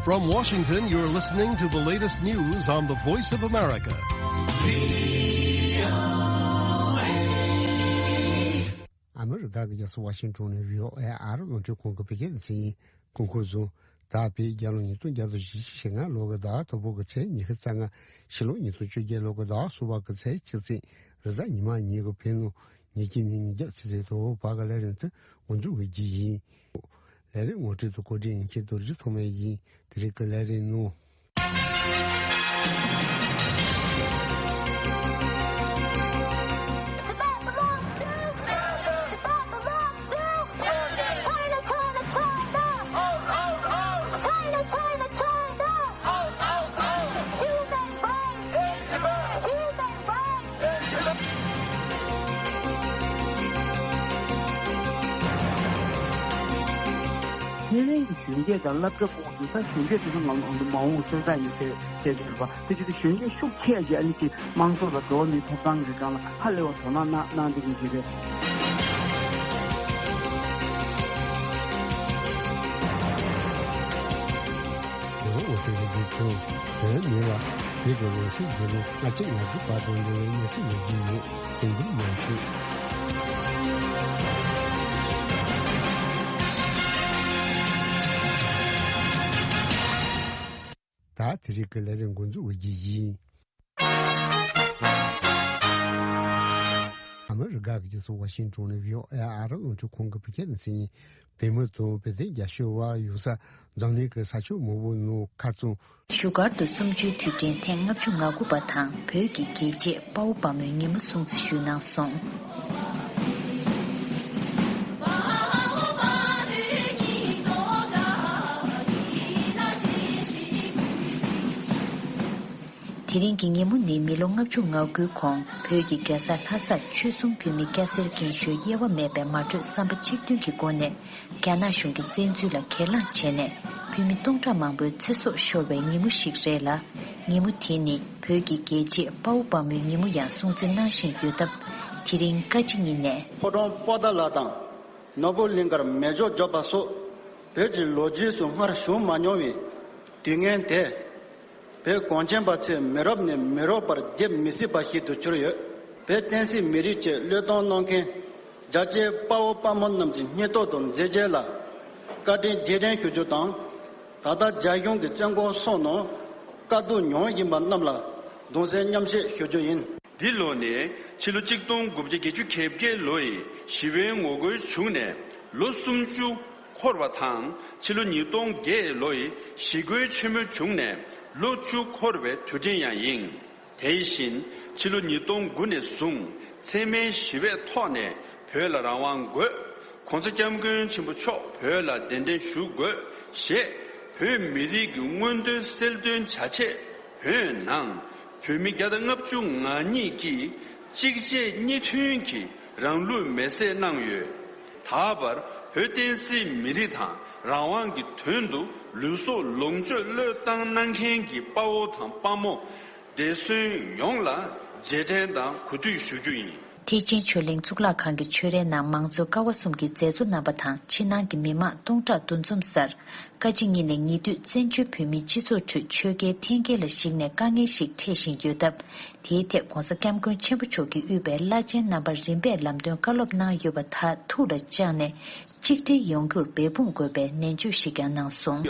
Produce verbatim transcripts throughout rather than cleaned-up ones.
From Washington, you're listening to the latest news on the Voice of America. ཨ་མི་རི་ཀ་གི་རྒྱལ་ས་ཝ་ཤིང་ཊོན་ནས་བྷི་ཨོ་ཨེ་ཨ་རི་རླུང་འཕྲིན་ཁང་གི་བོད་སྐད་སྡེ་ཚན་ཡིན། གོང་འཁོད་བཟུང་། ད་བོད་རྒྱལ་ལོ་ཉིས་སྟོང་བརྒྱ་དང་བཞི་བཅུ་ཞེ་ལྔ་ལོ་གི་ཟླ་དང་པོ་གི་ཚེས་ཉི་ཤུ་རྩ་ལྔ། ཕྱི་ལོ་ཉིས་སྟོང་བཅོ་བརྒྱད་ལོ་གི་ཟླ་གསུམ་པ་གི་ཚེས་གཅིག་ཚེས་རེས་གཟའ་ཉི་མ་ཉིན་གྱི་བོད་ནང་ཉིན་གཅིག་ནས་ཉིན་རྒྱབ་ཆུ་ཚོད་དྲུག་བར་གྱི་ལས་རིམ་དེ་འགོ་འཛུགས་ཀྱི་རྒྱུ་ཡིན། ལས་རིམ་ངོ་སྤྲོད་དང་གོ་སྒྲིག་ཡིན་མཁན་རྡོ་རྗེ་ཐོགས་མེད་ཡིན། དེ་རིང་གི་ལས་རིམ་ནང་། ཐེ་ཝན་གྱི་གཞོན་སྐྱེས་དང་སློབ་གྲྭ་སྐོར་དུ་ད་གཞོན་སྐྱེས་དེ་ཚོ་ང་ཚོ་མ་འོངས་གསོན་རྟགས་ཡིན་ཟེར་བཤད་ཀྱི་རེད་པ། དེ་བྱས་ཏེ་གཞོན་སྐྱེས་ཤུགས་ཆེ་ཡ་ཅིག་ཨ་ནི་ཅིག་དམངས་གཙོ་དང་འགྲོ་བ་མིའི་ཐོབ་ཐང་གི་སྒང་ལ་ཧ་ལས་པ་དོ་སྣང་གནང་གནང་བསྡད་མཁན་ཅིག་རེད། ལོ་ངོ་དྲུག་ཅུ་ཅན་བོད་མི་ལ་བོད་ཀྱི་ལོ་ཚིགས་འདི་ལོ་ལྔ་བཅུ་ང་དགུ་བར་དུ་འགྲོ་བའི་གནས་ཚུལ་ལ་བརྒྱུད་ནས་གསལ་འདེབས་གནང་ཞུ། ད་དེ་རིང་གི་ལས་རིམ་འགོ་འཛུགས་ཀྱི་ཡིན། ཨ་མི་རི་ཀ་གི་རྒྱལ་ས་ཝ་ཤིང་ཊོན་ནས་བྷི་ཨོ་ཨེ་ཨ་རི་རླུང་འཕྲིན་ཁང་གི་བོད་སྐད་སྡེ་ཚན་ཡིན། བོད་མི་དང་བོད་དོན་རྒྱབ་སྐྱོར་བ་ཡོད་ས་འཛམ་གླིང་གི་ས་ཕྱོགས་མང་པོའི་ནང་ཁ་བཙུམ། བཞུགས་སྒར་དུ་གསུམ་བཅུའི་དུས་དྲན་ཐེངས་ལྔ་བཅུ་ང་དགུ་པ་དང་བོད་ཀྱི་རྒྱལ་གཅེས་དཔའ་བོ་དཔའ་མོའི་ཉིན་མོ་སྲུང་བརྩི་ཞུས་གནང་སོང་། དེ་རིང་གི་ཉིན་མོ་ནི་མི་ལོ་ལྔ་བཅུ་ང་དགུའི་གོང་བོད་ཀྱི་རྒྱལ་ས་ལྷ་སར་ཆོལ་གསུམ་བོད་མི་སྐྱ་སེར་རྒན་གཞོན་དབྱེ་བ་མེད་པའི་མ་གྲོས་བསམ་པ་གཅིག་མཐུན་གྱི་སྒོ་ནས། རྒྱ་ནག་གཞུང་གི་བཙན་འཛུལ་ལ་གྱེན་ལངས་བྱས་ནས་བོད་མི་སྟོང་ཕྲག་མང་པོའི་ཚེ་སྲོག་ཤོར་བའི་ཉིན་མོ་ཞིག་རེད་ལ། ཉིན་མོ་དེ་ནི་བོད་ཀྱི་རྒྱལ་གཅེས་དཔའ་བོ་དཔའ་མོའི་ཉིན་མོ་ཡང་སྲུང་བརྩི་གནང་བཞིན་ཡོད་སྟབས། དེ་རིང་བཀའ་སྤྱི་གཉིས་ནས། ཕོ་བྲང་པོ་ཏཱ་ལ་དང་ནོར་བུ་གླིང་ཁར་མེ་སྒྱོགས་འཇོག་པ་སོགས་བོད་ཀྱི་ལོ་རྒྱུས་སུ་སྔར་བྱུང་མ་མྱོང་བའི་དུས་ངན་དེ། བོད་གངས་ཅན་པ་ཚོས་མི་རབས་ནས་མི་རབས་བར་བརྗེད་མི་སྲིད་པ་ཞིག་ཏུ་གྱུར་ཡོད། བོད་བསྟན་སྲིད་མི་རིགས་ཀྱི་བློས་གཏོང་གནང་མཁན་རྒྱལ་གཅེས་དཔའ་བོ་དཔའ་མོ་རྣམས་ཀྱི་སྙིང་སྟོབས་དང་མཛད་རྗེས་ལ་བཀའ་དྲིན་རྗེས་དྲན་ཞུ་རྒྱུ་དང་། ད་ལྟ་རྒྱ་གཞུང་གི་བཙོན་ཁང་སོགས་ནང་དཀའ་སྡུག་མྱོང་བཞིན་པ་རྣམས་ལ་གདུང་སེམས་མཉམ་བསྐྱེད་ཞུ་རྒྱུ་ཡིན། འདི་ལོ་ནི་ཕྱི་ལོ་གཅིག་སྟོང་དགུ་བརྒྱ་བརྒྱད་ཅུ་གྱ་བརྒྱད་ལོ་ཡི་ཞི་བའི་ངོ་རྒོལ་བྱུང་ནས་ལོ་སུམ་ཅུ་འཁོར་བ་དང་། ཕྱི་ལོ་ཉིས་སྟོང་བརྒྱད་ལོ་ཡི་ཞི་རྒོལ་ཆེན་མོ་བྱུང་ནས་ལོ་བཅུ་འཁོར་བའི་དུས་དྲན་ཡང་ཡིན། དེ་བཞིན་ཕྱི་ལོ་ཉིས་སྟོང་དགུ་ནས་བཟུང་འཚེ་མེད་ཞི་བའི་ཐོག་ནས་བོད་ལ་རང་དབང་དགོས། གོང་ས་སྐྱབས་མགོན་ཆེན་པོ་མཆོག་བོད་ལ་གདན་འདྲེན་ཞུ་དགོས་ཞེས་བོད་མི་རིགས་ཀྱི་མངོན་འདོད་གསལ་སྟོན་བྱ་ཆེད་བོད་ནང་བོད་མི་བརྒྱ་དང་ལྔ་བཅུ་ང་གཉིས་ཀྱིས་གཅིག་རྗེས་གཉིས་མཐུན་གྱིས་རང་ལུས་མེར་སྲེག་གནང་ཡོད། ད་བར་བོད་བསྟན་སྲིད་མི་རིགས་དང་རང་དབང་གི་དོན་དུ་ལུས་སྲོག་ལོངས་སྤྱོད་བློས་བཏང་གནང་མཁན་གྱི་དཔའ་བོ་དང་དཔའ་མོ་འདས་གསོན་ཡོངས་ལ་རྗེས་དྲན་དང་གུས་འདུད་ཞུ་རྒྱུ་ཡིན། ཐེག་ཆེན་ཆོས་གླིང་གཙུག་ལག་ཁང་གི་ཆོས་རའི་ནང་མང་གཙོ་ཀ་བ་གསུམ་གྱི་མཛད་གཙོ་རྣམ་པ་དང་ཕྱི་ནང་གི་མི་མང་སྟོང་ཕྲག་འདུ་འཛོམས་སར། བཀའ་སྤྱི་གཉིས་ནས་ཉེ་དུས་བཙན་བྱོལ་བོད་མིའི་སྤྱི་ཚོགས་ཁྲོད་ཆོལ་ཁའི་འཐེན་འཁྱེར་ལ་གཞིགས་ནས་དཀའ་ངལ་ཞིག་འཕྲད་བཞིན་ཡོད་སྟབས། དེའི་ཐད་༧གོང་ས་༧སྐྱབས་མགོན་ཆེན་པོ་མཆོག་གིས་དབུས་པའི་བླ་ཆེན་རྣམ་པར་རིམ་པས་ལམ་སྟོན་བཀའ་སློབ་གནང་ཡོད་པ་དག་ཐུགས་ལ་བཅངས་ནས་གཅིག་སྒྲིལ་ཡོང་རྒྱུར་འབད་འབུངས་དགོས་པའི་ནན་བརྗོད་ཞིག་ཀྱང་གནང་སོང་།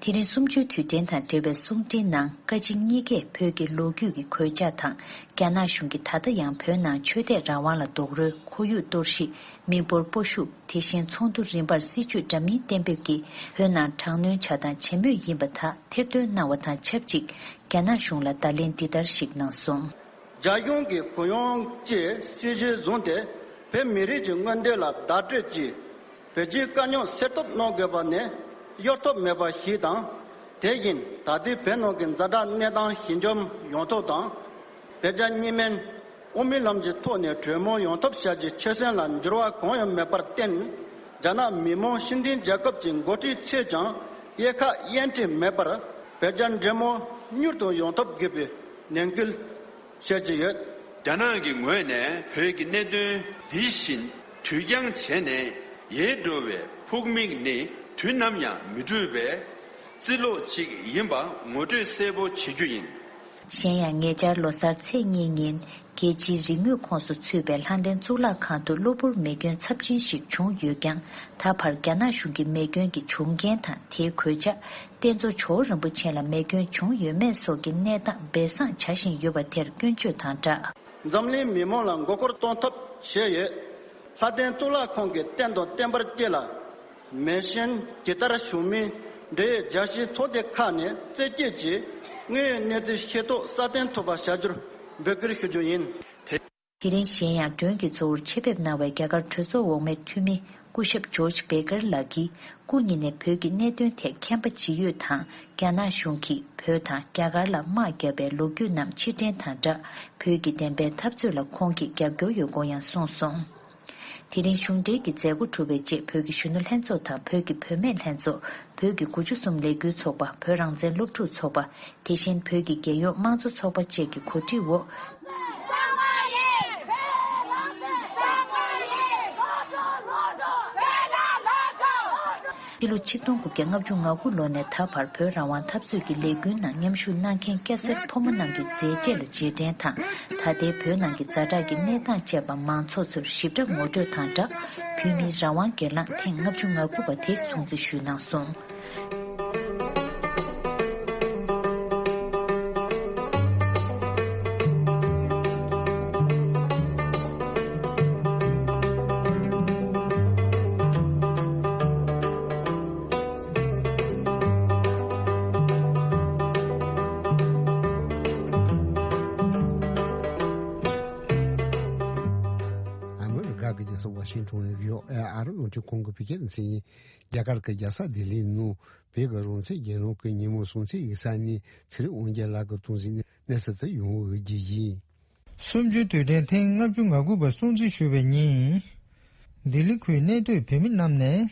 དེ་རིང་གསུམ་བཅུའི་དུས་དྲན་དང་འབྲེལ་བའི་གསུང་འཕྲིན་ནང་བཀའ་སྤྱི་གཉིས་ཀས་བོད་ཀྱི་ལོ་རྒྱུས་ཀྱི་གོད་ཆག་དང་རྒྱ་ནག་གཞུང་གིས་ད་ལྟ་ཡང་བོད་ནང་ཆོས་དད་རང་དབང་ལ་རྡོག་རོལ། ཁོར་ཡུག་གཏོར་བཤིག་མི་འབོར་སྤོ་བཤུག་དེ་བཞིན་ཚོགས་འདུ་རིམ་པར་སྲིད་བྱུས་འདྲ་མིན་གཏན་འབེབས་ཀྱིས་བོད་ནང་དྲག་གནོན་བྱ་སྟངས་བྱེད་མུས་ཡིན་པ་དག་ཐེར་འདོན་གནང་བ་དང་ཆབས་ཅིག་རྒྱ་ནག་གཞུང་ལ་བརྡ་ལན་འདི་ལྟར་ཞིག་གནང་སོང་། རྒྱ་གཞུང་གིས་གུ་ཡངས་ཀྱི་སྲིད་བྱུས་བཟུང་སྟེ་བོད་མི་རིགས་ཀྱི་མངོན་འདོད་ལ་བརྡ་སྤྲོད་ཀྱིས་བོད་སྤྱིའི་དཀའ་རྙོག་སེལ་ཐབས་གནང་དགོས་པ་ནི་གཡོལ་ཐབས་མེད་པ་ཞིག་དང་། དེ་བཞིན་ད་ལྟའི་བོད་ནང་གི་ཛ་དྲག་གནས་སྟངས་ཞི་འཇགས་ཡོང་ཐབས་དང་། བོད་རྒྱ་གཉིས་སྨན་དབུ་མའི་ལམ་གྱི་ཐོག་ནས་གྲོས་མོལ་ཡོང་ཐབས་བྱ་རྒྱུའི་ཆོད་སེམས་ལ་འགྱུར་བ་གང་ཡང་མེད་པར་བརྟེན། རྒྱ་ནག་མི་དམངས་སྤྱི་མཐུན་རྒྱལ་ཁབ་ཀྱི་འགོ་ཁྲིད་ཚོས་ཀྱང་དབྱེ་ཁག་དབྱེ་འབྱེད་མེད་པར་བོད་རྒྱ་འབྲེལ་མོལ་མྱུར་དུ་ཡོང་ཐབས་དགོས་པའི་ནན་སྐུལ་བྱེད་ཀྱི་ཡོད། རྒྱ་ནག་གི་ངོས་ནས་བོད་ཀྱི་གནད་དོན་འདི་བཞིན་དུས་འགྱངས་བྱས་ནས་ཡལ་འགྲོ་བའི་ཕུགས་དམིགས་ནི་དུས་ནམ་ཡང་མི་འགྲུབ་པས། རྩིས་ལོ་གཅིག་ཡིན་པ་ངོ་སྤྲོད་གསལ་པོ་བྱེད་རྒྱུ་ཡིན། གཞན་ཡང་ཉེ་ཆར་ལོ་གསར་ཚེས་གཉིས་ཉིན་རྒྱལ་སྤྱིའི་རིག་དངོས་ཁོངས་སུ་ཚུད་པའི་ལྷ་ལྡན་གཙུག་ལག་ཁང་དུ་གློ་བུར་མེ་སྐྱོན་ཚབས་ཆེན་ཞིག་བྱུང་ཡོད་ཀྱང་། ད་བར་རྒྱ་ནག་གཞུང་གིས་མེ་སྐྱོན་གྱི་བྱུང་རྐྱེན་དང་དེའི་གོད་ཆག་རྟེན་གཙོ་ཇོ་བོ་རིན་པོ་ཆེ་ལ་མེ་སྐྱོན་བྱུང་ཡོད་མེད་སོགས་ཀྱི་གནས་སྟངས་སྦས་གསང་བྱ་བཞིན་ཡོད་པ་དེར་སྐྱོན་བརྗོད་དང་སྦྲགས། འཛམ་གླིང་མི་མང་ལ་མགོ་སྐོར་གཏོང་ཐབས་བྱས་ཡོད། ལྷ་ལྡན་གཙུག་ལག་ཁང་གི་རྟེན་དང་བརྟེན་པར་བཅས་ལ། མེ་ཤན་ཇི་ལྟར་བྱུང་མིན་འབྲེལ་ཡོད་རྒྱལ་སྤྱིའི་ཚོགས་སྡེ་ཁག་ནས་རྩད་གཅོད་ཀྱིས་དངོས་ཡོད་གནས་ཚུལ་ཤེས་རྟོགས་སྲ་བརྟན་ཐུབ་པ་བྱ་རྒྱུར་འབོད་སྐུལ་ཞུ་རྒྱུ་ཡིན། དེ་རིང་གཞན་ཡང་མགྲོན་གྱི་གཙོ་བོར་ཆེད་ཕེབས་གནང་བའི་རྒྱ་གར་གྲོས་ཚོགས་འོག་མའི་འཐུས་མི་སྐུ་ཞབས་ཇོརྗ་བྷེ་ཀར་ལགས་ཀྱིས། སྐུ་ཉིད་ནས་བོད་ཀྱི་གནད་དོན་ཐད་མཁྱེན་པ་ཇི་ཡོད་དང་། རྒྱ་ནག་གཞུང་གིས་བོད་དང་རྒྱ་གར་ལ་དམག་བརྒྱབ་པའི་ལོ་རྒྱུས་རྣམས་ཕྱིར་དྲན་དང་སྦྲགས། བོད་ཀྱི་བདེན་པའི་འཐབ་རྩོད་ལ་ཁོང་གིས་རྒྱབ་སྐྱོར་ཡོད་སྐོར་ཡང་གསུངས་སོང་། དེ་རིང་གཞུང་འབྲེལ་གྱི་མཛད་སྒོ་གྲུབ་པའི་རྗེས། བོད་ཀྱི་གཞོན་ནུ་ལྷན་ཚོགས་དང་བོད་ཀྱི་བུད་མེད་ལྷན་ཚོགས། བོད་ཀྱི་དགུ་བཅུ་གསུམ་ལས་འགུལ་ཚོགས་པ། བོད་རང་བཙན་སློབ་ཕྲུག་ཚོགས་པ། དེ་བཞིན་བོད་ཀྱི་རྒྱལ་ཡོངས་དམངས་གཙོ་ཚོགས་པ་བཅས་ཀྱི་གོ་སྒྲིག་འོག་ཕྱི་ལོ་ཆིག་སྟོང་དགུ་བརྒྱ་ལྔ་བཅུ་ང་དགུ་ལོ་ནས་ད་བར་བོད་རང་དབང་འཐབ་རྩོད་ཀྱི་ལས་འགུལ་ནང་མཉམ་ཞུགས་གནང་མཁན་སྐྱ་སེར་ཕོ་མོ་རྣམས་ཀྱི་མཛད་རྗེས་ལ་རྗེས་དྲན་དང་། ད་ལྟའི་བོད་ནང་གི་ཛ་དྲག་གི་གནས་སྟངས་བཅས་པ་མང་ཚོགས་ཚོར་ཞིབ་ཕྲ་ངོ་སྤྲོད་དང་སྦྲགས། བོད་མིའི་རང་དབང་སྒེར་ལངས་ཐེངས་ལྔ་བཅུ་ང་དགུ་པ་དེ་སྲུང་བརྩི་ཞུས་གནང་སོང་། ཨ་མི་རི་ཀ་གི་རྒྱལ་ས་ཝ་ཤིང་ཊོན་ནས་བྷི་ཨོ་ཨེ་ཨ་རི་རླུང་འཕྲིན་ཁང་གི་བོད་སྐད་སྡེ་ཚན་ཡིན། རྒྱ་གར་གྱི་རྒྱལ་ས་ལྡི་ལིའི་ནང་བོད་ཀྱི་རང་བཙན་རྒྱལ་ནོར་གྱི་ཉིན་མོ་སྲུང་བརྩི་ཡིག་ཚང་ནས་ཚེ་རིང་དབང་རྒྱལ་ལགས་ཀྱིས་སྟོན་གཟིགས་གནས་ཚུལ་དེ་ཡོང་འོས་བརྒྱུད་ཡིན། གསུམ་བཅུའི་དུས་དྲན་ཐེངས་ལྔ་བཅུ་ང་དགུ་པ་སྲུང་བརྩི་ཞུ་བའི་ཉིན། ལྡི་ལི་ཁུལ་གནས་སྡོད་བོད་མི་རྣམས་ནས།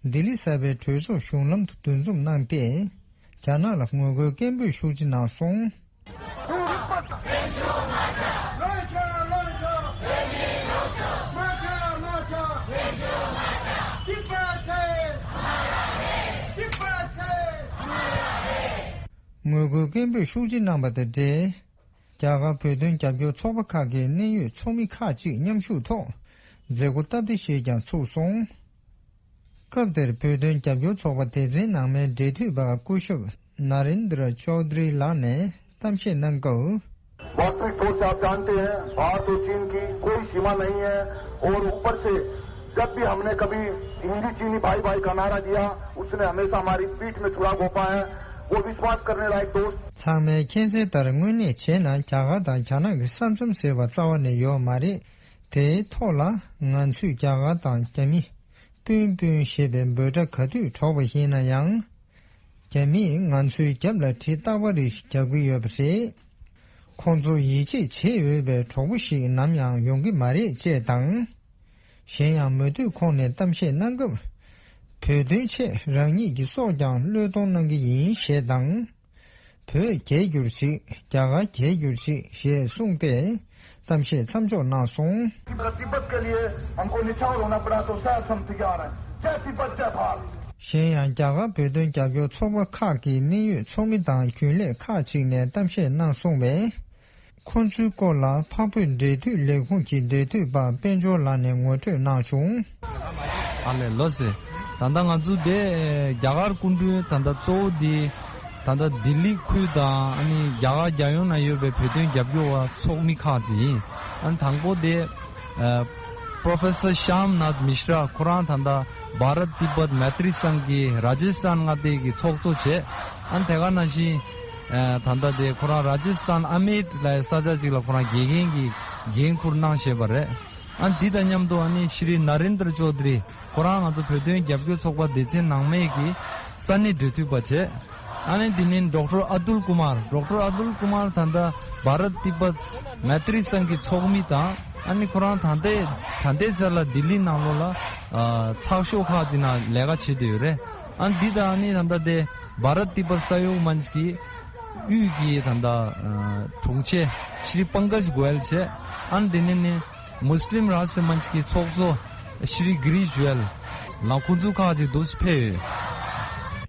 ལྡི་ལི་གསར་པའི་གྲོས་ཚོགས་གཞུང་ལམ་དུ་འདུ་འཛོམས་གནང་སྟེ། རྒྱ་ནག་ལ་ངོ་རྒོལ་སྐད་འབོད་ཤུགས་ཆེ་གནང་སོང་། ངོ་རྒོལ་སྐད་འབོད་ཤུགས་ཆེ་གནང་པ་དང་འབྲེལ། རྒྱ་གར་བོད་དོན་རྒྱབ་སྐྱོར་ཚོགས་པ་ཁག་གི་གནད་ཡོད་ཚོགས་མི་ཁག་ཅིག་མཉམ་ཞུགས་ཐོག་མཛད་སྒོ་སྟབས་བདེ་ཞིག་ཀྱང་ཚུགས་སོང་། སྐབས་དེར་བོད་དོན་རྒྱབ་སྐྱོར་ཚོགས་པ་སྡེ་ཚན་ནང་མའི་འབྲེལ་མཐུད་པ་སྐུ་ཞབས་ནཱ་རེན་དྲ་ཅོའུ་དྲི་ལགས་ནས་གཏམ་བཤད་གནང་སྐབས། वास्तविक तौर से आप जानते हैं, भारत और चीन की कोई सीमा नहीं है और ऊपर से जब भी हमने कभी हिंदी चीनी भाई भाई का नारा दिया, उसने हमेशा हमारी पीठ में छुरा घोंपा है। वो विश्वास करने लायक दोस्त ཚང་མས་མཁྱེན་གསལ་ལྟར་དངོས་གནས་བྱས་ན་རྒྱ་གར་དང་རྒྱ་ནག་གི་ས་མཚམས་ཟེར་བ་རྩ་བ་ནས་ཡོད་མ་རེད། དེའི་ཐོག་ལ་ང་ཚོས་རྒྱ་གར་དང་རྒྱ་མི་སྤུན་སྤུན་ཞེས་པའི་འབོད་སྒྲ་ག་དུས་སྒྲོག་པ་ཡིན་ན་ཡང་། རྒྱ་མིས་ང་ཚོའི་རྒྱབ་ལ་གྲི་རྟག་པ་རེ་ཞིག་རྒྱག་གི་ཡོད་པ་རེད། ཁོང་ཚོ་ཡིད་ཆེས་བྱེད་འོས་པའི་གྲོགས་པོ་ཞིག་ནམ་ཡང་ཡོང་གི་མ་རེད་ཅེས་དང་། གཞན་ཡང་མུ་མཐུད་ཁོང་ནས་གཏམ་བཤད་གནང་སྐབས། བོད་དོན་ཆེད་རང་ཉིད་ཀྱི་སྲོག་ཀྱང་བློས་གཏོང་གནང་གི་ཡིན་ཞེས་དང་། བོད་རྒྱལ་གྱུར་ཅིག་རྒྱ་གར་རྒྱལ་གྱུར་ཅིག་ཞེས་གསུངས་ཏེ། གཏམ་བཤད་མཚམས་འཇོག་གནང་སོང་། तिब्बत के लिए हमको निछावर होना पड़ा तो शायद हम तैयार हैं। जय तिब्बत, जय भारत। གཞན་ཡང་རྒྱ་གར་བོད་དོན་རྒྱབ་སྐྱོར་ཚོགས་པ་ཁག་གི་གནད་ཡོད་ཚོགས་མི་དང་རྒྱུན་ལས་ཁག་ཅིག་ནས་གཏམ་བཤད་གནང་སོང་བས། ཁོང་ཚོའི་སྐོར་ལ་འཕགས་བོད་འབྲེལ་མཐུད་ལས་ཁུངས་ཀྱི་འབྲེལ་མཐུད་པ་དཔལ་འབྱོར་ལགས་ནས་ངོ་སྤྲོད་གནང་བྱུང་། ཨ་ལས་ལོ་ཟེར། ད་ལྟ་ང་ཚོ་དེ་རྒྱ་གར་སྐུ་མགྲོན་ད་ལྟ་གཙོ་བོ་དེ་ད་ལྟ་ལྡི་ལི་ཁུལ་དང་ཨ་ནི་རྒྱ་གར་རྒྱལ་ཡོངས་ན་ཡོད་པའི་བོད་དོན་རྒྱབ་སྐྱོར་བ་ཚོགས་མི་ཁག་ཅིག་ཡིན། ཨ་ནི་དང་པོ་དེ་ཨ་Professor Shyam Nath Mishra ཁོ་རང་ད་ལྟ་Bharat Tibet Maitri Sangh གི་ར་ཇི་སི་ཐན་མངའ་སྡེ་གི་ཚོགས་གཙོ་བྱས། ཨ་ནི་དེ་ག་ནང་བཞིན་ཨ་ད་ལྟ་དེ་ཁོ་རང་ར་ཇི་སི་ཐན་ཨ་མེད་ལབ་ས་ཆ་ཅིག་ལ་ཁོ་རང་དགེ་རྒན་གྱི་འགན་འཁུར་གནང་བཞིན་པ་རེད། ཨ་འདི་དང་མཉམ་དུ་ཨ་ནི་ཤྲི་ནཱ་རེན་དྲ་ཅོ་དྷི་རི་ཁོ་རང་ང་ཚོ་བོད་དོན་རྒྱབ་སྐྱོར་ཚོགས་པ་སྡེ་ཚན་ནང་མའི་གི་ས་གནས་འབྲེལ་མཐུད་པ་བྱས། ཨ་ནི་འདི་ནི་ཌོག་ཊར་ཨ་ཏུལ་ཀུ་མར། ཌོག་ཊར་ཨ་ཏུལ་ཀུ་མར་ད་ལྟ་བྷ་རཏ་ཏི་པད་མེ་ཏྲི་སང་གི་ཚོགས་མི་དང་། ཨ་ནི་ཁོ་རང་ད་ལྟའི་ད་ལྟའི་ཆར་ལ་ལྡི་ལི་ནང་ལོགས་ལ་ཨ་ཚགས་ཤོག་ཁག་ཅིག་ནང་ལས་ཀ་བྱེད་བསྡད་ཡོད་རེད། ཨ་ནི་འདི་དང་ཨ་ནི་ད་ལྟ་དེ་བྷ་རཏ་ཏི་པད་ས་ཡོག་མཉྫ་གི་དབུས་ཀྱི་ད་ལྟ་ཨ་དྲུང་ཆེ་ཤྲི་པང་ཀཇ་གོ་ཡལ་བྱས། ཨ་ནི་དེ་ནས་ནི་མུས་ལིམ་རཱ་ཤི་ཏྲ་མཉྫ་གི་ཚོགས་གཙོ་ཤྲི་གྷི་རིཤ་གོ་ཡལ་ལ་ཁོང་ཚོ་ཁག་ཅིག་འདུག་སེ་ཕེབས་ཡོད།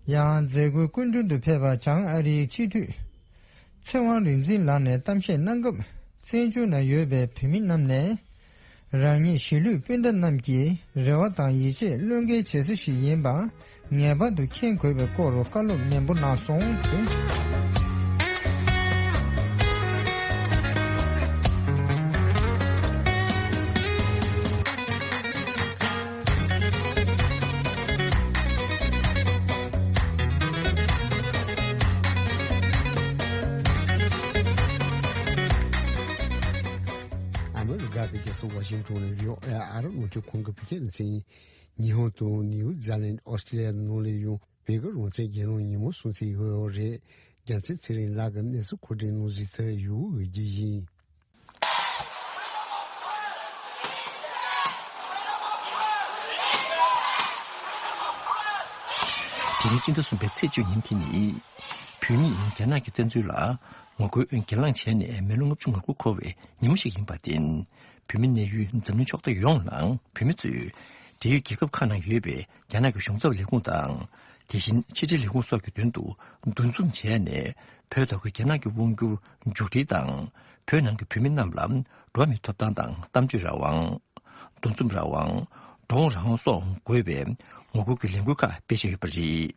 ཡང་མཛད་སྒོའི་སྐུ་མགྲོན་དུ་ཕེབས་པ་བྱང་ཨ་རིའི་སྤྱི་འཐུས་ཚེ་དབང་རིག་འཛིན་ལགས་ནས་གཏམ་བཤད་གནང་སྐབས། བཙན་བྱོལ་ནང་ཡོད་པའི་བོད་མི་རྣམས་ནས་རང་ཉིད་གཞིས་ལུས་སྤུན་ཟླ་རྣམས་ཀྱི་རེ་བ་དང་ཡིད་ཆེས་བློས་འགེལ་བྱེད་ས་ཞིག་ཡིན་པ་ངེས་པར་དུ་མཁྱེན་དགོས་པའི་སྐོར་བཀའ་སློབ་ནན་པོ་གནང་སོང་། ཨ་མི་རི་ཀ་གི་རྒྱལ་ས་ཝ་ཤིང་ཊོན་ནས་ཡོ་ཨ་ཨ་རབ་དབང་ཆ་ཁོངས་ཀྱི་བོད་སྐད་འཛིན། ཉི་ཧོང་དང་ནིའུ་ཛི་ལན། ཨོ་སི་ཀྲི་ལི་ཡ་ནང་ལ་ཡང་བོད་ཀྱི་རང་བཙན་རྒྱལ་ལོ་ཉིན་མོ་སྲུང་བརྩི་ཡོད་རེད། རྒྱལ་མཚན་ཚེ་རིང་ལགས་ཀྱིས་གནས་ཚུལ་མཁོ་སྒྲིག་གནང་ཟིན་ཐོ་ཡུ་འོས་བརྒྱུད་ཡིན། དེ་རིང་སྤྱི་ཟླ་གསུམ་པའི་ཚེས་བཅུ་ཉིན་དེ་ནི། བོད་མིས་རྒྱ་ནག་གི་བཙན་འཛུལ་ལ་ངོ་རྒོལ་སྒེར་ལངས་བྱས་ནས་མི་ལོ་ལྔ་བཅུ་ང་དགུ་འཁོར་བའི་ཉིན་མོ་ཞིག་ཡིན་པར་བརྟེན། བོད་མི་གནས་ཡུལ་འཛམ་གླིང་ཕྱོགས་མཐའ་ཡོངས་ནང་བོད་མི་ཚོས་འབྲེལ་ཡོད་རྒྱལ་ཁབ་ཁག་ནང་ཡོད་པའི་རྒྱ་ནག་གི་གཞུང་ཚབ་ལས་ཁུངས་དང་། དེ་བཞིན་ཕྱི་འབྲེལ་ལས་ཁུངས་སོགས་ཀྱི་མདུན་དུ་འདུ་འཛོམས་བྱས་ནས། བོད་ཐོག་གི་རྒྱ་ནག་གི་དབང་བསྒྱུར་མཇུག་སྒྲིལ་དང་། བོད་ནང་གི་བོད་མི་རྣམས་ལ་འགྲོ་བ་མིའི་ཐོབ་ཐང་དང་གཏམ་བརྗོད་རང་དབང་། འདུ་འཛོམས་རང་དབང་། འགྲོ་འོང་རང་དབང་སོགས་དགོས་པའི་ངོ་རྒོལ་གྱི་ལས་འགུལ་ཁག་སྤེལ་བཞིན་ཡོད་པ་རེད།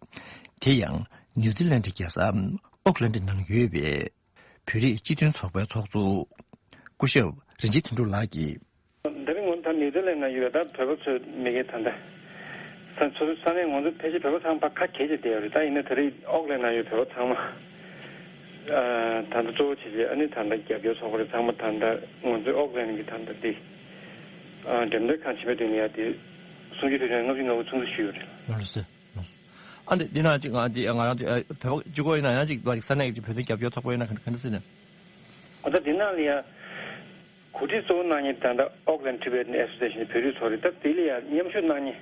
དེ་ཡང་ནིའུ་ཛི་ལན་གྱི་རྒྱལ་ས་ཨོག་ལན་ནང་ཡོད་པའི་བོད་རིགས་སྤྱི་མཐུན་ཚོགས་པའི་ཚོགས་གཙོ་སྐུ་ཞབས་རིན་ཆེན་དོན་གྲུབ་ལགས་ཀྱིས། དེ་རིང་ངོ་ད་ནིའུ་ཛི་ལན་ནང་ཡོད་ད་བོད་པ་ཚོའི་མི་སྒེར་ད་ལྟ་ས་ཚོ་ས་གནས་ང་ཚོ་ཕལ་ཆེར་བོད་པ་ཚང་མ་ཁ་གྱེས་བྱས་བསྡད་ཡོད་རེད། ད་ཡིན་ན་དེ་རིང་ཨོག་ལན་ནང་ཡོད་བོད་པ་ཚང་མ་ཨ་ད་ལྟ་གཙོ་བོ་བྱས་བྱས་ཨ་ནི་ད་ལྟ་རྒྱབ་སྐྱོར་ཚོགས་པ་རེད། ཚང་མ་ད་ལྟ་ང་ཚོའི་ཨོག་ལན་གྱི་ད་ལྟ་དེ་ཨ་འགྲེམས་སྟོན་ཁང་ཆེན་པོའི་མདུན་ལ་ཡ་དེ་གསུམ་བཅུའི་དུས་དྲན་ལྔ་བཅུ་ང་དགུ་ཚོགས་འདུ་ཞུས་ཡོད་རེད། ལགས་སོ། ཨ་འདི་འདི་ན་ཅིག་ང་འདི་ང་རང་ཚོ་ཨ་བོད་པ་གཅིག་པོ་ཡིན་ན་ཡང་ཅིག་ང་ཅིག་ས་གནས་ཀྱི་བོད་དོན་རྒྱབ་སྐྱོར་ཚོགས་པ་ཡིན་ན་ག་ག་འདྲ་ཟེར་ནས། ཨ་ད་འདི་ནང་ལ་ཡ་གོ་སྒྲིག་གཙོ་བོ་གནང་མཁན་ད་ལྟ་Auckland Tibetan Association བོད་རིགས་ཚོགས་རེད། ད་དེ་ལ་ཡ་མཉམ་ཞུགས་གནང་མཁན་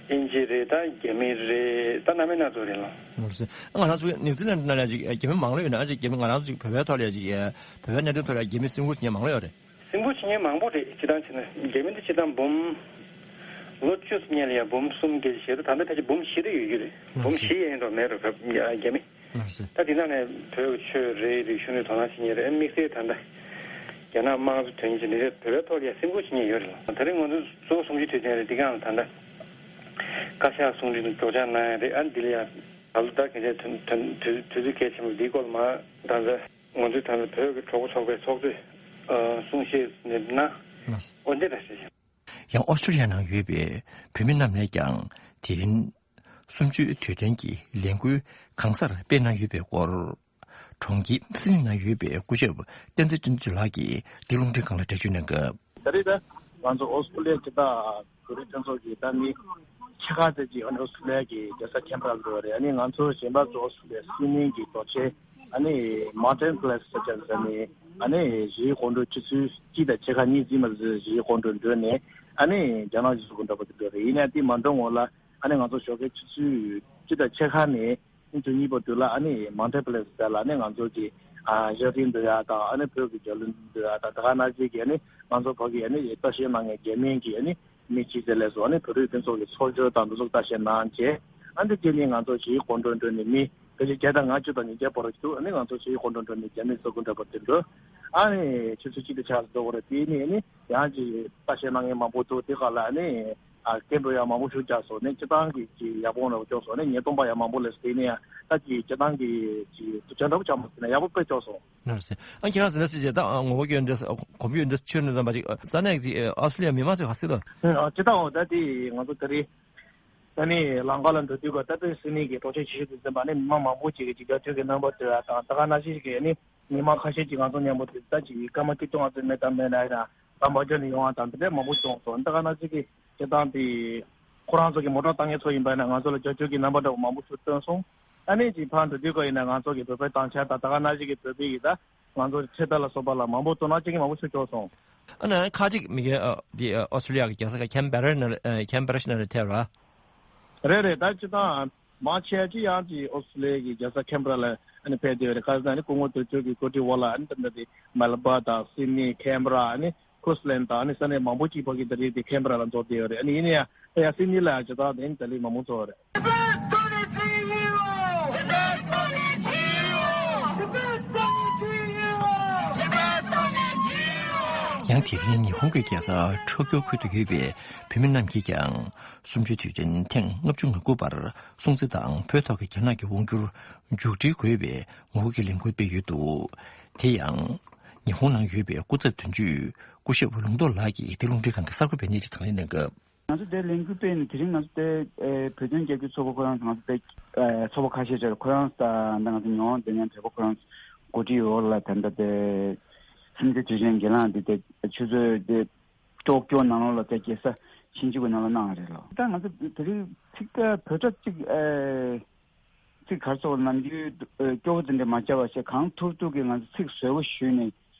དབྱིན་ཇི་རེད། ད་རྒྱ་མི་རེད། ད་སྣ་མིན་སྣ་ཚོགས་རེད་ལ། ང་རང་ཚོ་ནིའུ་ཛི་ལན་ནང་ལ་ཡ་ཅིག་རྒྱ་མི་མང་ལོས་ཡོད་ན་ཅིག་རྒྱ་མི་ང་རང་ཚོ་ཅིག་བོད་པའི་ཐོག་ལ་ཡ་ཅིག་བོད་པའི་གནད་དོན་ཐོག་ལ་རྒྱ་མི་སེམས་ཁུར་བྱེད་མཁན་མང་ལོས་ཡོད་རེད། སེམས་ཁུར་བྱེད་མཁན་མང་པོ་རེད། སྤྱིར་བཏང་བྱས་ན་རྒྱ་མི་འདི་སྤྱིར་བཏང་འབུམ་ལོ་བཅུ་ཙམ་སྔོན་ལ་ཡང་འབུམ་གསུམ་བརྒལ་ཞེ་ད་ད་ལྟ་ཕལ་ཆེར་འབུམ་བཞི་དེ་ཡོད་རྒྱུ་རེད། འབུམ་བཞི་ཡན་འགྲོ་མེད་རེད་བོད་རྒྱ་མི། ད་དེ་ནང་ནས་བོད་ཀྱི་ཆོས་རེད། རིག་གཞུང་ནས་དོ་སྣང་བྱེད་མཁན་རེད། དམིགས་བསལ་ད་ལྟ་རྒྱ་ནག་དམངས་གཙོ་དོན་གཉེར་བྱེད་མཁན་རེད། བོད་པའི་ཐོག་ལ་ཡང་སེམས་ཁུར་བྱེད་མཁན་ཡོད་རེད་ལ། ད་རེས་ང་ཚོ་གཙོ་བོ་གསུམ་བཅུའི་དུས་དྲན་རེད། འདི་གང་ལ་ད་ལྟ་བཀའ་ཤག་གསུང་འཕྲིན་སྒྲོག་སྦྱང་གནང་ཡ་རེད། ཨ་འདི་ལ་ཡང་ད་ལོ་ད་གལ་ཆེ་དོན་དོན་དུས་དུས་ཚོད་གལ་ཆེན་པོ་འདིའི་སྐོར་ལ་མ་ད་ལྟ། ང་ཚོས་ད་ལྟ་བོད་ཀྱི་གྲོགས་པོ་ཚོགས་པའི་ཚོགས་གཙོས་གསུང་བཤད་ནས་ན། ཨོ་འདི་འདྲ་ཞིག་ཡང་ཨོ་སི་ཀྲི་ལི་ཡ་ནང་ཡོད་པའི་བོད་མི་རྣམས་ནས་ཀྱང་དེ་རིང་གསུམ་བཅུའི་དུས་དྲན་གྱི་ལས་འགུལ་གང་སར་སྤེལ་གནང་ཡོད་པའི་སྐོར། གྲོང་ཁྱེར་སིད་ནི་ནང་ཡོད་པའི་སྐུ་ཞབས་བསྟན་འཛིན་བསྟན་འཛིན་ལགས་ཀྱིས་འདི་རླུང་འཕྲིན་ཁང་ལ་འགྲེལ་བརྗོད་གནང་སྐབས། ད་རེས་ད་ང་ཚོ་ཨོ་སི་ཀྲི་ལི་ཡ་སྤྱི་བཏང་བོད་རིགས་མཐུན་ཚོགས་ཀྱི་ད་མི་ཕྱེད་ཀ་ཙམ་ཅིག་ཨ་ནི་ཨོ་སི་ཀྲི་ལི་ཡ་གི་རྒྱལ་ས་ཁེན་བྷ་ར་ལ་འགྲོ་བ་རེད། ཨ་ནི་ང་ཚོ་གཞན་པ་ཚོ་ཨོ་སི་ཀྲི་ལི་ཡ་སིད་ནི་གི་རྡོ་གཅལ་ཨ་ནི་མའུན་ཊེན་པེ་ལེ་སི་ཟེར་བྱས་ནས་ཨ་ནི་གཞིས་སྤོ་ལོ་ཆུ་ཚོད་གཅིག་དང་ཕྱེད་ཀ་གཉིས་ཙམ་མ་ཟད་གཞིས་སྤོ་ལོ་འགྲོ་ནས་ཨ་ནི་རྒྱ་ནག་གཞུང་ཚབ་ཁང་འདྲ་པོ་དེ་འགྲོ་རེད། ཡིན་ནའི་དེ་མ་འགྲོ་སྔོན་ལ་ཨ་ནི་ང་ཚོ་ཞོགས་ཀའི་ཆུ་ཚོད་གཅིག་དང་ཕྱེད་ཀ་ནས། ཉིན་གཉིས་པ་དུས་ལ་ཨ་ནི་མའུན་ཊེན་པེ་ལེ་སི་ཟེར་ལ་ཨ་ནི་ང་ཚོ་གི་ཨ་ཞབས་བརྟན་འདུ་ཡག་དང་ཨ་ནི་བོད་ཀྱི་རྒྱལ་གླུ་འདུ་ཡག་དང་ད་ག་ནང་བཞིན་གྱི་ཨ་ནི་ང་ཚོ་བོད་ཀྱི་ཨ་ནི་ལྟ་བཤལ་གནང་མཁན་རྒྱ་མི་གི་ཨ་ནི་མི་གཅིག་ཙམ་སླེབས་སོང་། ཨ་ནི་བོད་རིགས་མཐུན་ཚོགས་ཀྱི་ཚོགས་གཙོ་དང་འདུ་ཚོགས་ལྟ་བཤལ་གནང་བྱས་ཨ་ནི་དེ་ནས་ང་ཚོ་གཞིས་སྤོ་ལོ་འགྲོ་ནས་མི་ཕལ་ཆེར་བརྒྱ་དང་ལྔ་བཅུ་དང་ཉིས་བརྒྱ་བར་དུ་ཨ་ནི་ང་ཚོ་གཞིས་སྤོ་ལོ་འགྲོ་ནས་རྒྱ་མིའི་ས་ཁུལ་འདྲ་པོ་དེ་འགྲོ་ཨ་ནི་ཆུ་ཚོད་གཅིག་དང་ཕྱེད་ཀ་ཙམ་འགྲོ་དགོས་རེད། དེ་ནས་ཨ་ནི། ཡང་ཅིག་ལྟ་བཤལ་གནང་མཁན་མང་པོ་འདུག་དེ་ག་ལ་ནི་ཨ་སྐད་འབོད་ཡང་མང་པོ་ཞིག་རྒྱག་སོང་ནས་སྤྱིར་བཏང་གི་ཅིག་ཡག་པོ་འདྲ་པོ་བྱུང་སོང་ནས་ཉེས་རྡུང་པ་ཡང་མང་པོ་སླེབས་སོང་། དེ་ནས་ཡང་ད་ཅིག་སྤྱིར་བཏང་གི་ཅིག་སྡུག་ཅག་འདྲ་པོ་ཆགས་མ་སོང་ན་ཡག་པོ་དཔེ་བྱུང་སོང་། ནར་སེ་ཨ་ཁྱེད་རང་ཟེར་ན་སྲིད་ཅེས་ད་ངོ་བོ་ཡོད་འདྲ་གོམས་ཡོད་འདྲ་ཆོས་ནས་ཙམ་པ་ཅིག་ས་གནས་ཀྱི་ཨོ་སི་ཀྲི་ལི་ཡ་མི་མང་ཚོས་ག་ཚོད་ལ། སྤྱིར་བཏང་འོ་ད་དེ་ང་ཚོ་ད་རེས། ད་ནི་ལམ་ཁ་ལ་འགྲོ་དུས་ཀ་ད་ལྟའི་སིད་ནི་གི་གྲོང་ཁྱེར་ཆེ་ཤོས་དེ་ཟིན་པ་ནི་མི་མང་མང་པོ་ཅིག་གིས་ཅིག་རྒྱབ་སྐྱོར་གྱི་རྣམ་པ་སྟོན་ཡ་དང་ད་ག་ནང་བཞིན་ཞིག་གི་ནི་མི་མང་ཁ་ཤས་ཀྱིས་ང་ཚོ་མཉམ་པོ་དེ་ད་ཅིག་སྐར་མ་གཅིག་སྟོང་ཙམ་མེད་དམ་མེད་ན་ཡང་ད་མ་འཇོག་ནས་ཡོང་བ་དང་དེ་འདྲ་མང་པོ་བྱུང་སོང་། ད་ག་ནང་བཞིན་གྱི་སྤྱིར་བཏང་དེ་ཁོ་རང་ཚོ་གི་མོ་ཊ་བཏང་མཁན་ཚོ་ཡིན་པ་ན་ང་ཚོ་ལ་རྒྱབ་སྐྱོར་གྱི་རྣམ་པ་འདྲ་བོ་མང་པོ་ཞིག་བཏོན་སོང་། ཨ་ནི་ཅིག་ཕར་འགྲོ་དུས་ཀ་ཡིན་ན་ང་ཚོ་གི་བོད་པའི་དྭངས་ཆར་དང་ད་ག་ནང་བཞིན་གྱི་བོད་པའི་ཡི་ད། ང་ཚོ་ཆེ་ད་ལ་སོགས་པ་ལ་མང་པོ་དོ་སྣང་བྱེད་མཁན་མང་པོ་ཞིག་བྱུང་སོང་། ཨ་ནི་ཁ་ཅིག་མི་གེ་འདི་ཨོ་སི་ཀྲི་ལི་ཡ་གི་རྒྱལ་ས་ཁེམ་བྷ་ར་ནང་ཁེམ་བྷ་ར་ནང་ལ་ཐེབས་ར། རེད་རེད། ད་སྤྱིར་བཏང་མང་ཆེ་ཅིག་ཡང་ཅིག་ཨོ་སི་ཀྲི་ལི་ཡ་གི་རྒྱལ་ས་ཁེམ་བྷ་ར་ལ་ཨ་ནི་ཕེབས་བསྡད་ཡོད་རེད། ཁ་སང་ནི་སྐུ་ངོ་དོན་གཅོད་ཀྱི་གོ་སྒྲིག་འོག་ལ་ཨ་ནི་ད་ལྟ་དེ་མེལ་བྷོན་དང་སིད་ནི་ཁེམ་བྷ་ར་ཨ་ནི་ཁུའིན་སི་ལན་དང་ཨ་ནི་ས་གནས་མང་པོ་ཅིག་ཕ་གི་ད་རེས་དེ་ཁེམ་བྷ་ར་ལ་འཛོམས་བསྡད་ཡོད་རེད། ཨ་ནི་ཡིན་ན་ཡང་ད་ཡང་སིད་ནི་ལ་ཡང་སྤྱིར་བཏང་དེ་ཨ་ནི་ད་ལི་མང་པོ་འཛོམས་ཡོད་རེད། Happy birthday to you. ཡང་དེ་རིང་ཉི་ཧོང་གི་རྒྱལ་ས་ཊོ་ཀྱོ་ཁུལ་དུ་ཡོད་པའི་བོད་མི་རྣམས་ཀྱིས་ཀྱང་གསུམ་བཅུའི་དུས་དྲན་ཐེངས་ལྔ་བཅུ་ང་དགུ་པར་སྲུང་བརྩི་དང་བོད་ཐོག་གི་རྒྱ་ནག་གི་དབང་བསྒྱུར་མཇུག་སྒྲིལ་དགོས་པའི་ངོ་རྒོལ་གྱི་ལས་འགུལ་སྤེལ་ཡོད་འདུག་དེ་ཡང་ཉི་ཧོང་ནང་ཡོད་པའི་སྐུ་ཚབ་དོན་གཅོད་སྐུ་ཞབས་ལུང་རྟོགས་ལགས་ཀྱིས་འདི་རླུང་འཕྲིན་ཁང་གི་གསར་འགོད་པའི་གནས་ཚུལ་དང་ལེན་གནང་སྐབས། ང་ཚོ་དེ་ལས་འགུལ་སྤེལ་ནས་དེ་རིང་ང་ཚོ་དེ་ཨེ་བོད་དོན་རྒྱབ་སྐྱོར་ཚོགས་པ་ཁོ་རང་ཚོ་ང་ཚོ་དེ་ཨེ་ཚོགས་པ་ཁ་ཤས་ཅིག་ཁོ་རང་ཚོ་དང་ད་ང་ཚོ་ཉི་ཧོང་དེ་ནས་བོད་པ་ཁོ་རང་ཚོ་འགོ་ཁྲིད་འོག་ལ་ད་ལྟ་དེ་སྲུང་བརྩི་དུས་ཆེན་སྒེར་ལངས་འདི་དེ་ཆུ་ཚོད་དེ་ཀྲོག་ཀྱོ་ནང་ལོགས་ལ་དེ་རྒྱལ་ས་ཤིན་ཅུ་གུ་ནང་ལ་གནང་བ་རེད་ལོ། ད་ང་ཚོ་དེ་རིང་ཚིག་བརྡ་བོད་སྒྲ་གཅིག་ཨེ་ཚིག་གར་སོགས་ནམ་རྒྱུན་སྐྱོ་བོ་དེ་འདྲ་མ་བྱ་བ་བྱས་གང་ཐུབ་ཐུབ་ཀྱིས་ང་ཚོ་ཚིག་བཟོ་བོ་ཞུས་ནས་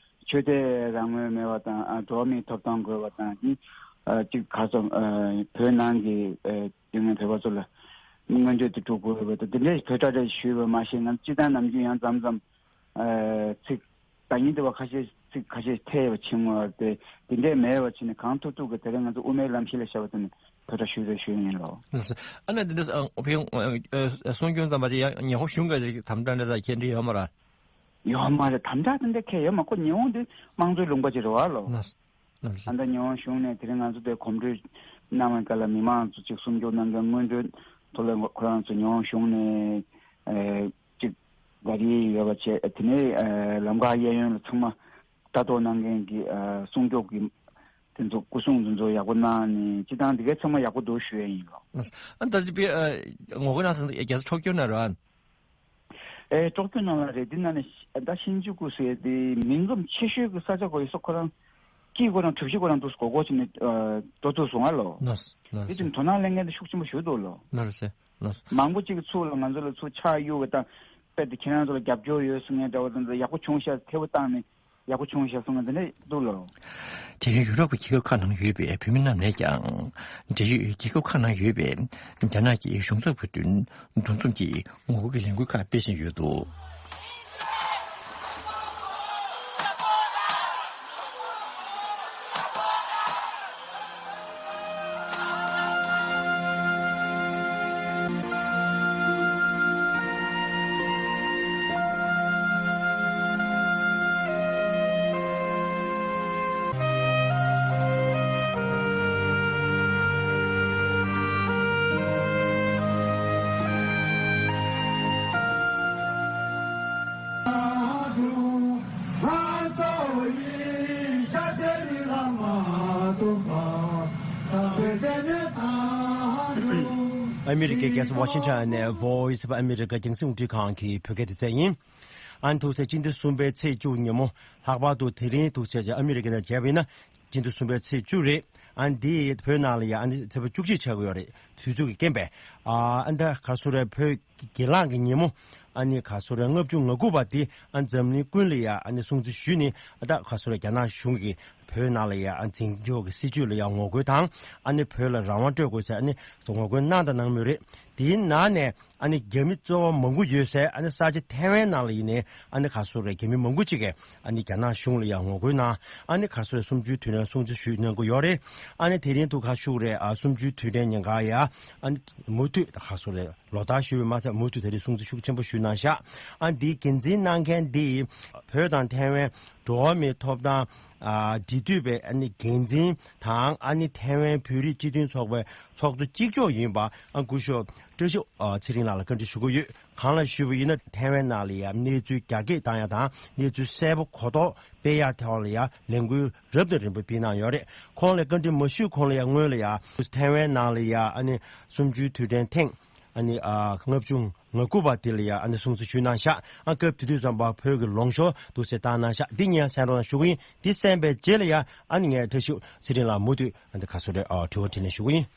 ཆོས་དད་རང་མོས་མེད་པ་དང་ཨ་འགྲོ་བ་མིའི་ཐོབ་ཐང་དགོས་པ་དང་ཨ་གཅིག་གར་སོགས་ཨ་བོད་ནང་གི་ཨ་སྐྱེ་དངོས་བོད་པ་ཚོ་ལ་མངོན་འདོད་དུ་སྒྲུབ་དགོས་པ་དང་དེ་འདྲའི་བོད་སྒྲ་རེ་ཞུས་པ་མ་ཤེས་ང་ཚོ་སྤྱི་བཏང་ནམ་རྒྱུན་ཡང་མཚམས་མཚམས་ཨ་ཚིག་ད་ཉིན་དེ་བ་ཁ་ཤས་ཚིག་ཁ་ཤས་ཐལ་བ་ཕྱིན་པ་དེ་དེ་འདྲས་མེད་པ་ཕྱིན་ནས་གང་ཐུབ་ཐུབ་ཀྱིས་དེ་རིང་ང་ཚོ་དབུ་མའི་ལམ་གཞི་ལ་བཞག་པ་དེ་ནི་བོད་སྒྲ་ཞུ་རེ་ཞུ་ཡིན་ལོ། ཨ་ནི་འདི་འདྲ་ཕན་གསུང་སྐྱོང་ཙམ་པ་དེ་ཡང་ཉི་ཧོང་གཞུང་གི་དམ་དྲག་འདྲ་དང་ཁྱད་འདྲི་ཡོད་མ་རེད། ཡོད་མ་རེད། དམ་དྲག་དེ་འདྲ་ཁྱད་ཡོད་མ་ཁོ་ཉི་ཧོང་དེ་དམངས་གཙོའི་ལུང་པ་ཅིག་རེད་བ་ལོ། ལགས་སོ། ལགས་སོ། ཨ་ད་ཉི་ཧོང་གཞུང་ནས་དེ་རིང་ང་ཚོ་དེ་གོམ་བགྲོད་གནང་བའི་སྐབས་ལ་མི་མང་ཚོ་ཅིག་སྲུང་སྐྱོབ་གནང་མཁན་སྔོན་འགྲོའི་ཐོག་ལ་ཁོ་རང་ཚོ་ཉི་ཧོང་གཞུང་ནས་ཨེ་གཅིག་ག་རེ་ཡོད་པ་བྱས་དེ་ནས་ཨ་ལམ་ཁ་གཡས་གཡོན་ལ་ཚང་མ་ལྟ་རྟོག་གནང་མཁན་གྱི་ཨ་སྲུང་སྐྱོབ་ཀྱི་དེ་ཚོ་སྐུ་སྲུང་དེ་ཚོ་ཡག་པོ་གནང་ནས་སྤྱི་བཏང་དེ་གའི་ཚང་མ་ཡག་པོ་འདུག་ཞུ་ཡ་ཡིན་ལོ། ཨ་ད་ཅི་པའི་ངོ་རྒོལ་གནང་སོང་རྒྱལ་ས་ཊོ་ཀྱོ་ན་ར། ཨེ་ཊོ་ཀྱོ་ནང་ལ་རེད། དེ་ན་ནས་ད་ཤིན་ཇུ་ཀུ་ཟེར་དེ་མིང་ཙམ་ཆེ་ཤོས་ཀྱི་ས་ཆ་གོ་ཡོད་ས་ཁོ་རང་སྐྱིད་ཁོ་རང་གྲུ་བཞི་ཁོ་རང་འདུག་སྒོ་སྒོ་ཕྱེ་ནས་འགྲོ་ཐུབ་སོང་ང་ལོ། ལགས་སོ། ལགས་སོ། དེ་དུས་དོ་སྣང་ལེན་མཁན་དེ་ཤུགས་ཆེན་པོ་ཞུ་འདུག་ལོ། ལགས་སོ། ལགས་སོ། མང་པོ་ཅིག་གིས་ཚུར་ལ་ང་ཚོ་ལ་ཚུར་ཕྱག་གཡུག་གི་དང་དཔེ་དེ་ཁྱེད་རང་ཚོ་ལ་རྒྱབ་སྐྱོར་ཡོད་གསུང་མཁན་འདྲ་བོ་དེ་ཚོ་ཡག་པོ་བྱུང་ཤག་ཐེ་བོ་བཏང་ནས་ཡག་པོ་བྱུང་ཤག་གསུང་མཁན་དེ་འདྲ་འདུག་ལོ། དེ་རིང་ཡུ་རོབ་ཀྱི་རྒྱལ་ཁབ་ཁག་ནང་ཡོད་པའི་བོད་མི་རྣམས་ནས་ཀྱང་འབྲེལ་ཡོད་རྒྱལ་ཁབ་ཁག་ནང་ཡོད་པའི་རྒྱ་ནག་གི་གཞུང་ཚབ་པ་མདུན་འདུ་འཛོམས་ཀྱིས་ངོ་རྒོལ་གྱི་ལས་འགུལ་ཁག་སྤེལ་བཞིན་ཡོད་འདུག་ཨ་མི་རི་ཀའི་རྒྱལ་ས་ཝ་ཤིང་ཊོན་ནས་Voice of America རྒྱང་སྲིང་རླུང་འཕྲིན་ཁང་གི་བོད་སྐད་སྡེ་ཚན་ཡིན། ཨ་ནི་ཐུག་ཚེ་སྤྱི་ཟླ་གསུམ་པའི་ཚེས་བཅུ་ཉིན་མོ་ལྷག་པར་དུ་དེ་རིང་ཐུག་ཚེ་ཨ་མི་རི་ཀའི་ནང་བརྒྱབ་ཡིན་ན་སྤྱི་ཟླ་གསུམ་པའི་ཚེས་བཅུ་རེད། ཨ་ནི་འདི་བོད་ནང་ལ་ཡ་ཨ་ནི་ཚེས་པ་བཅུ་གཅིག་ཆགས་ཀྱི་ཡོད་རེད། དུས་ཚོད་ཀྱི་རྐྱེན་པས། ཨ་ཨ་ནི་ད་ག་སོ་རེད། བོད་སྒེར་ལངས་ཀྱི་ཉིན་མོ་ཨ་ནི་ག་སོ་རེད། ལྔ་བཅུ་ང་དགུ་པ་འདི་ཨ་འཛམ་གླིང་ཀུན་ལ་ཡ་ཨ་ནི་སྲུང་བརྩི་ཞུས་ནས་ཨ་ད་ག་སོ་རེད། རྒྱ་ནག་གཞུང་གིས་བོད་ནང་ལ་ཡ་ཨ་འཛིན་སྐྱོང་གི་སྲིད་བྱུས་ལ་ཡ་ངོ་རྒོལ་དང་ཨ་ནི་བོད་ལ་རང་དབང་སྤྲོད་དགོས་ཟེར་ཨ་ནི་ངོ་རྒོལ་གནང་དང་གནང་མུས་རེད། དེའི་ནང་ནས་ཨ་ནི་རྒྱ་མི་གཙོ་བོ་མང་པོ་ཡོད་སའི་ཨ་ནི་ས་ཆ་ཐའེ་ཝན་ནང་ལ་ཡིན་ནའི་ཨ་ནི་ག་སོ་རེད། རྒྱ་མི་མང་པོ་ཅིག་གིས་ཨ་ནི་རྒྱ་ནག་གཞུང་ལ་ཡང་ངོ་རྒོལ་གནང་། ཨ་ནི་ག་སོ་རེད། གསུམ་བཅུའི་དུས་དྲན་སྲུང་བརྩི་ཞུས་གནང་གི་ཡོད་རེད། ཨ་ནི་དེ་རིང་དུ་ག་ཞུ་རེད། ཨ་གསུམ་བཅུའི་དུས་དྲན་ཉིན་ག་ཡ་ཨ་ནི་མུ་མཐུད་ག་སོ་རེད། ལོ་ལྟར་ཞུ་བའི་མ་ཚད་མུ་མཐུད་དེ་རིང་སྲུང་བརྩི་ཤུགས་ཆེན་པོ་ཞུས་གནང་ཤག་ཨ་འདིའི་འགན་འཛིན་གནང་མཁན་འདི་བོད་དང་ཐའེ་ཝན་འགྲོ་བ་མིའི་ཐོབ་ཐང་ཨ་འབྲེལ་མཐུད་པའི་ཨ་ནི་འགན་འཛིན་དང་ཨ་ནི་ཐའེ་ཝན་བོད་རིགས་སྤྱི་མཐུན་ཚོགས་པའི་ཚོགས་གཙོ་གཅིག་ལྕོགས་ཡིན་པ་ཨ་སྐུ་ཞབས་བཀྲ་ཤིས་ཨ་ཚེ་རིང་ལགས་ལ་བཀའ་འདྲི་ཞུ་གི་ཡོད། གང་ལ་ཞུས་པ་ཡིན་ན་ཐའེ་ཝན་ནང་ལ་ཡ་གནས་ཚུལ་རྒྱ་སྐྱེད་བཏང་ཡ་དང་གནས་ཚུལ་གསལ་པོ་གོ་རྟོགས་སྤེལ་ཡ་ཐོག་ལ་ཡ་ལས་འགུལ་རབ་དང་རིམ་པ་སྤེལ་གནང་ཡོད་རེད། ཁོང་ལ་བཀའ་འདྲི་མ་ཞུས་གོང་ལ་ཡ་སྔོན་ལ་ཡ་ཐའེ་ཝན་ནང་ལ་ཡ་ཨ་ནི་གསུམ་བཅུའི་དུས་དྲན་ཐེངས་ཨ་ནི་ཨ་ལྔ་བཅུ་ང་དགུ་པ་དེ་ལ་ཡ་ཨ་ནི་སྲུང་བརྩི་ཞུས་གནང་ཤག་ཨ་སྐབས་དེ་དུས་ཙམ་པ་བོད་ཀྱི་ལོངས་ཤོག་འདུག་སེ་བཏང་གནང་ཤག་འདི་ངས་གསན་རོགས་གནང་ཞུ་གི་ཡིན། འདི་གསན་པའི་རྗེས་ལ་ཡ་ཨ་ནི་ངས་བཀྲ་ཤིས་ཚེ་རིང་ལགས་མུ་མཐུད་ཨ་འདི་ག་སོ་རེད། ཨ་དྲི་བ་དྲིས་ལན་ཞུ་གི་ཡིན།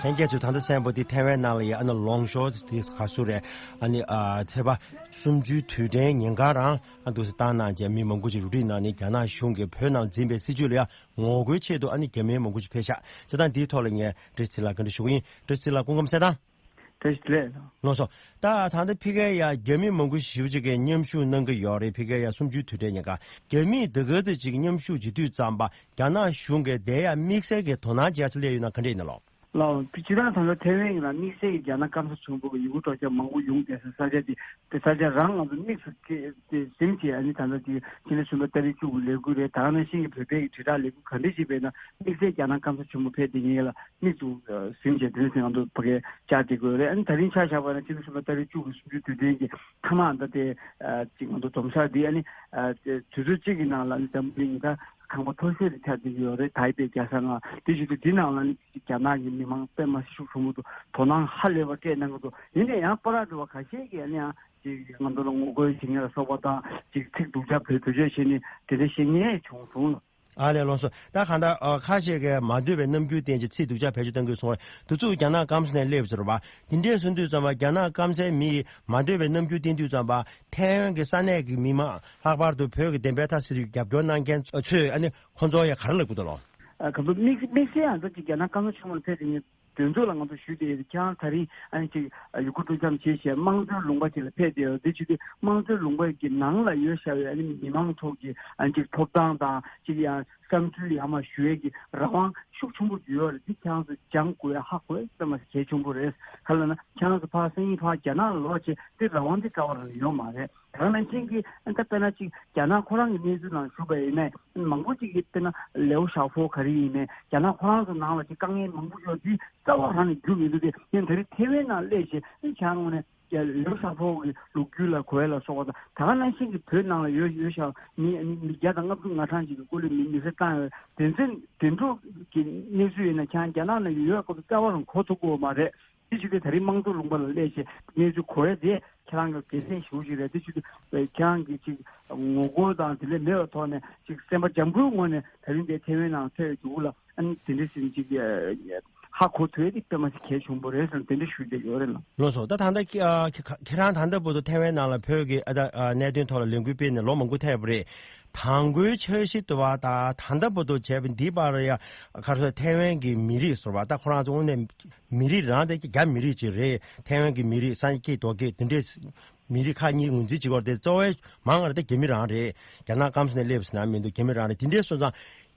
ལྷན་རྒྱས་ཚོས་ད་ལྟ་གསན་པ་འདི་ཐའེ་ཝན་ནང་ལ་ཡ་ཨ་ནི་ལོངས་ཤོག་འདི་ག་སོ་རེད། ཨ་ནི་ཨ་ཚེས་པ་གསུམ་བཅུའི་དུས་དྲན་ཉིན་ག་རང་ཨ་འདུག་སེ་བཏང་གནང་བྱས་མི་མང་པོ་ཅིག་རུ་སྒྲིག་གནང་ནས་རྒྱ་ནག་གཞུང་གིས་བོད་ནང་འཛིན་པའི་སྲིད་བྱུས་ལ་ཡ་ངོ་རྒོལ་ཆེད་དུ་ཨ་ནི་རྒྱ་མི་མང་པོ་ཅིག་ཕེབས་ཤག་བྱས་ཙང་འདིའི་ཐོག་ལ་ངས་བཀྲ་ཤིས་ཚེ་རིང་ལགས་བཀའ་འདྲི་ཞུ་གི་ཡིན། བཀྲ་ཤིས་ཚེ་རིང་ལགས་སྐུ་ཁམས་བཟང་། བེད་སྤྱོད་ལས། ལགས་སོ། ད་ད་ལྟ་ཕ་གིར་ཡ་རྒྱ་མི་མང་པོ་ཞེ་པོ་ཅིག་གིས་མཉམ་ཞུགས་གནང་གི་ཡོད་རེད། ཕ་གིར་ཡ་གསུམ་བཅུའི་དུས་དྲན་ཉིན་ཀ་རྒྱ་མིས་འདི་ག་ཚོད་ཅིག་མཉམ་ཞུགས་བྱེད་དུས་ཙམ་པ་རྒྱ་ནག་གཞུང་གིས་དེ་ཡ་དམིགས་བསལ་གྱི་དོ་སྣང་བྱེད་ཡ་ཅིག་སླེབས་ཡོད་ན་ག་འདྲ་ཡིན་ན་ལགས། ལགས། སྤྱིར་བཏང་ད་ལྟ་ཐེ་ཝན་ཡིན་ན་དམིགས་བསལ་གྱི་རྒྱ་ནག་སྐམ་ས་ཆེན་པོ་གི་ཡུ་གུར་སྤྲོ་འཆམ་མང་པོ་ཡོང་བསྡད་ས་ས་ཆ་དེ་དེ་ས་ཆ་རང་ང་ཚོ་དམིགས་སུ་བསྐྱེད་དེ་ཟིན་བྱས། ཨ་ནི་ད་ལྟ་དེ་ཕྱི་ཟླ་གསུམ་པ་ཏ་རིག་བཅུ་དགུ་ལས་འགུལ་རེད། ད་ག་ནང་བཞིན་གྱི་བོད་པའི་གི་དྲིལ་བསྒྲགས་ལས་འགུལ་ག་འདྲ་ཞིག་སྤེལ་ན་དམིགས་བསལ་རྒྱ་ནག་སྐམ་ས་ཆེན་པོ་ཕེབས་བསྡད་མཁན་ལ་དམིགས་སུ་ཟིན་བྱས་དེ་ནས་ང་ཚོ་ཕ་གིར་བཅར་བསྡད་དགོས་རེད། ཨ་ནི་ད་རིང་ཆ་བཞག་པ་ན་ཕྱི་ཟླ་གསུམ་པ་ཏ་རིག་བཅུ་དགུ་གསུམ་བཅུའི་དུས་དྲན་གྱི་མཐའ་མ་ད་ལྟ་ཅིག་ང་ཚོ་འཛོམས་ས་འདི་ཨ་ནི་དུས་ཚོད་གཅིག་གི་ནང་ལ་ཨ་ནི་འཛམ་བུ་གླིང་ཉི་ཤུ་རྩ་གང་པ་མཐོ་ཤོས་དེ་ཆགས་བསྡད་ཀྱི་ཡོད་རེད། ཐའི་པེ་རྒྱལ་ས་ལྔ་དེ་བཞིན་དུ་འདི་ནང་ལ་ནི་རྒྱ་ནག་གི་མི་མང་དཔེ་མ་སྲིད་ཤུགས་ཆེན་པོ་འདུག་དོ་སྣང་ཧ་ལས་པ་སྤྲད་གནང་གི་འདུག་ཡིན་ནའི་ཡང་པར་འགྲོ་བ་ཁ་ཤས་ཀྱིས་ཨ་ནི་ཡང་ཅིག་ང་ཚོ་ལ་ངོ་རྒོལ་བྱེད་མཁན་ལ་སོགས་པ་དང་ཅིག་ཚིག་སྡུག་ཅག་བེད་སྤྱོད་བྱས་ནས་དེ་འདྲ་བཤད་མཁན་བྱུང་སོང་། ཨ་ལས། ལགས་སོ། ད་གང་ལྟར་ཨ་ཁ་ཤས་ཀྱིས་མ་འདོད་པའི་རྣམ་འགྱུར་བསྟན་ཅིང་ཚིག་སྡུག་ཅག་བེད་སྤྱོད་གཏང་གི་སོང་བས་དུས་ཚོད་རྒྱ་ནག་སྐམ་ས་ནས་སླེབས་ཟེར་བ་དེ་འདྲས་སོང་དུས་ཙམ་པ་རྒྱ་ནག་སྐམ་སའི་མི་ཡིས་མ་འདོད་པའི་རྣམ་འགྱུར་བསྟན་དུས་ཙམ་པ་ཐའེ་ཝན་གྱི་ས་གནས་ཀྱི་མི་མང་ལྷག་པར་དུ་བོད་ཀྱི་བདེན་པའི་མཐའ་གསལ་རྒྱབ་སྐྱོར་གནང་མཁན་ཚོས་ཨ་ནི་ཁོང་ཚོ་ཡང་ག་རེ་ལབ་ཀྱི་འདུག་ལགས། ཨ་གང་ལྟར་དམིགས་དམིགས་བསལ་ཡང་ད་ཅིག་རྒྱ་ནག་སྐམ་ས་ཆེན་མོ་ལ་ཕེབས་དེ་ངས་དོན་ཚོགས་ལ་ང་ཚོ་ཞུས་ཏེ་ཡོད། ཁྱེད་རང་ད་རིང་ཨ་ནི་ཅིག་ཡུ་གུར་སྤྲོ་འཆམ་བྱེད་བྱས་དམངས་གཙོའི་ལུང་པ་ཅིག་ལ་ཕེབས་བསྡད་ཡོད། དེ་བྱེད་དུས་དམངས་གཙོའི་ལུང་པ་གི་ནང་ལ་ཡོད་བཞག་པའི་ཨ་ནི་མི་མང་ཚོ་གི་ཨ་ནི་ཅིག་ཐོབ་ཐང་དང་ཅིག་ཡང་བསམ་ཚུལ་ཡར་མར་ཞུ་ཡས་ཀྱི་རང་དབང་ཤུགས་ཆེན་པོ་ཡོད་རེད། དེ་ཁྱེད་རང་ཚོ་སྦྱང་དགོས་ཡ་ཧ་གོ་ཡ་དཔེ་མ་སྲིད་གལ་ཆེན་པོ་རེད། ག་རེ་ལབ་ན་ཁྱེད་རང་ཚོ་ཕར་སང་ཉིན་ཕར་རྒྱ་ནག་ལ་ལོག་བྱས་དེ་རང་དབང་དེ་རྩ་བ་རང་ཡོད་མ་རེད། ད་ག་ནང་བཞིན་གྱི་ད་དཔེར་ན་ཅིག་རྒྱ་ནག་ཁོ་རང་གི་གནས་ཚུལ་ནང་ཞུགས་པ་ཡིན་ན་མང་པོ་ཅིག་གིས་དཔེར་ན་ལེའོ་ཞའོ་ཧྥོ་ག་རེ་ཡིན་ནའི་རྒྱ་ནག་ཁོ་རང་ཚོ་ནང་ལ་ཅིག་དཀའ་ངལ་མང་པོ་ཡོད་དེ་རྩ་བ་རང་ནས་རྒྱུ་མི་འདུག་དེ་ཡིན་ད་རེས་ཐེ་ཝན་ནང་སླེབས་བྱས་ཨ་ནི་བྱ་ངོ་ནས་ལེའོ་ཞའོ་ཧྥོ་གི་ལོ་རྒྱུས་ལ་གོ་ཡ་ལ་སོགས་པ་དང་ད་ག་ནང་བཞིན་གྱི་བོད་ནང་ལ་ཡོད་ཡོད་ཤག་མི་མི་བརྒྱ་དང་ལྔ་བཅུ་ང་གྲངས་ཅིག་གི་སྐོར་ལ་མི་མི་ཚེ་བཏང་ཡོད། དེ་ཚོ་དེ་འདྲ་གི་གནས་ཚུལ་ཡིན་ན་ཁྱེད་རང་རྒྱ་ནག་ནང་ཡོད་ཡོད་སྐོར་དུ་རྩ་བ་རང་གོ་ཐུབ་ཀྱི་ཡོད་མ་རེད། དེ་བྱེད་དུས་ད་རེས་དམངས་གཙོ་ལུང་པ་ལ་སླེབས་བྱས་གནས་ཚུལ་གོ་ཡ་དེ་ཁྱེད་རང་གི་དགེ་མཚན་ཞེ་པོ་ཞིག་རེད། དེ་བྱེད་དུས་ཁྱེད་རང་གི་ཅིག་ངོ་རྒོལ་དང་དེ་ལས་མེད་པའི་ཐོག་ནས་ཅིག་སེམས་པ་འཇམ་པོའི་ངང་ནས་ད་རིང་འདིར་ཐེ་ཝན་ནང་ཕེབས་པའི་མཇུག་ལ་ཨ་ནི་དེ་འདྲ་ཞིག་ཅིག་ཧ་གོ་ཐུབ་ཡ་དེ་དཔེ་མ་སྲིད་གལ་ཆེན་པོ་རེད་ཟེར་ནས་དེ་འདྲ་ཞུས་བསྡད་ཡོད་རེད་ལགས། ལགས་སོ། ད་ད་ལྟ་ཁྱེད་རང་ད་ལྟ་བར་དུ་ཐེ་ཝན་ནང་ལ་བོད་ཀྱི་ཨ་ད་གནད་དོན་ཐོག་ལ་ལས་འགུལ་སྤེལ་ནས་ལོ་མང་པོ་ཐལ་བ་རེད། དང་པོའི་འཆར་གཞི་དུ་བ་ད་ད་ལྟ་བར་དུ་བྱས་པ་འདིའི་བར་ཡ་ག་རེ་ཟེར་ཐེ་ཝན་གྱི་མི་རིགས་ཟེར་བ་ད་ཁོ་རང་ཚོ་དངོས་གནས་མི་རིགས་རང་དེ་རྒྱ་མི་རིགས་ཅིག་རེད། ཐེ་ཝན་གྱི་མི་རིགས་སངས་རྒྱས་རྡོ་རྗེ་དེ་འདྲས་མི་རིགས་ཁག་གཉིས་ངོས་འཛིན་བྱེད་ཀྱི་ཡོད་རེད་དེ་གཙོ་བོའི་མང་བ་རེད་དེ་རྒྱ་མི་རང་རེད། རྒྱ་ནག་སྐམ་ས་ནས་སླེབས་ཟེར་ན་མི་འདུག་རྒྱ་མི་རང་རེད། དེ་འདྲས་སོང་ཙང་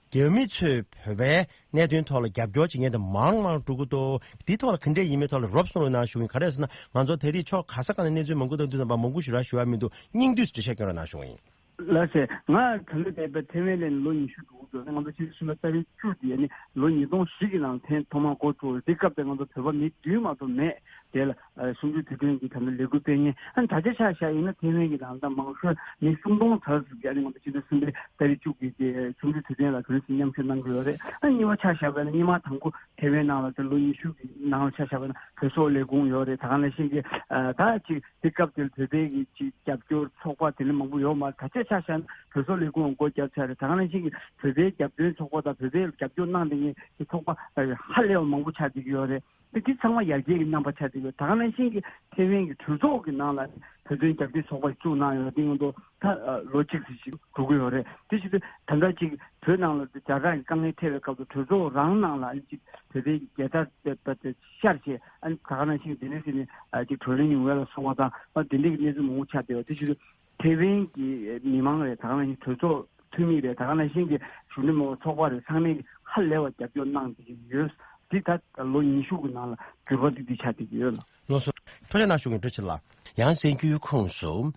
རྒྱ་མི་ཚོས་བོད་པའི་གནད་དོན་ཐོག་ལ་རྒྱབ་སྐྱོར་བྱེད་མཁན་དེ་མང་མང་འགྲོ་གི་འདུག་དེའི་ཐོག་ལ་ག་འདྲས་ཡིན་མིན་ཐོག་ལ་རོབ་གསུང་རོགས་གནང་ཞུ་གི་ཡིན། ག་རེ་ཟེར་ན་ང་ཚོ་ད་རེས་ཕྱོགས་ག་ས་ག་ནས་གནས་ཚུལ་མང་པོ་བཏང་དུས་ཙམ་པ་མང་པོ་ཞུ་ར་ཞུ་བ་མི་འདུག་སྙིང་བསྡུས་སུ་འགྲེལ་བཤད་སྐྱོན་རོགས་གནང་ཞུ་གི་ཡིན། ལགས་སེ། ང་ད་ལྟ་བསྡད་པའི་ཐེ་ཝན་ལ་ལོ་ཉི་ཤུ་འགྲོ་གི་འདུག་ང་ཚོ་ཕྱི་ཟླ་གསུམ་པའི་ཏ་རིག་བཅུ་དེ་ནི་ལོ་ཉིས་སྟོང་བཞི་གི་ནང་ཐེངས་ཐོག་མར་འགོ་བཙུགས། དེ་སྐབས་དེ་ང་ཚོ་བོད་པ་མི་བདུན་མ་གཏོགས་མེད། དེ་ལ་ཨ་གསུམ་བཅུའི་དུས་དྲན་གྱི་ད་ལྟ་ལས་འགུལ་སྤེལ་མཁན་ཨ་ད་ཆ་ཆ་བཞག་ཡིན་ན་ཐེ་ཝན་གྱི་ནང་ད་མང་ཤོས་མི་སུམ་སྟོང་ཙམ་ཞིག་ཨ་ནི་ང་ཚོ་ཕྱི་ཟླ་གསུམ་པའི་ཏ་རིག་བཅུ་གི་དེ་གསུམ་བཅུའི་དུས་དྲན་ལ་ག་རེ་ཟེར་མཉམ་ཞུགས་གནང་གི་ཡོད་རེད། ཨ་གཉིས་པ་ཆ་བཞག་པ་ཡིན་ན་སྔོན་མ་དང་པོ་ཐེ་ཝན་ནང་ལ་དེ་ལོ་ཉི་ཤུ་གི་ནང་ལ་ཆ་བཞག་པ་ཡིན་ན་བོད་སོག་ལས་ཁུངས་ཡོད་རེད། ད་ག་ནང་བཞིན་གྱི་ཨ་ད་ཅིག་དེ་སྐབས་དེར་བོད་པའི་གི་ཅིག་རྒྱབ་སྐྱོར་ཚོགས་པ་དེ་འདྲ་མང་པོ་ཡོད་མ་རེད། ད་ཆ་ཆ་བཞག་ན་བོད་སོག་ལས་ཁུངས་སྒོ་བརྒྱབ་ཚར་རེད། ད་ག་ནང་བཞིན་གྱི་བོད་པའི་རྒྱབ་སྐྱོར་ཚོགས་པ་དང་བོད་པའི་རྒྱབ་སྐྱོར་གནང་བསྡད་མཁན་གྱི་ཚོགས་པ་ཧ་ལས་པ་མང་པོ་ཆགས་བསྡད་ཀྱི་ཡོད་རེད། དེ་འདི་ཚང་མ་ཡར་རྒྱས་ཀྱི་རྣམ་པ་ཆགས་བསྡད་ཀྱི་ཡོད། ད་ག་ནང་བཞིན་གྱི་ཐེ་ཝན་གྱི་གྲོས་ཚོགས་ཀྱི་ནང་ལ་བོད་དོན་རྒྱབ་སྐྱོར་ཚོགས་པ་ཞིག་བཙུགས་གནང་ཡོད་རེད། དེ་ཡིན་དུས་ད་ལོ་གཅིག་ཙམ་ཞིག་འགྲོ་གི་ཡོད་རེད། དེ་བཞིན་དུ་ད་ལྟ་ཅིག་བོད་ནང་ལ་ཇག་ཁྲག་གི་དཀའ་ངལ་འཕྲད་པའི་སྐབས་སུ་གྲོས་ཚོགས་རང་ནང་ལ་ཅིག་བོད་པའི་རྒྱལ་དར་དེ་ཤར་བྱས་ཨ་ནི་ད་ག་ནང་བཞིན་དེ་ནས་ཟིན་ནས་ཅིག་བགྲོ་གླེང་ཡོང་བ་ལ་སོགས་པ་དང་ཨ་དེ་འདྲའི་གནས་ཚུལ་མང་པོ་ཆགས་བསྡད་པ་དེ་བཞིན་དུ། ཐེ་ཝན་གྱི་མི་མང་རེད། ད་ག་ནང་བཞིན་གྲོས་ཚོགས་འཐུས་མི་རེད། ད་ག་ནང་བཞིན་གྱི་གཞོན་ནུ་མི་ཚོགས་པ་རེད། ཚང་མས་ཧ་ལས་པ་རྒྱབ་སྐྱོར་གནང་བསྡད་ཀྱི་ཡོད། འདི་ད་ལོ་ཉི་ཤུ་གི་ནང་ལ་འགྱུར་བ་འདི་འདི་ཆགས་བསྡད་ཀྱི་ཡོད་ལ། ལགས་སོ། ཐུགས་རྗེ་གནང་ཞུ་གི་ཡིན། བཀྲ་ཤིས་ལགས། ཡང་གསར་འགྱུར་ཁོངས་སུ།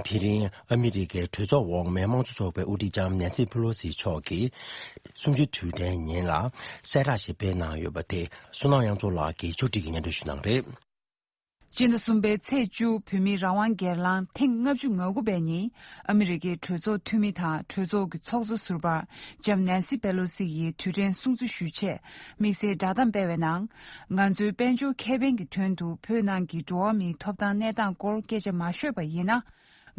དེ་རིང་ཨ་མི་རི་ཀའི་གྲོས་ཚོགས་འོག་མའི་དམངས་གཙོ་ཚོགས་པའི་དབུ་ཁྲིད་ལྕམ་ནན་སི་ཕེ་ལོ་སི་མཆོག་གིས་གསུམ་བཅུའི་དུས་དྲན་ཉིན་ལ་གསལ་བསྒྲགས་ཤིག་སྤེལ་གནང་ཡོད་པ་དེ་བསོད་ནམས་དབྱངས་མཚོ་ལགས་ཀྱིས་ཕྱོགས་སྒྲིག་གིས་སྙན་སྒྲོན་ཞུ་གནང་རེད། སྤྱི་ཟླ་གསུམ་པའི་ཚེས་བཅུ་བོད་མིའི་རང་དབང་སྒེར་ལངས་ཐེངས་ལྔ་བཅུ་ང་དགུ་པའི་ཉིན་ཨ་མི་རི་ཀའི་གྲོས་ཚོགས་འཐུས་མི་དང་གྲོས་ཚོགས་ཀྱི་ཚོགས་གཙོ་ཟུར་པ་ལྕམ་ནན་སི་པེ་ལོ་སི་ཡིས་དུས་དྲན་སྲུང་བརྩི་ཞུས་ཆེད་དམིགས་བསལ་བསྒྲགས་གཏམ་སྤེལ་བའི་ནང་། ང་ཚོའི་དཔལ་འབྱོར་ཁེ་ཕན་གྱི་དོན་དུ་བོད་ནང་གི་འགྲོ་བ་མིའི་ཐོབ་ཐང་གནས་སྟངས་སྐོར་སྐད་ཆ་མ་ཤོད་པ་ཡིན་ན།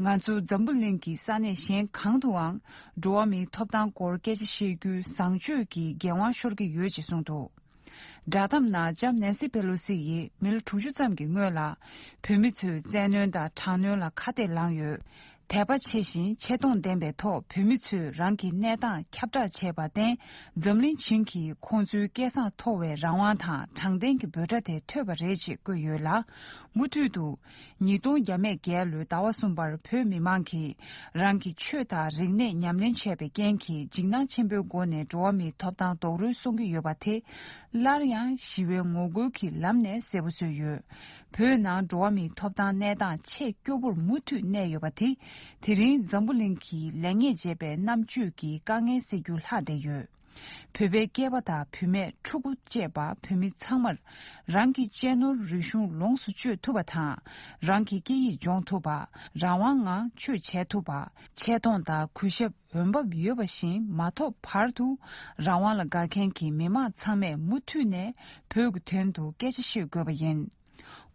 ང་ཚོ་འཛམ་བུ་གླིང་གི་ས་གནས་གཞན་གང་དུའང་འགྲོ་བ་མིའི་ཐོབ་ཐང་སྐོར་སྐད་ཆ་བཤད་རྒྱུའི་བཟང་སྤྱོད་ཀྱི་འགན་དབང་ཤོར་གྱི་ཡོད་ཅེས་གསུངས་འདུག་བསྒྲགས་གཏམ་ནང་ལྕམ་ནན་སི་པེ་ལོ་སི་ཡིས་མི་ལོ་དྲུག་ཅུ་ཙམ་གྱི་སྔོན་ལ་བོད་མི་ཚོའི་བཙན་གནོན་དང་དྲག་གནོན་ལ་ཁ་གཏད་ལངས་ཡོད། དད་པ་ཆེ་ཞིང་ཆེ་མཐོང་ལྡན་པའི་ཐོག་བོད་མི་ཚོས་རང་གི་གནས་སྟངས་ཁྱབ་བསྒྲགས་བྱས་པར་བརྟེན། འཛམ་གླིང་བྱིངས་ཀྱིས་ཁོང་ཚོའི་སྐལ་བཟང་མཐོ་བའི་རང་དབང་དང་དྲང་བདེན་གྱི་འབོད་སྒྲ་དེ་ཐོས་པ་རེད་ཅེས་བཀོད་ཡོད་ལ། མུ་མཐུད་དུ། ཉིས་སྟོང་བརྒྱ་མེད་བརྒྱད་ལོའི་ཟླ་བ་གསུམ་པར་བོད་མི་མང་གིས་རང་གི་ཆོས་དང་རིག་གནས་ཉམས་ལེན་བྱས་པའི་རྐྱེན་གྱིས་འཇིགས་སྣང་ཆེན་པོའི་སྒོ་ནས་འགྲོ་བ་མིའི་ཐོབ་ཐང་རྡོག་རོལ་གསུང་གི་ཡོད་པ་དེ། སླར་ཡང་ཞི་བའི་ངོ་རྒོལ་གྱི་ལམ་ནས་གསལ་པོ་བཟོས་ཡོད། བོད་ནང་འགྲོ་བ་མིའི་ཐོབ་ཐང་གནས་སྟངས་ཆེས་སྐྱོ་པོར་མུ་མཐུད་གནས་ཡོད་པ་དེ། དེ་རིང་འཛམ་བུ་གླིང་གིས་ལེགས་ཉེས་འབྱེད་པའི་རྣམ་དཔྱོད་ཀྱི་དཀའ་ངལ་སེལ་རྒྱུ་ལྷག་བསྡད་ཡོད། བོད་པའི་སྐྱེས་པ་དང་བུད་མེད་ཕྲུ་གུ་བཅས་པ་བོད་མི་ཚང་མར་རང་གི་གཅེས་ནོར་རིག་གཞུང་ལོངས་སུ་སྤྱོད་ཐུབ་པ་དང་། རང་གི་སྐད་ཡིག་སྦྱོང་ཐུབ་པ། རང་དབང་ངང་ཆོས་བྱེད་ཐུབ་པ། ཆེ་མཐོང་དང་གུས་ཞབས་འོས་འབབ་ཡོད་པ་བཞིན་མ་ཐོབ་བར་དུ་རང་དབང་ལ་དགའ་མཁན་གྱི་མི་མང་ཚང་མས་མུ་མཐུད་ནས་བོད་ཀྱི་དོན་དུ་སྐད་ཆ་བཤད་དགོས་པ་ཡིན།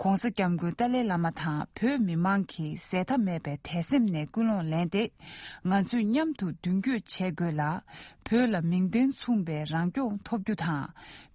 ༸གོང་ས་༸སྐྱབས་མགོན་ཏཱ་ལའི་བླ་མ་དང་བོད་མི་མང་གི་ཟད་མཐའ་མེད་པའི་དད་སེམས་ནས་ཀུན་སློང་ལེན་ཏེ། ང་ཚོས་མཉམ་དུ་མདུན་སྐྱོད་བྱེད་དགོས་ལ། བོད་ལ་མིང་དོན་མཚུངས་པའི་རང་སྐྱོང་ཐོབ་རྒྱུ་དང་།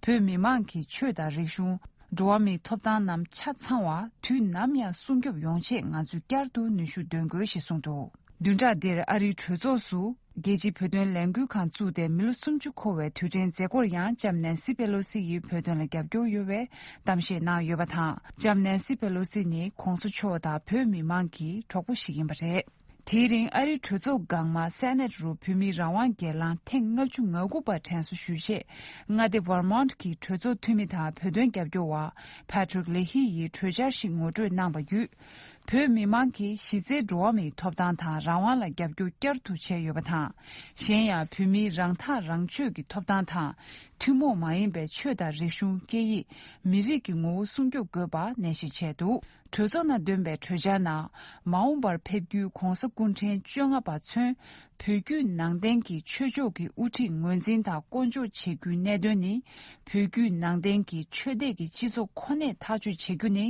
བོད་མི་མང་གི་ཆོས་དང་རིག་གཞུང་། འགྲོ་བ་མིའི་ཐོབ་ཐང་རྣམས་ཆ་ཚང་བ་དུས་ནམ་ཡང་སྲུང་སྐྱོབ་ཡོང་ཆེད་ང་ཚོས་བསྐྱར་དུ་ནུས་ཤུགས་འདོན་དགོས་ཞེས་གསུངས་འདུག་བདུན་ཕྲག་འདིར་ཨ་རིའི་གྲོས་ཚོགས་སུ། རྒྱལ་སྤྱིའི་བོད་དོན་ལས་འགུལ་ཁང་བཙུགས་ཏེ་མི་ལོ་སུམ་ཅུ་འཁོར་བའི་དུས་དྲན་མཛད་སྒོར་ཡང་ལྕམ་ནན་སི་པེ་ལོ་སི་ཡིས་བོད་དོན་ལ་རྒྱབ་སྐྱོར་ཡོད་པའི་གཏམ་བཤད་གནང་ཡོད་པ་དང་། ལྕམ་ནན་སི་པེ་ལོ་སི་ནི་༸གོང་ས་མཆོག་དང་བོད་མི་མང་གི་གྲོགས་པོ་ཞིག་ཡིན་པ་རེད། དེའི་རིང་ཨ་རིའི་གྲོས་ཚོགས་སྒང་མ་སེ་ནེ་ཊི་རུ་བོད་མིའི་རང་དབང་སྒེར་ལངས་ཐེངས་ལྔ་བཅུ་ང་དགུ་པར་དྲན་གསོ་ཞུ་ཆེད། མངའ་སྡེ་ཝར་མོན་ཊི་གི་གྲོས་ཚོགས་འཐུས་མི་དང་བོད་དོན་རྒྱབ་སྐྱོར་བ་ཕ་ཏྲིག་ལེ་ཧི་ཡིས་གྲོས་འཆར་ཞིག་ངོ་སྤྲོད་གནང་བ་བརྒྱུད། བོད་མི་མང་གིས་གཞི་རྩའི་འགྲོ་བ་མིའི་ཐོབ་ཐང་དང་རང་དབང་ལ་རྒྱབ་སྐྱོར་བསྐྱར་དུ་བྱས་ཡོད་པ་དང་། གཞན་ཡང་བོད་མིའི་རང་ཐག་རང་གཅོད་ཀྱི་ཐོབ་ཐང་དང་། ཐུན་མོང་མ་ཡིན་པའི་ཆོས་དང་རིག་གཞུང་། སྐད་ཡིག་མི་རིགས་ཀྱི་ངོ་བོ་སྲུང་སྐྱོབ་དགོས་པ་ནན་བཤད་བྱས་འདུག་གྲོས་ཚོགས་ནང་བཏོན་པའི་གྲོས་འཆར་ནང་། མ་འོངས་པར་ཕེབས་རྒྱུའི་༸གོང་ས་སྐུ་ཕྲེང་བཅོ་ལྔ་པ་ཚུན། བོད་བརྒྱུད་ནང་བསྟན་གྱི་ཆོས་ཕྱོགས་ཀྱི་དབུ་ཁྲིད་ངོས་འཛིན་དང་བསྐོ་འཇོག་བྱེད་རྒྱུའི་གནད་དོན་ནི། བོད་བརྒྱུད་ནང་བསྟན་གྱི་ཆོས་དད་ཀྱི་སྤྱི་ཚོགས་ཁོ་ནས་ཐག་གཅོད་བྱེད་རྒྱུ་ནི།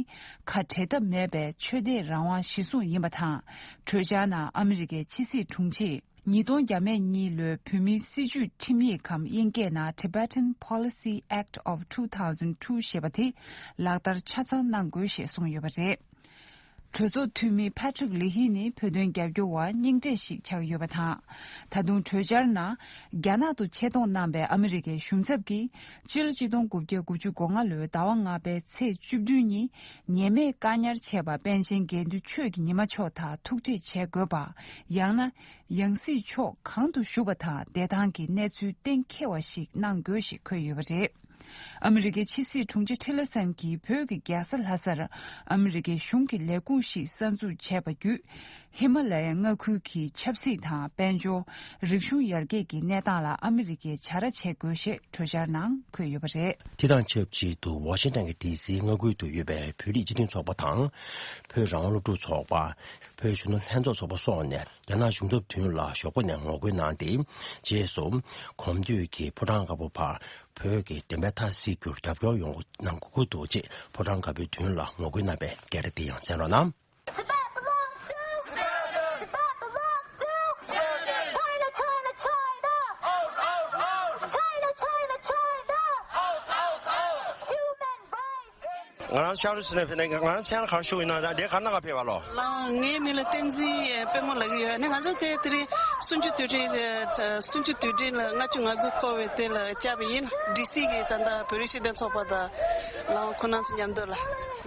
ཁ་བྲལ་ཐབས་མེད་པའི་ཆོས་དད་རང་དབང་གཞིར་བཟུང་ཡིན་པ་དང་། གྲོས་འཆར་ནང་ཨ་མི་རི་ཀའི་ཕྱི་སྲིད་དྲུང་ཆེས། ཉིས་སྟོང་བརྒྱ་མེད་གཉིས་ལོའི་བོད་མིའི་སྲིད་བྱུས་ཁྲིམས་ཡིག་གམ་དབྱིན་སྐད་ནང་Tibetan Policy Act of two thousand two ཞེས་པ་དེ་ལག་བསྟར་ཆ་ཚང་གནང་དགོས་ཞེས་གསུངས་ཡོད་པ་རེད། གྲོས་ཚོགས་འཐུས་མི་Patrick Leahy ནི་བོད་དོན་རྒྱབ་སྐྱོར་བ་རྙིང་གྲས་ཤིག་ཆགས་ཡོད་པ་དང་། ད་དུང་གྲོས་འཆར་ནང་། རྒྱ་ནག་ཏུ་ཆེད་གཏོང་གནང་པའི་ཨ་མི་རི་ཀའི་གཞུང་ཚབ་ཀྱིས་ཕྱི་ལོ་ཆིག་སྟོང་དགུ་བརྒྱ་དགུ་བཅུ་གོ་ལྔ་ལོའི་ཟླ་བ་ལྔ་པའི་ཚེས་བཅུ་བདུན་ཉིན་ཉེས་མེད་བཀག་ཉར་བྱས་པ་པཎ་ཆེན་དགེ་འདུན་ཆོས་ཀྱི་ཉི་མ་མཆོག་དང་ཐུག་འཕྲད་བྱེད་དགོས་པ། ཡང་ན། ཡང་སྲིད་ཕྱོགས་གང་དུ་བཞུགས་པ་དང་བསྡད་སྟངས་ཀྱི་གནས་ཚུལ་གཏན་འཁེལ་བ་ཞིག་གནང་དགོས་ཞེས་འཁོད་ཡོད་པ་རེད། ཨ་མི་རི་ཀའི་ཕྱི་སྲིད་དྲུང་ཆེ་ཊི་ལར་སན་གྱིས་བོད་ཀྱི་རྒྱལ་ས་ལྷ་སར་ཨ་མི་རི་ཀའི་གཞུང་གི་ལས་ཁུངས་ཤིག་གསར་འཛུགས་བྱས་པ་བརྒྱུད། ཧི་མ་ལ་ཡའི་མངའ་ཁུལ་གྱི་ཆབ་སྲིད་དང་དཔལ་འབྱོར། རིག་གཞུང་ཡར་རྒྱས་ཀྱི་གནས་སྟངས་ལ་ཨ་མི་རི་ཀས་བྱ་ར་བྱེད་དགོས་ཞེས་གྲོས་འཆར་ནང་འཁོད་ཡོད་པ་རེད། དེ་དང་ཆབས་ཅིག་ཏུ་ཝ་ཤིང་ཏན་གྱི་ཌི་སི་མངའ་ཁུལ་དུ་ཡོད་པའི་བོད་རིགས་སྤྱི་མཐུན་ཚོགས་པ་དང་། བོད་རང་དབང་སློབ་ཕྲུག་ཚོགས་པ། བོད་གཞོན་ནུ་ལྷན་ཚོགས་ཚོགས་པ་སོགས་ནས། རྒྱ་ནག་གཞུང་ཚབ་མདུན་ལ་ཞོགས་པ་ནས་ངོ་རྒོལ་གནང་སྟེ། རྗེས་སུ་གོམ་བསྡུས་ཀྱིས་ཕོ་བྲང་དཀར་པོ་བར་བོད་ཀྱི་བདེན་པའི་མཐའ་གསལ་རྒྱུར་རྒྱབ་སྐྱོར་ཡོང་གནང་དགོས་ཀྱི་འདུག་ཅེས་ཕོ་བྲང་དཀར་པོའི་མདུན་ལ་ངོ་རྒོལ་གནང་བའི་སྐད་ར་དེ་ཡང་གསན་རོགས་གནང་། Tibet belongs to Tibet belongs to China, China, China. China, China, China. Human rights. ང་རང་ཤར་རུ་སུ་ནས་ཕེབས་ནས་ང་རང་མཚན་ལ་ག་རེ་ཞུ་ཡིན་ན་ད་འདི་ག་ན་ག་ཕེབས་པ་ལོ། ལགས། ངའི་མིང་ལ་བསྟན་འཛིན་དཔལ་མོ་ལབ་ཀྱི་ཡོད། ཨ་ནི་ང་ཚོ་དེ་དེ་རིང་གསུམ་བཅུ་དུས་དྲན་གསུམ་བཅུ་དུས་དྲན་ལ་ལྔ་བཅུ་ང་དགུ་འཁོར་བའི་དེ་ལ་བཅར་བ་ཡིན། ཌི་སི་གི་ད་ལྟ་བོད་རིགས་སྤྱི་མཐུན་ཚོགས་པ་དང་ལགས་ཁོ་རང་ཚོ་མཉམ་དུ་ལ་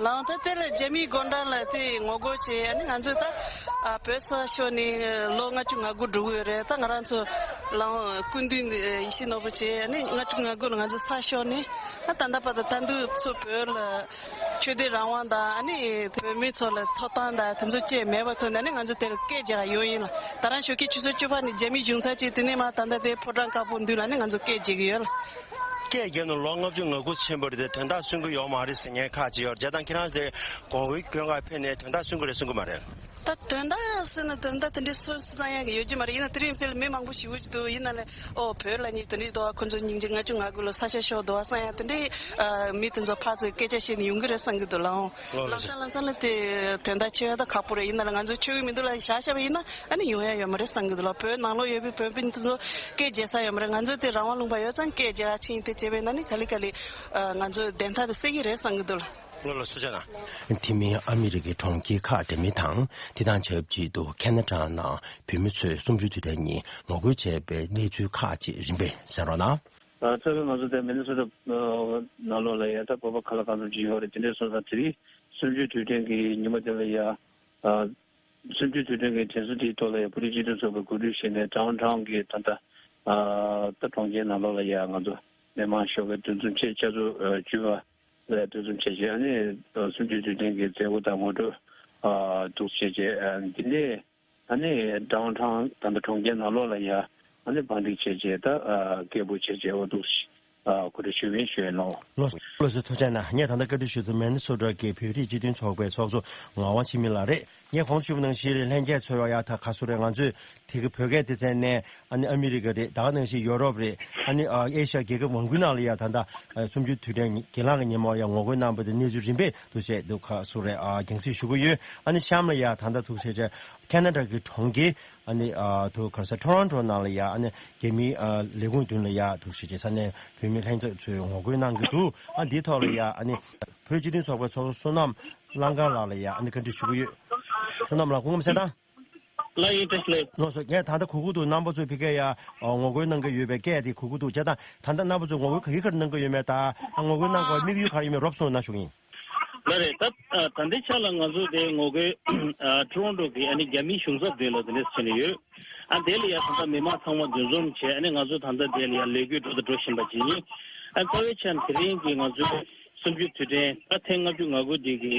ལགས། ད་དེ་ལ་རྒྱ་མིའི་སྒོ་འགྲམ་ལ་དེ་ངོ་རྒོལ་བྱས། ཨ་ནི་ང་ཚོས་ད་ཨ་བོད་ས་ཤོར་ནས་ལོ་ལྔ་བཅུ་ང་དགུ་འགྲོ་གི་ཡོད་རེད། ད་ང་རང་ཚོ་ལགས་སྐུ་མདུན་ཡིད་བཞིན་ནོར་བུ་བྱས། ཨ་ནི་ལྔ་བཅུ་ང་དགུ་ལ་ང་ཚོ་ས་ཤོར་ནས་ད་ད་ལྟ་བར་དུ་ད་དུང་ཚུར་བོད་ལ། ཆོས་དད་རང་དབང་དང་ཨ་ནི་བོད་མི་ཚོ་ལ་ཐོབ་ཐང་དང་དེ་ཚོ་བཅས་མེད་པ་ཐོན་ནས་ཨ་ནི་ང་ཚོ་དེར་སྐད་རྒྱག་ཡོང་ཡིན་ལ། ད་རང་ཞོགས་ཀས་ཆུ་ཚོད་བཅུ་པ་ནས་རྒྱ་མི་གཞུང་ཚབ་ཅིག་དེ་ནས་མར་ད་ལྟ་དེ་ཕོ་བྲང་དཀར་པོ་མདུན་ལ་ཨ་ནི་ང་ཚོ་སྐད་རྒྱག་གི་ཡོད་ལ། སྐད་རྒྱག་ནས་ལོ་ལྔ་བཅུ་ང་དགུ་ཕྱིན་པ་རེད་དེ་དོན་དག་གསུང་གི་ཡོད་མ་རེད་ཟེར་མཁན་ཁག་ཅིག་ཡོད་རེད། བྱས་ཙང་ཁྱེད་རང་དེ་གོང་བུའི་སྐྱོན་ག་ཕེབས་ནས་དོན་དག་གསུང་གི་རེད་གསུང་གི་མ་རེད། ད་དོན་དག་ཟེར་ན་དོན་དག་དེ་འདྲའི་སུ་བསམ་ཡག་གི་ཡོད་ཀྱི་མ་རེད། ཡིན་ན་དེ་རིང་དེ་ལ་མི་མང་པོ་ཞེ་པོ་ཅིག་འདུག་ཡིན་ན་ལས་ཨོ་བོད་ལ་ནི་དེ་འདྲའི་འདུག་ཨ། ཁོ་ཚོ་སྙིང་རྗེ། ལྔ་བཅུ་ང་དགུ་ལོ་ས་ཆ་ཤོར་འདུག་ཨ་བསམ་ཡག་དེ་འདྲའི་ཨ་མི་དེ་ཚོ་ཕར་ཚུར་སྐད་ཆ་བཤད་ནས་ཡོང་གི་རེད་བསམ་གི་འདུག་ལགས། ལམ་སང་ལམ་སང་ལ་དེ་དོན་དག་ཆེ་བ་ད་ཁག་པོ་རེད། ཡིན་ན་ལས་ང་ཚོ་ཆོས་ཀྱི་མི་འདུག་ལ་བཞག་བཞག་པ་ཡིན་ན་ཨ་ནི་ཡོང་ཡག་ཡོད་མ་རེད་བསམ་གི་འདུག་ལགས། བོད་ནང་ལོགས་ཡོད་པའི་བོད་པ་དེ་ཚོ་སྐད་རྒྱག་ས་ཡོད་མ་རེད། ང་ཚོ་དེ་རང་དབང་ལུང་པ་ཡོད་ཙང་སྐད་རྒྱག་ཕྱིན་དེ་བྱས་པས་ན་ནི་ག་ལེ་ག་ལེ་ཨ་ང་ཚོ་བདེན་མཐའ་དེ་གསལ་གི་རེད་བསམ་གི་འདུག་ལགས། ལོ་ལ་སུ་བྱ་ན། དེ་མིན་ཨ་མི་རི་ཀའི་གྲོང་ཁྱེར་ཁག་འདྲ་མིན་དང་། དེ་དང་ཆབས་ཅིག་ཏུ་ཁེ་ན་ཌ་ནང་བོད་མི་ཚོས་གསུམ་བཅུའི་དུས་དྲན་ཉིན་ངོ་རྒོལ་བྱས་པའི་གནས་ཚུལ་ཁག་ཅིག་རིམ་པས་གསན་རོགས་གནང་། ཨ་ད་ང་ཚོ་དེ་མི་ནི་སོ་ཊ་ནང་ལོགས་ལ་ཡ་ད་བོད་པ་ག་ལ་གང་འཚམ་ཅིག་ཡོད་རེད། དེ་འདྲའི་སོང་ཙང་དེ་རིང་གསུམ་བཅུའི་དུས་དྲན་གྱི་ཉིན་མོ་དེ་ལ་ཡ། ཨ་གསུམ་བཅུའི་དུས་དྲན་གྱི་དྲན་གསོ་དེའི་ཐོག་ལ་ཡ་བོད་རིགས་སྤྱི་མཐུན་ཚོགས་པའི་གོ་སྒྲིག་བྱས་ནས་ཌའོན་ཊའོན་གྱི་ད་ལྟ་ཨ་ད་གྲོང་ཁྱེར་ནང་ལོགས་ལ་ཡ་ང་ཚོ་མི་མང་ཞོགས་ཀས་འདུ་འཛོམས་བྱས། ཆ་ཚོད་བཅུ་པ་ལ་འདུ་འཛོམས་བྱས་བྱས། ཨ་ནི་གསུམ་བཅུའི་དུས་དྲན་གྱི་མཛད་སྒོ་དང་ངོ་སྤྲོད་ཨ་འདུག་བྱས་བྱས། ཨ་འདི་ནས་ཨ་ནི་ཌའོན་ཊའོན་ད་ལྟ་གྲོང་ཁྱེར་ནང་ལོགས་ལ་ཡ་ཨ་ནི་བང་སྒྲིག་བྱས་བྱས། ད་ཨ་སྐད་འབོད་བྱས་བྱས་འོ་འདུག་ཨ་གོ་སྒྲིག་ཞུས་པ་ཡིན་ཞུ་ཡ་ཡིན་ནོ། ལགས་སོ། ལགས་སོ། ཐུགས་རྗེ་གནང་། ངས་ད་ལྟ་བཀའ་འདྲི་ཞུ་དུས་མི་ནི་སོ་ཊ་གི་བོད་རིགས་སྤྱི་མཐུན་ཚོགས་པའི་ཚོགས་གཙོ་ངག་དབང་འཆི་མེད་ལགས་རེད། ངས་གོང་དུ་ཞུས་པ་ནང་བཞིན་ལྷན་རྒྱས་ཚོས་ཡང་ད་ག་སུ་རེད། ང་ཚོས་དེ་གི་བོད་སྐད་སྡེ་ཚན་ནས་ཨ་ནི་ཨ་མི་རི་ཀ་རེད། ད་ག་ནང་བཞིན་ཡོ་རོབ་རེད། ཨ་ནི་ཨ་ཨེ་ཤ་ཡ་རྒྱལ་ཁབ་མང་པོའི་ནང་ལ་ཡ་ད་ལྟ་ཨ་གསུམ་བཅུའི་དུས་དྲན་རྒན་ལགས་ཀྱི་ཉིན་མོ་ཡ་ངོ་རྒོལ་གནང་བ་དེ་གནས་ཚུལ་རིམ་པས་འདུག་བྱས་འདུག་ག་སུ་རེད། ཨ་རྒྱང་སྲིང་ཞུ་གི་ཡོད། ཨ་ནི་གཤམ་ལ་ཡ་ད་ལྟ་ཐུག་བྱས་བྱས་ཁེ་ན་ཌ་གི་གྲོང་ཁྱེར་ཨ་ནི་ཨ་ཐུག་ག་རེ་ཟེར་ཊོ་རོན་ཊོ་ནང་ལ་ཡ་ཨ་ནི་རྒྱ་མིའི་ཨ་ལས་ཁུངས་མདུན་ལ་ཡ་ཐུག་བྱས་བྱས་ས་གནས་བོད་མི་ལྷན་ཚོགས་ཚོས་ངོ་རྒོལ་གནང་གི་འདུག་ཨ་འདིའི་ཐོག་ལ་ཡ་ཨ་ནི་བོད་སྤྱི་མཐུན་ཚོགས་པའི་ཚོགས་གཙོ་བསོད་ནམས་གླང་དཀར་ལགས་ལ་ཡ་ཨ་ནི་བཀའ་འདྲི་ཞུ་གི་ཡོད། བསོད་ནམས་ལགས་སྐུ་ཁམས་བཟང་། ལགས་ཡིན། བཀྲ་ཤིས་བདེ་ལེགས། ལགས་སོ། ངས་ད་ལྟ་གོ་གི་འདུག་རྣམ་པ་ཚོས་ཕ་གིར་ཡ་ངོ་རྒོལ་གནང་གི་ཡོད་པའི་སྐད་དེ་གོ་གི་འདུག་བྱས་ཙང་ད་ལྟ་རྣམ་པ་ཚོས་ངོ་རྒོལ་ག་གི་ག་རེ་གནང་གི་ཡོད་མེད་དང་ངོ་རྒོལ་གནང་དགོས་དམིགས་ཡུལ་ག་རེ་ཡོད་མེད་རོབ་ཙམ་གནང་ཞུ་གི་ཡིན། ལགས་རེད། ད་ད་ལྟའི་ཆ་ལ་ང་ཚོ་དེ་ངོ་རྒོལ་ཊོ་རོན་ཊོ་གི་ཨ་ནི་རྒྱ་མིའི་གཞུང་ཚབ་དེ་ལ་དེ་འདྲས་བྱས་ནས་ཡོད། ཨ་དེ་ལ་ཡ་ད་ལྟ་མི་མང་ཚང་མ་འདུ་འཛོམས་བྱས། ཨ་ནི་ང་ཚོ་ད་ལྟ་དེ་ལ་ཡ་ལས་འགུལ་འགྲོ་དང་འགྲོ་བཞིན་པ་ཅིག་ཡིན། ཨ་རྩ་བའི་ཆ་ནས་དེ་རིང་གི་ང་ཚོའི་གསུམ་བཅུའི་དུས་དྲན་ད་ཐེངས་ལྔ་བཅུ་ང་དགུ་དེ་གི་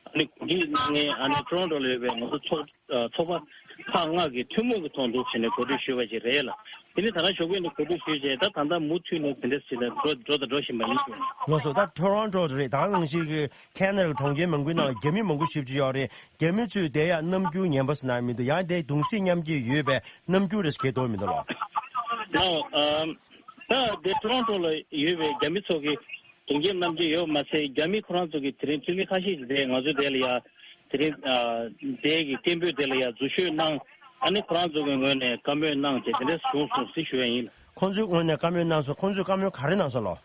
ཨ་ནི་གོ་སྒྲིག་གནང་མཁན་ཨ་ནི་ཊོ་རོན་ཊོ་ལ་ཡོད་པའི་ང་ཚོ་ཚོགས་ཨ་ཚོགས་པ་ཁག་ལྔ་གི་ཐུན་མོང་གི་ཐོག་འདུག་བྱས་ནས་གོ་སྒྲིག་ཞུས་པ་ཞིག་རེད་ལ། དེ་ནི་ད་ལྟ་ཞོགས་པ་ནས་གོ་སྒྲིག་ཞུས་བྱས་ད་ད་ལྟ་མུ་མཐུད་ནས་དེ་འདྲ་ཞིག་ལ་འགྲོ་འགྲོ་དང་འགྲོ་བཞིན་པ་ཡིན་ཞུ། ལགས་སོ། ད་ཊོ་རོན་ཊོ་རེད། ད་ག་ནང་བཞིན་གྱི་ཁེ་ན་ཌ་གྲོང་ཁྱེར་མང་པོའི་ནང་ལ་རྒྱ་མི་མང་པོ་ཞེ་པོ་ཅིག་ཡོད་རེད། རྒྱ་མི་ཚོས་དེ་ཡང་རྣམ་འགྱུར་ངན་པ་ཟེར་ན་མི་འདུག་ཡང་དེ་གདུང་སེམས་མཉམ་སྐྱེད་ཡོད་པའི་རྣམ་འགྱུར་རེ་ཞིག་སྐྱེ་དོན་མི་འདུག་ལགས། ལགས། ཨམ། ད་དེ་ཊོ་རོན་ཊོ་ལ་ཡོད་པའི་རྒྱ་མི་ཚོ་གི་གདུང་སེམས་མཉམ་སྐྱེད་ཡོད་མ་ཚད་རྒྱ་མི་ཁོ་རང་ཚོ་གི་དེ་རིང་འཐུས་མི་ཁ་ཤས་ཤིག་དེ་ང་ཚོ་དེ་ལ་ཡ་དེ་རིང་ཨ་དེ་གི་སྐད་འབོད་དེ་ལ་ཡ་འཛུལ་ཞུགས་གནང་། ཨ་ནི་ཁོ་རང་ཚོ་གི་ངོས་ནས་བཀའ་མོལ་གནང་བྱས་དེ་འདྲ་བྱུང་སོང་ཟེར་ཞུ་ཡ་ཡིན། ཁོང་ཚོའི་ངོས་ནས་བཀའ་མོལ་གནང་སོང་། ཁོང་ཚོས་བཀའ་མོལ་ག་རེ་གནང་སོང་ལགས།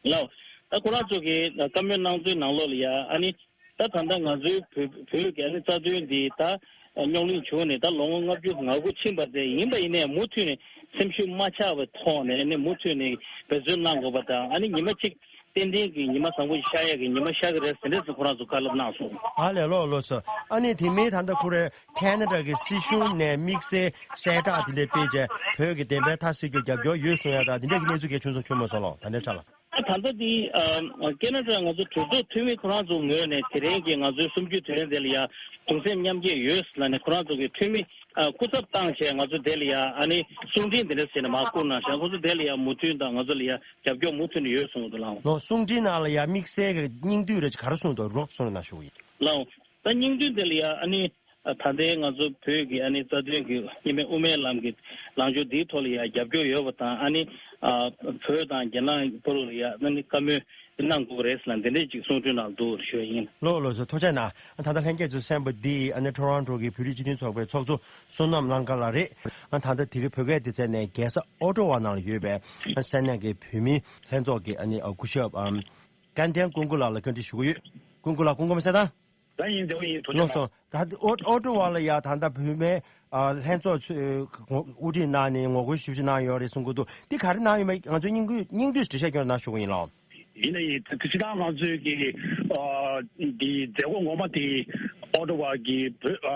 ལགས། ད་ཁོ་རང་ཚོ་གི་བཀའ་མོལ་གནང་ཚུལ་ནང་ལོགས་ལ་ཡ་ཨ་ནི་ད་ད་ལྟ་ང་ཚོའི་བོད་བོད་ཀྱི་ཨ་ནི་རྩ་དོན་འདི་ད་རྙོག་གླེང་བྱུང་ནས་ད་ལོ་ངོ་ལྔ་བཅུ་ང་དགུ་ཕྱིན་པ་དེ་ཡིན་པ་ཡིན་ནའི་མུ་མཐུད་ནས་སེམས་ཤུགས་མ་ཆག་པའི་ཐོག་ནས་ཨ་ནི་མུ་མཐུད་ནས་འབད་བརྩོན་གནང་དགོས་པ་དང་ཨ་ནི་ཉི་མ་གཅིག་ཏན་ཏན་གྱི་ཉི་མ་བཟང་པོ་ཞིག་ཤར་ཡག་གི་ཉི་མ་ཤར་གི་རེད་ཟེར་འདྲ་ཟེར་ཁོ་རང་ཚོ་བཀའ་སློབ་གནང་སོང་། ཨ་ལས། ལགས་ལགས་སོ། ཨ་ནི་དེ་མིན་ད་ལྟ་ཁོ་རེ་ཁེ་ན་ཌ་གི་སྲིད་གཞུང་ནས་དམིགས་བསལ་གསལ་བསྒྲགས་དེ་འདྲ་སྤེལ་བྱས་བོད་ཀྱི་བདེན་པའི་མཐའ་གསལ་རྒྱུར་རྒྱབ་སྐྱོར་ཡོད་གསུང་ཡ་ད་དེ་འདྲ་གི་གནས་ཚུལ་གལ་ཆུང་ཙམ་བྱུང་མ་སོང་ལགས། ད་ལྟའི་ཆ་ལ། ད་ད་ལྟ་འདི་ཨ་ཁེ་ན་ཌ་ང་ཚོ་གྲོས་ཚོགས་འཐུས་མི་ཁོ་རང་ཚོ་ངོས་ནས་དེ་རིང་གི་ང་ཚོའི་གསུམ་བཅུའི་དུས་དྲན་དེ་ལ་ཡ་གདུང་སེམས་མཉམ་སྐྱེད་ཡོད་ལབ་ནས་ཁོ་རང་ཚོ་གི་འཐུས་མི་ཨ་སྐུ་ཚབ་བཏང་བྱས་ང་ཚོ་དེ་ལ་ཡ་ཨ་ནི་གསུང་འཕྲིན་དེ་འདྲ་ཟེར་ནས་མར་བསྐུར་གནང་ཤག་ཁོ་ཚོ་དེ་ལ་ཡ་མོས་མཐུན་དང་ང་ཚོ་ལ་ཡ་རྒྱབ་སྐྱོར་མུ་མཐུད་ནས་ཡོད་གསུངས་འདུག་ལགས། ལགས། གསུང་འཕྲིན་ནང་ལ་ཡ་དམིགས་བསལ་གྱི་སྙིང་བསྡུས་རེ་ག་རེ་གསུངས་འདུག་རོབ་གསུངས་གནང་ཞུ་གི་ཡིན། ལགས། ད་སྙིང་བསྡུས་དེ་ལ་ཡ་ཨ་ནི་ད་ལྟའི་ང་ཚོ་བོད་ཀྱི་ཨ་ནི་རྩ་དོན་གྱི་གཉིས་སྨན་དབུ་མའི་ལམ་གྱི་ལངས་ཕྱོགས་འདིའི་ཐོག་ལ་ཡ་རྒྱབ་སྐྱོར་ཡོད་པ་དང་ཨ་ནི་ཨ་བོད་དང་རྒྱ་ནག་བར་ལ་ཡ་ཨ་ནི་བཀའ་མོལ་གནང་དགོས་རེད་ཟེར་ལ་འདི་འདྲས་ཅིག་གསུང་འཕྲིན་ནང་འདུག་ཞུ་བ་ཡིན། ལགས་ལགས་སོ། ཐུགས་རྗེ་གནང་། ད་ལྟ་ལྷན་རྒྱས་ཚོས་གསན་པ་འདི་ཨ་ནི་ཊོ་རོན་ཊོ་གི་བོད་རིགས་སྤྱི་མཐུན་ཚོགས་པའི་ཚོགས་གཙོ་བསོད་ནམས་གླང་དཀར་ལགས་རེད། ད་ལྟ་དེ་གའི་བོད་སྐད་སྡེ་ཚན་ནས་རྒྱལ་ས་ཨོ་ཊོ་ཝ་ནང་ལ་ཡོད་པའི་ས་གནས་ཀྱི་བོད་མིའི་ལྷན་ཚོགས་ཀྱི་ཨ་ནི་སྐུ་ཞབས་ཀན་ལྡན་ཀུན་དགའ་ལགས་ལ་བཀའ་འདྲི་ཞུ་གི་ཡོད། ཀུན་དགའ་ལགས་སྐུ་ཁམས་བཟང་། ད་ཡིན་འདྲ་བོ་ཡིན། ཐུགས་རྗེ་གནང་། ལགས་སོ། ད་ཨོ་ཨོ་ཊོ་ཝ་ལ་ཡ་ད་ལྟ་བོད་མིའི་ཨ་ལྷན་ཚོགས་ཚོས་དབུ་ཁྲིད་གནང་ནས་ངོ་རྒོལ་ཞེ་པོ་ཅིག་གནང་ཡོད་རེད་གསུང་གི་འདུག་འདི་ག་རེ་གནང་ཡོད་མེད་ང་ཚོས་སྙིང་བསྡུས་སྙིང་བསྡུས་འགྲེལ་བཤད་སྐྱོན་གནང་ཞུ་གི་ཡིན་ལགས། ཡིན་ན་ཡིན། ད་སྤྱིར་བཏང་ང་ཚོས་ཀྱི་ཨ་འདི་མཛད་སྒོ་ངོ་མ་དེ་ཨོ་ཊོ་ཝ་གི་བོད་ཨ་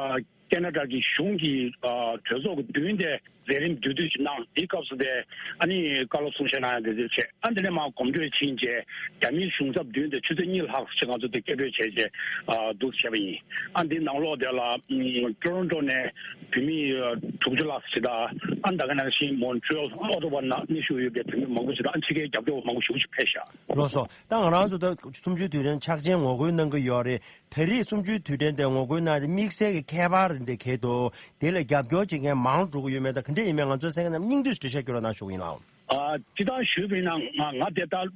ཁེ་ན་ཌ་གི་གཞུང་གི་ཨ་གྲོས་ཚོགས་ཀྱི་མདུན་དེ་མཛད་རིམ་བསྡུས་བསྡུས་ཤིག་གནང་། དེའི་སྐབས་སུ་དེ་ཨ་ནི་བཀའ་སློབ་གསུང་བཤད་གནང་ཡ་དེ་ཚོ་བྱས། ཨ་འདི་ནས་མར་གོམ་བགྲོད་ཕྱིན་རྗེས་རྒྱ་མིའི་གཞུང་ཚབ་མདུན་དེ་ཆུ་ཚོད་གཉིས་ལྷག་ཞིག་ང་ཚོ་དེ་སྐད་འབོད་བྱས་རྗེས་ཨ་འདུག་བྱས་པ་ཡིན། ཨ་འདི་ནང་ལོགས་དེ་ལ་ཨམ་ཊོ་རོན་ཊོ་ནས་བོད་མི་དྲུག་ཅུ་ལྷག་ཞིག་དང་ཨ་ད་ག་ནང་བཞིན་མོན་ཊི་རི་ཡལ་ཨོ་ཊོ་ཝ་ནང་གནས་བཞུགས་ཡོད་པའི་བོད་མི་མང་པོ་ཞིག་དང་ཨ་ཕྱི་རྒྱལ་རྒྱབ་སྐྱོར་བ་མང་པོ་ཞིག་ཕེབས་ཤག་ལགས་སོ། ད་ང་རང་ཚོ་ད་གསུམ་བཅུའི་དུས་དྲན་འཆར་ཅན་ངོ་རྒོལ་གནང་གི་ཡོད་རེད། ད་རེས་གསུམ་བཅུའི་དུས་དྲན་དེ་ངོ་རྒོལ་གནང་སྟེ་དམིགས་བསལ་གྱི་ཁྱད་པར་འདི་གལ་འདུག་དེ་ལ་རྒྱབ་སྐྱོར་བྱེད་མཁན་མང་འགྲོ་གི་ཡོད་མེད་དང་ག་འདྲ་ཡིན་མིན་ང་ཚོའི་གསན་མཁན་རྣམས་སྙིང་བསྡུས་འགྲེལ་བཤད་སྐྱོན་རོགས་གནང་ཞུ་གི་ཡིན་ལགས། ཨ་སྤྱིར་བཏང་ཞུས་པ་ཡིན་ན་ང་ང་དེ་ལྟར་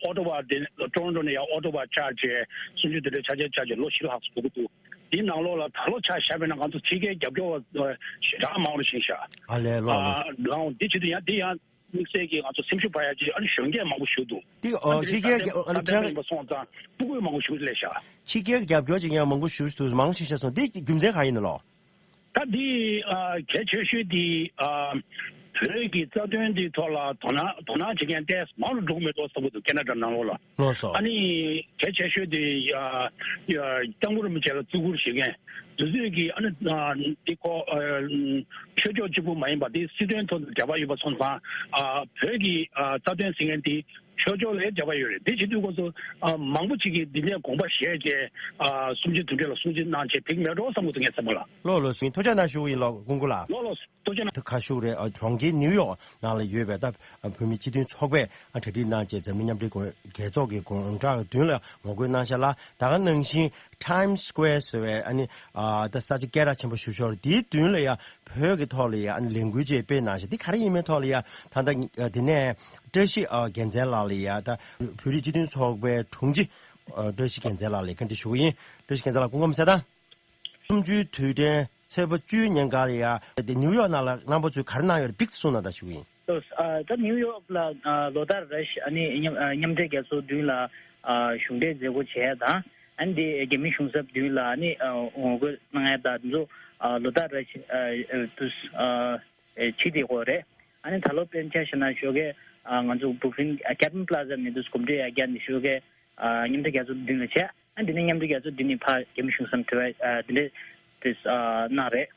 ཨོ་ཊོ་ཝ་དེ་ཊོ་རོན་ཊོ་ནས་ཡང་ཨོ་ཊོ་ཝ་བཅར་བྱས་གསུམ་བཅུའི་དུས་དྲན་འཆར་ཅན་བཅར་བྱས་ལོ་བཞི་ལྷག་ཙམ་འགྲོ་གི་འདུག་དེའི་ནང་ལོགས་ལ་ད་ལོ་ཆ་བཞག་པ་ཡིན་ན་ང་ཚོ་ཕྱི་རྒྱལ་རྒྱབ་སྐྱོར་བ་ཞེ་དྲག་མང་རུ་ཕྱིན་ཤག་ཨ་ལས། ལགས་ལགས། ཨ་ལའང་འདི་བྱེད་དུས་ཡང་འདི་ཡང་། དམིགས་བསལ་གྱི་ང་ཚོ་སེམས་ཤུགས་སྤར་ཡ་ཅིག་ཨ་ནི་གཞོན་སྐྱེས་མང་པོ་ཞིག་འདུག་དེ་ཨ་ཨོ་ཕྱི་རྒྱལ་གྱི་ཨ་ནི་ད་ལྟ་ཡིན་པ་སོང་ཙང་སྤུ་གུ་མང་པོ་ཞིག་སླེབས་ཤག་ཕྱི་རྒྱལ་གྱི་རྒྱབ་སྐྱོར་ཅིག་ཡང་མང་པོ་ཞིག་འདུག་མང་པོ་ཞིག་ཤར་སོང་། དེ་རྒྱུ་མཚན་གང་ཡིན་ནོ་ལོ། ད་འདི་ཨ་གལ་ཆེ་ཤོས་འདི་ཨ་བོད་ཀྱི་རྩ་དོན་འདི་ཐོག་ལ་དོ་སྣང་དོ་སྣང་བྱེད་མཁན་ཏོག་ཙམ་མང་རུ་འགྲོ་གི་མེད་འགྲོ་བསམ་གྱི་འདུག་ཁེ་ན་ཌ་ནང་ལོགས་ལ། ལགས་སོ། ཨ་ནི་གལ་ཆེ་ཤོས་དེ་ཡ་ཡ་སྐྱབས་མགོན་རིན་པོ་ཆེ་ལ་བརྩི་བཀུར་བྱེད་མཁན་དེ་ཚོས་ཀྱིས་ཨ་ནི་ཨ་འདི་ཁོ་ཨ་ཆོས་ཕྱོགས་གཅིག་པུ་མ་ཡིན་པ་དེ་སྲིད་དོན་ཐོག་ཏུ་རྒྱབ་པ་ཡོད་པ་སོང་ཙང་ཨ་བོད་ཀྱི་ཨ་རྩ་དོན་ཟེར་མཁན་དེ་ཆོས་ཕྱོགས་ལ་རྒྱབ་པ་ཡོད་རེད། དེ་བྱེད་དུས་སྐབས་སུ་ཨ་མང་པོ་ཅིག་གིས་འདི་ནས་དགོངས་པ་བཞེས་བྱས་ཨ་གསུམ་བཅུའི་དུས་དྲན་ལ་སྲུང་བརྩི་གནང་བྱས་ཕེབས་ཀྱི་མེད་འགྲོ་བསམ་གྱི་འདུག་ངས་བསམ་པ་ལ། ལགས་ལགས་སོ། ཐུགས་རྗེ་གནང་ཞུ་གི་ཡིན་ལགས་སྐུ་ངོ་ལགས། ལགས་ལགས་སོ། ཐུགས་རྗེ་གནང་། ད་ག་ཞུ་རེད། ཨ་གྲོང་ཁྱེར་ནིའུ་ཡོག་ནང་ལ་ཡོད་པའི་ད་བོད་མི་སྤྱི་མཐུན་ཚོགས་པས་ཨ་གྲ་སྒྲིག་གནང་བྱས་འཛམ་གླིང་མཉམ་འབྲེལ་རྒྱལ་ཚོགས་ཀྱི་དགོང་དག་གི་མདུན་ལ་ངོ་རྒོལ་གནང་བཞག་ལ། ད་ག་ནང་བཞིན་Times Square་ཟེར་བའི་ཨ་ནི་ཨ་ད་ས་ཆ་སྐད་གྲགས་ཆེན་པོ་ཞིག་ཤོར་དེའི་མདུན་ལ་ཡ་བོད་ཀྱི་ཐོག་ལ་ཡ་ཨ་ནི་ལས་འགུལ་ཅིག་སྤེལ་གནང་བཞག་དེ་ག་རེ་ཡིན་མིན་ཐོག་ལ་ཡ་ད་ལྟ་དེ་ནས་བཀྲ་ཤིས་རྒྱལ་མཚན་ལགས་ལ་ཡ་ད་བོད་རིགས་སྤྱི་མཐུན་ཚོགས་པའི་དྲུང་ཆེ་བཀྲ་ཤིས་རྒྱལ་མཚན་ལགས་ལ་བཀའ་འདྲི་ཞུ་གི་ཡིན། བཀྲ་ཤིས་རྒྱལ་མཚན་ལགས་སྐུ་ཁམས་བཟང་། གསུམ་བཅུའི་དུས་དྲན་ཚེས་པ་བཅུའི་ཉིན་ཀ་ལ་ཡ་དེ་ནིའུ་ཡོག་ནང་ལ་རྣམ་པ་ཚོས་ག་རེ་གནང་ཡོད་རེད། ཕིག་ཙམ་གསུངས་གནང་དང་ཞུ་གི་ཡིན། ཨ་ད་ནིའུ་ཡོག་ལ་ཨ་ལོ་ལྟར་རེ་བཞིན་ཨ་ནི་མཉམ་ཨ་མཉམ་འབྲེལ་རྒྱལ་ཚོགས་མདུན་ལ་ཨ་གཞུང་འབྲེལ་མཛད་སྒོ་བྱས་དང་ཨ་ནི་དེ་རྒྱ་མི་གཞུང་ཚབ་མདུན་ལ་ཨ་ནི་ཨ་ངོ་རྒོལ་གནང་ཡ་དང་དེ་ཚོ་ཨ་ལོ་ལྟར་རེ་བཞིན་ཨ་ཨ་དུས་ཨ་ཨ་བྱེད་བསྡད་ཡོད་རེད། ཨ་ནི་ད་ལོ་དཔེར་ན་ཆ་བཞག་ན་ཞོགས་ཀས་ཨ་ང་ཚོ་Brooklyn ཨ་Kaplan Plaza་ནས་དུས་གོམ་བགྲོད་ཡ་བརྒྱབ་ནས་ཞོགས་ཀས་ཨ་མཉམ་འབྲེལ་རྒྱལ་ཚོགས་མདུན་ལ་བྱས། ཨ་འདི་ནས་མཉམ་འབྲེལ་རྒྱལ་ཚོགས་འདི་ནས་ཕར་རྒྱ་མི་གཞུང་ཚབ་དེ་བས་ཨ་འདི་འདྲས་དེ་ཨ་གནང་རེད།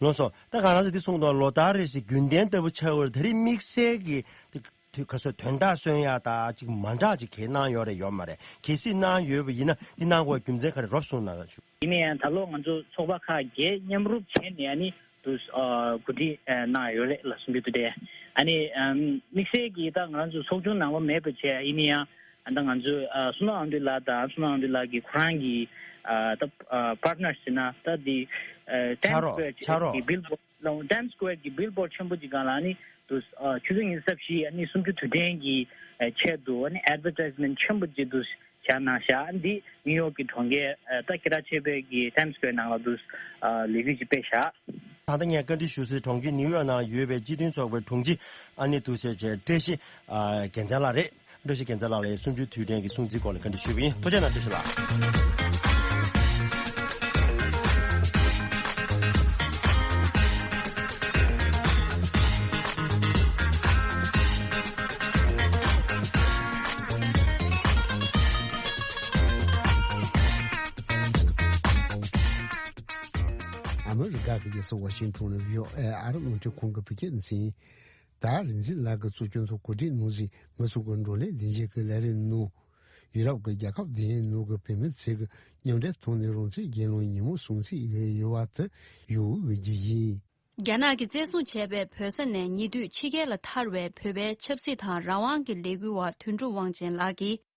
ལགས་སོ། ད་ག་རང་ཚོ་འདི་གསུངས་དང་ལོ་ལྟར་རེ་བཞིན་རྒྱུན་ལྡན་ལྟ་བུ་ཆགས་ཡོད་རེད། དེ་རིང་དམིགས་བསལ་གྱི་དེ་དེ་ག་ཚོད་དོན་དག་སོན་ཡ་ད་ཅིག་མ་འདྲ་ཅིག་གས་གནང་ཡོད་རེད་ཡོད་མ་རེད། གལ་སྲིད་གནང་ཡོད་པ་ཡིན་ན་འདི་གནང་དགོས་རྒྱུ་མཚན་ག་རེ་རོབ་གསུངས་གནང་ཞུ། ཡིན་ན་ཡང་ད་ལོ་ང་ཚོ་ཚོགས་པ་ཁག་བརྒྱད་མཉམ་རུབ་བྱས་ནས་ཨ་ནི་དུ་ཨ་གོ་སྒྲིག་ཨ་གནང་ཡོད་རེད་ལ་གསུང་རྒྱུ་དེ་རེད། ཨ་ནི་ཨམ་དམིགས་བསལ་གྱིས་ད་ང་རང་ཚོ་ཚོགས་ཆུང་ནང་པ་མེད་པ་བྱས། ཡིན་ན་ཡང་ཨ་ད་ང་ཚོའི་ཨ་བསོད་ནམས་དབང་འདུས་ལགས་དང་བསོད་ནམས་དབང་འདུས་ལགས་ཀྱི་ཁོ་རང་གི་ཨ་ད་ཨ་པར་ཊི་ནར་ཟེར་ན་ད་འདི་ཨ་ཕྱག་རོགས་Times Square་ཕྱག་རོགས་གི་billboard་ལ་Times Square་གི་billboard་ཆེན་པོ་ཅིག་སྒང་ལ་ཨ་ནི་དུ་ཨ་ཆུ་ཚོད་ཉི་ཤུ་རྩ་བཞི་ཨ་ནི་གསུམ་བཅུ་དུས་དྲན་གྱི་ཨ་ཆེད་དུ་ཨ་ནི་advertisement་ཆེན་པོ་ཅིག་དུ་བཞག་གནང་བཞག་འདི་ནིའུ་ཡོག་གི་གྲོང་ཁྱེར་ཨ་ད་སྐད་གྲགས་ཆེ་བའི་གི་Times Square་ནང་ལ་དུ་ཨ་ལས་འགུལ་ཅིག་སྤེལ་བཞག་ད་ལྟ་ངས་བཀའ་འདྲི་ཞུ་སའི་གྲོང་ཁྱེར་ནིའུ་ཡོག་ནང་ཡོད་པའི་སྤྱི་མཐུན་ཚོགས་པའི་དྲུང་ཆེ་ཨ་ནི་དུ་ཟེར་བྱས་བཀྲ་ཤིས་ཨ་རྒྱལ་མཚན་ལགས་རེད། བཀྲ་ཤིས་རྒྱལ་མཚན་ལགས་ལ་གསུམ་བཅུའི་དུས་དྲན་གྱི་སྲུང་བརྩིའི་སྐོར་ལ་བཀའ་འདྲི་ཞུས་པ་ཡིན། ཐུགས་རྗེ་གནང་། བཀྲ་ཤིས་ལགས། ཨ་མི་རི་ཀ་གི་རྒྱལ་ས་ཝ་ཤིང་ཊོན་ནས་བྷི་ཨོ་ཨེ་ཨ་རི་རླུང་འཕྲིན་ཁང་གི་བོད་སྐད་སྡེ་ཚན། ད་རིག་འཛིན་ལགས་ཀྱིས་གཙོ་སྐྱོང་དུ་གོ་སྒྲིག་གནང་རྗེས་ང་ཚོ་གི་བགྲོ་གླེང་ལྷན་རྒྱས་ཀྱི་ལས་རིམ་ནང་། ཡུ་རོབ་ཀྱི་རྒྱལ་ཁབ་དེའི་ནང་གི་བོད་མི་ཚོས་ཀྱི་མཉམ་འབྲེལ་ཐོག་ནས་རང་བཙན་སྒེར་ལངས་ཉིན་མོ་སྲུང་བརྩི་ཡོད་པ་དེ་ཡོད་འོས་ཀྱི་ཡིན། རྒྱ་ནག་གིས་བཙན་བཟུང་བྱས་པའི་བོད་ས་ནས་ཉེ་དུས་ཕྱི་རྒྱལ་ལ་ཐར་བའི་བོད་པའི་ཆབ་སྲིད་དང་རང་དབང་གི་ལས་འགུལ་བ་དོན་གྲུབ་དབང་ཆེན་ལགས་ཀྱིས།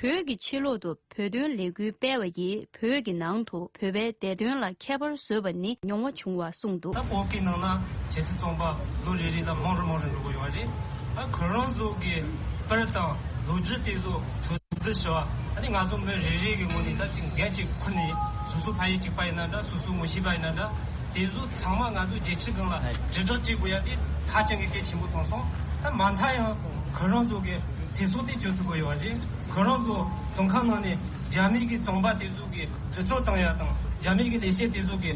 བོད་ཀྱི་ཕྱི་ལོག་ཏུ་བོད་དོན་ལས་འགུལ་སྤེལ་བ་ཡིས་བོད་ཀྱི་ནང་དུ་བོད་པའི་བདེ་དོན་ལ་ཁྱད་པར་བཟོས་པ་ནི་མྱོང་བ་བྱུང་བ་གསུངས་འདུག་ད་བོད་ཀྱི་ནང་ན་ཆབ་སྲིད་བཙོན་པ་ལོ་རེ་རེ་ལ་མང་རུ་མང་རུ་འགྲོ་གི་ཡོད་རེད། ད་ཁོ་རང་ཚོ་གི་པར་དང་ལོ་རྒྱུས་དེ་ཚོ་ཚོད་བསྡུ་བྱས་པ། ཨ་ནི་ང་ཚོ་མི་རེ་རེ་གི་ངོས་ནས་ད་ཅིག་འགན་ཅིག་ཁུར་ནས་སོ་སོ་ཕ་ཡུལ་གཅིག་པ་ཡིན་ན་འདྲ། སོ་སོ་ངོ་ཤེས་པ་ཡིན་ན་འདྲ། དེ་ཚོ་ཚང་མ་ང་ཚོ་རྒྱལ་སྤྱིའི་སྒང་ལ་དྲིལ་བསྒྲགས་བྱེད་དགོས་ཡ་དེ་ཧ་ཅང་གི་གལ་ཆེན་པོ་མཐོང་སོང་། ད་མ་མཐའ་ཡང་ཁོ་རང་ཚོ་གི་ཚེ་སྲོག་དེ་གཅོད་ཐུབ་ཀྱི་ཡོད་རེད། ཁོ་རང་ཚོ་བཙོན་ཁང་ནང་ནས་རྒྱ་མི་གི་བཙོན་པ་དེ་ཚོ་གི་འདྲི་གཅོད་བཏང་ཡ་དང་། རྒྱ་མི་གི་ལས་བྱེད་དེ་ཚོ་གི་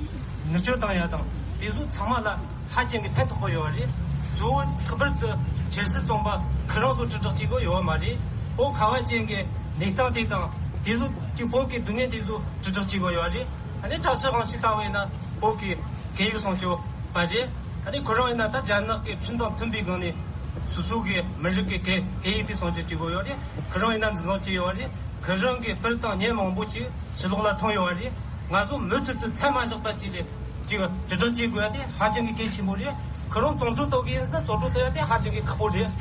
ནུབ་སྐྱོད་བཏང་ཡ་དང་། དེ་ཚོ་ཚང་མ་ལ་ཧ་ཅང་གི་ཕན་ཐོགས་ཀྱི་ཡོད་རེད། གཙོ་བོ་ལྷག་པར་དུ་ཆབ་སྲིད་བཙོན་པ་ཁོ་རང་ཚོ་དྲིལ་བསྒྲགས་བྱེད་དགོས་ཡོད་མ་རེད། བོད་ཁ་བ་ཅན་གྱི་གནས་སྟངས་དེ་དང་། དེ་ཚོ་གཅིག་བོད་ཀྱི་སྡུག་བསྔལ་དེ་ཚོ་དྲིལ་བསྒྲགས་བྱེད་དགོས་ཡོད་རེད། ཨ་ནི་བཀྲ་ཤིས་དབང་ཆེན་ལྟ་བུ་ཡིན་ན་བོད་ཀྱི་སྐད་ཡིག་སྲུང་སྐྱོབ་པ་རེད། ཨ་ནི་ཁོ་རང་ཡིན་ན་ད་རྒྱ་ནག་གི་ཁྲིམས་དང་མཐུན་པའི་སྒང་ནས་སོ་སོ་གི་མི་རིགས་ཀྱི་སྐད་སྐད་ཡིག་དེ་སྲུང་སྐྱོབ་བྱེད་དགོས་ཡོད་རེད། ཁོ་རང་ཡིན་ན་འཛིན་བཟུང་བྱས་ཡོད་རེད། ཁོ་རང་གི་པར་དང་བརྙན་མང་པོ་ཅིག་ཕྱི་ལོགས་ལ་ཐོན་ཡོད་རེད། ང་ཚོ་མུ་མཐུད་དུ་མཚམས་མ་བཞག་པ་ཅིག་ལ་ཅིག་དྲིལ་བསྒྲགས་བྱེད་དགོས་ཡ་དེ་ཧ་ཅང་གི་གལ་ཆེན་པོ་རེད། ཁོ་རང་བཙོན་གྲོལ་གཏོང་གི་ཡིན་ཟེར་ན་བཙོན་གྲོལ་གཏོང་ཡ་དེ་ཧ་ཅང་གི་ཁག་པོ་རེད།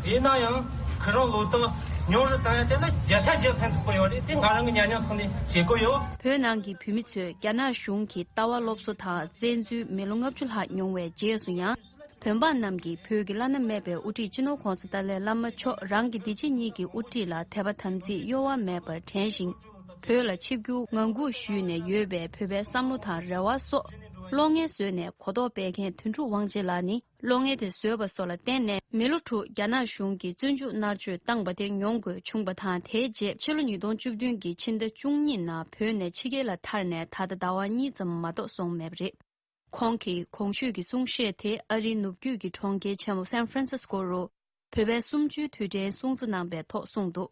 ཡིན་ན་ཡང་ཁོ་རང་བློ་ཐག་ཉུང་རུ་བཏང་ཡ་དེ་ལ་བརྒྱ་ཆ་བརྒྱ་ཕན་ཐོགས་ཀྱི་ཡོད་རེད། དེ་ང་རང་གི་ཉམས་མྱོང་ཐོག་ནས་བཤད་ཀྱི་ཡོད། བོད་ནང་གི་བོད་མི་ཚོས་རྒྱ་ནག་གཞུང་གི་ལྟ་བ་སློབ་གསོ་དང་བཙན་འཛུལ་མི་ལོ་ལྔ་བཅུ་ལྷག་མྱོང་བའི་རྗེས་སུ་ཡང་། བོད་འབངས་རྣམས་ཀྱིས་བོད་ཀྱི་བླ་ན་མེད་པའི་དབུ་ཁྲིད་སྤྱི་ནོར་༧གོང་ས་ཏཱ་ལའི་བླ་མ་མཆོག་རང་གི་འདི་ཕྱི་གཉིས་ཀྱི་དབུ་ཁྲིད་ལ་དད་པ་དམ་ཚིག་གཡོ་བ་མེད་པར་དྲན་ཞིང་། བོད་ལ་ཆིབས་བསྒྱུར་ངང་སྒུག་ཞུས་ནས་ཡོད་པའི་བོད་པའི་བསམ་བློ་དང་རེ་བ་སོགས། གློག་བརྙན་བཟོས་ནས་གོ་རྟོགས་སྤེལ་མཁན་དོན་གྲུབ་དབང་ཆེན་ལགས་ནི། གློག་བརྙན་དེ་བཟོས་པ་སོགས་ལ་བརྟེན་ནས་མི་ལོ་དྲུག་རྒྱ་ནག་གཞུང་གིས་བཙོན་འཇུག་མནར་གཅོད་བཏང་པ་དེ་མྱོང་དགོས་བྱུང་པ་དང་། དེའི་རྗེས་ཕྱི་ལོ་ཉིས་སྟོང་བཅུ་བདུན་གྱི་ཕྱི་ཟླ་བཅུ་གཉིས་ནང་བོད་ནས་ཕྱི་རྒྱལ་ལ་ཐར་ནས་ད་ལྟ་ཟླ་བ་གཉིས་ཙམ་མ་གཏོགས་སོང་མེད་པ་རེད། ཁོང་གིས་གོང་ཞུས་ཀྱི་གསུང་བཤད་དེ་ཨ་རིའི་ནུབ་རྒྱུད་ཀྱི་གྲོང་ཁྱེར་ཆེན་མོ་སན་ཧྥ་རན་སིས་ཀོ་རུ་བོད་པའི་གསུམ་བཅུའི་དུས་དྲན་སྲུང་བརྩི་གནང་པའི་ཐོག་གསུངས་འདུག་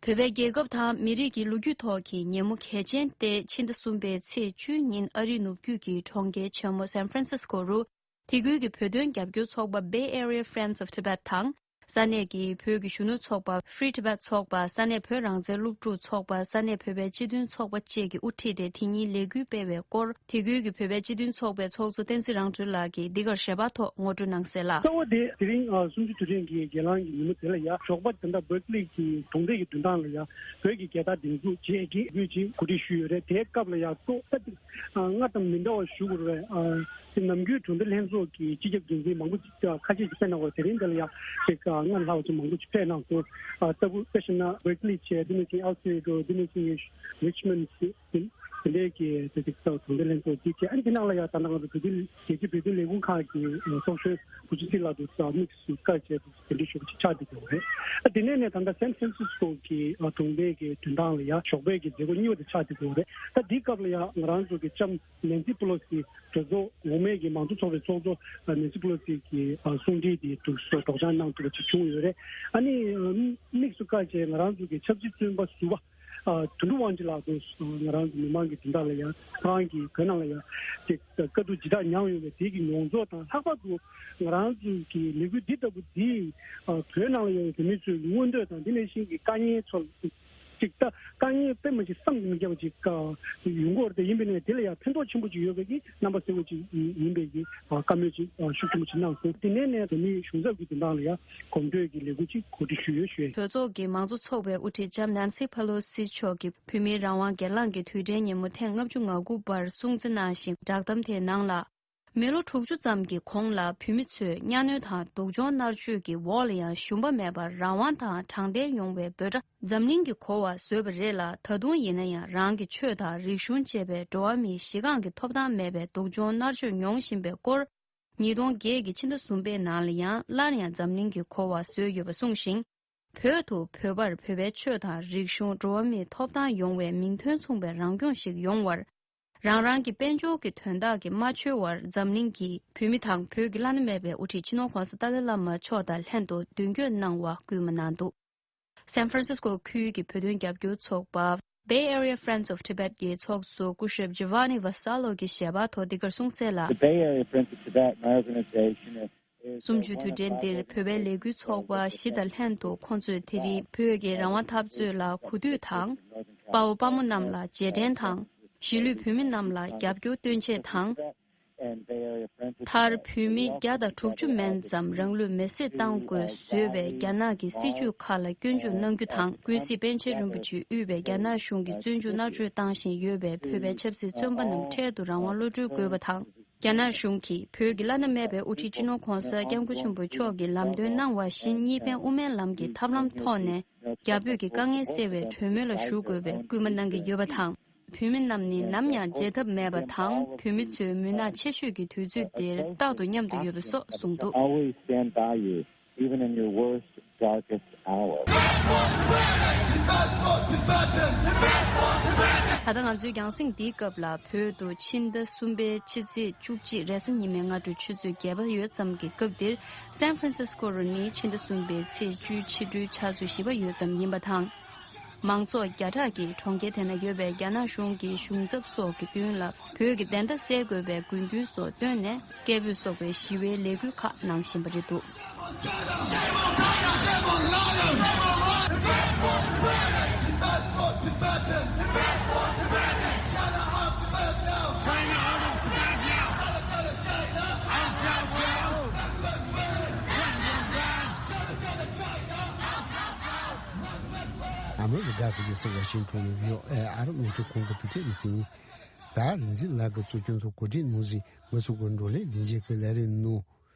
བོད་པའི་རྒྱལ་ཁབ་དང་མི་རིགས་ཀྱི་ལོ་རྒྱུས་ཐོག་གི་ཉིན་མོ་གལ་ཆེན་ཏེ། ཕྱི་ཟླ་གསུམ་པའི་ཚེས་བཅུའི་ཉིན་ཨ་རིའི་ནུབ་རྒྱུད་ཀྱི་གྲོང་ཁྱེར་ཆེན་མོ་སན་ཧྥ་རན་སིས་ཀོ་རུ། དེ་ཁུལ་གྱི་བོད་དོན་རྒྱབ་སྐྱོར་ཚོགས་པ་Bay Area Friends of Tibet དང་། ས་གནས་ཀྱི་བོད་ཀྱི་གཞོན་ནུ་ཚོགས་པ་Free Tibet ཚོགས་པ། ས་གནས་བོད་རང་བཙན་སློབ་ཕྲུག་ཚོགས་པ། ས་གནས་བོད་པའི་སྤྱི་མཐུན་ཚོགས་པ་བཅས་ཀྱིས་དབུ་ཁྲིད་དེ་དེ་ཉིན་ལས་འགུལ་སྤེལ་བའི་སྐོར། དེ་ཁུལ་གྱི་བོད་པའི་སྤྱི་མཐུན་ཚོགས་པའི་ཚོགས་གཙོ་བསྟན་འཛིན་རང་གྲོལ་ལགས་ཀྱིས་འདི་གར་ཞལ་པར་ཐོག་ངོ་སྤྲོད་གནང་གསལ་ལ། གཙོ་བོ་དེ་དེ་རིང་ཨ་གསུམ་བཅུ་དུས་དྲན་གྱི་སྒེར་ལངས་ཀྱི་ཉིན་མོ་དེ་ལ་ཡ་ཞོགས་པ་ད་ལྟ་Berkeley གྱི་གྲོང་སྡེ་གི་མདུན་ཐང་ལ་ཡ་བོད་ཀྱི་རྒྱལ་དར་སྒྲེང་འཛུགས་བཅས་ཀྱི་ལས་འགུལ་ཅིག་གོ་སྒྲིག་ཞུས་ཡོད་རེད། དེའི་སྐབས་ལ་ཡ་གཙོ་ད་ལྟ་སྔར་དང་མི་འདྲ་བ་ཞུ་དགོས་རེད། ཨ་དེ་ནམ་རྒྱུན་གྲོང་སྡེ་ལྷན་ཚོགས་ཀྱི་སྤྱི་ཁྱབ་འགན་འཛིན་མང་པོ་ཅིག་ཁ་ཤས་ཀྱིས་ཕེབས་གནང་བ་དེ་རིང་འདི་ལ་ཡ་ཅིག་སྔར་ལྷག་པ་ཅིག་མང་པོ་ཅིག་ཕེབས་གནང་སོང་། ཨ་ལྟ་བུ་དཔེ་བཞག་ན་Berkeley བྱས། དེ་ནས་ཀྱི་Alpharetta། དེ་ནས་ཀྱི་Richmond། དེ་འདྲའི་གི་དེ་དེ་ཚོ་གྲོང་སྡེ་ལྷན་ཚོགས་ཀྱིས་བྱས། ཨ་ནི་དེ་ནང་ལ་ཡང་ད་ལྟ་ང་ཚོ་བོད་དོན་རྒྱལ་སྤྱིའི་བོད་དོན་ལས་ཁུངས་ཁག་གི་ཚོགས་གཞོན་བུ་ཆུ་སྲིད་ལགས་དང་དམིགས་སུ་བཀར་བྱས་དེ་འདྲའི་ཞུ་བ་ཅིག་ཆགས་བསྡད་ཡོད་རེད། ཨ་དེ་ནས་ནས་ད་ལྟ་San Francisco གི་གྲོང་སྡེ་གི་མདུན་ཐང་ལ་ཡང་ཞོགས་པའི་གི་མཛད་སྒོ་གཉིས་པ་དེ་ཆགས་བསྡད་ཡོད་རེད། ད་འདིའི་སྐབས་ལ་ཡང་ང་རང་ཚོ་གི་ལྕམ་Nancy Pelosi གྲོས་ཚོགས་འོག་མའི་གི་མང་གཙོ་ཚོགས་པའི་ཚོགས་གཙོ་Nancy Pelosi གི་གསུང་འཕྲིན་དེ་འདུག་སེ་སྒྲོག་སྦྱང་གནང་ཐུབ་པ་ཅིག་བྱུང་ཡོད་རེད། ཨ་ནི་དམིགས་སུ་བཀར་བྱས་ང་རང་ཚོ་གི་ཆབ་སྲིད་བཙོན་པ་ཟུར་པ། ཨ་དོན་གྲུབ་དབང་ཆེན་ལགས་དང་ང་རང་ཚོ་མི་མང་གི་དོན་དག་ལ་ཡང་ཁོ་རང་གིས་བོད་ནང་ལ་ཡང་ཅིག་དཀའ་སྡུག་ཇི་ལྟར་མྱངས་ཡོད་པའི་དེ་གི་མྱོང་ཚོར་དང་། ལྷག་པར་དུ་ང་རང་ཚོ་གི་ལས་འགུལ་འདི་ལྟ་བུ་འདི་ཨ་བོད་ནང་ལ་ཡོད་པའི་བོད་མི་ཚོའི་མངོན་འདོད་དང་། འདི་ནང་བཞིན་གྱི་དཀའ་ངལ་ཚོར་ཅིག་ད་དཀའ་ངལ་དཔེ་མ་སྲིད་བསམ་གྱིས་མི་ཁྱབ་པ་ཅིག་ཡོང་གི་ཡོད་རེད། ཡིན་པས་ན་དེ་ལ་ཡང་ཕན་ཐོགས་ཆེན་པོ་ཅིག་ཡོད་པའི་གི་རྣམ་པ་གསལ་པོ་ཅིག་ཡིན་པའི་གི་བཀའ་མོལ་ཅིག་ཤུགས་ཆེན་པོ་ཅིག་གནང་སོང་། དེ་ནས་ནས་བོད་མིའི་གཞུང་ཚབ་ཀྱི་དོན་དག་ལ་ཡང་གོམ་བགྲོད་ཀྱི་ལས་འགུལ་ཅིག་གོ་སྒྲིག་ཞུས་ཡོད་ཞུས། གྲོས་ཚོགས་ཀྱི་མང་གཙོ་ཚོགས་པའི་དབུ་ཁྲིད་ལྕམ་Nancy Pelosi མཆོག་གིས་བོད་མིའི་རང་དབང་སྒེར་ལངས་ཀྱི་དུས་དྲན་ཉིན་མོ་ཐེངས་ལྔ་བཅུ་ང་དགུ་པར་སྲུང་བརྩི་གནང་ཞིང་། བསྒྲགས་གཏམ་དེའི་ནང་ལ། མི་ལོ་དྲུག་ཅུ་ཙམ་གྱི་གོང་ལ་བོད་མི་ཚོས་གཉའ་གནོན་དང་སྡུག་སྦྱོང་མནར་གཅོད་ཀྱི་འོག་ལ་ཡང་ཞུམ་པ་མེད་པར་རང་དབང་དང་དྲང་བདེན་ཡོང་བའི་འབོད་སྒྲ་འཛམ་གླིང་གིས་གོ་བ་བཟོས་པ་རེད་ལ། ད་དུང་ཡིན་ན་ཡང་རང་གི་ཆོས་དང་རིག་གཞུང་བཅས་པའི་འགྲོ་བ་མིའི་གཞི་རྐང་གི་ཐོབ་ཐང་མེད་པའི་སྡུག་སྦྱོང་མནར་གཅོད་མྱོང་བཞིན་པའི་སྐོར། ཉིས་སྟོང་བརྒྱད་ཀྱི་ཕྱི་ཟླ་གསུམ་པའི་ནང་ལ་ཡང་སླར་ཡང་འཛམ་གླིང་གིས་གོ་བ་བཟོས་ཡོད་པ་གསུངས་ཤིང་། བོད་དུ་བོད་པར་བོད་པའི་ཆོས་དང་རིག་གཞུང་། འགྲོ་བ་མིའི་ཐོབ་ཐང་ཡོང་བའི་མིང་དོན་མཚུངས་པའི་རང་སྐྱོང་ཞིག་ཡོང་བར། རང་རང་གི་དཔལ་འབྱོར་གྱི་དོན་དག་གིས་མ་འཆོལ་བར། འཛམ་གླིང་གིས་བོད་མི་དང་བོད་ཀྱི་བླ་ན་མེད་པའི་དབུ་ཁྲིད་སྤྱི་ནོར་༧གོང་ས་ཏཱ་ལའི་བླ་མ་མཆོག་དང་ལྷན་དུ་མདུན་སྐྱོད་གནང་བ་སྐུལ་མ་གནང་འདུག་སན་ཧྥ་རན་སིས་ཀོ་ཁུལ་གྱི་བོད་དོན་རྒྱབ་སྐྱོར་ཚོགས་པ་Bay Area Friends of Tibet གྱི་ཚོགས་གཙོ་སྐུ་ཞབས་Giovanni Vassallo གྱི་ཞལ་པར་ཐོག་འདི་གར་གསུངས་གསལ་ལ། The Bay Area Friends of Tibet, my organization, is གསུམ་བཅུའི་དུས་དྲན་འདིར་བོད་པའི་ལས་འགུལ་ཚོགས་པ་བཞི་དང་ལྷན་དུ། ཁོང་ཚོས་དེ་རིང་བོད་ཀྱི་རང་དབང་འཐབ་རྩོད་ལ་གོ་ཐོས་དང་། དཔའ་བོ་དཔའ་མོ་རྣམས་ལ་རྗེས་དྲན་དང་། གཞིས་ལུས་བོད་མི་རྣམས་ལ་རྒྱབ་སྐྱོར་སྟོན་ཆེད་དང་། མཐར་བོད་མི་བརྒྱ་དང་དྲུག་ཅུ་མན་ཙམ་རང་ལུས་མེར་སྲེག་བཏང་དགོས་བཟོས་པའི་རྒྱ་ནག་གི་སྲིད་བྱུས་ཁག་ལ་སྐྱོན་བརྗོད་གནང་རྒྱུ་དང་། ཀུན་གཟིགས་པཎ་ཆེན་རིན་པོ་ཆེས་དབུས་པའི་རྒྱ་ནག་གཞུང་གིས་བཙོན་འཇུག་མནར་གཅོད་བཏང་བཞིན་ཡོད་པའི་བོད་པའི་ཆབ་སྲིད་བཙོན་པ་རྣམས་འཕྲལ་དུ་རང་དབང་གློད་གྲོལ་དགོས་པ་དང་། རྒྱ་ནག་གཞུང་གིས་བོད་ཀྱི་བླ་ན་མེད་པའི་དབུ་ཁྲིད་སྤྱི་ནོར་༧གོང་ས་༧སྐྱབས་མགོན་ཆེན་པོ་མཆོག་གིས་ལམ་སྟོན་གནང་བ་བཞིན་གཉིས་ཕན་དབུ་མའི་ལམ་གྱི་ཐབས་ལམ་ཐོག་ནས་རྒྱ་བོད་ཀྱི་དཀའ་ངལ་སེལ་བའི་གྲོས་མོལ་ལ་ཞུགས་དགོས་པའི་སྐུལ་མ་གནང་གི་ཡོད་པ་དང་། བོད་མི་རྣམས་ནི་ནམ་ཡང་བརྗེད་ཐབས་མེད་པ་དང་། བོད་མི་ཚོའི་མུན་ནག་ཆེ་ཤོས་ཀྱི་དུས་ཚོད་འདིར་རྟག་ཏུ་མཉམ་དུ་ཡོད་པ་སོགས་གསུངས་འདུག Always stand by you, even in your worst, darkest hour. ད་ལྟ་ང་ཚོའི་རྒྱང་སྲིང་འདིའི་སྐབས་ལ་བོད་དུ་ཕྱི་ཟླ་གསུམ་པའི་ཕྱི་ཚེས་བཅུ་གཅིག་རེས་གཟའ་ཉི་མའི་སྔ་དྲོའི་ཆུ་ཚོད་བརྒྱད་པ་ཡོལ་ཙམ་གྱི་སྐབས་འདིར། སན་ཧྥ་རན་སིས་ཀོ་རུ་ནི་ཕྱི་ཟླ་གསུམ་པའི་ཚེས་བཅུའི་ཕྱི་དྲོའི་ཆུ་ཚོད་བཞི་པ་ཡོལ་ཙམ་ཡིན་པ་དང་། མང་ཚོགས་བརྒྱ་ཕྲག་གིས་གྲོང་ཁྱེར་དེ་ན་ཡོད་པའི་རྒྱ་ནག་གཞུང་གི་གཞུང་ཚབ་སོགས་ཀྱི་མདུན་ལ་བོད་ཀྱི་བདེན་མཐའ་གསལ་དགོས་པའི་དགོས་འདུན་སོགས་བཏོན་ནས། སྐད་འབོད་སོགས་པའི་ཞི་བའི་ལས་འགུལ་ཁག་གནང་བཞིན་པ་རེད་འདུག་ཨ་མི་རི་ཀ་གི་སྲིད་འཛིན་ཁྲོམ་རིག་ཉོ་ཨེ་ཨར་དངོས་གྲུབ་ཁོང་གི་བུ་སྐྱེས་འཛིན། ད་རིག་འཛིན་ལགས་ཀྱི་གཙོ་སྐྱོང་དུ་གོ་སྒྲིག་གནང་ཟིན་ང་ཚོ་གི་བགྲོ་གླེང་ལྷན་རྒྱས་ཀྱི་ལས་རིམ་ནང་།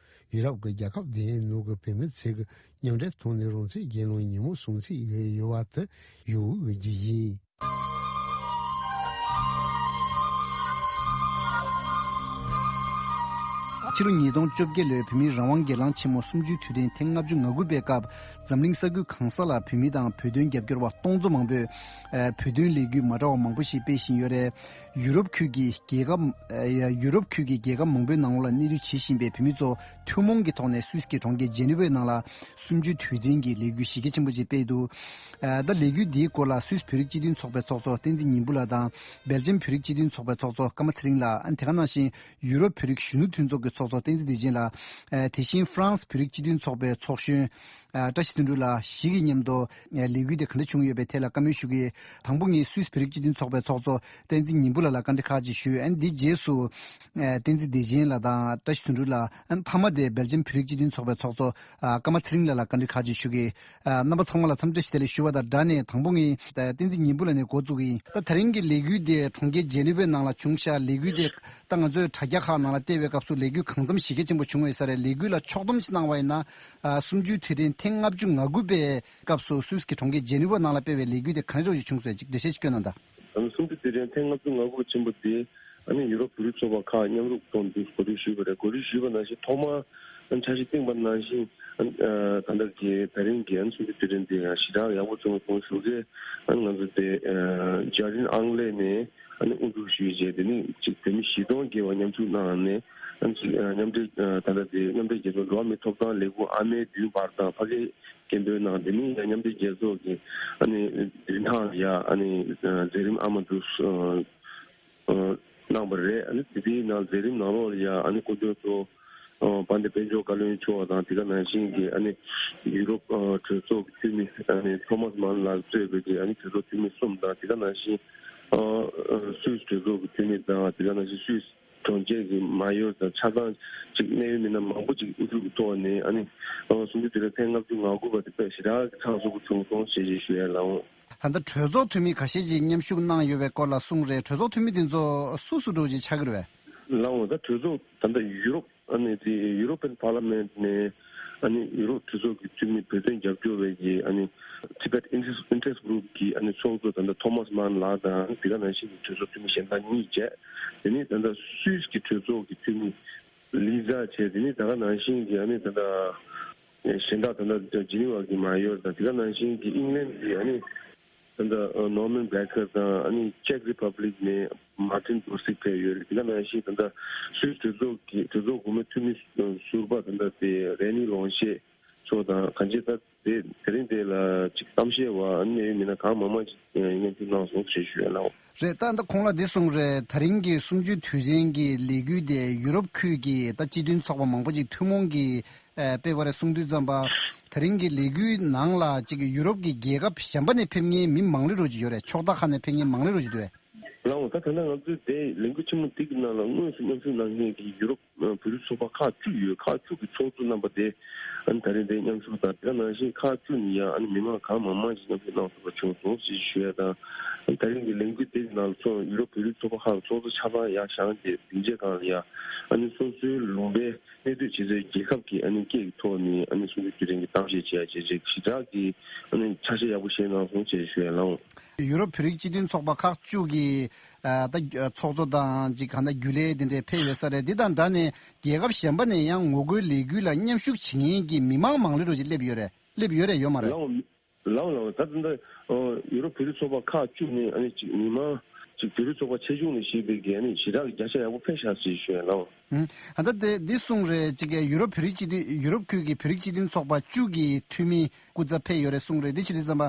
ཡུ་རོབ་ཀྱི་རྒྱལ་ཁབ་དེའི་ནང་གི་བོད་མི་ཚོས་མཉམ་འབྲེལ་ཐོག་ནས་རང་བཙན་རྒྱལ་ལོངས་ཉིན་མོ་སྲུང་བརྩི་ཡོད་པ་དེ་ཡོད་ཀྱི་ཡིན། ཕྱི་ལོ་ཉིས་སྟོང་བཅོ་བརྒྱད་ལོའི་བོད་མིའི་རང་དབང་སྒེར་ལངས་ཆེན་མོ་གསུམ་བཅུའི་དུས་དྲན་ཐེངས་ལྔ་བཅུ་ང་དགུ་པའི་སྐབས། འཛམ་གླིང་ས་ཁུལ་གང་ས་ལ་བོད་མི་དང་བོད་དོན་རྒྱབ་སྐྱོར་བ་སྟོང་ཚོ་མང་པོས། ཨ། བོད་དོན་ལས་འགུལ་མ་འདྲ་བ་མང་པོ་ཞིག་སྤེལ་བཞིན་ཡོད་རེད། ཡུ་རོབ་ཁུལ་གྱི་རྒྱལ་ཁབ། ཨ། ཡ། ཡུ་རོབ་ཁུལ་གྱི་རྒྱལ་ཁབ་མང་པོའི་ནང་ལོགས་ལ་གནས་སྡོད་བྱེད་བཞིན་པའི་བོད་མི་ཚོ་ཐུན་མོང་གི་ཐོག་ནས་སུད་སི་གི་གྲོང་ཁྱེར་ཇེ་ནི་ཝའི་ནང་ལ་གསུམ་བཅུའི་དུས་དྲན་གྱི་ལས་འགུལ་གཞི་རྒྱ་ཆེན་པོ་ཞིག་སྤེལ་འདུག་ཨ། ད་ལས་འགུལ་འདིའི་སྐོར་ལ་སུད་སི་བོད་རིགས་སྤྱི་མཐུན་ཚོགས་པའི་ཚོགས་གཙོ་བསྟན་འཛིན་ཉི་འབུམ་ལགས་དང་། སྦེལ་ཇམ་བོད་རིགས་སྤྱི་མཐུན་ཚོགས་པའི་ཚོགས་གཙོ་ཀརྨ་ཚེ་རིང་ལགས། ཨ། དེ་ག་ནང་བཞིན་ཡུ་རོབ་བོད་རིགས་གཞོན་ནུ་མཐུན་ཚོགས་ཀྱི་ཚོགས་གཙོ་བསྟན་འཛིན་བདེ་ཆེན་ལགས། ཨ། དེ་བཞིན་ཧྥ་རན་སི་བོད་རིགས་སྤྱི་མཐུན་ཚོགས་པའི་ཚོགས་གཞོན། ཨ། བཀྲ་ཤིས་དོན་གྲུབ་ལགས་བཞི་གིས་མཉམ་དུ། ཨ། ལས་འགུལ་དེ་ག་འདྲ་བྱུང་ཡོད་པའི་ཐད་ལ་བཀའ་མོལ་ཞུ་གི། དང་པོ་ངས་སུད་སི་བོད་རིགས་སྤྱི་མཐུན་ཚོགས་པའི་ཚོགས་གཙོ་བསྟན་འཛིན་ཉི་འབུམ་ལགས་ལ་བཀའ་འདྲི་ཁག་ཅིག་ཞུ། ཨ་ནི་འདིའི་རྗེས་སུ། ཨ། བསྟན་འཛིན་བདེ་ཆེན་ལགས་དང་བཀྲ་ཤིས་དོན་གྲུབ་ལགས། ཨ་ནི་མཐའ་མ་དེ་སྦེལ་ཇམ་བོད་རིགས་སྤྱི་མཐུན་ཚོགས་པའི་ཚོགས་གཙོ། ཨ། ཀརྨ་ཚེ་རིང་ལགས་ལ་བཀའ་འདྲི་ཁག་ཅིག་ཞུ་གི། ཨ། རྣམ་པ་ཚང་མ་ལ་འཚམས་འདྲི་ཞུ་དེ་ལས་ཞུ་བ་དང་སྦྲགས་ནས། དང་པོ་ངས་བསྟན་འཛིན་ཉི་འབུམ་ལགས་ནས་འགོ་བཙུགས་ཀྱི་ཡིན། ད་དེ་རིང་གི་ལས་འགུལ་དེ་གྲོང་ཁྱེར་ཇེ་ནི་ཝའི་ནང་ལ་བྱུང་ཤག་ལས་འགུལ་དེ་ད་ང་ཚོས་དྲ་རྒྱ་ཁག་ནང་ལ་བལྟས་པའི་སྐབས་སུ་ལས་འགུལ་གང་འཚམ་གཞི་རྒྱ་ཆེན་པོ་བྱུང་ཡོད་ས་རེད། ལས་འགུལ་ལ་ཕྱོགས་བསྡོམས་ཅིག་གནང་བ་ཡིན་ན། ཨ། གསུམ་བཅུའི་དུས་དྲན་ཐེངས་ལྔ་བཅུ་ང་དགུ་པའི་སྐབས་སུ་སུད་སི་གི་གྲོང་ཁྱེར་ཇེ་ནི་ཝ་ནང་ལ་སྤེལ་བའི་ལས་འགུལ་དེ་ག་འདྲ་ཞིག་བྱུང་སོང་། ཅིག་འགྲེལ་བཤད་ཅིག་སྐྱོན་གནང་དང་། ཨ་ནི་གསུམ་བཅུའི་དུས་དྲན་ཐེངས་ལྔ་བཅུ་ང་དགུ་པ་ཆེན་པོ་དེ། ཨ་ནི་ཡུ་རོབ་བོད་རིགས་ཚོགས་པ་ཁག་མཉམ་རུབ་ཐོག་ནས་གོ་སྒྲིག་ཞུས་པ་རེད། གོ་སྒྲིག་ཞུས་པ་ནང་བཞིན་ཐོག་མར་ཨ་ནི་འཆར་གཞི་བཏིང་བ་ནང་བཞིན། ཨ་ནི་ཨ་ད་ལྟ་གི་ད་རིང་གི་ཨ་ནི་གསུམ་བཅུའི་དུས་དྲན་དེ་ཡང་ཞེ་དྲག་ཡག་པོ་བྱུང་སོང་ཞུ་གི། ཨ་ནི་ང་ཚོ་དེ་ཨ་ཇར་ཌན་ཨང་ལེ་ནས་ཨ་ནི་དབུ་འཛུགས་ཞུས་རྗེས། དེ་ནས་ཅིག་བོད་མི་བཞི་སྟོང་བརྒལ་བ་མཉམ་ཞུགས་གནང་ནས། ཨ་ནི་ཅིག་ཨ་མཉམ་འབྲེལ་ཨ་ད་ལྟ་དེ་མཉམ་འབྲེལ་རྒྱལ་ཚོགས་འགྲོ་བ་མིའི་ཐོབ་ཐང་ལས་ཁུངས་ཨ་མའི་མདུན་བར་དང་ཕ་གིར་སྐད་འབོད་གནང་། དེ་ནས་ཡང་མཉམ་འབྲེལ་རྒྱལ་ཚོགས་ཀྱི་ཨ་ནི་མདུན་ཐང་ལ་ཡ་ཨ་ནི་ཨ་མཛད་རིམ་ཨ་མ་འདུག་ཨ་གནང་བ་རེད། ཨ་ནི་དེ་དེའི་ནང་མཛད་རིམ་ནང་ལོགས་ལ་ཡ་ཨ་ནི་སྐུ་མགྲོན་གཙོ་བོ་ཨ་དཔལ་ལྡན་དཔལ་འབྱོར་བཀའ་བློན་མཆོག་དང་། དེ་ག་ནང་བཞིན་གྱི་ཨ་ནི་ཡུ་རོབ་ཨ་གྲོས་ཚོགས་ཀྱི་འཐུས་མི་ཨ་ནི་ཐོ་མཱས་མཱན་ལགས་གཙོས་པའི་གི་ཨ་ནི་གྲོས་ཚོགས་འཐུས་མི་གསུམ་དང་། དེ་ག་ནང་བཞིན་ཨ་ཨ་སུད་སི་གྲོས་ཚོགས་ཀྱི་འཐུས་མི་དང་། དེ་ག་ནང་བཞིན་སུད་སི་གྲོང་ཁྱེར་གྱི་མ་ཡོར་དང་ཆ་ཚང་ཅིག་གནད་ཡོད་མི་སྣ་མང་པོ་ཅིག་དབུ་བཞུགས་ཀྱི་ཐོག་ནས་ཨ་ནི་ཨ་གསུམ་བཅུའི་དུས་དྲན་ཐེངས་ལྔ་བཅུ་ང་དགུ་པ་དེ་དཔེ་ཞེ་དྲག་གི་གྲངས་སུ་བྱུང་སོང་ཞེས་ཞུ་ཡ་ལགས། ད་ལྟ་གྲོས་ཚོགས་འཐུས་མི་ཁ་ཤས་ཅིག་མཉམ་ཞུགས་གནང་ཡོད་པའི་སྐོར་ལ་གསུངས་རེད། གྲོས་ཚོགས་འཐུས་མི་དེ་ཚོ་སུ་སུ་འདྲ་བོ་ཅིག་ཆགས་ཀྱི་རེད་པས། ལགས་འོང་། ད་གྲོས་ཚོགས་ད་ལྟ་ཡུ་རོབ་ཨ་ནི་དེ་European Parliament ནས་ཨ་ནི་ཡུ་རོབ་གྲོས་ཚོགས་ཀྱི་འཐུས་མི་བོད་དོན་རྒྱབ་སྐྱོར་བའི་གི་ཨ་ནི་Tibet Interest Interest Group གི་ཨ་ནི་ཚོགས་གཙོ་ད་ལྟ་ཐོ་མཱས་མཱན་ལགས་དང་། དེ་ག་ནང་བཞིན་གྱི་གྲོས་ཚོགས་འཐུས་མི་གཞན་དག་གཉིས་བཅས། དེ་ནས་ད་ལྟ་སུད་སི་གི་གྲོས་ཚོགས་ཀྱི་འཐུས་མི་ལི་ཛ་བཅས། དེ་ནས་ད་ག་ནང་བཞིན་གྱི་ཨ་ནི་ད་ལྟ་གཞན་དག་ད་ལྟ་ཇི་ནི་ཝ་གི་མ་ཡོར་དང་། དེ་ག་ནང་བཞིན་གྱི་ཨིང་ལན་གྱི་ཨ་ནི་ད་ལྟ་ནོར་མན་བྷེ་ཀར་དང་། ཨ་ནི་ཅེག་རི་པབ་ལིག་ནས་མར་ཏིན་པོར་སིག་ཕེབས་ཡོད་རེད། དེ་ག་ནང་བཞིན་ད་ལྟ་སུད་སི་གྲོས་ཚོགས་ཀྱི་གྲོས་ཚོགས་འོག་མའི་འཐུས་མི་ཟུར་པ་ད་ལྟ་དེ་རེ་ནི་ལོང་ཤེ་མཆོག་དང་། གང་ཅི་ད་དེ་དེ་རིང་དེ་ལ་ཅིག་གཏམ་བཤད་པ་ཨ་ནི་གནད་ཡོད་མི་སྣ་གང་མང་མང་ཅིག་མཉམ་ཞུགས་གནང་སོང་ཞེས་ཞུ་ཡ་ལགས། རེད། ད་ད་ཁོང་ལ་འདི་གསུངས་རེད། ད་རིང་གི་གསུམ་བཅུའི་དུས་ཆེན་གྱི་ལས་འགུལ་དེ་ཡུ་རོབ་ཁུལ་གྱི་ད་སྤྱི་མཐུན་ཚོགས་པ་མང་པོ་ཅིག་ཐུན་མོང་གི་ཨ་སྤེལ་བ་རེད་གསུངས་དུས་ཙམ་པ། ད་རིང་གི་ལས་འགུལ་ནང་ལ་ཅིག་ཡུ་རོབ་ཀྱི་རྒྱལ་ཁབ་གཞན་པ་ནས་ཕེབས་མཁན་མི་མང་ལོས་འདྲ་བོ་ཅིག་ཡོད་རེད། ཕྱོགས་མཐའ་ཁག་ནས་ཕེབས་མཁན་མང་ལོས་འདྲ་བོ་ཅིག་འདུག་གས། ལགས་འོང་། ད་ད་ལྟ་ང་ཚོའི་དེ་ལས་འགུལ་ཆེན་མོ་འདི་གི་ནང་ལ་དངོས་སུ་མཉམ་ཞུགས་གནང་མཁན་གྱི་ཡུ་རོབ་ཨ་བོད་རིགས་ཚོགས་པ་ཁག་བཅུ་ཡོད། ཁག་བཅུ་གི་ཚོགས་གཙོ་རྣམ་པ་དེ་ཨ་ནི་ད་རེས་དེ་མཉམ་ཞུགས་དང་། དེ་ག་ནང་བཞིན་ཁག་བཅུ་ནས་ཡང་ཨ་ནི་མི་མང་གང་མང་མང་ཞིག་མཉམ་ཞུགས་གནང་ཐུབ་པ་བྱུང་སོང་ཞེས་ཞུ་ཡ་དང་། ཨ་ནི་ད་རིང་གི་ལས་འགུལ་དེ་གི་ནང་ལ་ཚོགས་ཡུ་རོབ་བོད་རིགས་ཚོགས་པ་ཁག་གི་ཚོགས་གཙོ་ཆ་ཚང་ཡར་བཞེངས་ཏེ་སྡིངས་ཆའི་སྒང་ལ་ཡ་ཨ་ནི་སོ་སོའི་ལུང་པའི་གནས་སྡོད་བྱེད་སའི་རྒྱལ་ཁབ་ཀྱི་ཨ་ནི་སྐད་ཀྱི་ཐོག་ནས་ཨ་ནི་གསུང་ཆོས་དེ་རིང་གི་གཏམ་བཤད་བྱེད་ཡ་བྱེད་ཅིག་ཞེ་དྲག་གི་ཨ་ནི་ཆ་ཤས་ཡག་པོ་བཞེས་གནང་སོང་ཞེས་ཞུ་ཡ་ལགས། ཡུ་རོབ་བོད་རིགས་སྤྱི་མཐུན་ཚོགས་པ་ཁག་བཅུ་གི་ཨ་ད་ཚོགས་གཙོ་དང་ཅིག་གང་ལྟར་རྒྱུན་ལས་དེ་འདྲས་ཕེབས་ཡོད་ས་རེད། འདི་དང་སྦྲགས་ནས་རྒྱལ་ཁབ་གཞན་པ་ནས་ཡང་ངོ་རྒོལ་ལས་འགུལ་ལ་མཉམ་ཞུགས་བྱེད་མཁན་གྱི་མི་མང་མང་ལོས་འདྲ་བོ་ཅིག་སླེབས་ཡོད་རེད། སླེབས་ཡོད་རེད་ཡོད་མ་རེད། ལགས་འོང་ལགས་འོང་། ད་ད་ལྟ་ཨ་ཡུ་རོབ་བོད་རིགས་ཚོགས་པ་ཁག་བཅུ་ནས་ཨ་ནི་ཅིག་མི་མང་ཅིག་བོད་རིགས་ཚོགས་པ་ཆེ་ཆུང་ལ་གཞིགས་པའི་གི་ཨ་ནི་ཞེ་དྲག་གི་བརྒྱ་ཆ་ཡག་པོ་ཕེབས་ཤག་ཅེས་ཞུ་ཡ་ལགས་འོང་། ཨུམ། ཨ་ད་དེ་འདི་གསུངས་རེད། ཅིག་གི་ཡུ་རོབ་བོད་རིགས་སྤྱི་མཐུན་ཡུ་རོབ་ཁུལ་གྱི་བོད་རིགས་སྤྱི་མཐུན་ཚོགས་པ་བཅུ་གི་འཐུས་མི་སྐུ་ཚབ་ཕེབས་ཡོད་རེད་གསུངས་རེད། འདི་བྱེད་དུས་ཙམ་པ་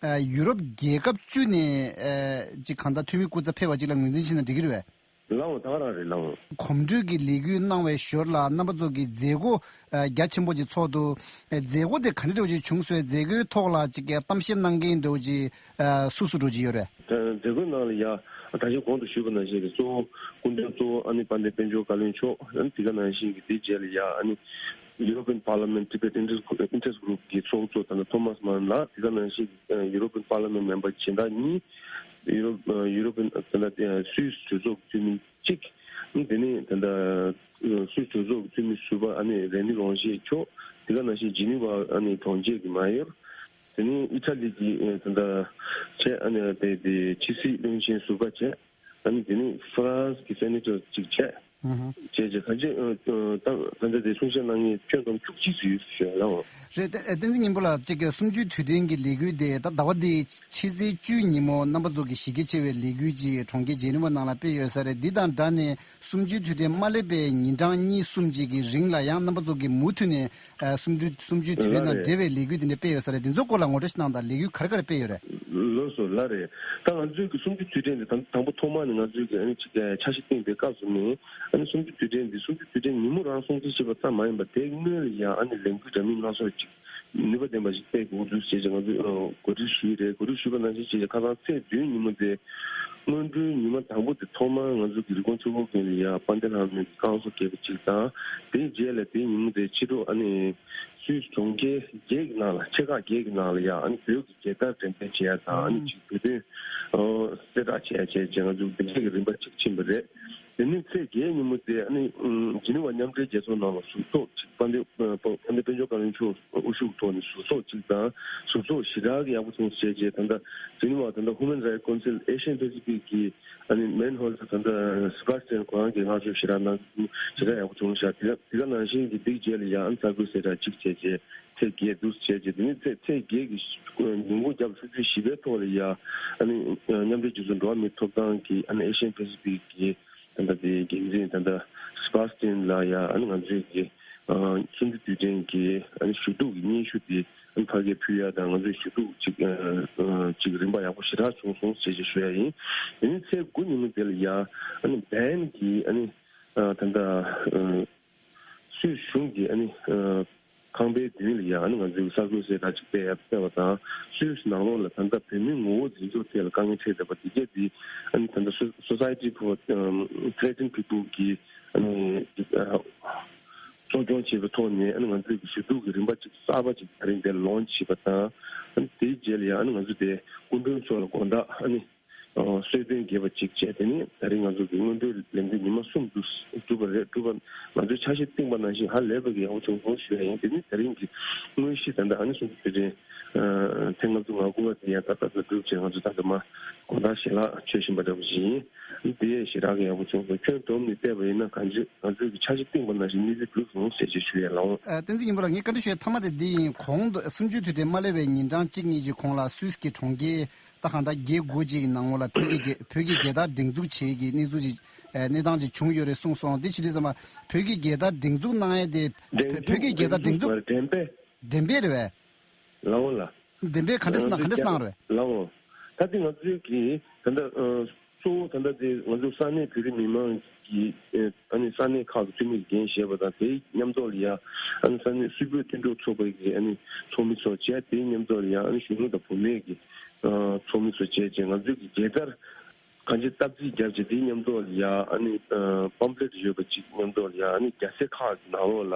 ཨ་ཡུ་རོབ་རྒྱལ་ཁབ་བཅུ་ནས་ཨ་ཅིག་གང་ལྟར་འཐུས་མི་སྐུ་ཚབ་ཕེབས་པ་ཅིག་ལ་ངོས་འཛིན་བྱས་ན་འགྲིག་གི་རེད་པས། ལགས་འོང་། ད་ག་རང་རེད་ལགས་འོང་། གོམ་བགྲོད་ཀྱི་ལས་འགུལ་གནང་བའི་ཞོར་ལ་རྣམ་པ་ཚོ་གི་མཛད་སྒོ་ཨ་རྒྱ་ཆེན་པོ་ཅིག་ཚོགས་འདུག་ཨ་མཛད་སྒོ་དེ་ག་འདྲ་འདྲ་བོ་ཅིག་བྱུང་སོང་། མཛད་སྒོའི་ཐོག་ལ་ཅིག་གི་གཏམ་བཤད་གནང་མཁན་འདྲ་བོ་ཅིག་ཨ་སུ་སུ་འདྲ་བོ་ཅིག་ཡོད་རེད། ད་མཛད་སྒོའི་ནང་ལ་ཡ་ད་གིན་གོང་དུ་ཞུས་པ་ནང་བཞིན་གྱི་གཙོ་བོ་སྐུ་མགྲོན་གཙོ་བོ་ཨ་ནི་དཔལ་ལྡན་དཔལ་འབྱོར་བཀའ་བློན་མཆོག་ཨ་ནི་དེ་ག་ནང་བཞིན་གྱི་དེའི་རྗེས་ལ་ཡ་ཨ་ནི་European Parliament Tibet Interest Interest Group གི་ཚོགས་གཙོ་ད་ལྟ་Thomas Mann ལགས། དེ་ག་ནང་བཞིན་གྱི་European Parliament member གཞན་དག་གཉིས། ཡུ་རོབ་ཨ་ཡུ་རོབ་ཨ་ད་ལྟ་སུད་སི་གྲོས་ཚོགས་འཐུས་མི་གཅིག་དེ་ནས་ད་ལྟ་སུད་སི་གྲོས་ཚོགས་འཐུས་མི་ཟུར་པ་ཨ་ནི་རེ་ནི་རོང་ཞེས་མཆོག་དེ་ག་ནང་བཞིན་ཇི་ནི་ཝ་ཨ་ནི་གྲོང་ཁྱེར་གྱི་མ་ཡོར། དེ་ནས་ཨི་ཊ་ལི་གི་ཨ་ད་ལྟ་བྱས་ཨ་ནི་དེ་དེ་ཕྱི་སྲིད་བློན་ཆེན་ཟུར་པ་བྱས། ཨ་ནི་དེ་ནས་ཧྥ་རན་སི་གི་སེ་ནེ་ཊར་གཅིག་བྱས། ཨུ་ཧུ། བྱས་རྗེས་གང་ཅི་ད་ད་ལྟ་དེ་གསུང་བཤད་གནང་མཁན་ཁྱོན་བསྡོམས་བཅུ་གཅིག་ཙམ་ཡོད་ཟེར་ཞུ་ཡ་ལགས། རེད་དེ། བསྟན་འཛིན་སྙིང་པོ་ལགས། གཅིག་གི་གསུམ་བཅུའི་དུས་དྲན་གྱི་ལས་འགུལ་དེ་ད་ཟླ་བ་འདིའི་ཕྱི་ཚེས་བཅུ་ཉིན་མོ་རྣམ་པ་ཚོ་གི་གཞི་རྒྱ་ཆེ་བའི་ལས་འགུལ་ཅིག་གྲོང་ཁྱེར་ཇེ་ནི་ཝ་ནང་ལ་སྤེལ་ཡོད་ས་རེད། འདི་དང་སྦྲགས་ནས་གསུམ་བཅུའི་དུས་དྲན་མ་སླེབས་པའི་ཉིན་གྲངས་གཉིས་གསུམ་ཅིག་གི་རིང་ལ་ཡང་རྣམ་པ་ཚོ་གི་མུ་མཐུད་ནས་ཨ་གསུམ་བཅུ་གསུམ་བཅུའི་དུས་དྲན་དང་ལགས་རེད། འབྲེལ་བའི་ལས་འགུལ་དེ་འདྲ་སྤེལ་ཡོད་ས་རེད། འདི་ཚོ་སྐོར་ལ་ངོ་སྤྲོད་ཞིག་གནང་དང་། ལས་འགུལ་ག་རེ་ག་རེ་སྤེལ་ཡོད་རེད། ལགས་སོ། ལགས་རེད། ད་ང་ཚོའི་གི་གསུམ་བཅུའི་དུས་དྲན་དེ་དང་དང་པོ་ཐོག་མ་ནས་ང་ཚོའི་གི་ཨ་ནི་ཅིག་འཆར་གཞི་བཏིང་པའི་སྐབས་སུ་ནས་ཨ་ནི་གསུམ་བཅུའི་དུས་དྲན་འདི་གསུམ་བཅུའི་དུས་དྲན་ཉིན་མོ་རང་སྲུང་བརྩི་བྱེད་པ་ཙམ་མ་ཡིན་པར་དེའི་སྔོན་ལ་ཡང་ཨ་ནི་ལས་འགུལ་འདྲ་མིན་སྣ་ཚོགས་ཅིག་ནུས་པ་ལྡན་པ་ཞིག་སྤེལ་དགོས་འདུག་ཅེས་ང་ཚོས་གོ་སྒྲིག་ཞུས་རེད། གོ་སྒྲིག་ཞུས་པ་ནང་བཞིན་བྱས་ཁ་སང་ཚེས་བདུན་ཉིན་མོ་དེ་སྔོན་འགྲོའི་ཉི་མ་དང་པོ་དེ་ཐོག་མར་ང་ཚོ་གི་རི་ཀོན་ཆོས་འཁོར་དགོན་ལ་ཡ་དཔལ་ལྡན་ལྷ་མོའི་བསྐང་གསོ་རྒྱས་པ་གཅིག་དང་། དེའི་རྗེས་ལ་དེའི་ཉིན་མོ་དེ་ཕྱི་དྲོ་ཨ་ནི་སུད་སི་གྲོང་ཁྱེར་བརྒྱད་ཀྱི་ནང་ལ་ཆེ་ཁག་བརྒྱད་ཀྱི་ནང་ལ་ཡ་ཨ་ནི་བོད་ཀྱི་རྒྱལ་དར་འགྲེམས་སྤེལ་བྱེད་ཡ་དང་། ཨ་ནི་གཅིག་བོད་དོན་གསལ་བསྒྲགས་བྱེད་ཡ་བྱས་རྗེས་ང་ཚོ་འདི་འདྲ་གི་རིམ་པ་གཅིག་ཕྱིན་པ་རེད། དེ་ནས་ཚེས་བརྒྱད་ཉིན་མོ་དེ་ཨ་ནི་ཨམ་ཇི་ནི་ཝ་མཉམ་འབྲེལ་རྒྱལ་ཚོགས་ནང་ལ་ཟུར་ཚོགས་གཅིག་དཔལ་ལྡན་དཔལ་ལྡན་དཔལ་འབྱོར་བཀའ་བློན་མཆོག་དབུ་བཞུགས་ཐོག་ནས་ཟུར་ཚོགས་གཅིག་དང་། ཟུར་ཚོགས་ཞེ་དྲག་གི་ཡག་པོ་བྱུང་ཟེར་བྱས་ད་ལྟ་ཇི་ནི་ཝ་ད་ལྟ་Human Rights Council Asian Pacific གི་ཨ་ནི་མེན་ཧོལ་དུ་ད་ལྟ་སི་པཱ་སི་ཊན་ཁོ་རང་གིས་བསྔགས་བརྗོད་ཞེ་དྲག་གནང་ཞེ་དྲག་ཡག་པོ་བྱུང་ཤག་དེ་ག་དེ་ག་ནང་བཞིན་གྱི་འདིའི་རྗེས་ལ་ཡང་ཨ་ནི་གསར་འགོད་གསལ་བསྒྲགས་གཅིག་བྱས་རྗེས་ཚེས་བརྒྱད་འདུག་བྱས་རྗེས། དེ་ནས་ཚེས་ཚེས་བརྒྱད་ཀྱི་ཉིན་གུང་རྒྱབ་ཆུ་ཚོད་བཞི་པའི་ཐོག་ལ་ཡ་ཨ་ནི་མཉམ་འབྲེལ་རྒྱལ་ཚོགས་འགྲོ་བ་མིའི་ཐོབ་ཐང་གི་ཨ་ནི་Asian Pacific གི་ད་ལྟ་དེ་འགན་འཛིན་ད་ལྟ་སི་པཱ་སི་ཊན་ལ་ཡ་ཨ་ནི་ང་ཚོའི་གི་ཨ་གསུམ་བཅུ་དུས་དྲན་གྱི་ཨ་ནི་ཞུ་གཏུག་གི་སྙན་ཞུ་དེ་ཨ་ནི་ཕ་གིར་ཕུལ་ཡ་དང་། ང་ཚོའི་ཞུ་གཏུག་ཅིག་ཨ་ཨ་ཅིག་རིམ་པ་ཡག་པོ་ཞེ་དྲག་བྱུང་སོང་ཞེས་ཞུ་ཡ་ཡིན། དེ་ནས་ཚེས་དགུ་ཉིན་མོ་དེ་ལ་ཡ་ཨ་ནི་བྷན་གྱི་ཨ་ནི་ཨ་ད་ལྟ་ཨ་སུད་གཞུང་གི་ཨ་ནི་ཨ་ཁང་པའི་མདུན་ལ་ཡ་ཨ་ནི་ང་ཚོས་གསར་འགོད་གསལ་བསྒྲགས་ཅིག་སྤེལ་ཡ་སྤེལ་བ་དང་། སུད་སི་ནང་ལོགས་ལ་ད་ལྟ་བོད་མིའི་ངོ་བོ་འཛིན་སྐྱོང་ཐད་ལ་དཀའ་ངལ་འཕྲད་བསྡད་པ་འདི་གས་འདི་ཨ་ནི་ད་ལྟ་Society for Threatened People གིས་ཨ་ནི་གཙོ་སྐྱོང་བྱས་པའི་ཐོག་ནས་ཨ་ནི་ང་ཚོས་ཞུ་གཏུག་གི་རིམ་པ་ཅིག་གསར་པ་ཅིག་ད་རིང་འདིར་launch བྱས་པ་དང་། ཨ་ནི་དེའི་རྗེས་ལ་ཡ་ཨ་ནི་ང་ཚོ་དེ་སྐུ་མགྲོན་མཆོག་ལ་དགོང་དག་ཨ་ནི་གསོལ་སྟོན་རྒྱས་པ་གཅིག་བྱས། དེ་ནས་ད་རིང་ང་ཚོ་གི་སྔོན་འགྲོའི་ལས་འགུལ་ཉི་མ་གསུམ་དུ་གྲུབ་པ་རེད། གྲུབ་པ་ང་ཚོས་འཆར་གཞི་བཏིང་པ་ནང་བཞིན་ཧ་ལས་པ་གི་ཡག་པོ་བྱུང་སོང་ཞུ་ཡ་ཡིན། དེ་ནས་ད་རིང་གི་དངོས་གཞི་ད་ལྟ་ཨ་ནི་གསུང་གི་དེ་རིང་ཐེངས་ལྔ་བཅུ་ང་དགུ་པ་དེ་ཡང་ད་ལྟ་ད་གྲུབ་བྱས་ང་ཚོ་ད་ལྟ་མ་དགོང་དག་ཞལ་ལག་མཆོད་བཞིན་པ་འདྲ་པོ་ཞིག་ཡིན། དེ་ཡས་ཞེ་དྲག་གི་ཡག་པོ་བྱུང་སོང་། ཁྱོན་བསྡོམས་ནས་བལྟས་པ་ཡིན་ན་གང་ཅི་ང་ཚོས་ཀྱི་འཆར་གཞི་བཏིང་པ་ནང་བཞིན་གནས་ཚུལ་གྲུབ་སོང་ཞེས་ཞུ་ཡ་ལགས། ཨ་བསྟན་འཛིན་སྙིང་པོ་ལགས། ངས་བཀའ་འདྲི་ཞུ་ཡ་མཐའ་མ་དེ་འདི་ཡིན། གོང་དུ་གསུམ་བཅུའི་དུས་དྲན་མ་སླེབས་པའི་ཉིན་གྲངས་གཅིག་གཉིས་ཀྱི་གོང་ལ་སུད་སི་གི་གྲོང་ཁྱེར་ད་གང་ལྟར་བརྒྱད་དགུ་ཅིག་གི་ནང་ལོགས་ལ་བོད་ཀྱི་རྒྱལ་བོད་ཀྱི་རྒྱལ་དར་སྒྲེང་འཛུགས་བྱེད་ཀྱི་གནས་ཚུལ་ཅིག་ཨ་གནས་སྟངས་ཅིག་བྱུང་ཡོད་རེད་གསུངས་སོང་། འདི་བྱེད་དུས་ཙམ་པ་བོད་ཀྱི་རྒྱལ་དར་སྒྲེང་འཛུགས་གནང་ཡས་དེ་བོད་བོད་ཀྱི་རྒྱལ་དར་སྒྲེང་འཛུགས་འགྲེམས་སྤེལ། འགྲེམས་སྤེལ་རེད་པས། ལགས་འོང་ལགས། འགྲེམས་སྤེལ་ག་འདྲས་གནང་ག་འདྲས་གནང་རེད། ལགས་འོང་། ད་ལྟ་ང་ཚོའི་གི་ད་ལྟ་ཨ་གཙོ་བོ་ད་ལྟ་དེ་ང་ཚོ་ས་གནས་བོད་རིགས་མི་མང་གི་ཨ་ནི་ས་གནས་ཁག་གི་འཐུས་མི་འགན་བཞེས་པ་དང་། དེའི་མཉམ་ཐོག་ལ་ཡ་ཨ་ནི་ས་གནས་སུད་བོད་མཐུན་གྲོགས་ཚོགས་པའི་གི་ཨ་ནི་ཚོགས་མི་ཚོ་བྱས། དེའི་མཉམ་ཐོག་ལ་ཡ་ཨ་ནི་གཞོན་ནུ་དང་བུད་མེད་ཀྱི་ཨ་ཚོགས་མི་ཚོ་བྱས་བྱས་ང་ཚོའི་གི་རྒྱལ་དར་གང་ཅི་བཏབ་རྩིས་བརྒྱབ་བྱས། དེའི་མཉམ་དུ་ལ་ཡ་ཨ་ནི་ཨ་པམ་ཕ་ལེཊ་ཡོད་པ་ཅིག་མཉམ་དུ་ལ་ཡ་ཨ་ནི་རྒྱལ་སའི་ཁག་གི་ནང་ལོགས་ལ་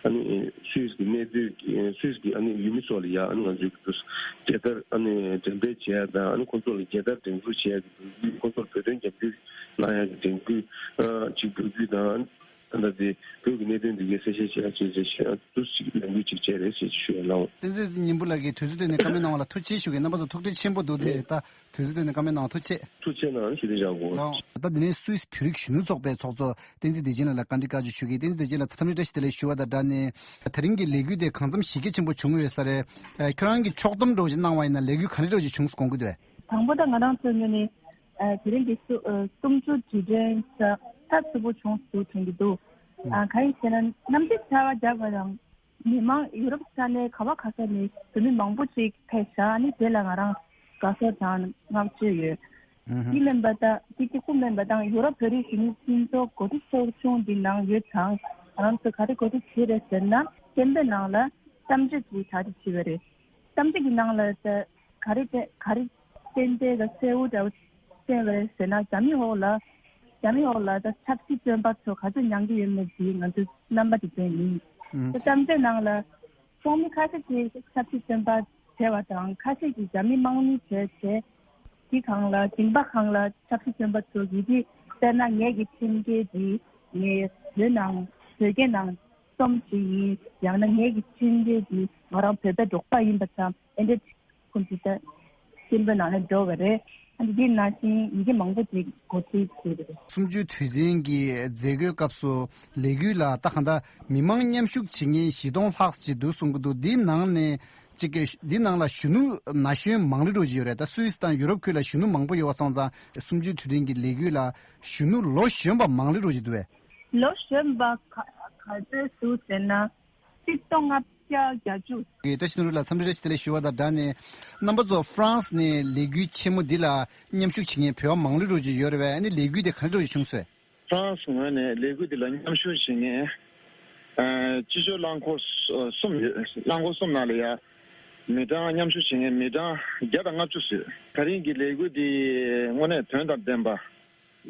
ཨ་ནི་སུད་སི་གི་གནས་སྡོད་ཀྱི་སུད་སི་གི་ཨ་ནི་ཡུལ་མི་ཚོ་ལ་ཡ་ཨ་ནི་ང་ཚོའི་གི་རྒྱལ་དར་ཨ་ནི་འགྲེམས་སྤེལ་བྱེད་ཡ་དང་། ཨ་ནི་ཁོང་ཚོ་ལ་རྒྱལ་དར་སྒྲེང་འཛུགས་བྱེད་ཡ་གི་འབོད་སྐུལ། ཁོང་ཚོར་བོད་དོན་རྒྱབ་སྐྱོར་གནང་ཡ་གི་འགྲེམས་སྐུལ་ཨ་ཅིག་འབོད་སྐུལ་དང་། ད་ལྟ་དེ་བོད་ཀྱི་གནད་དོན་འདི་གའི་གསལ་བཤད་བྱེད་ཡ་བྱས་རྗེས་ཞུ་ཡ་དུས་ཅིག་ལས་འགུལ་ཅིག་བྱས་རེད་ཅེས་ཞུ་ཡ་ལགས། བསྟན་འཛིན་སྙིང་པོ་ལགས་ཀྱིས་དུས་ཚོད་བཏོན་ནས་བཀའ་མོལ་གནང་བ་ལ་ཐུགས་རྗེ་ཆེ་ཞུ་གི། རྣམ་པ་ཚོ་ཐུགས་རྗེ་ཆེན་པོ་འདུག་དེ་རེད། ད་དུས་ཚོད་བཏོན་ནས་བཀའ་མོལ་གནང་བ་ཐུགས་རྗེ་ཆེ། ཐུགས་རྗེ་ཆེ་གནང་། ཞུ་དེ་བཞག་གོ། ལགས། ད་འདི་ནས་སུད་སི་བོད་རིགས་གཞོན་ནུ་ཚོགས་པའི་ཚོགས་གཙོ་བསྟན་འཛིན་བདེ་ཆེན་ལགས་ལ་བཀའ་འདྲི་བཀའ་འགྱུར་ཞུ་གི། བསྟན་འཛིན་བདེ་ཆེན་ལགས་འཚམས་འདྲི་བཀྲ་ཤིས་བདེ་ལེགས་ཞུ་བ་དང་སྦྲགས་ནས། དེ་རིང་གི་ལས་འགུལ་དེ་གང་འཚམ་གཞི་རྒྱ་ཆེན་པོ་བྱུང་ཡོད་ས་རེད། ཨ་ཁྱོད་རང་གིས་ཕྱོགས་བསྡོམས་འདྲ་བོ་ཞིག་གནང་བ་ཡིན་ན་ལས་འགུལ་ག་རེ་འདྲ་བོ་ཞིག་བྱུང་སོང་དགོངས་ཀྱི་འདུག་དང་པོ་ད་ང་རང་ཚོའི་ངོས་ནས་ཨ་དེ་རིང་གི་གསུ་ཨ་གསུམ་བཅུ་དུས་དྲན་ས་ཐག་ཆོད་པོ་བྱུང་འདུག་དྲན་གྱི་འདུག་ཨ་གང་ཡིན་ཟེར་ན་གནམ་གཤིས་ཆར་པ་རྒྱག་པ་དང་མི་མང་ཡུ་རོབ་ས་གནས་ག་བ་ག་ས་ནས་བོད་མི་མང་པོ་ཅིག་ཕེབས་ཤག་ཨ་ནི་དེ་ལ་ང་རང་དགའ་ཚོར་དང་བསྔགས་བརྗོད་ཡོད། ཨུ་ཧུ། དེ་མིན་པ་དང་དེ་གཅིག་པུ་མིན་པ་དང་ཡུ་རོབ་བོད་རིགས་གཞོན་ནུ་སྤྱི་ཚོགས་གོ་སྒྲིག་ཚོགས་ཆུང་འདི་ནང་ཡོད་ཙང་ང་རང་ཚོ་ག་རེ་གོ་སྒྲིག་བྱས་རེད་ཟེར་ན་སྐད་འབོད་ནང་ལ་གཏམ་བརྗོད་ཅིག་གྲ་སྒྲིག་བྱས་པ་རེད། གཏམ་བརྗོད་ཀྱི་ནང་ལ་ད་ག་རེ་དེ་ག་རེ་ཏན་ཏན་ག་གསལ་བོ་འདྲ་བོ་བསྟན་པ་རེད་ཟེར་ན། རྒྱ་མི་འོག་ལ་རྒྱ་མི་འོག་ལ་ད་ཆབ་སྲིད་བཙོན་པ་ཚོ་ག་ཚོད་མྱངས་ཀྱི་ཡོད་མེད་ཀྱི་ང་ཚོའི་རྣམ་པ་དེ་ཚོ་ཡིན། ཨུམ། ད་གཏམ་བརྗོད་ནང་ལ་ཚོགས་མི་ཁ་ཤས་ཀྱིས་ཆབ་སྲིད་བཙོན་པ་བྱས་པ་དང་ཁ་ཤས་ཀྱིས་རྒྱ་མི་དམག་མི་བྱས་བྱས་དེ་སྒང་ལ་སྡིངས་པ་སྒང་ལ་ཆབ་སྲིད་བཙོན་པ་ཚོ་གིས་དེ་དཔེར་ན་ངེད་ཀྱི་ཁྲིམས་འགལ་དེ་ངས་བོད་ནང་བོད་སྐད་ནང་རྩོམ་ཞིག་ཡིན། ཡང་ན་ངེད་ཀྱི་ཁྲིམས་འགལ་དེ་ང་རང་བོད་པའི་འབྲོག་པ་ཡིན་པ་ཙམ་ཨེ་འདྲ་ཁོང་ཚོ་ད་སྐད་འབོད་ནང་ལ་འགྲོ་བ་རེད། འདི་ནང་བཞིན་ཡི་གེ་མང་པོ་ཅིག་འགོ་ཁྲིད་བྱས་ཏེ། གསུམ་བཅུའི་དུས་ཆེན་གྱི་མཛད་སྒོའི་སྐབས་སུ་ལས་འགུལ་ལ་ད་གང་ལྟར་མི་མང་མཉམ་ཞུགས་བྱེད་མཁན་བཞི་སྟོང་ལྷག་ཅིག་འདུག་གསུང་གི་འདུག་འདིའི་ནང་ནས་ཅིག་གི་འདི་ནང་ལ་གཞོན་ནུ་ན་གཞོན་མང་རུ་འགྲོ་བཞིན་ཡོད་རེད། ད་སུད་སི་དང་ཡུ་རོབ་ཁུལ་ལ་གཞོན་ནུ་མང་པོ་ཡོད་པ་སོང་ཙང་གསུམ་བཅུའི་དུས་དྲན་གྱི་ལས་འགུལ་ལ་གཞོན་ནུ་ལོ་གཞོན་པ་མང་རུ་འགྲོ་བཞིན་འདུག་བས། ལོ་གཞོན་པ་ག་ག་ཚོད་འདུག་ཟེར་ན། ཆིག་སྟོང་ལྔ་བརྒྱ་བརྒྱད་ཅུ། བཀྲ་ཤིས་ནོར་བུ་ལགས། འཚམས་འདྲི་བཀྲ་ཤིས་བདེ་ལེགས་ཞུ་བ་དང་སྦྲགས་ནས། རྣམ་པ་ཚོ་ཧྥ་རན་སི་ནས་ལས་འགུལ་ཆེན་མོ་འདི་ལ་མཉམ་ཞུགས་བྱེད་མཁན་བོད་པ་མང་རུ་འགྲོ་བཞིན་ཡོད་རེད་པས། ཨ་ནི་ལས་འགུལ་དེ་ག་འདྲ་འགྲོ་བཞིན་བྱུང་སོང་། ཧྥ་རན་སི་ངོས་ནས་ལས་འགུལ་འདི་ལ་མཉམ་ཞུགས་བྱེད་མཁན་ཨ་སྤྱི་སྤྱོད་རླངས་འཁོར་གསུམ་ཡོད། རླངས་འཁོར་གསུམ་ནང་ལ་ཡ་མི་གྲངས་མཉམ་ཞུགས་བྱེད་མཁན་མི་གྲངས་བརྒྱ་དང་ལྔ་བཅུ་ཙམ་ཡོད། ད་རིང་གི་ལས་འགུལ་འདི་དངོས་གནས་དོན་དང་ལྡན་པ།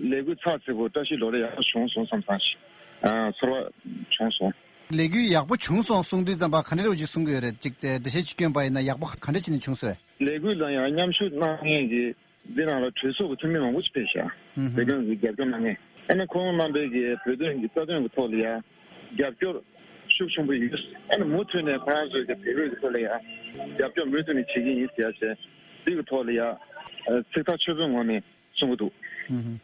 ལས་འགུལ་ཚགས་ཚུད་པོ་བཀྲ་ཤིས་ལོ་ལེགས་ཡག་པོ་བྱུང་སོང་བསམ་བསམ་ཞིག་ཨ་ཚོར་བ་བྱུང་སོང་། ལས་འགུལ་ཡག་པོ་བྱུང་སོང་གསུང་དུས་ཙམ་པ་ག་འདྲ་འདྲ་བོ་ཅིག་གསུང་གི་ཡོད་རེད། ཅིག་འགྲེལ་བཤད་ཅིག་བསྐྱོན་པ་ཡིན་ན་ཡག་པོ་ག་འདྲ་བྱས་ནས་བྱུང་སོང་། ལས་འགུལ་ལ་ཡང་མཉམ་ཞུགས་གནང་མཁན་གྱི་འདི་ནང་ལ་གྲོས་ཚོགས་ཀྱི་འཐུས་མི་མང་པོ་ཞིག་ཕེབས་ཤག་ཨུ་ཧུམ། བོད་དོན་གྱི་རྒྱབ་སྐྱོར་གནང་མཁན། ཨ་ནི་ཁོང་རྣམ་པས་ཀྱི་བོད་དོན་གྱི་རྩ་དོན་གྱི་ཐོག་ལ་ཡང་རྒྱབ་སྐྱོར་ཤུགས་ཆེན་པོ་ཡོད། ཨ་ནི་མུ་མཐུད་ནས་ཁོ་རང་ཚོའི་གི་བོད་རིགས་ཀྱི་ཐོག་ལ་ཡང་རྒྱབ་སྐྱོར་མུ་མཐུད་ནས་བྱེད་ཀྱི་ཡིན་ཟེར་ཡ་བྱས། འདི་གི་ཐོག་ལ་ཡང་ཚིག་ཐག་ཆོད་པོའི་ངང་ནས་གསུང་གི་འདུག་ཧུམ་ཧུམ།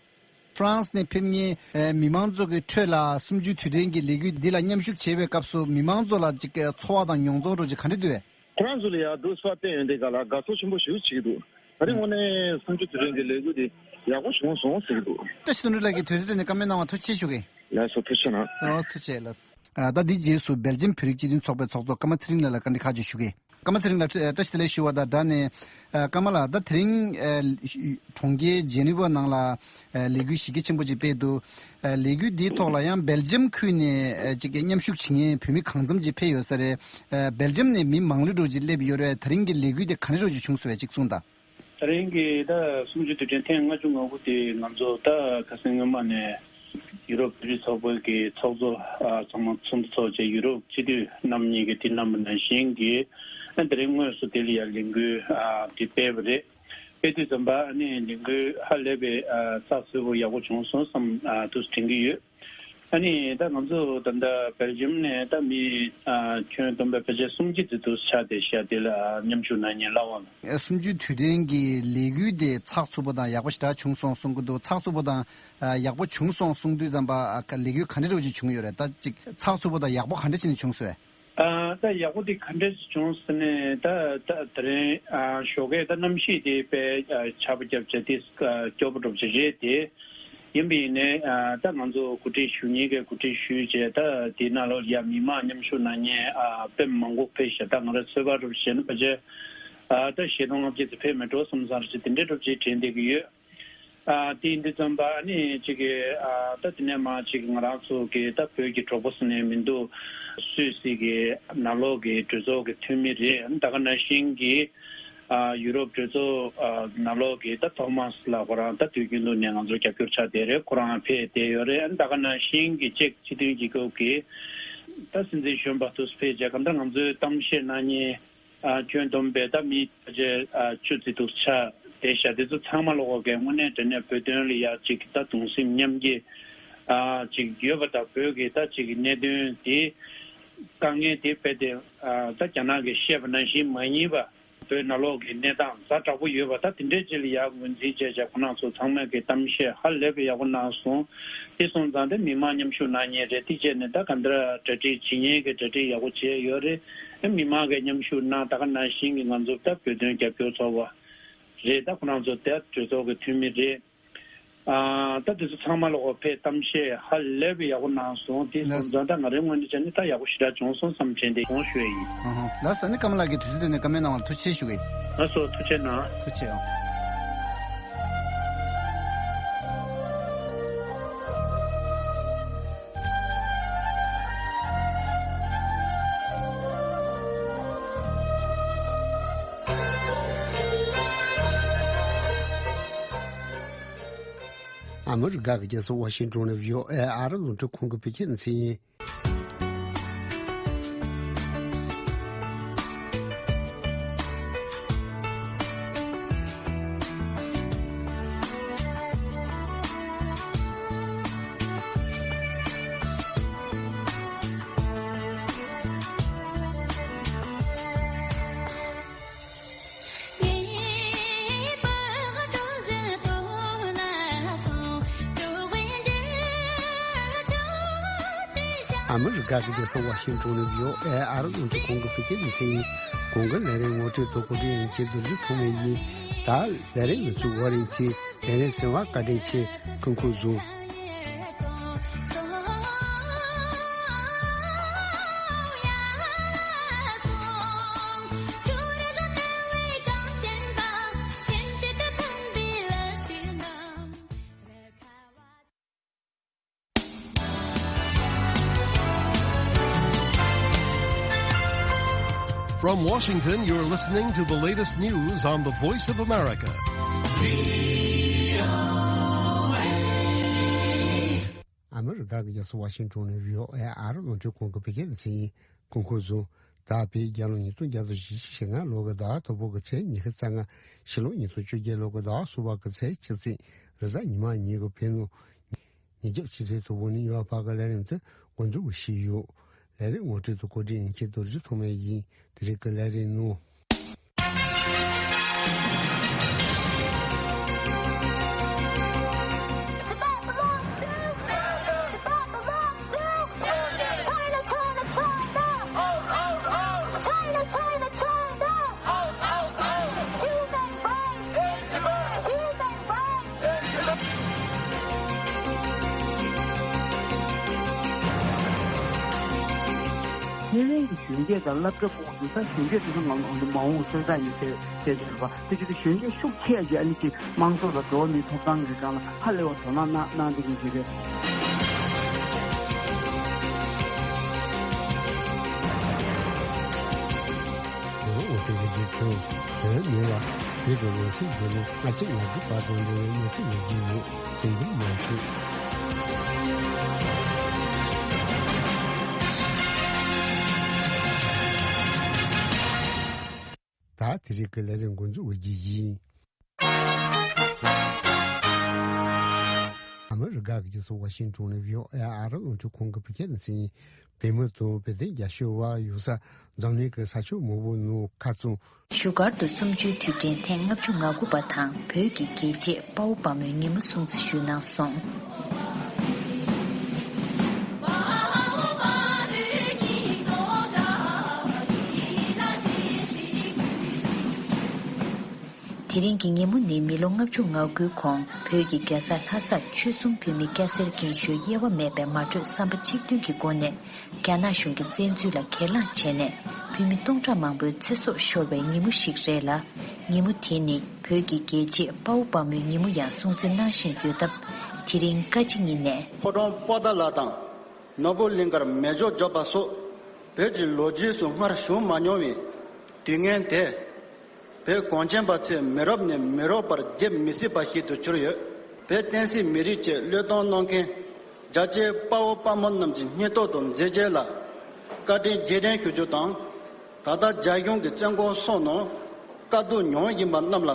ཧྥ་རན་སི་ནས་ཕེབས་མཁན་ཨ་མི་མང་ཚོ་གི་ཁྲོད་ལ་གསུམ་བཅུའི་དུས་དྲན་གྱི་ལས་འགུལ་འདི་ལ་མཉམ་ཞུགས་བྱེད་པའི་སྐབས་སུ་མི་མང་ཚོ་ལ་ཅིག་ཚོར་བ་དང་མྱོང་ཚོར་འདྲ་ཅིག་ག་འདྲ་འདུག་གས། ཁོ་རང་ཚོ་ལ་ཡང་འདུག་སེ་བལྟས་ཡོང་དུས་ག་ལ་དགའ་ཚོར་ཆེན་པོ་ཞེ་པོ་ཅིག་འདུག་ད་རེས་དངོས་གནས་གསུམ་བཅུའི་དུས་དྲན་གྱི་ལས་འགུལ་འདི་ཡག་པོ་བྱུང་སོང་ཟེར་གྱི་འདུག་བཀྲ་ཤིས་དོན་གྲུབ་ལགས་ཀྱིས་དུས་ཚོད་བཏོན་ནས་བཀའ་མོལ་གནང་བར་ཐུགས་རྗེ་ཆེ་ཞུ་གི། ལགས་སོ། ཐུགས་རྗེ་གནང་། ཨོ་ཐུགས་རྗེ་ཆེ་ལགས། ཨ་ད་འདི་རྗེས་སུ་སྦེལ་ཇམ་བོད་རིགས་སྤྱི་མཐུན་ཚོགས་པའི་ཚོགས་གཙོ་ཀརྨ་ཚེ་རིང་ལགས་ལ་བཀའ་འདྲི་ཁག་ཅིག་ཞུ་གི། ཀརྨ་ཚེ་རིང་ལགས་བཀྲ་ཤིས་བདེ་ལེགས་ཞུ་བ་དང་སྦྲགས་ནས། ཨ་ཀརྨ་ལགས། ད་དེ་རིང་ཨ་གྲོང་ཁྱེར་ཇེ་ནི་ཝ་ནང་ལ་ཨ་ལས་འགུལ་གཞི་རྒྱ་ཆེན་པོ་ཅིག་སྤེལ་འདུག་ཨ་ལས་འགུལ་འདིའི་ཐོག་ལ་ཡང་སྦེལ་ཇམ་ཁུལ་ནས་ཨ་ཅིག་མཉམ་ཞུགས་བྱེད་མཁན་བོད་མི་གང་འཚམ་ཅིག་ཕེབས་ཡོད་ས་རེད། ཨ་སྦེལ་ཇམ་ནས་མི་མང་ལོས་འགྲོ་ཅིག་སླེབས་ཡོད་རེད། ད་རིང་གི་ལས་འགུལ་དེ་ག་འདྲ་འདྲ་ཅིག་བྱུང་སོང་བས་ཅིག་གསུངས་དང་། ད་རིང་གི་ད་གསུམ་བཅུའི་དུས་དྲན་ཐེངས་ལྔ་བཅུ་ང་དགུ་དེ་ང་ཚོ་ད་ཁ་སང་སྔོན་མ་ནས་ཡུ་རོབ་བོད་རིགས་ཚོགས་པའི་གི་ཚོགས་གཙོ་ཨ་ཚང་མ་ཚོགས་འདུ་ཚོགས་བྱས། ཡུ་རོབ་སྤྱི་འཐུས་རྣམ་གཉིས་ཀྱིས་དེ་གནང་བ་ནང་བཞིན་གྱི་ཨ་དེ་རིང་དངོས་སུ་དེ་ལ་ཡང་ལས་འགུལ་ཨ་དེ་སྤེལ་བ་རེད། སྤེལ་དུས་ཙམ་པ་ཨ་ནི་ལས་འགུལ་ཧ་ལས་པའི་ཨ་ཚགས་ཚུད་པོ་ཡག་པོ་བྱུང་སོང་བསམ་ཨ་འདུག་དྲན་གྱི་ཡོད། ཨ་ནི་ད་ང་ཚོ་ད་ལྟ་སྦེལ་ཇམ་ནས་ད་མི་ཨ་ཁྱོན་བསྡོམས་པའི་ཕལ་ཆེར་སུམ་བརྒྱ་ཙམ་འདུག་ཆགས་བསྡད་ཤག་དེ་ལ་མཉམ་ཞུགས་གནང་མཁན་ལབ་པ་ལ། ཨ་གསུམ་བཅུའི་དུས་དྲན་གྱི་ལས་འགུལ་དེ་ཚགས་ཚུད་པོ་དང་ཡག་པོ་ཞེ་དྲག་བྱུང་སོང་གསུང་གི་འདུག་ཚགས་ཚུད་པོ་དང་ཨ་ཡག་པོ་བྱུང་སོང་གསུང་དུས་ཙམ་པ་ཨ་ལས་འགུལ་ག་འདྲ་འདྲ་བོ་ཅིག་བྱུང་ཡོད་རེད། ད་ཅིག་ཚགས་ཚུད་པོ་དང་ཡག་པོ་ག་འདྲ་བྱས་ནས་བྱུང་སོང་། ཨ་ད་ཡག་པོ་དེ་ག་འདྲ་བྱུང་ཟེར་ན། ད་ད་དེ་རིང་ཨ་ཞོགས་ཀས་ད་གནམ་གཤིས་དེ་དཔེ་ཨ་ཆར་པ་བརྒྱབ་བྱས་དེ་ཨ་སྐྱོ་པོ་འདྲ་བོ་ཅིག་རེད་དེ། ཡིན་པ་ཡིན་ནའི་ཨ་ད་ང་ཚོ་གོ་སྒྲིག་ཞུ་མཁན་གྱིས་གོ་སྒྲིག་ཞུས་བྱས། ད་དེ་ནང་ལོགས་ཡ་མི་མང་མཉམ་ཞུགས་གནང་མཁན་ཨ་དཔེ་མང་པོ་ཕེབས་ཤག་ད་ང་རང་ཚོད་དཔག་འདྲ་བོ་བྱས་ན་ཕལ་ཆེར་ཨ་ད་བཞི་སྟོང་ལྔ་བརྒྱ་ཙམ་ཕེབས་མེད་འགྲོ་བསམ་བསམ་རེ་བྱས་དེ་འདྲའི་འདྲ་བོ་ཅིག་དྲན་བསྡད་ཀྱི་ཡོད། ཨ་དེ་ཡིན་དུས་ཙམ་པ་ཨ་ནི་གཅིག་གི་ཨ་ད་དེ་ནས་མར་གཅིག་ང་རང་ཚོ་གི་ད་བོད་ཀྱི་གྲོགས་པོ་ཟེར་ནས་མི་འདུག་སུད་སི་གི་ནང་ལོགས་ཀྱི་གྲོས་ཚོགས་ཀྱི་འཐུས་མི་རེད། ཨ་ནི་ད་ག་ནང་བཞིན་གྱི་ཨ་ཡུ་རོབ་གྲོས་ཚོགས་ཨ་ནང་ལོགས་ཀྱི་ད་ཐོ་མཱས་ལགས། ཁོ་རང་ད་དུས་རྒྱུན་དུ་ནས་ང་ཚོར་རྒྱབ་སྐྱོར་ཆགས་བསྡད་རེད། ཁོ་རང་ཕེབས་བསྡད་ཡོད་རེད། ཨ་ནི་ད་ག་ནང་བཞིན་གྱི་གཅིག་སྤྱི་མཐུན་རྒྱལ་ཁབ་ཀྱི་ད་སྲིད་འཛིན་གཞོན་པ་དུ་ཕེབས་བྱས་གང་ལྟར་ང་ཚོའི་གཏམ་བཤད་གནང་མཁན། ཨ་ཁྱོན་བསྡོམས་པས་ད་མི་ཕལ་ཆེར་ཨ་བཅུ་ཙམ་འདུག་ཆགས་བསྡད་ཤག་དེ་ཚོ་ཚང་མ་ལོག་གི་དངོས་གནས་དྲང་གནས་བོད་དོན་ལ་ཡ་གཅིག་ད་གདུང་སེམས་མཉམ་སྐྱེད་ཨ་གཅིག་ཡོད་པ་དང་། བོད་ཀྱི་ད་གཅིག་གི་གནད་དོན་དེ་དཀའ་ངལ་དེ་རྦད་དེ་ཨ་ད་རྒྱ་ནག་གིས་བཤད་པ་ནང་བཞིན་མ་ཡིན་པ། བོད་ནང་ལོགས་ཀྱི་གནས་སྟངས་ཛ་དྲག་པོ་ཡོད་པ་ད་དེ་འདྲའི་ཅིག་ལ་ཡ་ངོས་འཛིན་བྱས་བྱས་ཁོ་རང་ཚོ་ཚང་མས་ཀྱི་གཏམ་བཤད་ཧ་ལས་པའི་ཡག་པོ་གནང་སོང་། དེ་སོང་ཙང་དེ་མི་མང་མཉམ་ཞུགས་གནང་མཁན་རེད། དེ་བྱས་ནས་ད་ག་འདྲ་གྲ་སྒྲིག་བྱེད་མཁན་གྱི་གྲ་སྒྲིག་ཡག་པོ་བྱས་ཡོད་རེད། མི་མང་གིས་མཉམ་ཞུགས་གནང་། ད་ག་ནང་བཞིན་གྱི་ང་ཚོ་ད་བོད་དོན་རྒྱབ་སྐྱོར་ཚོགས་པ་རེད། ད་ཁོ་རང་ཚོ་ད་གྲོས་ཚོགས་ཀྱི་འཐུས་མི་རེད། ཨ་ད་དེ་ཚོ་ཚང་མ་ལོག་ཕེབས་གཏམ་བཤད་ཧ་ལས་པའི་ཡག་པོ་གནང་སོང་། དེ་སོང་ཙང་ད་ང་རའི་ངོས་ནས་བྱས་ན་ད་ཡག་པོ་ཞེ་དྲག་བྱུང་སོང་བསམ་དྲན་ཏེ་ཡོང་ཞུ་ཡ་ཡིན། ཨ་ཧ། ལགས་སོ། ཨ་ནི་ཀརྨ་ལགས་ཀྱིས་དུས་ཚོད་བཏོན་ནས་བཀའ་མོལ་གནང་བར་ཐུགས་རྗེ་ཆེ་ཞུ་གི་ཡིན། ལགས་སོ། ཐུགས་རྗེ་གནང་། ཐུགས་རྗེ་ཆེ་ཨང་། ཨ་མི་རི་ཀ་གི་རྒྱལ་ས་ཝ་ཤིང་ཏོན་ནས་བྷི་ཨོ་ཨེ་ཨ་རི་རླུང་འཕྲིན་ཁང་གི་བོད་སྐད་སྡེ་ཚན་ཡིན། ཨ་མི་རི་ཀ་གི་རྒྱལ་ས་ཝ་ཤིང་ཊོན་ནས་བྷི་ཨོ་ཨེ་ཨ་རི་རླུང་འཕྲིན་ཁང་གི་བོད་སྐད་སྡེ་ཚན་ཡིན། གོང་གི་ལས་རིམ་ངོ་སྤྲོད་དང་གོ་སྒྲིག་ཡིན་གྱི་རྡོ་རྗེ་ཐོགས་མེད་ཡིན། ད་ལས་རིམ་ལ་ཚུགས་བར་ཡིན་གྱི་ལས་རིམ་གསན་པར་བཀའ་དྲིན་ཆེ། སྐུ་ཁམས་བཟང་། From Washington, you're listening to the latest news on the Voice of America. ཨ་མི་རི་ཀ་གི་རྒྱལ་ས་ཝ་ཤིང་ཊོན་ནས་བྷི་ཨོ་ཨེ་ཨ་རི་རླུང་འཕྲིན་ཁང་གི་བོད་སྐད་སྡེ་ཚན་ཡིན། སྐུ་ཁམས་བཟང་། ད་བོད་རྒྱལ་ལོ་ཉིས་སྟོང་བརྒྱ་དང་ཞེ་གཅིག་ལྔ་ལོ་གི་ཟླ་བ་དང་པོ་གི་ཚེས་ཉི་ཤུ་རྩ་ལྔ། ཕྱི་ལོ་ཉིས་སྟོང་བཅོ་བརྒྱད་ལོ་གི་ཟླ་བ་གསུམ་པ་གི་ཚེས་ཆིག་ཚེས་རེས་གཟའ་ཉི་མ་ཉིན་གྱི་བོད་ནང་ཉིན་རྒྱབ་ཕྱི་ཚེས་དང་པོ་ནས་ཡོལ་བ་བར་གྱི་ལས་རིམ་དེ་འགོ་འཛུགས་ཞུས་ཡོད། ལས་རིམ་ངོ་སྤྲོད་དང་གོ་སྒྲིག་ཡིན་མཁན་རྡོ་རྗེ་ཐོགས་མེད་ཡིན། དེ་རིང་གི་ལས་རིམ་ནང་། ཐེ་ཝན་གྱི་གཞོན་སྐྱེས་དང་སློབ་གྲྭ་སྤོ་བོ་དེ་ཚོ་གཞོན་སྐྱེས་དེ་ཚོ་ང་ང་ཚོ་མ་འོངས་སོན་རྩ་ཡིན་ཟེར་ཟེར་ཟེར་བ་དེ་ཅིག་གི་གཞོན་སྐྱེས་ཤུགས་ཆེ་ཡ་ཅིག་ཨ་ནི་ཅིག་དམངས་གཙོ་ལ་འགྲོ་བ་མིའི་ཐོབ་ཐང་གི་སྒང་ལ་ཧ་ལས་པ་དོ་སྣང་གནང་གནང་བསྡད་མཁན་ཅིག་རེད། ལོ་ངོ་སྤྲོད་ཀྱི་རྗེས་ཁྱོན་བོད་མི་ལ་བོད་ཀྱི་ལོ་ཚིགས་འདི་ལོ་ལྔ་བཅུ་ང་དགུ་བར་དུ་འགྲོ་བའི་གནས་ཚུལ་ལ་བརྒྱུད་ནས་གསན་རྒྱུ་མ་བྱུང་། ད་དེ་རིང་གི་ལས་རིམ་འགོ་འཛུགས་འོས་བསྡུ་ཡིན། ཨ་མི་རི་ཀ་གི་རྒྱལ་ས་ཝ་ཤིང་ཊོན་ནས་བྷི་ཨོ་ཨེ་ཨ་རི་རླུང་འཕྲིན་ཁང་གི་བོད་སྐད་སྡེ་ཚན་ཡིན། བོད་མི་དང་བོད་དོན་རྒྱབ་སྐྱོར་བ་ཡོད་ས་འཛམ་གླིང་གི་ས་ཕྱོགས་མང་པོ་ནང་ཁ་བཙུམ། བཞུགས་སྒར་དུ་གསུམ་བཅུའི་དུས་དྲན་ཐེངས་ལྔ་བཅུ་ང་དགུ་པ་དང་བོད་ཀྱི་རྒྱལ་གཅེས་དཔའ་བོ་དཔའ་མོའི་ཉིན་མོ་སྲུང་བརྩི་ཞུས་གནང་སོང་། དེ་རིང་གི་ཉིན་མོ་ནི་མི་ལོ་ལྔ་བཅུ་ང་དགུའི་གོང་བོད་ཀྱི་རྒྱལ་ས་ལྷ་སར་ཆོལ་གསུམ་བོད་མི་སྐྱ་སེར་རྒན་གཞོན་དབྱེ་བ་མེད་པའི་མ་གྲོས་བསམ་པ་གཅིག་མཐུན་གྱི་སྒོ་ནས་རྒྱ་ནག་གཞུང་གི་བཙན་འཛུལ་ལ་གྱེན་ལངས་བྱས་ནས་བོད་མི་སྟོང་ཕྲག་མང་པོའི་ཚེ་སྲོག་ཤོར་བའི་ཉིན་མོ་ཞིག་རེད་ལ། ཉིན་མོ་དེ་ནི་བོད་ཀྱི་རྒྱལ་གཅེས་དཔའ་བོ་དཔའ་མོའི་ཉིན་མོ་ཡང་སྲུང་བརྩི་གནང་བཞིན་ཡོད་སྟབས། དེ་རིང་བཀའ་སྤྱི་ཉིན་ནས། ཕོ་བྲང་པོ་ཏཱ་ལ་དང་། ནོར་བུ་གླིང་དཀར་མེ་སྒྱོགས་འཇོག་པ་སོགས་བོད་ཀྱི་ལོ་རྒྱུས་སུ་སྔར་བྱུང་མ་མྱོང་བའི་དུས་ངན་དེ། བོད་གངས་ཅན་པ་ཚོས་མི་རབས་ནས་མི་རབས་བར་བརྗེད་མི་སྲིད་པ་ཞིག་ཏུ་གྱུར་ཡོད། བོད་བསྟན་སྲིད་མི་རིགས་ཀྱི་བློས་གཏོང་གནང་མཁན་རྒྱལ་གཅེས་དཔའ་བོ་དཔའ་མོ་རྣམས་ཀྱི་སྙིང་སྟོབས་དང་མཛད་རྗེས་ལ་བཀའ་དྲིན་རྗེས་དྲན་ཞུ་རྒྱུ་དང་། ད་ལྟ་རྒྱ་གཞུང་གི་བཙོན་ཁང་སོགས་ནང་དཀའ་སྡུག་མྱོང་བཞིན་པ་རྣམས་ལ་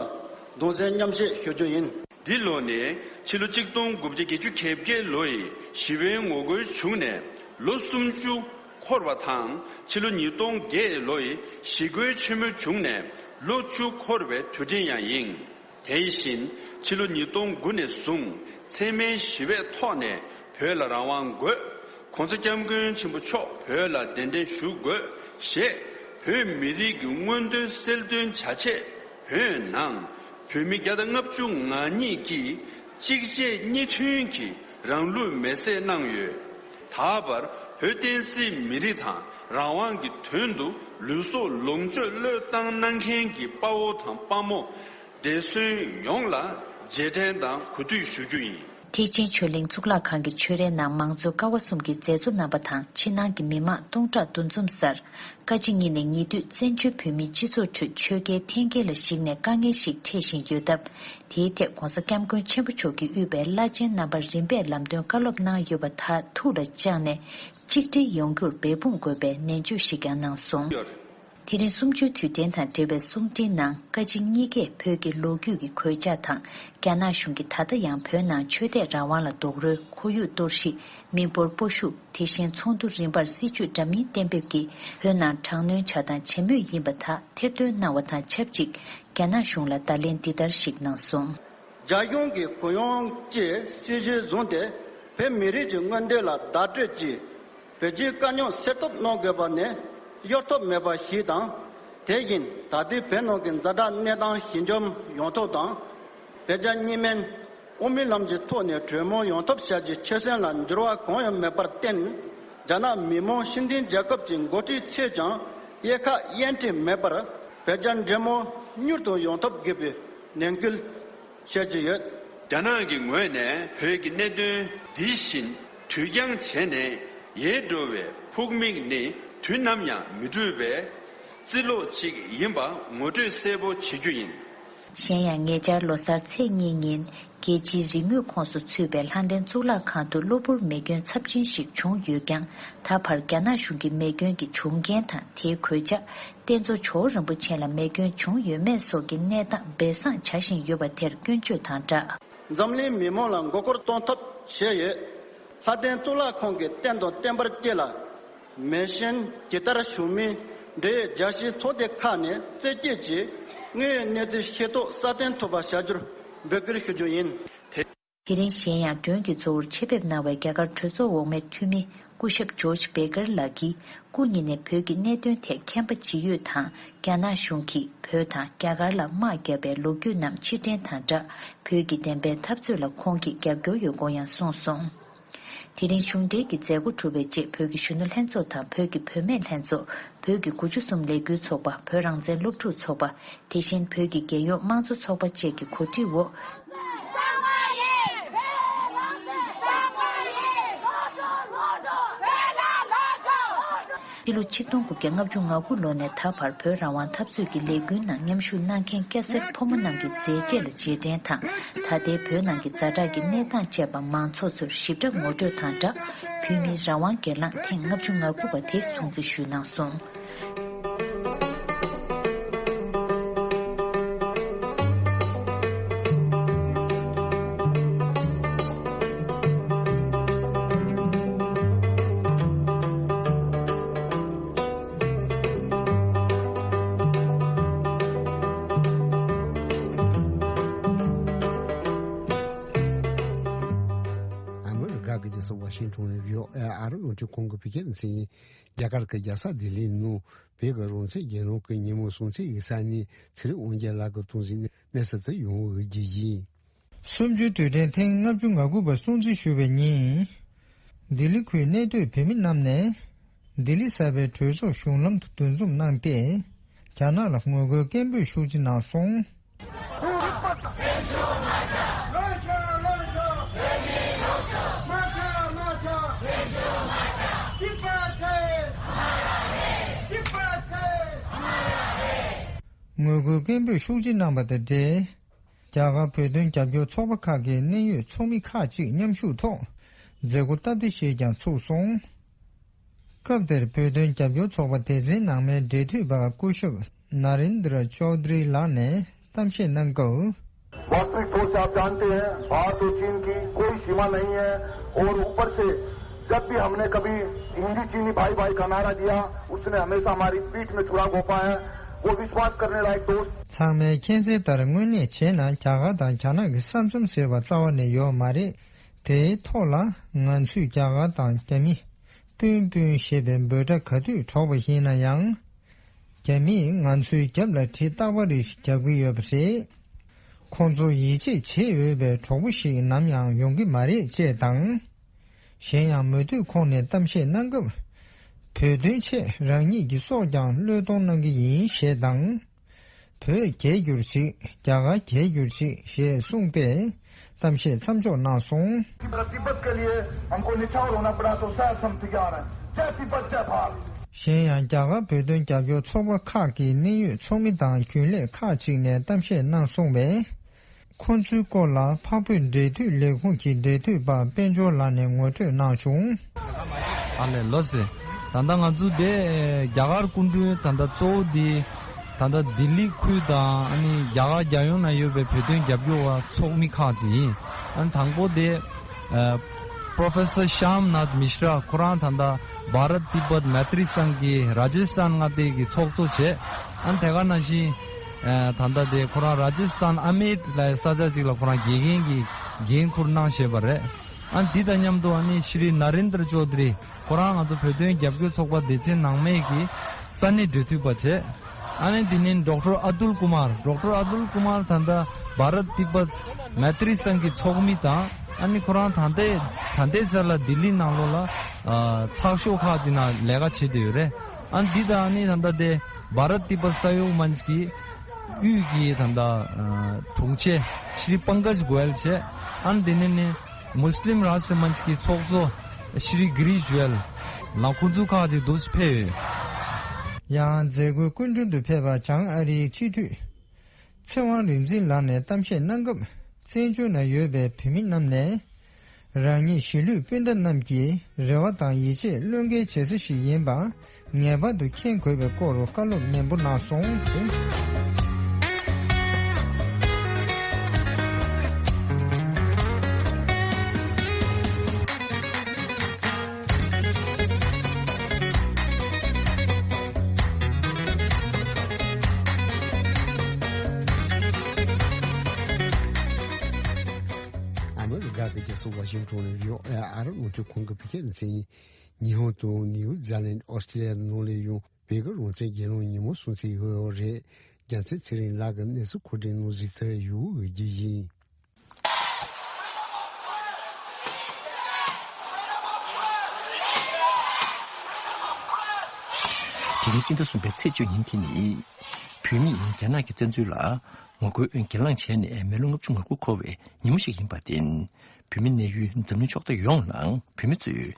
གདུང་སེམས་མཉམ་བསྐྱེད་ཞུ་རྒྱུ་ཡིན། འདི་ལོ་ནི་ཕྱི་ལོ་ཆིག་སྟོང་དགུ་བརྒྱ་བརྒྱད་ཅུ་གྱ་བརྒྱད་ལོ་ཡི་ཞི་བའི་ངོ་རྒོལ་བྱུང་ནས་ལོ་སུམ་ཅུ་འཁོར་བ་དང་ཕྱི་ལོ་ཉིས་སྟོང་བརྒྱད་ལོ་ཡི་ཞི་རྒོལ་ཆེན་མོ་བྱུང་ནས་ལོ་བཅུ་འཁོར་བའི་དུས་དྲན་ཡང་ཡིན། དེ་བཞིན་ཕྱི་ལོ་ཉིས་སྟོང་དགུ་ནས་བཟུང་འཚེ་མེད་ཞི་བའི་ཐོག་ནས་བོད་ལ་རང་དབང་དགོས། ༸གོང་ས་༸སྐྱབས་མགོན་ཆེན་པོ་མཆོག་བོད་ལ་གདན་འདྲེན་ཞུ་དགོས་ཞེས་བོད་མི་རིགས་ཀྱི་མངོན་འདོད་གསལ་སྟོན་བྱ་ཆེད་བོད་ནང་བོད་མི་བརྒྱ་དང་ལྔ་བཅུ་ང་གཉིས་ཀྱིས་གཅིག་རྗེས་གཉིས་མཐུན་གྱིས་རང་ལུས་མེར་སྲེག་གནང་ཡོད། ད་བར་བོད་བསྟན་སྲིད་མི་རིགས་དང་རང་དབང་གི་དོན་དུ་ལུས་སྲོག་ལོངས་སྤྱོད་བློས་བཏང་གནང་མཁན་གྱི་དཔའ་བོ་དང་དཔའ་མོ་འདས་གསོན་ཡོངས་ལ་རྗེས་དྲན་དང་གུས་འདུད་ཞུ་རྒྱུ་ཡིན། ཐེག་ཆེན་ཆོས་གླིང་གཙུག་ལག་ཁང་གི་ཆོས་རའི་ནང་མང་གཙོའི་ཀ་བ་གསུམ་གྱི་མཛད་གཙོ་རྣམ་པ་དང་ཕྱི་ནང་གི་མི་མང་སྟོང་ཕྲག་འདུ་འཛོམས་སར། བཀའ་སྤྱི་ཉིད་ནས་ཉེ་དུས་བཙན་བྱོལ་བོད་མིའི་སྤྱི་ཚོགས་ཁྲོད་ཆོལ་ཁའི་འཐེན་འཁྱེར་ལ་གཞིགས་ནས་དཀའ་ངལ་ཞིག་འཕྲད་བཞིན་ཡོད་སྟབས། དེའི་ཐད་༸གོང་ས་༸སྐྱབས་མགོན་ཆེན་པོ་མཆོག་གིས་དབུས་པའི་བླ་ཆེན་རྣམ་པར་རིམ་པས་ལམ་སྟོན་བཀའ་སློབ་གནང་ཡོད་པ་དག་ཐུགས་ལ་བཅངས་ནས་གཅིག་སྒྲིལ་ཡོང་རྒྱུར་འབད་འབུངས་དགོས་པའི་ནན་བརྗོད་ཞིག་ཀྱང་གནང་སོང་། དེ་རིང་གསུམ་བཅུའི་དུས་དྲན་དང་འབྲེལ་བའི་གསུང་འཕྲིན་ནང་བཀའ་སྤྱི་གཉིས་ཀས་བོད་ཀྱི་ལོ་རྒྱུས་ཀྱི་གོད་ཆག་དང་རྒྱ་ནག་གཞུང་གིས་ད་ལྟ་ཡང་བོད་ནང་ཆོས་དད་རང་དབང་ལ་རྡོག་རོལ། ཁོར་ཡུག་གཏོར་བཤིག་མི་འབོར་སྤོ་བཤུག་དེ་བཞིན་ཚོགས་འདུ་རིམ་པར་སྲིད་བྱུས་འདྲ་མིན་གཏན་འབེབས་ཀྱིས་བོད་ནང་དྲག་གནོན་བྱ་དང་བྱེད་མུས་ཡིན་པ་དག་ཐེར་འདོན་གནང་བ་དང་ཆབས་ཅིག་རྒྱ་ནག་གཞུང་ལ་བརྡ་ལན་འདི་ལྟར་ཞིག་གནང་སོང་། རྒྱ་གཞུང་གིས་གུ་ཡངས་ཀྱི་སྲིད་བྱུས་བཟུང་སྟེ་བོད་མི་རིགས་ཀྱི་མངོན་འདོད་ལ་བརྡ་སྤྲོད་ཀྱིས། བོད་སྤྱིའི་དཀའ་རྙོག་སེལ་ཐབས་གནང་དགོས་པ་ནི་གཡོལ་ཐབས་མེད་པ་ཞིག་དང་། དེ་བཞིན་ད་ལྟའི་བོད་ནང་གི་ཛ་དྲག་གནས་སྟངས་ཞི་འཇམ་ཡོང་ཐབས་དང་། བོད་རྒྱ་གཉིས་སྨན། དབུ་མའི་ལམ་གྱི་ཐོག་ནས་གྲོས་མོལ་ཡོང་ཐབས་བྱ་རྒྱུའི་ཆོད་སེམས་ལ་འགྱུར་བ་གང་ཡང་མེད་པར་བརྟེན། རྒྱ་ནག་མི་དམངས་སྤྱི་མཐུན་རྒྱལ་ཁབ་ཀྱི་འགོ་ཁྲིད་ཚོས་ཀྱང་གཡས་ཁ་གཡོན་ཁྲིད་མེད་པར་བོད་རྒྱ་འབྲེལ་མོལ་མྱུར་དུ་ཡོང་ཐབས་དགོས་པའི་ནན་སྐུལ་བྱེད་ཀྱི་ཡོད། རྒྱ་ནག་གི་ངོས་ནས་བོད་ཀྱི་གནད་དོན་འདི་བཞིན་དུས་འགྱངས་བྱས་ནས་ཡལ་འགྲོ་བའི་ཕུགས་དམིགས་ནི་དུས་ནམ་ཡང་མི་འགྲུབ་པའི་རྩིས་ལོག་ཅིག་ཡིན་པ་ངོ་སྤྲོད་གསལ་པོ་བྱེད་རྒྱུ་ཡིན། གཞན་ཡང་ཉེ་ཆར་ལོ་གསར་ཚེས་གཉིས་ཉིན་རྒྱལ་སྤྱིའི་རིག་དངོས་ཁོངས་སུ་ཚུད་པའི་ལྷ་ལྡན་གཙུག་ལག་ཁང་དུ་གློ་བུར་མེ་སྐྱོན་ཚབས་ཆེན་ཞིག་བྱུང་ཡོད་ཀྱང་། ད་བར་རྒྱ་ནག་གཞུང་གིས་མེ་སྐྱོན་གྱི་བྱུང་རྐྱེན་དང་དེའི་གོད་ཆག་རྟེན་གཙོ་ཇོ་བོ་རིན་པོ་ཆེ་ལ་མེ་སྐྱོན་བྱུང་ཡོད་མེད་སོགས་ཀྱི་གནས་སྟངས་སྦས་གསང་བྱ་བཞིན་ཡོད་པ་དེར་སྐྱོན་བརྗོད་དང་སྦྲགས། འཛམ་གླིང་མི་མང་ལ་མགོ་སྐོར་གཏོང་ཐབས་བྱས་ཡོད། ལྷ་ལྡན་གཙུག་ལག་ཁང་གི་རྟེན་དང་བརྟེན་པར་བཅས་ལ། མེ་ཤན་ཇི་ལྟར་བྱུང་མིན་འབྲེལ་ཡོད་རྒྱལ་སྤྱིའི་ཚོགས་སྡེ་ཁག་ནས་རྩད་བཅད་ཀྱིས་དངོས་ཡོད་གནས་ཚུལ་ཤེས་རྟོགས་སྲ་བརྟན་ཐུབ་པ་བྱ་རྒྱུར་འབོད་སྐུལ་ཞུ་རྒྱུ་ཡིན། དེ་རིང་གཞན་ཡང་མགྲོན་གྱི་གཙོ་བོར་ཆེད་ཕེབས་གནང་བའི་རྒྱ་གར་གྲོས་ཚོགས་འོག་མའི་འཐུས་མི་སྐུ་ཞབས་ཇོརྗ་བྷེ་ཀར་ལགས་ཀྱིས་སྐུ་ཉིད་ནས་བོད་ཀྱི་གནད་དོན་ཐད་མཁྱེན་པ་ཇི་ཡོད་དང་། རྒྱ་ནག་གཞུང་གིས་བོད་དང་རྒྱ་གར་ལ་དམག་བརྒྱབ་པའི་ལོ་རྒྱུས་རྣམས་ཕྱིར་དྲན་དང་སྦྲགས། བོད་ཀྱི་བདེན་པའི་འཐབ་རྩོད་ལ་ཁོང་གིས་རྒྱབ་སྐྱོར་ཡོད་སྐོར་ཡང་གསུངས་སོང་། དེ་རིང་གཞུང་འབྲེལ་གྱི་མཛད་སྒོ་གྲུབ་པའི་རྗེས། བོད་ཀྱི་གཞོན་ནུ་ལྷན་ཚོགས་དང་བོད་ཀྱི་བུད་མེད་ལྷན་ཚོགས། བོད་ཀྱི་དགུ་བཅུ་གསུམ་ལས་འགུལ་ཚོགས་པ། བོད་རང་བཙན་སློབ་ཕྲུག་ཚོགས་པ། དེ་བཞིན་བོད་ཀྱི་རྒྱལ་ཡོངས་དམངས་གཙོ་ཚོགས་པ་བཅས་ཀྱི་གོ་སྒྲིག་འོག་ཕྱི་ལོ་ཆིག་སྟོང་དགུ་བརྒྱ་ལྔ་བཅུ་ང་དགུ་ལོ་ནས་ད་བར་བོད་རང་དབང་འཐབ་རྩོད་ཀྱི་ལས་འགུལ་ནང་མཉམ་ཞུགས་གནང་མཁན་སྐྱ་སེར་ཕོ་མོ་རྣམས་ཀྱི་མཛད་རྗེས་ལ་རྗེས་དྲན་དང་། ད་ལྟའི་བོད་ནང་གི་ཛ་དྲག་གི་གནས་སྟངས་བཅས་པ་མང་ཚོགས་ཚོར་ཞིབ་ཕྲ་ངོ་སྤྲོད་དང་སྦྲགས། བོད་མིའི་རང་དབང་སྒེར་ལངས་ཐེངས་ལྔ་བཅུ་ང་དགུ་པ་དེ་སྲུང་བརྩི་ཞུས་གནང་སོང་། ཨ་མི་རི་ཀ་གི་རྒྱལ་ས་ཝ་ཤིང་ཊོན་ནས་བྷི་ཨོ་ཨེ་ཨ་རི་རླུང་འཕྲིན་ཁང་གི་བོད་སྐད་སྡེ་ཚན་ཡིན། རྒྱ་གར་གྱི་རྒྱལ་ས་ལྡི་ལིའི་ནང་བོད་ཀྱི་རང་བཙན་རྒྱལ་ལོ་གི་ཉིན་མོ་སྲུང་བརྩི་ཡིག་ཚང་ནས་ཚེ་རིང་དབང་རྒྱལ་ལགས་ཀྱིས་གཏོང་ཟིན་གནས་ཚུལ་དེ་ཡོང་བའི་རྒྱུ་ཡིན། གསུམ་བཅུའི་དུས་དྲན་ཐེངས་ལྔ་བཅུ་ང་དགུ་པ་སྲུང་བརྩི་ཞུ་བའི་ཉིན། ལྡི་ལི་ཁུལ་གནས་སྡོད་བོད་མི་རྣམས་ནས་ལྡི་ལི་གསར་པའི་གྲོས་ཚོགས་གཞུང་ལམ་དུ་འདུ་འཛོམས་གནང་སྟེ། རྒྱ་ནག་ལ་ངོ་རྒོལ་སྐད་འབོད་ཤུགས་ཆེ་གནང་སོང་། ངོ་རྒོལ་སྐད་འབོད་ཤུགས་ཆེ་གནང་བ་དང་འབྲེལ། རྒྱ་གར་བོད་དོན་རྒྱབ་སྐྱོར་ཚོགས་པ་ཁག་གི་གནད་ཡོད་ཚོགས་མི་ཁག་ཅིག་མཉམ་ཞུགས་ཐོག་མཛད་སྒོ་སྟབས་བདེ་ཞིག་ཀྱང་ཚུགས་སོང་། སྐབས་དེར་བོད་དོན་རྒྱབ་སྐྱོར་ཚོགས་པ་སྡེ་ཚན་ནང་མའི་འབྲེལ་མཐུད་པ་སྐུ་ཞབས་ན་རེན་དྲ་ཅོ་དྷ་རི་ལགས་ནས་གཏམ་བཤད་གནང་སྐབས། वास्तविक तौर से आप जानते हैं, भारत और चीन की कोई सीमा नहीं है और ऊपर से जब भी हमने कभी हिंदी चीनी भाई भाई का नारा दिया, उसने हमेशा हमारी पीठ में छुरा घोंपा है। वो विश्वास करने लायक दोस्त। ཚང་མས་མཁྱེན་གསལ་ལྟར་དངོས་གནས་བྱས་ན་རྒྱ་གར་དང་རྒྱ་ནག་གི་ས་མཚམས་ཟེར་བ་རྩ་བ་ནས་ཡོད་མ་རེད། དེའི་ཐོག་ལ་ང་ཚོས་རྒྱ་གར་དང་རྒྱ་མི་སྤུན་སྤུན་ཞེས་པའི་འབོད་སྒྲ་ག་དུས་སྒྲོག་པ་ཡིན་ན་ཡང་། རྒྱ་མིས་ང་ཚོའི་རྒྱབ་ལ་གྲི་རྟག་པ་རེ་རྒྱག་གི་ཡོད་པ་རེད། ཁོང་ཚོ་ཡིད་ཆེས་བྱེད་འོས་པའི་གྲོགས་པོ་ཞིག་ནམ་ཡང་ཡོང་གི་མ་རེད་ཅེས་དང་། གཞན་ཡང་མུ་མཐུད་ཁོང་ནས་གཏམ་བཤད་གནང་སྐབས། བོད་དོན་ཆེད་རང་ཉིད་ཀྱི་སྲོག་ཀྱང་བློས་གཏོང་གནང་གི་ཡིན་ཞེས་དང་། བོད་རྒྱལ་གྱུར་ཅིག་རྒྱ་གར་རྒྱལ་གྱུར་ཅིག་ཞེས་གསུངས་པས་གཏམ་བཤད་མཚམས་འཇོག་གནང་སོང་། तिब्बत के लिए हमको निछावर होना पड़ा तो शायद हम तैयार हैं। जय तिब्बत, जय भारत। གཞན་ཡང་རྒྱ་གར་བོད་དོན་རྒྱབ་སྐྱོར་ཚོགས་པ་ཁག་གི་གནད་ཡོད་ཚོགས་མི་དང་རྒྱུན་ལས་ཁག་ཅིག་ནས་གཏམ་བཤད་གནང་སོང་བས། ཁོང་ཚོའི་སྐོར་ལ་འཕགས་བོད་འབྲེལ་མཐུད་ལས་ཁུངས་ཀྱི་འབྲེལ་མཐུད་པ་དཔལ་འབྱོར་ལགས་ནས་ངོ་སྤྲོད་གནང་བྱུང་། ཨ་ལེ་ལོ་སེ། ད་ལྟ་ང་ཚོ་དེ་རྒྱ་གར་སྐུ་མགྲོན་ད་ལྟ་གཙོ་བོ་དེ་ད་ལྟ་ལྡི་ལི་ཁུལ་དང་ཨ་ནི་རྒྱ་གར་རྒྱལ་ཡོངས་ནང་ཡོད་པའི་བོད་དོན་རྒྱབ་སྐྱོར་བ་ཚོགས་མི་ཁག་ཅིག་ཡིན། ཨ་ནི་དང་པོ་དེ་ཨ་Professor Shyamnath Mishra ཁོ་རང་ད་ལྟ་Bharat Tibet Maitri Sangh གི་ར་ཇི་སི་ཐན་མངའ་སྡེ་གི་ཚོགས་གཙོ་བྱས། ཨ་ནི་དེ་ག་ནང་བཞིན་ཨ་ད་ལྟ་དེ་ཁོ་རང་ར་ཇི་སི་ཐན་ཨ་མེད་ལ་ས་ཆ་ཅིག་ལ་ཁོ་རང་དགེ་རྒན་གྱི་འགན་འཁུར་གནང་བཞིན་པ་རེད། ཨ་འདི་དང་མཉམ་དུ་ཨ་ནི་ཤྲི་ན་རེན་དྲ་ཅོ་དྷ་རི་ཁོ་རང་ང་ཚོ་བོད་དོན་རྒྱབ་སྐྱོར་ཚོགས་པ་སྡེ་ཚན་ནང་མའི་གི་ས་གནས་འབྲེལ་མཐུད་པ་བྱས། ཨ་ནི་འདི་ནི་ཌོག་ཊར་ཨ་ཏུལ་ཀུ་མར། ཌོག་ཊར་ཨ་ཏུལ་ཀུ་མར་ད་ལྟ་བྷ་རད་ཏི་པད་མེ་ཏྲི་སང་གི་ཚོགས་མི་དང་ཨ་ནི་ཁོ་རང་ད་ལྟའི་ད་ལྟའི་ཆར་ལ་ལྡི་ལི་ནང་ལོགས་ལ་ཨ་ཚགས་ཤོག་ཁག་ཅིག་ནང་ལས་ཀ་བྱེད་བསྡད་ཡོད་རེད། ཨ་ནི་འདི་དང་ཨ་ནི་ད་ལྟ་དེ་བྷ་རད་ཏི་པད་ས་ཡོག་མན་ཇི་གི་དབུས་ཀྱི་ད་ལྟ་ཨ་དྲུང་ཆེ་ཤྲི་པང་ཀཇ་གོ་ཡལ་བྱས། ཨ་ནི་དེ་ནས་ནི་མུས་ལིམ་རཱ་ཤི་ཏྲ་མན་ཇི་གི་ཚོགས་གཙོ་ཤྲི་གྷི་རིས་ཇུ་ཨེལ་ལ་ཁོང་ཚོ་ཁག་ཅིག་འདུག་ཕེབས་ཡོད། ཡང་མཛད་སྒོའི་སྐུ་མགྲོན་དུ་ཕེབས་པ་བྱང་ཨ་རིའི་སྤྱི་འཐུས་ཚེ་དབང་རིག་འཛིན་ལགས་ནས་གཏམ་བཤད་གནང་སྐབས། བཙན་བྱོལ་ན་ཡོད་པའི་བོད་མི་རྣམས་ནས་རང་ཉིད་གཞིས་ལུས་སྤུན་ཟླ་རྣམས་ཀྱི་རེ་བ་དང་ཡིད་ཆེས་བློས་འགེལ་བྱེད་ས་ཞིག་ཡིན་པ་ངེས་པར་དུ་མཁྱེན་དགོས་པའི་སྐོར་བཀའ་སློབ་ནན་པོ་གནང་སོང་། ཨ་མི་རི་ཀ་གི་རྒྱལ་ས་ཝ་ཤིང་ཊོན་ནས་ཝི་ཨོ་ཨེ་ཨ་རི་རླུང་འཕྲིན་ཁང་གི་བོད་སྐད་སྡེ་ཚན་ཡིན། ཉི་ཧོང་དང་ནིའུ་ཛི་ལན། ཨོ་སི་ཀྲི་ལི་ཡ་ནང་ལ་ཡང་བོད་ཀྱི་རང་བཙན་རྒྱལ་ལོ་ཉིན་མོ་སྲུང་བརྩི་ཡོད་རེད། རྒྱལ་མཚན་ཚེ་རིང་ལགས་ཀྱིས་གནས་ཚུལ་མཁོ་སྒྲིག་གནང་ཟིན་ཐད་ཡུ་འོས་རྒྱུ་ཡིན། དེ་རིང་སྤྱི་ཟླ་གསུམ་པའི་ཚེས་བཅུ་ཉིན་དེ་ནི། བོད་མིས་རྒྱ་ནག་གི་བཙན་འཛུལ་ལ་ངོ་རྒོལ་གྱེན་ལངས་བྱས་ནས་མི་ལོ་ལྔ་བཅུ་ང་དགུ་འཁོར་བའི་ཉིན་མོ་ཞིག་ཡིན་པར་བརྟེན། བོད་མི་གནས་ཡུལ་འཛམ་གླིང་ཕྱོགས་མཐའ་ཡོངས་ནང་བོད་མི་ཚོས་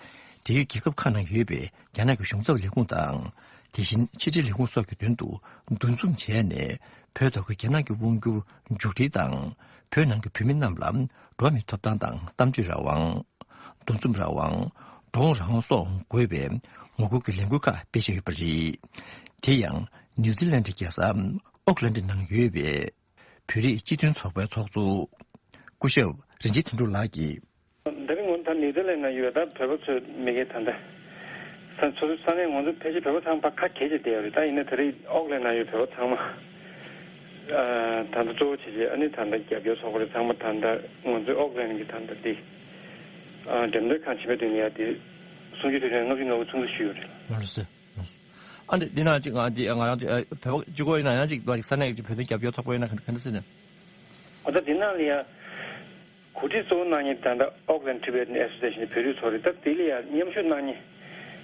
འབྲེལ་ཡོད་རྒྱལ་ཁབ་ཁག་ནང་ཡོད་པའི་རྒྱ་ནག་གི་གཞུང་ཚབ་ལས་ཁུངས་དང་། དེ་བཞིན་ཕྱི་དྲིལ་ལས་ཁུངས་སོགས་ཀྱི་མདུན་དུ་འདུ་འཛོམས་བྱས་ནས། བོད་ཐོག་གི་རྒྱ་ནག་གི་དབང་བསྒྱུར་མཇུག་སྒྲིལ་དང་། བོད་ནང་གི་བོད་མི་རྣམས་ལ་འགྲོ་བ་མིའི་ཐོབ་ཐང་དང་གཏམ་བརྗོད་རང་དབང་། འདུ་འཛོམས་རང་དབང་། འགྲོ་འོང་རང་དབང་སོགས་དགོས་པའི་ངོ་རྒོལ་གྱི་ལས་འགུལ་ཁག་སྤེལ་བཞིན་ཡོད་པ་རེད། དེ་ཡང་ནིའུ་ཛི་ལན་གྱི་རྒྱལ་ས་ཨོག་ལན་ནང་ཡོད་པའི་བོད་རིགས་སྤྱི་མཐུན་ཚོགས་པའི་ཚོགས་གཙོ་སྐུ་ཞབས་རིན་ཆེན་དོན་གྲུབ་ལགས་ཀྱིས། འདི་རིང་ངོ་ད་ནིའུ་ཛི་ལན་ན་ཡོད་ད་བོད་པ་ཚོས་མི་གི་ད་ལྟ་ས་སོ་སོའི་ས་གནས་ང་ཚོ་ཕལ་ཆེར་བོད་པ་ཚང་མ་ཁ་གྱེས་བྱས་བསྡད་ཡོད་རེད། ད་ཡིན་ན་ད་རེས་ཨོག་ལན་ན་ཡོད་བོད་པ་ཚང་མ་ཨ་ད་ལྟ་གཙོ་བོ་བྱས་བྱས་ཨ་ནི་ད་ལྟ་རྒྱབ་སྐྱོར་ཚོགས་པ་རེད། ཚང་མ་ད་ལྟ་ང་ཚོའི་ཨོག་ལན་གི་ད་ལྟ་འདི་ཨ་འགྲེམས་སྟོན་ཁང་ཆེན་མོའི་མདུན་ནས་ཡ་དེ་གསུང་ཆོས་དུས་ཆེན་ལྔ་བཅུ་ང་དགུ་ཚོགས་འདུ་ཞུས་ཡོད་རེད། ལགས་སོ། ཨ་འདི་འདི་ན་ཅིག་ང་འདི་ང་རང་ཚོ་ཨ་བོད་པ་གཅིག་པོ་ཡིན་ན་ཡང་ཅིག་ད་ཅིག་ས་གནས་ཀྱི་བོད་དོན་རྒྱབ་སྐྱོར་ཚོགས་པ་ཡིན་ན་ག་ག་འདྲ་ཟེར་ནས། ཨ་ད་འདི་ནང་ལ་ཡ་གོ་སྒྲིག་གཙོ་བོ་གནང་མཁན་ད་ལྟ་ཨོག་ལན་ཊི་བེ་ཊན་ཨེ་སོ་སི་ཨེ་ཤན་བོད་རིགས་ཚོགས་རེད། ད་དེ་ལ་ཡ་མཉམ་ཞུགས་གནང་མཁན་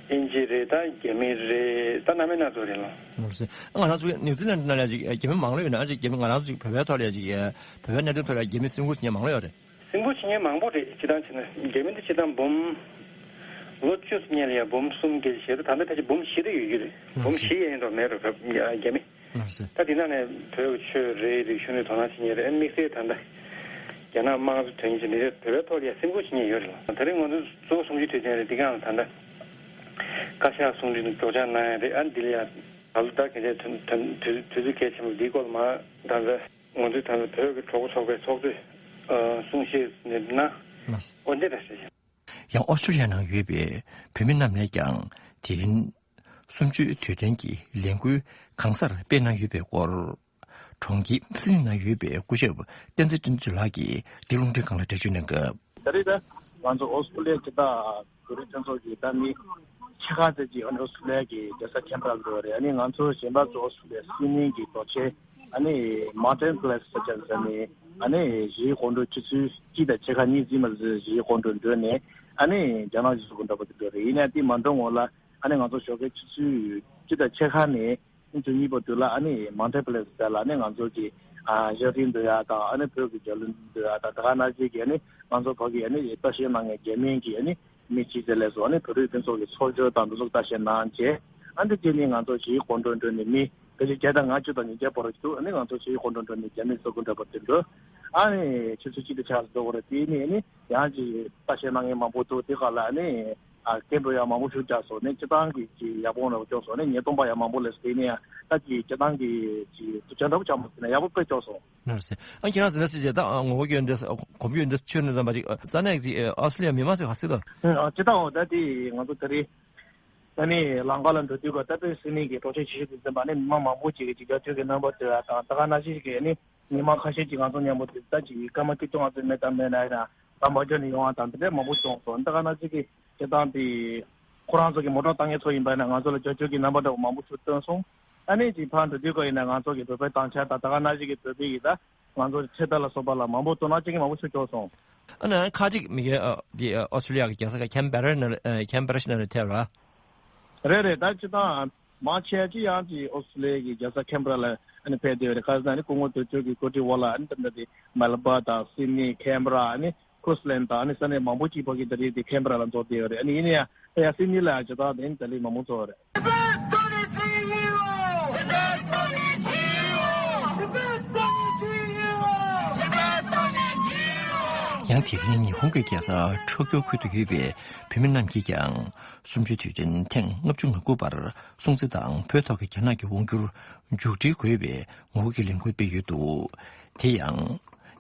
དབྱིན་ཇི་རེད། ད་རྒྱ་མི་རེད། ད་སྣ་མིན་སྣ་ཚོགས་རེད་ལ། ང་རང་ཚོ་ནིའུ་ཛི་ལན་ནང་ལ་ཡ་ཅིག་རྒྱ་མི་མང་ལོས་ཡོད་ན་ཅིག་རྒྱ་མི་ང་རང་ཚོ་ཅིག་བོད་པའི་ཐོག་ལ་ཡ་ཅིག་བོད་པའི་གནད་དོན་ཐོག་ལ་རྒྱ་མི་སེམས་ཁུར་བྱེད་མཁན་མང་ལོས་ཡོད་རེད། སེམས་ཁུར་བྱེད་མཁན་མང་པོ་རེད། སྤྱིར་བཏང་བྱས་ན་རྒྱ་མི་འདི་སྤྱིར་བཏང་འབུམ་ལོ་བཅུ་སྔོན་ལ་ཡང་འབུམ་གསུམ་བརྒལ་བྱས་ད་ད་ལྟ་ཕལ་ཆེར་འབུམ་བཞི་རེ་ཡོད་ཀྱི་རེད། འབུམ་བཞི་ཡན་འགྲོ་མེད་རེད་རྒྱ་མི། ད་དེ་ནང་ནས་བོད་ཆོས་རེད་རིག་གཞུང་ནས་དོ་སྣང་བྱེད་མཁན་རེད། དམིགས་བསལ་ད་ལྟ་རྒྱ་ནག་དམངས་གཙོ་དོན་གཉེར་བྱེད་མི་རེད། བོད་པའི་ཐོག་ལ་ཡང་སེམས་ཁུར་བྱེད་མཁན་ཡོད་རེད་ལ། ད་རེས་ང་ཚོ་གཙོ་བོ་གསུམ་བཅུའི་དུས་དྲན་རེད། འདི་གང་ལ་ད་ལྟ་བཀའ་ཤག་གསུང་འཕྲིན་དུ་སྒྲོག་སྦྱང་གནང་ཡ་རེད། ཨ་འདི་ལ་ཡང་ད་ལོ་ད་གལ་ཆེ་དོན་དོན་དུས་དུས་ཚོད་གལ་ཆེན་པོ་འདིའི་སྐོར་ལ་མ་ད་ལྟ། ང་ཚོའི་ད་ལྟ་བོད་ཀྱི་གྲོགས་པོ་ཚོགས་པའི་ཚོགས་གཙོས་གསུང་བཤད་ནས་ན། འོ་འདི་འདྲ་ཞིག་རེད། ཡང་ཨོ་སི་ཀྲི་ལི་ཡ་ནང་ཡོད་པའི་བོད་མི་རྣམས་ནས་ཀྱང་དེ་རིང་གསུམ་བཅུའི་དུས་དྲན་གྱི་ལས་འགུལ་གང་སར་སྤེལ་གནང་ཡོད་པའི་སྐོར། གྲོང་ཁྱེར་སིད་ནི་ནང་ཡོད་པའི་སྐུ་ཞབས་བསྟན་འཛིན་བསྟན་འཛིན་ལགས་ཀྱིས་འདི་རླུང་འཕྲིན་ཁང་ལ་འགྲེལ་བརྗོད་གནང་སྐབས། ད་རེས་ད་ང་ཚོ་ཨོ་སི་ཀྲི་ལི་ཡ་གི་ད། བོད་རིགས་མཐུན་ཚོགས་ཀྱི་ད་མི་ཕྱེད་ཀ་ཙམ་ཅིག་ཨ་ནི་ཨོ་སི་ཀྲི་ལི་ཡ་གི་རྒྱལ་ས་ཁེན་བྷ་ར་ལ་འགྲོ་བ་རེད། ཨ་ནི་ང་ཚོ་གཞན་པ་ཚོ་ཨོ་སི་ཀྲི་ལི་ཡ་སིད་ནི་གི་རྡོ་གཅལ་ཨ་ནི་མའུན་ཊེན་པེ་ལེ་སི་ས་ཆ་ཟེར་ནས་ཨ་ནི་གཞིས་སྐོར་འགྲོ་ཆུ་ཚོད་གཅིག་དང་ཕྱེད་ཀ་གཉིས་ཙམ་མ་ཟད་གཞིས་སྐོར་འགྲོ་འགྲོ་ནས་ཨ་ནི་རྒྱ་ནག་གཞིས་སྐོར་འགྲོ་བ་དེ་འགྲོ་རེད། ཡིན་ནའི་དེ་མ་འགྲོ་སྔོན་ལ་ཨ་ནི་ང་ཚོ་ཞོགས་ཀའི་ཆུ་ཚོད་གཅིག་དང་ཕྱེད་ཀ་ནས། ཉིན་གཉིས་པོ་དུས་ལ་ཨ་ནི་མའུན་ཊེན་པེ་ལེ་སི་ཟེར་ལ་ཨ་ནི་ང་ཚོ་གི་ཨ་ཞབས་བརྟན་འདུག་ཡ་དང་ཨ་ནི་བོད་ཀྱི་རྒྱལ་གླུ་འདུག་ཡ་དང་ད་ག་ནང་བཞིན་གྱི་ཨ་ནི་ང་ཚོ་བོད་ཀྱི་ཨ་ནི་ལྟ་བཤལ་གནང་མཁན་རྒྱ་མིའི་གི་ཨ་ནི་མི་གཅིག་ཟེར་ལས་སོ་ཨ་ནི་བོད་རིགས་མཐུན་ཚོགས་ཀྱི་ཚོགས་གཙོ་དང་འདུ་ཚོགས་ལྟ་བཤལ་གནང་རྗེས་ཨ་ནི་དེ་ནི་ང་ཚོ་གཞིས་སྐོར་འགྲོ་འགྲོ་ནི་མི་ཕལ་ཆེར་བརྒྱ་དང་ལྔ་བཅུ་དང་ཉིས་བརྒྱ་བར་དུ་ཨ་ནི་ང་ཚོ་གཞིས་སྐོར་འགྲོ་འགྲོ་ནི་རྒྱ་མི་ས་ཁུལ་འདྲ་པོ་དེ་འགྲོ་ཨ་ནི་ཆུ་ཚོད་གཅིག་དང་ཕྱེད་ཀ་ཙམ་འགྲོ་དགོས་རེད། དེ་ནི་ཨ་ནི། ཡང་ཅིག་ལྟ་བཤལ་གནང་མཁན་མང་པོ་འདུག་དེ་ག་ལ་ནི་ཨ་སྐད་འབོད་ཡང་མང་པོ་ཞིག་རྒྱག་སོང་ནི་སྤྱིར་བཏང་གི་ཅིག་ཡག་པོ་འདྲ་པོ་བྱུང་སོང་ནི་ཉེས་རྡུང་པ་ཡང་མང་པོ་སླེབས་སོང་། དེ་ནི་ཡང་ད་ཅིག་སྤྱིར་བཏང་གི་ཅིག་དུས་ཆེན་འདྲ་པོ་ཆགས་མ་སོང་ན་ཡག་པོ་དཔེ་བྱུང་སོང་། ནར་སེ། ཨ་ཁྱེད་རང་ཚོ་ནར་སེ་བྱས་ད་ངོ་བོ་སྐྱོན་འདི་གོམ་པ་ཡོད་འདི་ཆོས་ནི་ཙམ་པ་ཅིག་ས་གནས་ཀྱི་ཨོ་སི་ཀྲི་ལི་ཡ་མི་མང་ཚོས་ག་ཟེར་དོ། ཨ་སྤྱིར་བཏང་འོ་ད་དེ་ང་ཚོ་ད་རེས་ད་ནི་ལམ་ཁ་ལ་འགྲོ་དུས་ག་ད་དཔེ་སིད་ནི་གི་གྲོགས་ཆོད་ཆེ་ཤོས་དེ་ཙམ་པ་ནི་མི་མང་མང་པོ་ཅིག་གིས་ཅིག་རྒྱ་ཐོས་ཀྱི་རྣམ་པ་དེ་དང་ད་ག་ནང་བཞིན་གྱི་ནི། ཉི་མ་ཁ་ཤས་ཀྱི་ང་ཚོ་མཉམ་པོ་དེ་ལྟ་ཅིག་སྐར་མ་ཁྲི་སྟོང་ཙམ་མེད་དང་མེད་ན་ཡང་ ད་མ་འཇོག་ནས་ཡོང་བ་དང་དེ་འདྲ་མང་པོ་བྱུང་སོང་། ད་ག་ནང་བཞིན་གྱི་སྤྱིར་བཏང་དེ་ཁོ་རང་ཚོ་གི་མོ་ཊ་བཏང་མཁན་ཚོ་ཡིན་པ་ན་ང་ཚོ་ལ་བཅོལ་བཅོལ་གྱི་རྣམ་པ་འདྲ་བོ་མང་པོ་ཞིག་སྟོན་སོང་། ཨ་ནི་ཅིག་ཕར་འགྲོ་དུས་སྐབས་ཡིན་ན་ང་ཚོ་གི་བོད་པའི་དྭངས་ཆར་དང་ད་ག་ནང་བཞིན་གྱི་བོད་པའི་ཡི་ད་ང་ཚོ་ཚེ་ཐར་ལ་སོགས་པ་ལ་མང་པོ་དོ་སྣང་བྱེད་མཁན་མང་པོ་ཞིག་བྱུང་སོང་། ཨ་ནི་ཁ་ཅིག་མི་གི་ཨ་དེ་ཨ་ཨོ་སི་ཊྲེ་ལི་ཡ་གི་རྒྱལ་ས་ཁེན་བྷེ་ར་ནང་ཨ་ཁེན་བྷེ་ར་ནང་ལ་ཐེབས་ར། རེད་རེད། ད་སྤྱིར་བཏང་མང་ཆེ་ཅིག་ཡང་ཅིག་ཨོ་སི་ཊྲེ་ལི་ཡ་གི་རྒྱལ་ས་ཁེན་བྷེ་ར་ལ་ཨ་ནི་ཕེབས་བསྡད་ཡོད་རེད། ཁ་སང་ཨ་ནི་སྐུ་ངོ་དོན་གཅོད་ཀྱི་གོ་སྒྲིག་འོག་ལ་ཨ་ནི་ད་ལྟ་དེ་མེལ་བྷོན་དང་སིད་ནི་ཁེན་བྷེ་ར་ཨ་ནི་ཁུའིན་སི་ལན་དང་ཨ་ནི་ས་གནས་མང་པོ་ཅིག་ཕ་གི་ད་རེས་དེ་ཁེན་བྷེ་ར་ལ་འཛོམས་བསྡད་ཡོད་རེད། ཨ་ནི་ཡིན་ན་ཡང་ད་ཡང་སིད་ནི་ལ་ཡང་ཇི་ལྟར་དེ་ཨ་ནི་ད་ལན་མང་པོ་འཛོམས་ཡོད་རེད། ཡང་དེ་རིང་ཉི་ཧོང་གི་རྒྱལ་ས་ཊོ་ཀྱོ་ཁུལ་དུ་ཡོད་པའི་བོད་མི་རྣམས་ཀྱིས་ཀྱང་གསུམ་བཅུའི་དུས་དྲན་ཐེངས་ལྔ་བཅུ་ང་དགུ་པར་སྲུང་བརྩི་དང་བོད་ཐོག་གི་རྒྱ་ནག་གི་དབང་བསྒྱུར་མཇུག་སྒྲིལ་དགོས་པའི་ངོ་རྒོལ་གྱི་ལས་འགུལ་སྤེལ་ཡོད་འདུག། དེ་ཡང་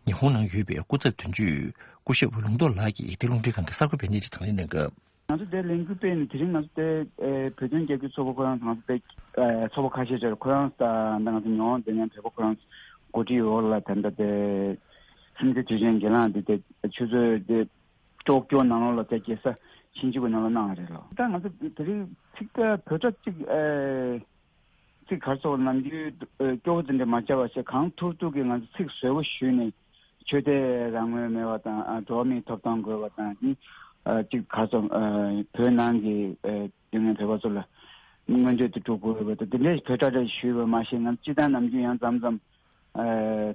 ཉི་ཧོང་ནང་ཡོད་པའི་སྐུ་ཚབ་དོན་གཅོད་སྐུ་ཞབས་ལུང་རྟོགས་ལགས་ཀྱིས་དེ་རླུང་འཕྲིན་ཁང་གི་གསར་འགོད་པའི་གནས་ཚུལ་དང་ལེན་གནང་སྐབས། ང་ཚོ་དེ་ལས་འགུལ་སྤེལ་ནས་དེ་རིང་ང་ཚོ་དེ་ཨེ་བོད་དོན་རྒྱབ་སྐྱོར་ཚོགས་པ་ཁོ་རང་ཚོ་ང་ཚོ་དེ་ཨེ་ཚོགས་པ་ཁ་ཤས་ཅིག་ཁོ་རང་ད་ང་ཚོ་ཉི་ཧོང་དེ་ནས་བོད་པ་ཁོ་རང་ཚོ་གོ་སྒྲིག་འོག་ལ་ད་ལྟ་དེ་སྲུང་བརྩི་དུས་ཆེན་གྱི་ལངས་དེ་དེ་ཆུ་ཚོད་དེ་ཊོ་ཀྱོ་ནང་ལོགས་ལ་དེ་རྒྱལ་ས་ཤིན་ཇུ་ཀུ་ནང་ལ་གནང་བ་རེད་ལོ། ད་ང་ཚོ་དེ་རིང་ཚིག་བོད་སྒྲ་གཅིག་ཨེ། ཚིག་གར་སོགས་ནམ་རྒྱུན་སྐྱོ་བོ་དེ་འདྲ་མ་བྱ་བ་བྱས་གང་ཐུབ་ཐུབ་ཀྱིས་ང་ཚོ་ཚིག་བཟོ་བོ་ཞུས་ནས་ཆོས་དད་རང་མོས་མེད་པ་དང་ཨ་འགྲོ་བ་མིའི་ཐོབ་ཐང་དགོས་པ་དང་ནི་ཨ་གཅིག་གར་སོགས་ཨ་བོད་ནང་གི་ཨ་དེ་སྔོན་བོད་པ་ཚོ་ལ་མངོན་བརྗོད་དུ་སྒྲུབ་དགོས་པ་དང་དེ་འདྲའི་བོད་སྒྲ་རེ་ཞུས་པ་མ་ཤེས་ང་ཚོ་སྤྱི་བཏང་ནམ་རྒྱུན་ཡང་མཚམས་མཚམས་ཨ་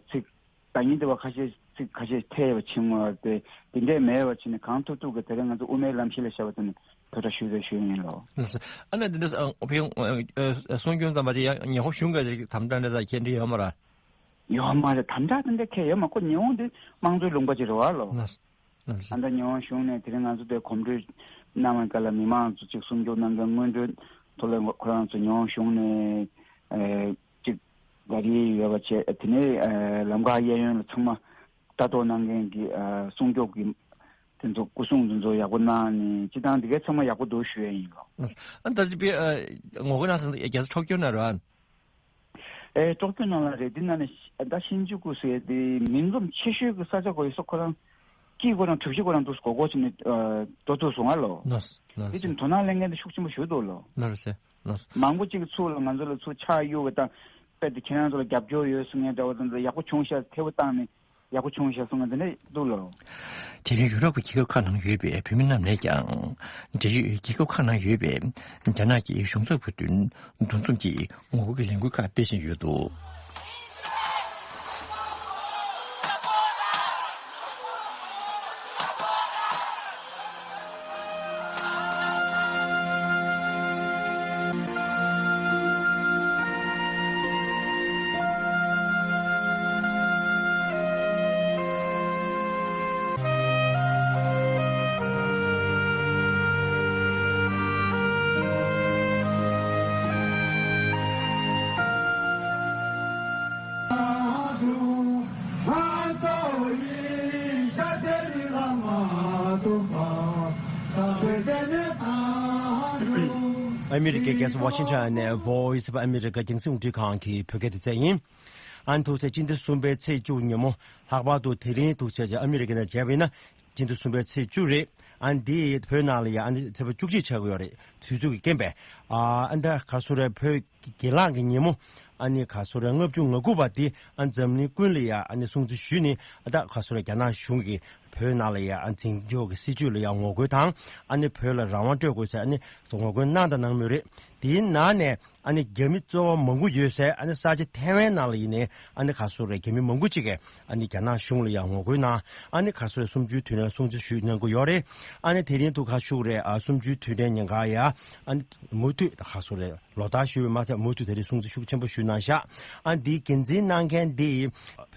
ཚིག་ད་ཉིན་དེ་བ་ཁ་ཤས་ཚིག་ཁ་ཤས་ཐལ་བ་ཕྱིན་པ་དེ་དེ་འདྲས་མེད་པ་བྱས་ནས་གང་ཐུབ་ཐུབ་ཀྱིས་དེ་རིང་ང་ཚོ་དབུ་མའི་ལམ་གཞི་ལ་བཞག་པ་དེ་ནི་བོད་སྒྲ་ཞུས་པའི་ཞུས་ཡིན་ལོ། ལགས་སོ། ཨ་ནི་འདི་འདྲ་ཨ་ཕ་གི་ཨ་གསུང་རྒྱུན་ཙམ་པ་དེ་ཡང་ཉི་ཧོང་གཞུང་གི་དམ་དྲག་འདྲ་ཙམ་ཁྱེད་འདྲི་ཡོད་མ་རེད། ཡོད་མ་རེད། དམ་དྲག་དེ་འདྲ་ཁྱེད་ཡོད་མ་ཁོ་ཉི་ཧོང་དེ་དམངས་གཙོའི་ལུང་པ་ཅིག་རེད་བ་ལོ། ལགས་སོ། ལགས་སོ། ཨ་ད་ཉི་ཧོང་གཞུང་ནས་དེ་རིང་ང་ཚོ་དེ་གོམ་བགྲོད་གནང་བའི་སྐབས་ལ་མི་མང་ཚོ་ཅིག་སྲུང་སྐྱོབ་གནང་མཁན་སྔོན་འགྲོའི་ཐོག་ལ་ཁོ་རང་ཚོ་ཉི་ཧོང་གཞུང་ནས་ཨ་ཅིག་ག་རེ་ཡོད་པ་བྱས་དེ་ནས་ཨ་ལམ་ཁ་གཡས་གཡོན་ལ་ཚང་མ་ལྟ་རྟོག་གནང་མཁན་གྱི་ཨ་སྲུང་སྐྱོབ་ཀྱི་དེ་ཚོ་སྐུ་སྲུང་དེ་ཚོ་ཡག་པོ་གནང་ནས་སྤྱི་བཏང་འདི་གའི་ཚང་མ་ཡག་པོ་འདུག་ཞུ་ཡ་ཡིན་ལོ། ཨ་ད་ཅི་པའི་ཨ་ངོ་རྒོལ་གནང་ས་རྒྱལ་ས་ཊོ་ཀྱོ་ན་རེད་བ། ཨེ་ཊོ་ཀྱོ་ནང་ལ་རེད། འདི་ནང་ནས་ད་ཤིན་ཇུ་ཀུ་ཟེར་དེ་མིང་ཙམ་ཆེ་ཤོས་ཀྱི་ས་ཆ་གོ་ཡོད་ས་ཁོ་རང་སྐྱིད་ཁོ་རང་གྲུ་བཞི་ཁོ་རང་འདུག་གོ་གོ་ཕྱིན་ནས་ཨ་འགྲོ་ཐུབ་སོང་ང་ལོ། ལགས་སོ། ལགས་སོ། དེ་ཅིག་དོ་སྣང་ལེན་མཁན་དེ་ཤུགས་ཆེན་པོ་ཞུ་འདུག་ལོ། ལགས་སོ། ལགས་སོ། མང་པོ་ཅིག་ཚུར་ལ་ང་ཚོ་ལ་ཚུར་ཕྱག་གཡུག་གི་དང་དཔེ་དེ་ཁྱེད་རང་ཚོ་ལ་རྒྱབ་སྐྱོར་ཡོད་གསུང་མཁན་འདྲ་བོ་དེ་ཚོ་ཡག་པོ་བྱུང་ཤག་ཐེ་བོ་བཏང་ནས་ཡག་པོ་བྱུང་ཤག་གསུང་མཁན་དེ་འདྲ་འདུག་ལོ། དེ་རིང་ཡུ་རོབ་ཀྱི་རྒྱལ་ཁབ་ཁག་ནང་ཡོད་པའི་བོད་མི་རྣམས་ནས་ཀྱང་འབྲེལ་ཡོད་རྒྱལ་ཁབ་ཁག་ནང་ཡོད་པའི་རྒྱ་ནག་གི་གཞུང་ཚབ་ཀྱི་མདུན་འདུ་འཛོམས་ཀྱིས་ངོ་རྒོལ་གྱི་ལས་འགུལ་ཁག་སྤེལ་བཞིན་ཡོད་འདུག། ཨ་མི་རི་ཀའི་རྒྱལ་ས་ཝ་ཤིང་ཊོན་ནས་Voice of America་རྒྱང་སྲིང་རླུང་འཕྲིན་ཁང་གི་བོད་སྐད་སྡེ་ཚན་ཡིན། ཨ་ནི་ཐུག་ཚེ་སྤྱི་ཟླ་གསུམ་པའི་ཚེས་བཅུ་ཉིན་མོ་ལྷག་པར་དུ་དེ་རིང་ཐུག་ཚེ་ཨ་མི་རི་ཀ་ནས་བྱས་པ་ཡིན་ན་སྤྱི་ཟླ་གསུམ་པའི་ཚེས་བཅུ་རེད། ཨ་ནི་འདི་བོད་ནང་ལ་ཡང་ཨ་ནི་ཚེས་པ་བཅུ་གཅིག་ཆགས་ཀྱི་ཡོད་རེད། དུས་ཚོད་ཀྱི་རྐྱེན་པས་ཨ་ཨ་ནི་ད་ག་སོ་རེད། བོད་སྒེར་ལངས་ཀྱི་ཉིན་མོ་ཨ་ནི་ག་སོ་རེད། ལྔ་བཅུ་ང་དགུ་པ་འདི་ཨ་ནི་འཛམ་གླིང་ཀུན་ལ་ཡང་ཨ་ནི་སྲུང་བརྩི་ཞུས་ནས་ཨ་ད་ག་སོ་རེད། རྒྱ་ནག་གཞུང་གིས་བོད་ནང་ལ་ཡང་ཨ་འཛིན་སྐྱོང་གི་སྲིད་བྱུས་ལ་ཡང་ངོ་རྒོལ་དང་ཨ་ནི་བོད་ལ་རང་དབང་སྤྲོད་དགོས་ཟེར་ཨ་ནི་ངོ་རྒོལ་གནང་དང་གནང་མུས་རེད། དེའི་ནང་ནས་ཨ་ནི་རྒྱ་མི་གཙོ་བོ་མང་པོ་ཡོད་སའི་ཨ་ནི་ས་ཆ་ཐའེ་ཝན་ནང་ལ་ཡིན་ནའི་ཨ་ནི་ག་སོ་རེད། རྒྱ་མི་མང་པོ་ཅིག་གིས་ཨ་ནི་རྒྱ་ནག་གཞུང་ལ་ཡང་ངོ་རྒོལ་གནང་། ཨ་ནི་ག་སོ་རེད། གསུམ་བཅུའི་དུས་དྲན་སྲུང་བརྩི་ཞུས་གནང་གི་ཡོད་རེད། ཨ་ནི་དེ་རིང་དུ་ག་ཞུ་གི་རེད། ཨ་གསུམ་བཅུའི་དུས་དྲན་ཉིན་ག་ཡ་ཨ་ནི་མུ་མཐུད་ག་སོ་རེད། ལོ་ལྟར་ཞུས་པ་མ་ཟད་མུ་མཐུད་དེ་རིང་སྲུང་བརྩི་ཤུགས་ཆེན་པོ་ཞུས་གནང་ཤག་ཨ་ནི་འདིའི་འགན་འཛིན་གནང་མཁན་འདི་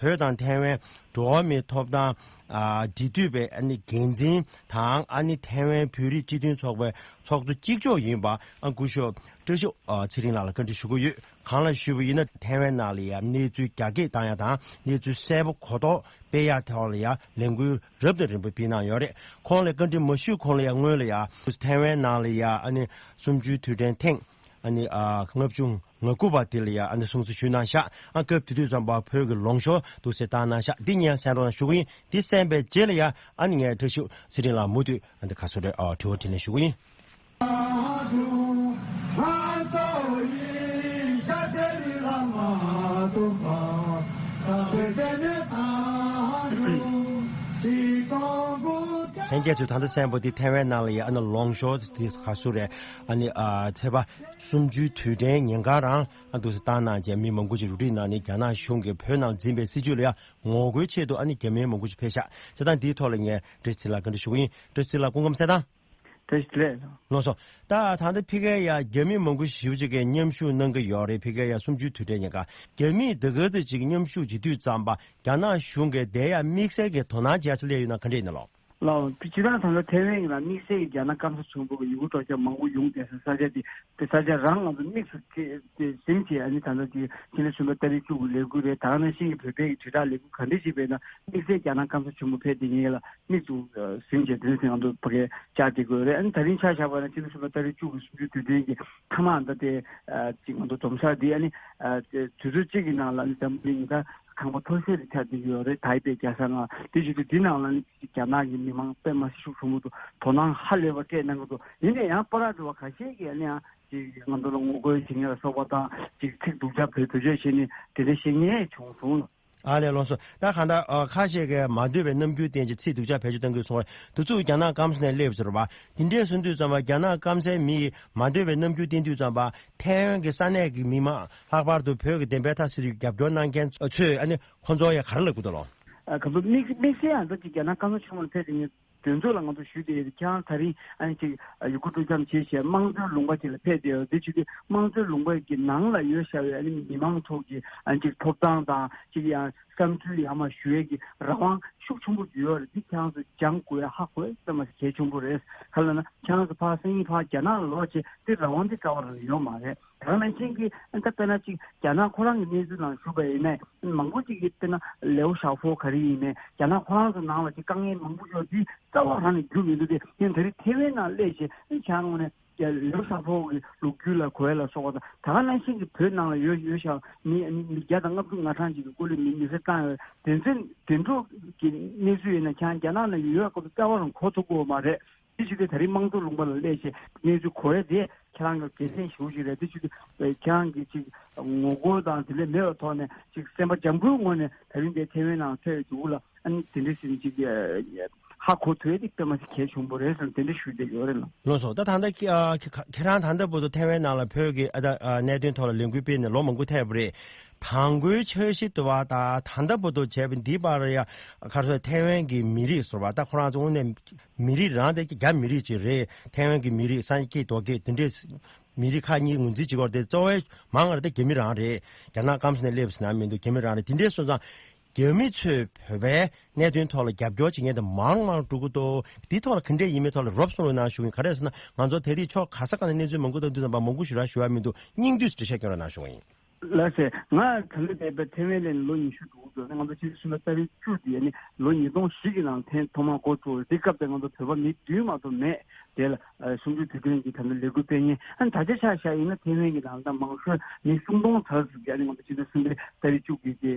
བོད་དང་ཐའེ་ཝན་འགྲོ་བ་མིའི་ཐོབ་ཐང་ཨ་འབྲེལ་མཐུད་པའི་ཨ་ནི་འགན་འཛིན་དང་ཨ་ནི་ཐའེ་ཝན་བོད་རིགས་སྤྱི་མཐུན་ཚོགས་པའི་ཚོགས་གཙོ་གཅིག་ལྕོགས་ཡིན་པ་ཨ་སྐུ་ཞབས་བཀྲ་ཤིས་ཨ་ཚེ་རིང་ལགས་ལ་བཀའ་འདྲི་ཞུ་གི་ཡོད། གང་ལ་ཞུས་པ་ཡིན་ན་ཐའེ་ཝན་ནང་ལ་ཡང་གནས་ཚུལ་རྒྱ་སྐྱེད་བཏང་ཡ་དང་གནས་ཚུལ་གསལ་པོ་གོ་རྟོགས་སྤེལ་ཡ་ཐོག་ལ་ཡང་ལས་འགུལ་རབ་དང་རིམ་པ་སྤེལ་གནང་ཡོད་རེད། ཁོང་ལ་བཀའ་འདྲི་མ་ཞུས་གོང་ལ་ཡང་སྔོན་ལ་ཡང་ཐའེ་ཝན་ནང་ལ་ཡང་ཨ་ནི་གསུམ་བཅུའི་དུས་དྲན་ཐེངས་ ཨ་ནི་ཨ་ལྔ་བཅུ་ང་དགུ་པ་དེ་ལ་ཡ་ཨ་ནི་སྲུང་བརྩི་ཞུས་གནང་ཤག་ཨ་སྐབས་དེ་དུས་ཙམ་པ་བོད་ཀྱི་ལོངས་ཤོག་འདུག་སེ་བཏང་གནང་ཤག་འདི་ངས་གསན་རོགས་གནང་ཞུ་གི་ཡིན། འདི་གསན་པའི་རྗེས་ལ་ཡ་ཨ་ནི་ངས་བཀྲ་ཤིས་ཚེ་རིང་ལགས་མུ་མཐུད་ཨ་འདི་ག་སོ་རེད་ཨ་དྲི་བ་དྲིས་ལན་ཞུ་གི་ཡིན། ལྷན་རྒྱས་ཚོས་ད་ལྟ་གསན་པ་འདི་ཐའེ་ཝན་ནང་ལ་ཡ་ཨ་ནི་ལོངས་ཤོག་འདི་ག་སུ་རེད། ཨ་ནི་ཨ་ཚེས་པ་སུམ་ཅུའི་དུས་དྲན་ཉིན་གང་རང་ཨ་འདུག་སེ་བཏང་གནང་བྱས་མི་མང་པོ་ཅིག་རུ་སྒྲིག་གནང་ནས་རྒྱ་ནག་གཞུང་གིས་བོད་ནང་འཛིན་པའི་སྲིད་བྱུས་ལ་ཡ་ངོ་རྒོལ་ཆེད་དུ་ཨ་ནི་རྒྱ་མི་མང་པོ་ཅིག་ཕེབས་ཤག་བྱས་ཙང་འདིའི་ཐོག་ལ་ངས་བཀྲ་ཤིས་ཚེ་རིང་ལགས་བཀའ་འདྲི་ཞུ་གི་ཡིན། བཀྲ་ཤིས་ཚེ་རིང་ལགས་སྐུ་ཁམས་གསལ་ཐང་། བཀྲ་ཤིས་བདེ་ལེགས། ལགས་སོ། ད་ད་ལྟ་ཕ་གིར་ཡ་རྒྱ་མི་མང་པོ་ཞེ་པོ་ཅིག་གིས་མཉམ་ཞུགས་གནང་གི་ཡོད་རེད། ཕ་གིར་ཡ་སུམ་ཅུའི་དུས་དྲན་ཉིན་ཀ་རྒྱ་མིས་འདི་ག་ཚོད་ཅིག་མཉམ་ཞུགས་བྱེད་དུས་ཙམ་པ་རྒྱ་ནག་གཞུང་གིས་དེ་ཡ་དམིགས་བསལ་གྱི་དོ་སྣང་བྱེད་ཡ་ཅིག་སླེབས་ཡོད་ན་ག་འདྲ་ཡིན་ན་ལོ། ལགས་སོ། སྤྱིར་བཏང་ད་ལྟ་ཐའེ་ཝན་གྱི་ནང་དམིགས་བསལ་གྱི་རྒྱ་ནག་སྐམ་ས་ཆེན་པོ་གི་ཡུ་གུར་སྟོབས་ཆེན་མང་པོ་ཡོང་བསྡད་ས་ས་ཆ་དེ་དེ་ས་ཆ་རང་ང་ཚོ་དམིགས་སུ་བྱས་ཏེ་ཟིན་བྱས་ཨ་ནི་ད་ལྟ་དེ་ཕྱི་ལོ་གསུམ་པ་ཏ་རིག་བཅུ་དགུ་ལས་འགུལ་རེད། ད་ག་ནང་བཞིན་གྱི་བོད་པའི་གི་དྲིལ་བསྒྲགས་ལས་འགུལ་ག་འདྲ་ཞིག་སྤེལ་ན་དམིགས་བསལ་རྒྱ་ནག་སྐམ་ས་ཆེན་པོ་ཕེབས་དེ་ཉིད་ལ་དམིགས་སུ་ཟིན་བྱས་དེ་ནས་ང་ཚོ་ཕ་གིར་བཅར་བསྡད་དགོས་རེད། ཨ་ནི་ད་རིང་ཆ་བཞག་པ་ན་ཕྱི་ལོ་གསུམ་པ་ཏ་རིག་བཅུ་དགུ་གི་སུམ་ཅུ་དུས་དྲན་གྱི་མཐའ་མ་ད་དེ་ཅིག་ང་ཚོ་འཛོམས་ས་འདི་ཨ་ནི་དུས་ཚོད་གཅིག་གི་ནང་ལ་ཨ་ནི་འཛམ་བུ་གླིང་ཉེན་ཁ་ཁང་པ་མཐོ་ཤོས་དེ་ཆགས་བསྡད་ཀྱི་ཡོད་རེད། ཐའི་པེ་རྒྱལ་ས་ལྔ་དེ་བཞིན་དུ་འདི་ནང་ལ་ཨ་ནི་རྒྱ་ནག་གི་མི་མང་དཔེ་མ་སྲིད་ཤུགས་ཆེན་པོ་དུ་དོ་སྣང་ཧ་ལས་པ་སྤྲད་གནང་གི་འདུག་ཡིན་ནའི་ཡང་པ་ར་འགྲོ་བ་ཁ་ཤས་ཀྱིས་ཨ་ནི་ཡང་ཅིག་ང་ཚོ་ལ་ངོ་རྒོལ་བྱེད་མཁན་ལ་སོགས་པ་དང་ཅིག་ཚིག་སྡུག་ཅག་བེད་སྤྱོད་བྱས་ནས་དེ་འདྲ་བཤད་མཁན་བྱུང་སོང་། ཨ་ལས། ལགས་སོ། ད་གང་ལྟར་ཨ་ཁ་ཤས་ཀྱིས་མ་འདོད་པའི་རྣམ་འགྱུར་བསྟན་ཅིང་ཚིག་སྡུག་ཅག་བེད་སྤྱོད་གཏང་གི་སོང་བས་དུས་ཚོད་རྒྱ་ནག་སྐམ་ས་ནས་སླེབས་ཟེར་བ་འདི་འདྲས་སོང་དུས་ཙམ་པ་རྒྱ་ནག་སྐམ་སའི་མི་ཡིས་མ་འདོད་པའི་རྣམ་འགྱུར་བསྟན་དུས་ཙམ་པ་ཐའེ་ཝན་གྱི་ས་གནས་ཀྱི་མི་མང་ལྷག་པར་དུ་བོད་ཀྱི་བདེན་པའི་མཐའ་གསལ་རྒྱུར་རྒྱབ་སྐྱོར་གནང་མཁན་ཚོས་ཨ་ནི་ཁོང་ཚོ་ཡང་ག་རེ་ལབ་ཀྱི་འདུག་ལོ། ཨ་ག་ཚོད་དམིགས་དམིགས་བསལ་ཡང་ད་ཅིག་རྒྱ་ནག་སྐམ་ས་ཆུང་མར་ཕེབས་དེ་ངས་དོན་ཚོགས་ལ་ང་ཚོ་ཞུས་ཏེ་ཡོད། ཁྱེད་རང་ད་རིང་ཨ་ནི་ཅིག་ཡུ་གུར་སྤྲོ་འཆམ་བྱེད་བྱས་དམངས་གཙོའི་ལུང་པ་ཅིག་ལ་ཕེབས་བསྡད་ཡོད། དེ་བྱེད་དུས་དམངས་གཙོའི་ལུང་པ་གི་ནང་ལ་ཡོད་བཞག་པའི་ཨ་ནི་མི་མང་ཚོ་གི་ཨ་ནི་ཅིག་ཐོབ་ཐང་དང་ཅིག་ཡང་བསམ་ཚུལ་ཡར་མར་ཞུ་ཡས་ཀྱི་རང་དབང་ཤུགས་ཆེན་པོ་ཡོད་རེད། འདི་ཁྱེད་རང་ཚོ་སྦྱང་དགོས་ཧ་གོ་ཡས་དཔེ་མ་སྲིད་གལ་ཆེན་པོ་རེད། ག་རེ་ལབ་ན་ཁྱེད་རང་ཚོ་ཕར་སང་ཉིན་ཕར་རྒྱ་ནག་ལ་ལོག་བྱས་དེ་རང་དབང་འདི་རྩ་བ་རང་ཡོད་མ་རེད། ད་ག་ནང་བཞིན་གྱི་ད་དཔེར་ན་ཅིག་རྒྱ་ནག་ཁོ་རང་གི་གནས་ཚུལ་ནང་ཞུགས་པ་ཡིན་ནའི་མང་པོ་ཅིག་གིས་དཔེར་ན་ལེའོ་ཞའོ་ཕོ་ག་རེ་ཡིན་ནའི་རྒྱ་ནག་ཁོ་རང་ཚོ་ནང་ལ་ཅིག་དཀའ་ངལ་མང་པོ་ཡོད་དེ་རྩ་བ་རང་ནས་རྒྱུ་མི་འདུག་དེ་ཡིན་ད་རེས་ཐེ་ཝན་ནང་སླེབས་བྱས་ཨ་ནི་བྱ་ངོ་ནས་ལེའོ་ཞའོ་ཕོ་གི་ལོ་རྒྱུས་ལ་གོ་བ་ལ་སོགས་པ་དང་ད་ག་ནང་བཞིན་གྱི་བོད་ནང་ལ་ཡོད་ཡོད་ཤག་མི་མི་བརྒྱ་དང་ལྔ་བཅུ་ང་གྲངས་ཅིག་གི་སྐུ་ལུས་མི་མེར་སྲེག་བཏང་ཡོད། དེ་ཚོ་དེ་འདྲ་གི་གནས་ཚུལ་ཡིན་ན་ཁྱེད་རང་རྒྱ་ནག་ནང་ཡོད་ཡོད་སྐབས་སུ་རྩ་བ་རང་གོ་ཐུབ་ཀྱི་ཡོད་མ་རེད། དེ་བྱེད་དུས་ད་རིང་དམངས་གཙོ་ལུང་པ་ལ་སླེབས་བྱས་གནས་ཚུལ་གོ་ཡ་དེ་ཁྱེད་རང་གི་དགེ་མཚན་ཞེ་པོ་ཅིག་རེད། དེ་བྱེད་དུས་ཁྱེད་རང་གིས་ཅིག་ངོ་རྒོལ་དང་དེ་འདྲ་མེད་པའི་ཐོག་ནས་ཅིག་སེམས་པ་འཇམ་པོའི་ངང་ནས་ད་རིང་འདིར་ཐེ་ཝན་ནང་ཐོན་ཡོང་དུས་ལ་ཨ་ནི་དེ་འདྲ་ཞིག་ཅིག་ཧ་གོ་ཐུབ་ཡ་དེ་དཔེ་མ་སྲིད་གལ་ཆེན་པོ་རེད་ཟེར་དེ་འདྲ་ཞུ་བསྡད་ཡོད་རེད་ལགས། ལགས་སོ། ད་ད་ལྟ་ཁྱེད་ཁྱེད་རང་ད་ལྟ་བར་དུ་ཐེ་ཝན་ནང་ལ་བོད་ཀྱི་ཨ་ད་གནད་དོན་ཐོག་ལ་ལས་འགུལ་སྤེལ་ནས་ལོ་མང་པོ་ཐལ་བ་རེད། དང་པོའི་འཆར་གཞི་དུ་བ་ད་ད་ལྟ་བར་དུ་བྱས་པ་འདིའི་བར་ཡ་ག་རེ་ཟེར་ཐེ་ཝན་གྱི་མི་རིགས་ཟེར་བ་ད་ཁོ་རང་ཚོ་དངོས་གནས་མི་རིགས་རང་དེ་རྒྱ་མི་རིགས་ཅིག་རེད། ཐེ་ཝན་གྱི་མི་རིགས་སངས་རྒྱས་རྡོ་རྗེ་དེ་འདྲས་མི་རིགས་ཁག་གཉིས་ངོས་འཛིན་བྱེད་ཀྱི་ཡོད་རེད་དེ་གཙོ་བོའི་མང་བ་རེད་དེ་རྒྱ་མི་རང་རེད། རྒྱ་ནག་སྐམ་ས་ནས་སླེབས་ཟེར་ན་མི་འདུག་རྒྱ་མི་རང་རེད། དེ་འདྲས་སོང་ཙང་རྒྱ་མི་ཚོས་བོད་པའི་གནད་དོན་ཐོག་ལ་རྒྱབ་སྐྱོར་བྱེད་མཁན་དེ་མང་མང་འགྲོ་གི་འདུག་དེའི་ཐོག་ལ་ག་འདྲས་ཡིན་མིན་ཐོག་ལ་རོབ་གསུང་རོགས་གནང་ཞུ་གི་ཡིན། ག་རེ་ཟེར་ན་ང་ཚོ་ད་རེས་ཕྱོགས་ག་ས་ག་ནས་གནས་ཚུལ་མང་པོ་གཏོང་དུས་ཙམ་པ་མང་པོ་ཞུ་ར་ཞུ་བ་མི་འདུག་སྙིང་བསྡུས་སུ་འགྲེལ་བཤད་སྐྱོན་རོགས་གནང་ཞུ་གི་ཡིན། ལགས་སེ། ང་ད་ལྟ་བསྡད་པའི་ཐེ་ཝན་ལ་ལོ་ཉི་ཤུ་འགྲོ་གི་འདུག་ང་ཚོ་ཕྱི་ཟླ་གསུམ་པའི་ཏ་རིག་བཅུ་དེ་ནི་ལོ་ཉིས་སྟོང་བཞི་གི་ནང་ཐེངས་ཐོག་མར་འགོ་བཙུགས། དེ་སྐབས་དེ་ང་ཚོ་བོད་པ་མི་བདུན་མ་གཏོགས་མེད། དེ་ལ་ཨ་གསུམ་བཅུའི་དུས་དྲན་གྱི་ད་ལྟ་ལས་འགུལ་སྤེལ་མཁན་ཨ་ད་ཆ་ཆ་བཞག་ཡིན་ན་ཐེ་ཝན་གྱི་ནང་ད་མང་ཤོས་མི་སུམ་སྟོང་ཙམ་ཟིག་ཡ་ནི་ང་ཚོ་ཕྱི་ཟླ་གསུམ་པའི་ཏ་རིག་བཅུ་གི་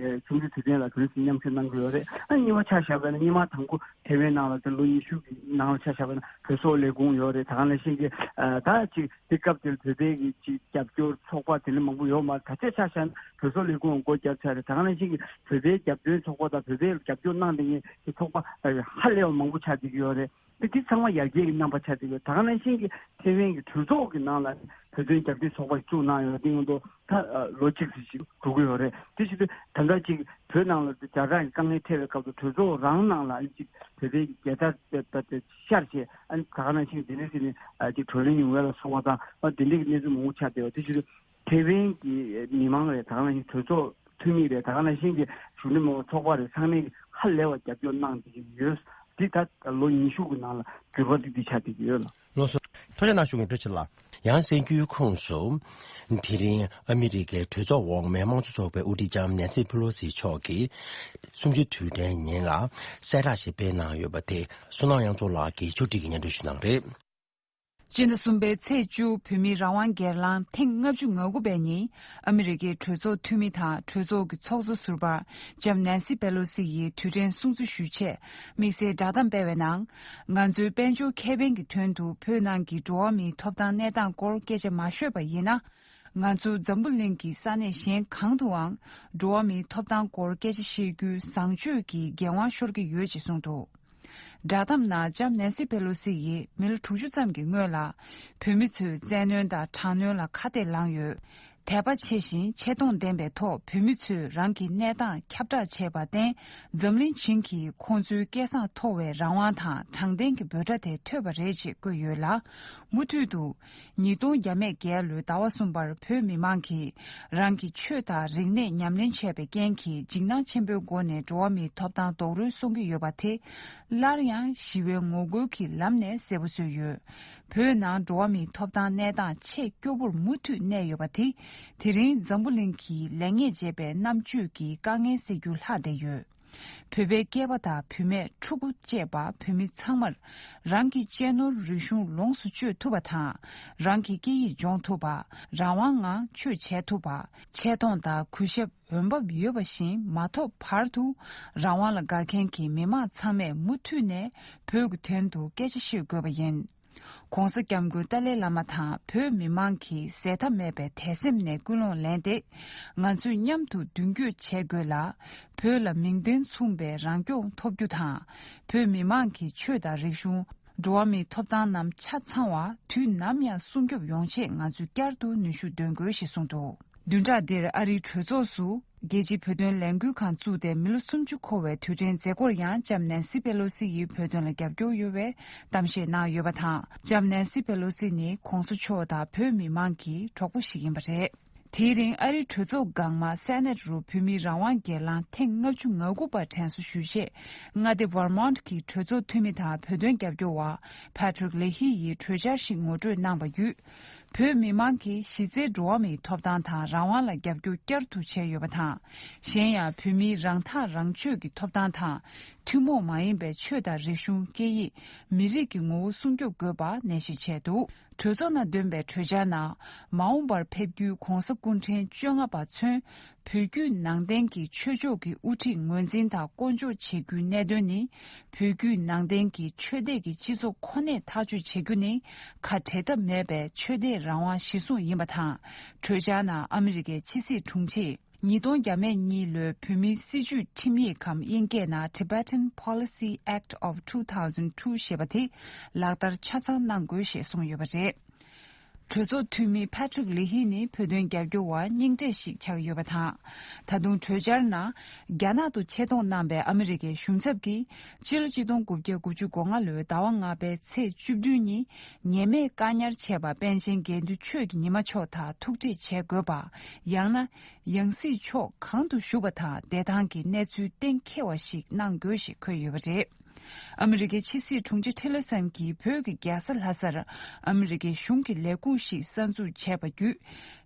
གསུམ་བཅུའི་དུས་དྲན་ལ་དུས་སུ་མཉམ་ཞུགས་གནང་གི་ཡོད་རེད། ཨ་གཉིས་པ་ཆ་བཞག་པ་ཡིན་ན་སྔོན་མ་དང་པོ་ཐེ་ཝན་ནང་ལ་དེ་ལོ་ཉི་ཤུ་གི་ནང་ལ་ཆ་བཞག་པ་ཡིན་ན་བོད་སོག་ལས་ཁུངས་ཡོད་རེད། ད་ག་ནང་བཞིན་གྱི་ཨ་ད་ཅིག་དེ་སྐབས་དེར་བོད་པའི་གི་ཅིག་རྒྱབ་སྐྱོར་ཚོགས་པ་དེ་འདྲ་མང་པོ་ཡོད་མ་རེད། ད་ཆ་ཆ་བཞག་ན་བོད་སོག་ལས་ཁུངས་སྒོ་བརྒྱབ་ཚར་རེད། ད་ག་ནང་བཞིན་གྱི་བོད་པའི་རྒྱབ་སྐྱོར་ཚོགས་པ་དང་བོད་པའི་རྒྱབ་སྐྱོར་གནང་བསྡད་མཁན་གྱི་ཚོགས་པ་ཧ་ལས་པ་མང་པོ་ཆགས་བསྡད་ཀྱི་ཡོད་རེད། དེ་དེ་ཚང་མ་ཡར་རྒྱས་ཀྱི་རྣམ་པ་ཆགས་བསྡད་ཀྱི་ཡོད། ད་ག་ནང་བཞིན་གྱི་ཐེ་ཝན་གྱི་གྲོས་ཚོགས་ཀྱི་ནང་ལ་བོད་དོན་རྒྱབ་སྐྱོར་ཚོགས་པ་ཞིག་བཙུགས་གནང་ཡོད། དེ་ཡིན་དུས་ད་ལོ་གཅིག་ཙམ་ཞིག་འགྲོ་གི་ཡོད་རེད། དེ་བྱེད་དུས་ད་ལྟ་ཅིག་བོད་ནང་ལ་ཇ་གྲགས་ཀྱི་དཀའ་ངལ་འཕྲད་པའི་སྐབས་སུ་གྲོས་ཚོགས་རང་ནང་ལ་ཅིག་བོད་པའི་རྒྱལ་དར་དེ་ད་དེ་ཤར་བྱས་ཨ་ནི་ད་ག་ནང་བཞིན་དེ་འདྲ་ཞིག་ནས་ཨ་ཅིག་བགྲོ་གླེང་ཡོང་ཡ་ལ་སོགས་པ་དང་ཨ་དེ་འདྲའི་གནས་ཚུལ་མང་པོ་ཆགས་བསྡད་ཡོད། དེ་བྱེད་དུས་ཐེ་ཝན་གྱི་མི་མང་རེད། ད་ག་ནང་བཞིན་གྲོས་ཚོགས་འཐུས་མི་རེད། ད་ག་ནང་བཞིན་གྱི་གཞོན་ནུ་མང་ཚོགས་པ་རེད། ཚང་མས་ཧ་ལས་པ་རྒྱབ་སྐྱོར་གནང་བསྡད་ཀྱི་ཡོད། འདི་ད་ལོ་ཉི་ཤུ་གི་ནང་ལ་འགྱུར་བ་འདི་འདི་ཆགས་བསྡད་ཀྱི་ཡོད་ལ། ལགས་སོ། ཐུགས་རྗེ་གནང་ཞུ་གི་ཡིན། བཀྲ་ཤིས་ལགས། ཡང་གསར་འགྱུར་ཁོངས་སུ། དེ་རིང་ཨ་མི་རི་ཀའི་གྲོས་ཚོགས་འོག་མའི་དམངས་གཙོ་ཚོགས་པའི་དབུ་ཁྲིད་ལྕམ་ནེན་སི་ཕེ་ལོ་སི་མཆོག་གིས་གསུམ་བཅུའི་དུས་དྲན་ཉིན་ལ་གསལ་བསྒྲགས་ཤིག་སྤེལ་གནང་ཡོད་པ་དེ་བསོད་ནམས་དབྱངས་མཚོ་ལགས་ཀྱིས་ཕྱོགས་སྒྲིག་གིས་སྙན་སྒྲོན་ཞུས་གནང་རེད། སྤྱི་ཟླ་གསུམ་པའི་ཚེས་བཅུ། བོད་མིའི་རང་དབང་སྒེར་ལངས་ཐེངས་ལྔ་བཅུ་ང་དགུ་པའི་ཉིན། ཨ་མི་རི་ཀའི་གྲོས་ཚོགས་འཐུས་མི་དང་གྲོས་ཚོགས་ཀྱི་ཚོགས་གཙོ་ཟུར་པ་ལྕམ་ནན་སི་པེ་ལོ་སི་ཡིས་དུས་དྲན་སྲུང་བརྩི་ཞུ་ཆེད་དམིགས་བསལ་བསྒྲགས་གཏམ་སྤེལ་བའི་ནང་། ང་ཚོའི་དཔལ་འབྱོར་ཁེ་ཕན་གྱི་དོན་དུ་བོད་ནང་གི་འགྲོ་བ་མིའི་ཐོབ་ཐང་གནས་སྟངས་སྐོར་སྐད་ཆ་མ་ཤོད་པ་ཡིན་ན། ང་ཚོ་འཛམ་བུ་གླིང་གི་ས་གནས་གཞན་གང་དུའང་འགྲོ་བ་མིའི་ཐོབ་ཐང་སྐོར་སྐད་ཆ་བཤད་རྒྱུའི་བཟང་སྤྱོད་ཀྱི་འགན་དབང་ཤོར་གྱི་ཡོད་ཅེས་གསུངས་འདུག་བསྒྲགས་གཏམ་ནང་ལྕམ་ནན་སི་པེ་ལོ་སི་ཡིས་མི་ལོ་དྲུག་ཅུ་ཙམ་གྱི་སྔོན་ལ། བོད་མི་ཚོས་བཙན་གནོན་དང་དྲག་གནོན་ལ་ཁ་གཏད་ལངས་ཡོད། དད་པ་ཆེ་ཞིང་ཆེ་མཐོང་ལྡན་པའི་ཐོག་བོད་མི་ཚོས་རང་གི་གནས་སྟངས་ཁྱབ་བསྒྲགས་བྱས་པར་བརྟེན། འཛམ་གླིང་བྱིངས་ཀྱིས་ཁོང་ཚོའི་སྐལ་བཟང་མཐོ་བའི་རང་དབང་དང་དྲང་བདེན་གྱི་འབོད་སྒྲ་དེ་ཐོས་པ་རེད་ཅེས་བཀོད་ཡོད་ལ། མུ་མཐུད་དུ། ཉིས་སྟོང་བརྒྱ་མེད་བརྒྱད་ལོའི་ཟླ་བ་གསུམ་པར་བོད་མི་མང་གིས་རང་གི་ཆོས་དང་རིག་གནས་ཉམས་ལེན་བྱས་པའི་རྐྱེན་གྱིས་འཇིགས་སྣང་ཆེན་པོའི་སྒོ་ནས་འགྲོ་བ་མིའི་ཐོབ་ཐང་རྡོག་རོལ་སོང་གི་ཡོད་པ་དེ། སླར་ཡང་ཞི་བའི་ངོ་རྒོལ་གྱི་ལམ་ནས་གསལ་པོ་བཟོས་ཡོད། བོད་ནང་འགྲོ་བ་མིའི་ཐོབ་ཐང་གནས་སྟངས་ཆེས་སྐྱོ་པོར་མུ་མཐུད་གནས་ཡོད་པ་དེ། དེ་རིང་འཛམ་བུ་གླིང་གིས་ལེགས་ཉེས་འབྱེད་པའི་རྣམ་དཔྱོད་ཀྱི་དཀའ་ངལ་སེལ་རྒྱུ་ལྷག་བསྡད་ཡོད། བོད་པའི་སྐྱེས་པ་དང་བུད་མེད་ཕྲུ་གུ་བཅས་པ་བོད་མི་ཚང་མར་རང་གི་གཅེས་ནོར་རིག་གཞུང་ལོངས་སུ་སྤྱོད་ཐུབ་པ་དང་། རང་གི་སྐད་ཡིག་སྦྱོང་ཐུབ་པ། རང་དབང་ངང་ཆོས་བྱེད་ཐུབ་པ། ཆེ་མཐོང་དང་གུས་ཞབས་འོས་འབབ་ཡོད་པ་བཞིན་མ་ཐོབ་བར་དུ། རང་དབང་ལ་དགའ་མཁན་གྱི་མི་མང་ཚང་མས་མུ་མཐུད་ནས་བོད་ཀྱི་དོན་དུ་སྐད་ཆ་བཤད་དགོས་པ་ཡིན། ྋགོང་ས་ྋསྐྱབས་མགོན་ཏཱ་ལའི་བླ་མ་དང་བོད་མི་མང་གིས་ཟད་མཐའ་མེད་པའི་དད་སེམས་ནས་ཀུན་སློང་ལེན་ཏེ། ང་ཚོས་མཉམ་དུ་མདུན་སྐྱོད་བྱེད་དགོས་ལ། བོད་ལ་མིང་དོན་མཚུངས་པའི་རང་སྐྱོང་ཐོབ་རྒྱུ་དང་། བོད་མི་མང་གི་ཆོས་དང་རིག་གཞུང་། འགྲོ་བ་མིའི་ཐོབ་ཐང་རྣམས་ཆ་ཚང་བ་དུས་ནམ་ཡང་སྲུང་སྐྱོབ་ཡོང་ཆེད་ང་ཚོས་བསྐྱར་དུ་ནུས་ཤུགས་འདོན་དགོས་ཞེས་གསུངས་འདུག་བདུན་ཕྲག་འདིར་ཨ་རིའི་གྲོས་ཚོགས་སུ། རྒྱལ་སྤྱིའི་བོད་དོན་ལས་འགུལ་ཁང་བཙུགས་ཏེ་མི་ལོ་སུམ་ཅུ་འཁོར་བའི་དུས་དྲན་མཛད་སྒོར་ཡང་ལྕམ་ནན་སི་པེ་ལོ་སི་ཡིས་བོད་དོན་ལ་རྒྱབ་སྐྱོར་ཡོད་པའི་གཏམ་བཤད་གནང་ཡོད་པ་དང་། ལྕམ་ནན་སི་པེ་ལོ་སི་ནི་ྋགོང་ས་མཆོག་དང་བོད་མི་མང་གི་གྲོགས་པོ་ཞིག་ཡིན་པ་རེད། དེའི་རིང་ཨ་རིའི་གྲོས་ཚོགས་འགག་མ་སེ་ནེ་ཊི་རུ་བོད་མིའི་རང་དབང་སྒེར་ལངས་ཐེངས་ལྔ་བཅུ་ང་དགུ་པར་དྲན་གསོ་ཞུ་ཆེད་མངའ་སྡེ་ཝར་མོན་ཊི་གི་གྲོས་ཚོགས་འཐུས་མི་དང་བོད་དོན་རྒྱབ་སྐྱོར་བ་ཕེ་ཊི་རིག་ལེ་ཧི་ཡིས་གྲོས་འཆར་ཞིག་ངོ་སྤྲོད་གནང་བ་བརྒྱུད། བོད་མི་མང་གིས་གཞི་རྩའི་འགྲོ་བ་མིའི་ཐོབ་ཐང་དང་རང་དབང་ལ་རྒྱབ་སྐྱོར་བསྐྱར་དུ་བྱས་ཡོད་པ་དང་། གཞན་ཡང་བོད་མིའི་རང་ཐག་རང་གཅོད་ཀྱི་ཐོབ་ཐང་དང་། ཐུན་མོང་མ་ཡིན་པའི་ཆོས་དང་རིག་གཞུང་། སྐད་ཡིག་མི་རིགས་ཀྱི་ངོ་བོ་སྲུང་སྐྱོབ་དགོས་པ་ནན་བཤད་བྱས་འདུག་གྲོས་ཚོགས་ནང་བཏོན་པའི་གྲོས་འཆར་ནང་། མ་འོངས་པར་ཕེབས་རྒྱུའི་ྋགོང་ས་སྐུ་ཕྲེང་བཅོ་ལྔ་པ་མཚོན། བོད་བརྒྱུད་ནང་བསྟན་གྱི་ཆོས་ཕྱོགས་ཀྱི་དབུ་ཁྲིད་ངོས་འཛིན་དང་བསྐོ་འཇོག་བྱེད་རྒྱུའི་གནད་དོན་ནི། བོད་བརྒྱུད་ནང་བསྟན་གྱི་ཆོས་དད་ཀྱི་སྤྱི་ཚོགས་ཁོ་ནས་ཐག་གཅོད་བྱེད་རྒྱུ་ནི། ཁ་བྲལ་ཐབས་མེད་པའི་ཆོས་དད་རང་དབང་གཞིར་བཟུང་ཡིན་པ་དང་། གྲོས་འཆར་ནང་ཨ་མི་རི་ཀའི་ཕྱི་སྲིད་དྲུང་ཆེས། ཉིས་སྟོང་བརྒྱ་མེད་གཉིས་ལོའི་བོད་མིའི་སྲིད་བྱུས་ཁྲིམས་ཡིག་གམ་དབྱིན་སྐད་ནང་Tibetan Policy Act of two thousand two ཞེས་པ་དེ་ལག་བསྟར་ཆ་ཚང་གནང་དགོས་ཞེས་གསུངས་ཡོད་པ་རེད། གྲོས་ཚོགས་འཐུས་མི་ཕེ་ཊི་རིག་ལེ་ཧི་ནི་བོད་དོན་རྒྱབ་སྐྱོར་བ་རྙིང་གྲས་ཤིག་ཆགས་ཡོད་པ་དང་། ད་དུང་གྲོས་འཆར་ནང་རྒྱ་ནག་ཏུ་ཆེད་གཏོང་གནང་པའི་ཨ་མི་རི་ཀའི་གཞུང་ཚབ་ཀྱིས་ཕྱི་ལོ་ཆིག་སྟོང་དགུ་བརྒྱ་དགུ་བཅུ་གོ་ལྔ་ལོའི་ཟླ་བ་ལྔ་པའི་ཚེས་བཅུ་བདུན་ཉིན་ཉེས་མེད་བཀག་ཉར་བྱས་པ་པཎ་ཆེན་དགེ་འདུན་ཆོས་ཀྱི་ཉི་མ་མཆོག་དང་ཐུག་འཕྲད་བྱེད་དགོས་པ། ཡང་ན། ཡང་སྲིད་ཕྱོགས་གང་དུ་བཞུགས་པ་དང་བསྡད་སྟངས་ཀྱི་གནས་ཚུལ་གཏན་འཁེལ་བ་ཞིག་གནང་དགོས་ཞེས་འཁོད་ཡོད་པ་རེད། ཨ་མི་རི་ཀའི་ཕྱི་སྲིད་དྲུང་ཆེ་ཊི་ལར་སན་གྱིས་བོད་ཀྱི་རྒྱལ་ས་ལྷ་སར་ཨ་མི་རི་ཀའི་གཞུང་གི་ལས་ཁུངས་ཤིག་གསར་འཛུགས་བྱས་པ་བརྒྱུད།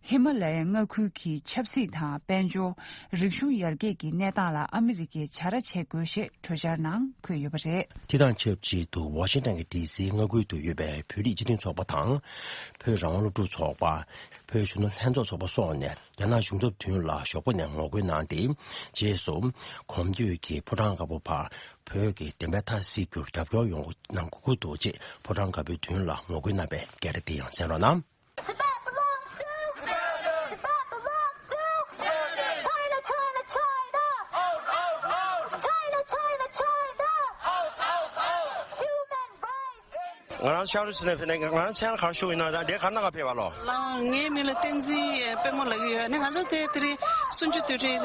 ཧི་མ་ལ་ཡའི་མངའ་ཁུལ་གྱི་ཆབ་སྲིད་དང་དཔལ་འབྱོར། རིག་གཞུང་ཡར་རྒྱས་ཀྱི་གནས་སྟངས་ལ་ཨ་མི་རི་ཀས་བྱ་ར་བྱེད་དགོས་ཞེས་གྲོས་འཆར་ནང་འཁོད་ཡོད་པ་རེད། དེ་དང་ཆབས་ཅིག་ཏུ་ཝ་ཤིང་ཏན་གྱི་ཌི་སིའི་མངའ་ཁུལ་དུ་ཡོད་པའི་བོད་རིགས་སྤྱི་མཐུན་ཚོགས་པ་དང་། བོད་རང་དབང་སློབ་ཕྲུག་ཚོགས་པ། བོད་གཞོན་ནུ་ལྷན་ཚོགས་ཚོགས་པ་སོགས་ནས་རྒྱ་ནག་གཞུང་ཚབ་མདུན་ལ་ཞོགས་པ་ནས་ངོ་རྒོལ་གནང་སྟེ། རྗེས་སུ་གོམ་བགྲོད་ཀྱིས་ཕོ་བྲང་དཀར་པོ་བར་བོད་ཀྱི་བདེན་པའི་མཐའ་གསལ་རྒྱུར་རྒྱབ་སྐྱོར་ཡོང་གནང་དགོས་ཀྱི་འདུག་ཅེས་ཕོ་བྲང་དཀར་པོའི་མདུན་ལ་ངོ་རྒོལ་གནང་བའི་སྐད་སྒྲ་དེ་ཡང་གསན་རོགས་གནང་། Tibet belongs to Tibet belongs to China, China, China. Out, out, out. China, China, China. Out, out, out. Human rights. ང་རང་ཤར་རུ་ཕྱིན་ནས་ཕེབས་ནས་ང་རང་ཆེན་གར་ཞུ་ཡིན་ན་ད་དེ་གར་ན་ག་ཕེབས་པ་ལོ། ལགས། ངའི་མིང་ལ་བསྟན་འཛིན་པད་མོ་ལབ་ཀྱི་ཡོད། ནི་ང་ཚོ་དེ་དེ་རིང་གསུམ་བཅུ་དུས་དྲན་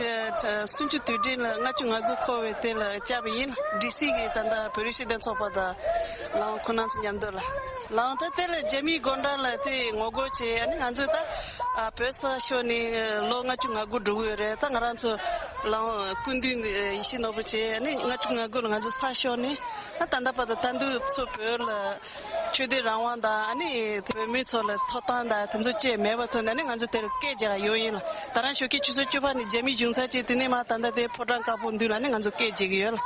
གསུམ་བཅུ་དུས་དྲན་ལ་ལྔ་བཅུ་ང་དགུ་འཁོར་བའི་དེ་ལ་བཅར་བ་ཡིན། ཌི་སི་གི་ད་ལྟ་བོད་རིགས་སྤྱི་མཐུན་ཚོགས་པ་དང་ལགས་ཁོང་རྣམ་ཚོ་མཉམ་དུ་ལ། ལགས་ད་དེ་ལ་རྒྱ་མིའི་སྒོ་འགྲམ་ལ་དེ་ངོ་རྒོལ་བྱས། ནི་ང་ཚོ་ད་བོད་ས་ཤོར་ནས་ལོ་ལྔ་བཅུ་ང་དགུ་འགྲོ་གི་ཡོད་རེད། ད་ང་རང་ཚོ་ལགས་སྐུ་མདུན་ཡིད་བཞིན་ནོར་བུ་བྱས། ནི་ལྔ་བཅུ་ང་དགུ་ལ་ང་ཚོ་ས་ཤོར་ནས་ད་ད་ལྟ་བར་དུ་ད་དུང་ཚུར་བོད་ལ་ཆོས་དད་རང་དབང་དང་། ཨ་ནི་བོད་མི་ཚོ་ལ་ཐོབ་ཐང་དང་དེ་ཚོ་བཅས་མེད་པ་ཐོག་ནས་ནི་ང་ཚོ་དེར་སྐད་རྒྱག་ཡོང་ཡིན་ལ། ད་རང་ཞོགས་ཀས་ཆུ་ཚོད་བཅུ་པ་ནས་རྒྱ་མི་གཞུང་ཚབ་བྱས། དེ་ནས་མར་ད་ལྟ་དེ་ཕོ་བྲང་དཀར་པོ་མདུན་ལ་ནི་ང་ཚོ་སྐད་རྒྱག་གི་ཡོད་ལ།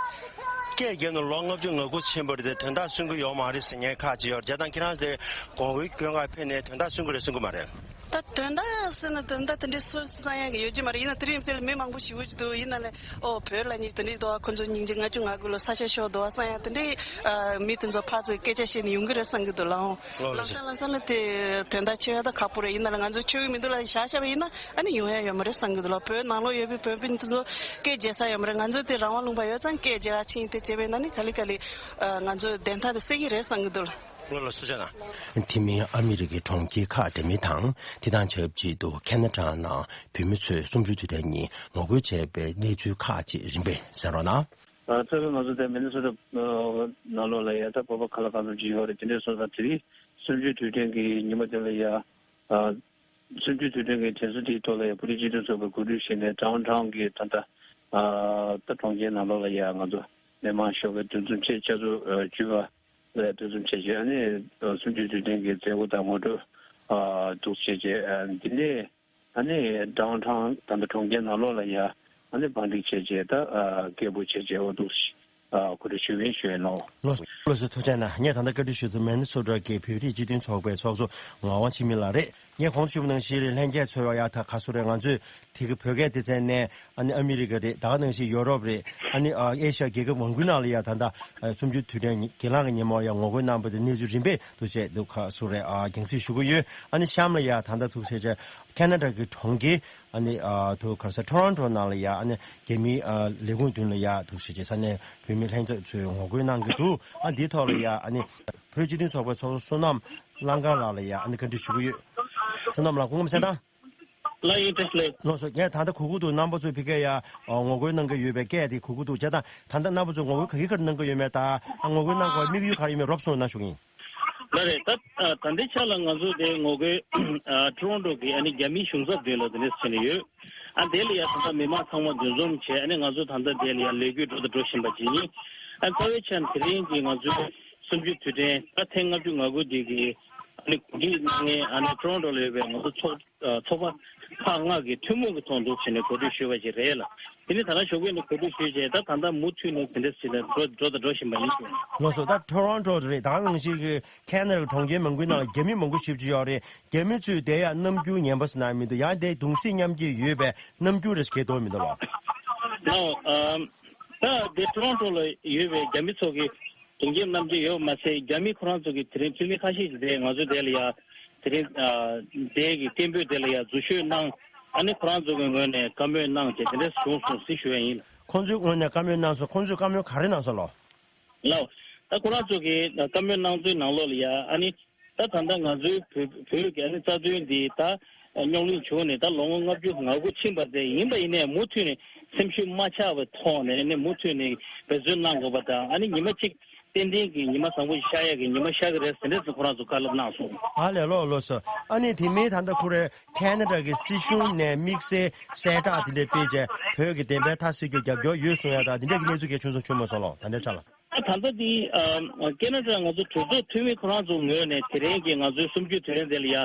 སྐད་རྒྱབ་ནས་ལོ་ལྔ་བཅུ་ང་དགུ་ཕྱིན་པ་རེད་དེ། དོན་དག་སུན་གྱི་ཡོད་མ་རེད་ཟེར་མཁན་ཁག་ཅིག་ཡོད་རེད། བྱས་ཙང་ཁྱེད་རང་དེ་གོང་བུའི་སྐྱོན་ཁ་ཕེབས་ནས་དོན་དག་སུན་གྱི་རེད་སུན་གྱི་མ་རེད། ད་དོན་དག་ཟེར་ན་དོན་དག་དེ་འདྲའི་སུན་སུན་ཡག་གི་ཡོད་ཀྱི་མ་རེད། ཡིན་ན་དེ་རིང་དེ་ལ་མི་མང་པོ་ཞེ་པོ་ཅིག་འདུག་ཡིན་ན་ལས་ཨོ་བོད་ལ་ཉིད་དེ་འདྲའི་འདུག་ཁོ་ཚོ་སྙིང་རྗེ། ལྔ་བཅུ་ང་དགུ་ལོ་ས་ཆ་ཤོར་འདུག་བསམ་ཡག་དེ་འདྲའི་ཨ་མི་དེ་ཚོ་ཕར་ཚུར་སྐད་ཆ་བཤད་ནས་ཡོང་གི་རེད་བསམ་གྱི་འདུག་ལགས། ཨོ་ལགས་སོ། ལམ་སང་ལམ་སང་ལ་དེ་དོན་དག་ཆེ་བ་ད་ཁག་པོ་རེད། ཡིན་ན་ལ་ང་ཚོ་ཆོས་གི་མི་འདུག་ལ་བཞག་བཞག་པ་ཡིན་ན་ཨ་ནི་ཡོང་ཡ་ཡོད་མ་རེད་བསམ་གྱི་འདུག་ལགས། བོད་ནང་ལོགས་ཡོད་པའི་བོད་མི་དེ་ཚོ་སྐད་རྒྱག་ས་ཡོད་མ་རེད། ང་ཚོ་དེ་རང་དབང་ལུང་པ་ཡོད་ཙང་སྐད་རྒྱག་ཕྱིན་དེ་བྱས་པས་ན་ནི་ག་ལེ་ག་ལེ་ང་ཚོ་བདེན་མཐའ་དེ་གསལ་གྱི་རེད་བསམ་གྱི་འདུག་ལགས། ལགས་ལགས་སོ་བྱས་ན། དེ་མིན་ཨ་མི་རི་ཀའི་གྲོང་ཁྱེར་ཁག་འདྲ་མིན་དང་དེ་དང་ཆབས་ཅིག་ཏུ་ཁེ་ན་ཌ་ནང་བོད་མི་ཚོས་གསུམ་བཅུའི་དུས་དྲན་ཉིན་ངོ་རྒོལ་བྱས་པའི་གནས་ཚུལ་ཁག་ཅིག་རིམ་པས་གསན་རོགས་གནང་། ཨ་རྩ་བའི་ང་ཚོ་དེ་མི་ནི་སོ་ཊ་ནང་ལོགས་ལ་ཡ་ད་བོད་པ་ག་ལ་གང་འཚམ་ཅིག་ཡོད་རེད། དེ་འདྲའི་སོང་ཙང་དེ་རིང་གསུམ་བཅུའི་དུས་དྲན་གྱི་ཉིན་མོ་དེ་ལ་ཡ་ཨ་གསུམ་བཅུའི་དུས་དྲན་གྱི་དྲན་གསོ་དེའི་ཐོག་ལ་ཡ་བོད་རིགས་སྤྱི་མཐུན་ཚོགས་པས་གོ་སྒྲིག་བྱས་ནས་ཌའོན་ཊའོན་གྱི་ད་ལྟ་ཨ་ད་གྲོང་ཁྱེར་ནང་ལོགས་ལ་ཡ་ང་ཚོ་མི་མང་ཤོག་གི་འདུ་འཛོམས་ཆེད་བཅའ་ཚོགས་ཨ་བརྒྱུད་པ་ལ་འདུ་འཛོམས་བྱས་རྗེས་ཨ་ནི་གསུམ་བཅུའི་དུས་དྲན་གྱི་མཛད་སྒོ་དང་ངོ་སྤྲོད་ཨ་འདུག་བྱས་རྗེས་ཨ་འདི་ནས། ཨ་ནི་ཌའོན་ཊའོན་ད་ལྟ་གྲོང་ཁྱེར་ནང་ལོགས་ལ་ཡ་ཨ་ནི་བང་སྒྲིག་བྱས་རྗེས་ད་ཨ་སྐད་འབོད་བྱས་རྗེས་འོ་འདུག་ཨ་གོ་སྒྲིག་ཞུ་མཁན་ཞུ་ཡས་ལོ། ལགས་སོ། ལགས་སོ་ཐུགས་རྗེ་གནང་། ངས་ད་ལྟ་བཀའ་འདྲི་ཞུ་དུས་མི་ནི་སོ་ཊ་གི་བོད་རིགས་སྤྱི་མཐུན་ཚོགས་པའི་ཚོགས་གཙོ་ངག་དབང་འཆི་མེད་ལགས་རེད། ངས་གོང་དུ་ཞུས་པ་ནང་བཞིན་རེད། ལྷན་རྒྱས་ཚོ་ཡ་ད་ག་སུ་རེད། ང་ཚོས་དེ་གི་བོད་སྐད་སྡེ་ཚན་ནས་ཨ་ནི་ཨ་མི་རི་ཀ་རེད། ད་ག་ནང་བཞིན་ཡོ་རོབ་རེད། ཨ་ནི་ཨ་ཨེ་ཤ་ཡ་རྒྱལ་ཁབ་མང་པོའི་ནང་ལ་ཡ་ད་ལྟ་གསུམ་བཅུའི་དུས་དྲན་སྒེར་ལངས་ཀྱི་ཉིན་མོ་ཡ་ངོ་རྒོལ་གནང་བ་དེ་གནས་ཚུལ་རིམ་པས་འདུག་བྱས་འདུག་ག་སུ་རེད། ཨ་རྒྱང་སྲིང་ཞུ་གི་ཡོད། ཨ་ནི་གཤམ་ལ་ཡ་ད་ལྟ་ཐུག་བྱས་རྗེས་ཁེ་ན་ཌ་གི་གྲོང་ཁྱེར་ཨ་ནི་ཨ་ཐུག་ག་རེ་ཟེར་ཊོ་རོན་ཊོ་ནང་ལ་ཡ་ཨ་ནི་རྒྱ་མིའི་ཨ་ལས་ཁུངས་མདུན་ལ་ཡ་འདུག་བྱས་རྗེས་ས་གནས་བོད་མི་ལྷན་ཚོགས་ཚོས་ངོ་རྒོལ་གནང་གི་འདུག་ཨ་འདིའི་ཐོག་ལ་ཡ་ཨ་ནི་བོད་སྤྱི་མཐུན་ཚོགས་པའི་ཚོགས་གཙོ་བསོད་ནམས་གླང་དཀར་ལགས་ལ་ཡ་ཨ་ནི་བཀའ་འདྲི་ཞུ་གི་ཡོད། བསོད་ནམས་ལགས་སྐུ་ཁམས་བཟང་དང་། ལགས་ཡིན། བཀྲ་ཤིས་བདེ་ལེགས། ལགས་སོ། ངས་ད་ལྟ་གོ་གི་འདུག་རྣམ་པ་ཚོས་ཕ་གིར་ཡ་ཨ་ངོ་རྒོལ་གནང་གི་ཡོད་པའི་སྐད་དེ་གོ་གི་འདུག་བྱས་ཙང་ད་ལྟ་རྣམ་པ་ཚོས་ངོ་རྒོལ་ག་གི་ག་རེ་གནང་གི་ཡོད་མེད་དང་ཨ་ངོ་རྒོལ་གནང་དགོས་དམིགས་ཡུལ་ག་རེ་ཡོད་མེད་རོབ་གསུངས་གནང་ཞུ་གི་ཡིན། ལགས་རེད། ད་ཨ་ད་ལྟའི་ཆ་ལ་ང་ཚོ་དེ་ངོ་རྒོལ་ཨ་ཊོ་རོན་ཊོ་གི་ཨ་ནི་རྒྱ་མིའི་གཞུང་ཚབ་མདུན་ལ་དེ་འདྲས་བྱས་ནས་ཡོད། ཨ་དེ་ལ་ཡ་ད་ལྟ་མི་མང་ཚང་མ་འདུ་འཛོམས་བྱས་ཨ་ནི་ང་ཚོ་ད་ལྟ་དེ་ལ་ཡ་ལས་འགུལ་འགྲོ་དང་འགྲོ་བཞིན་པ་ཅིག་ཡིན། ཨ་རྩ་བའི་ཆ་ནས་དེ་རིང་གི་ང་ཚོའི་གསུམ་བཅུའི་དུས་དྲན་ད་ཐེངས་ལྔ་བཅུ་ང་དགུ་འདི་གི་ཨ་ནི་གོ་སྒྲིག་གནང་མཁན་ཨ་ནི་ཊོ་རོན་ཊོ་ལ་ཡོད་པའི་ང་ཚོ་ཚོགས་ཨ་ཚོགས་པ་ཁག་ལྔ་གི་ཐུན་མོང་གི་ཚོགས་འདུ་བྱས་ནས་གོ་སྒྲིག་ཞུས་པ་ཞིག་རེད་ལ། དེ་ནི་ད་ལྟ་ཞོགས་ཀས་ནས་གོ་སྒྲིག་ཞུས་རྗེས་ད་ད་ལྟ་མུ་མཐུད་ནས་དེ་འདྲ་ཞིག་ལ་འགྲོ་འགྲོ་དང་འགྲོ་བཞིན་པ་ཡིན་ཞུ། ལགས་སོ། ད་ཊོ་རོན་ཊོ་རེད། ད་ག་ནང་བཞིན་གྱི་ཁེ་ན་ཌ་གྲོང་ཁྱེར་མང་པོའི་ནང་ལ་རྒྱ་མི་མང་པོ་ཞེ་པོ་ཅིག་ཡོད་རེད། རྒྱ་མི་ཚོས་དེ་ཡང་རྣམ་འགྱུར་ངན་པ་ཟེར་ན་མི་འདུག་ཡང་དེ་གདུང་སེམས་མཉམ་སྐྱེད་ཡོད་པའི་རྣམ་འགྱུར་རེ་སྐྱེ་དོན་མི་འདུག་བ། ལགས། ཨམ། ད་དེ་ཊོ་རོན་ཊོ་ལ་ཡོད་པའི་རྒྱ་མི་ཚོ་གི་གདུང་སེམས་མཉམ་སྐྱེད་ཡོད་པ་མ་ཟད་རྒྱ་མི་ཁོ་རང་ཚོ་གི་དེ་རིང་འཐུས་མི་ཁ་ཤས་ཤིག་དེ་ང་ཚོ་དེ་ལ་ཡ་དེ་རིང་ཨ་དེ་གི་སྐད་འབོད་དེ་ལ་ཡ་འཛུལ་ཞུགས་གནང་། ཨ་ནི་ཁོ་རང་ཚོ་གི་ངོས་ནས་བཀའ་མོལ་གནང་བྱས་དེ་འདྲ་བྱུང་སོང་ཟེར་ཞུ་ཡ་ཡིན། ཁོང་ཚོའི་ངོས་ནས་བཀའ་མོལ་གནང་སོང་། ཁོང་ཚོས་བཀའ་མོལ་ག་རེ་གནང་སོང་ལགས། ལགས། ད་ཁོ་རང་ཚོ་གི་བཀའ་མོལ་གནང་ཚུལ་ནང་ལོགས་ལ་ཡ་ཨ་ནི། ད་ད་ལྟ་ང་ཚོའི་བོད་བོད་ཀྱི་ཨ་ནི་རྩ་དོན་འདི་ད་རྙོག་གླེང་བྱུང་ནས་ད་ལོ་ངོ་ལྔ་བཅུ་ང་དགུ་ཕྱིན་པ་དེ་ཡིན་པ་ཡིན་ནའི་མུ་མཐུད་ནས་སེམས་ཤུགས་མ་ཆག་པའི་ཐོག་ནས་ནི་མུ་མཐུད་ནས་འབད་བརྩོན་གནང་དགོས་པ་དང་ཨ་ནི་ཉི་མ་གཅིག་ཏན་ཏན་གྱི་ཉི་མ་བཟང་པོ་ཞིག་ཤར་ཡག་གི་ཉི་མ་ཤར་གི་རེད་ཟེར་འདྲ་ཟེར་ཁོ་རང་ཚོ་བཀའ་སློབ་གནང་སོང་། ཨ་ལས་ལོ་ལོ་སོ། ཨ་ནི་དེ་མིན་ད་ལྟ་ཁོ་རེ་ཁེ་ན་ཌ་གི་སྲིད་གཞུང་ནས་དམིགས་བསལ་གསལ་བསྒྲགས་དེ་འདྲ་སྤེལ་བྱས་བོད་ཀྱི་བདེན་པའི་མཐའ་གསལ་རྒྱུར་རྒྱབ་སྐྱོར་ཡོད་གསུང་ཡ་དང་དེ་འདྲ་གི་གནས་ཚུལ་གལ་ཆུང་ཙམ་བྱུང་མ་སོང་ལོ་ད་ལྟའི་ཆ་ལ། ད་ལྟ་འདི་ཨ་ཁེ་ན་ཌ་ང་ཚོ་གྲོས་ཚོགས་འཐུས་མི་ཁོ་རང་ཚོ་ངོས་ནས་དེ་རིང་གི་ང་ཚོའི་གསུམ་བཅུའི་དུས་དྲན་དེ་ལ་ཡ་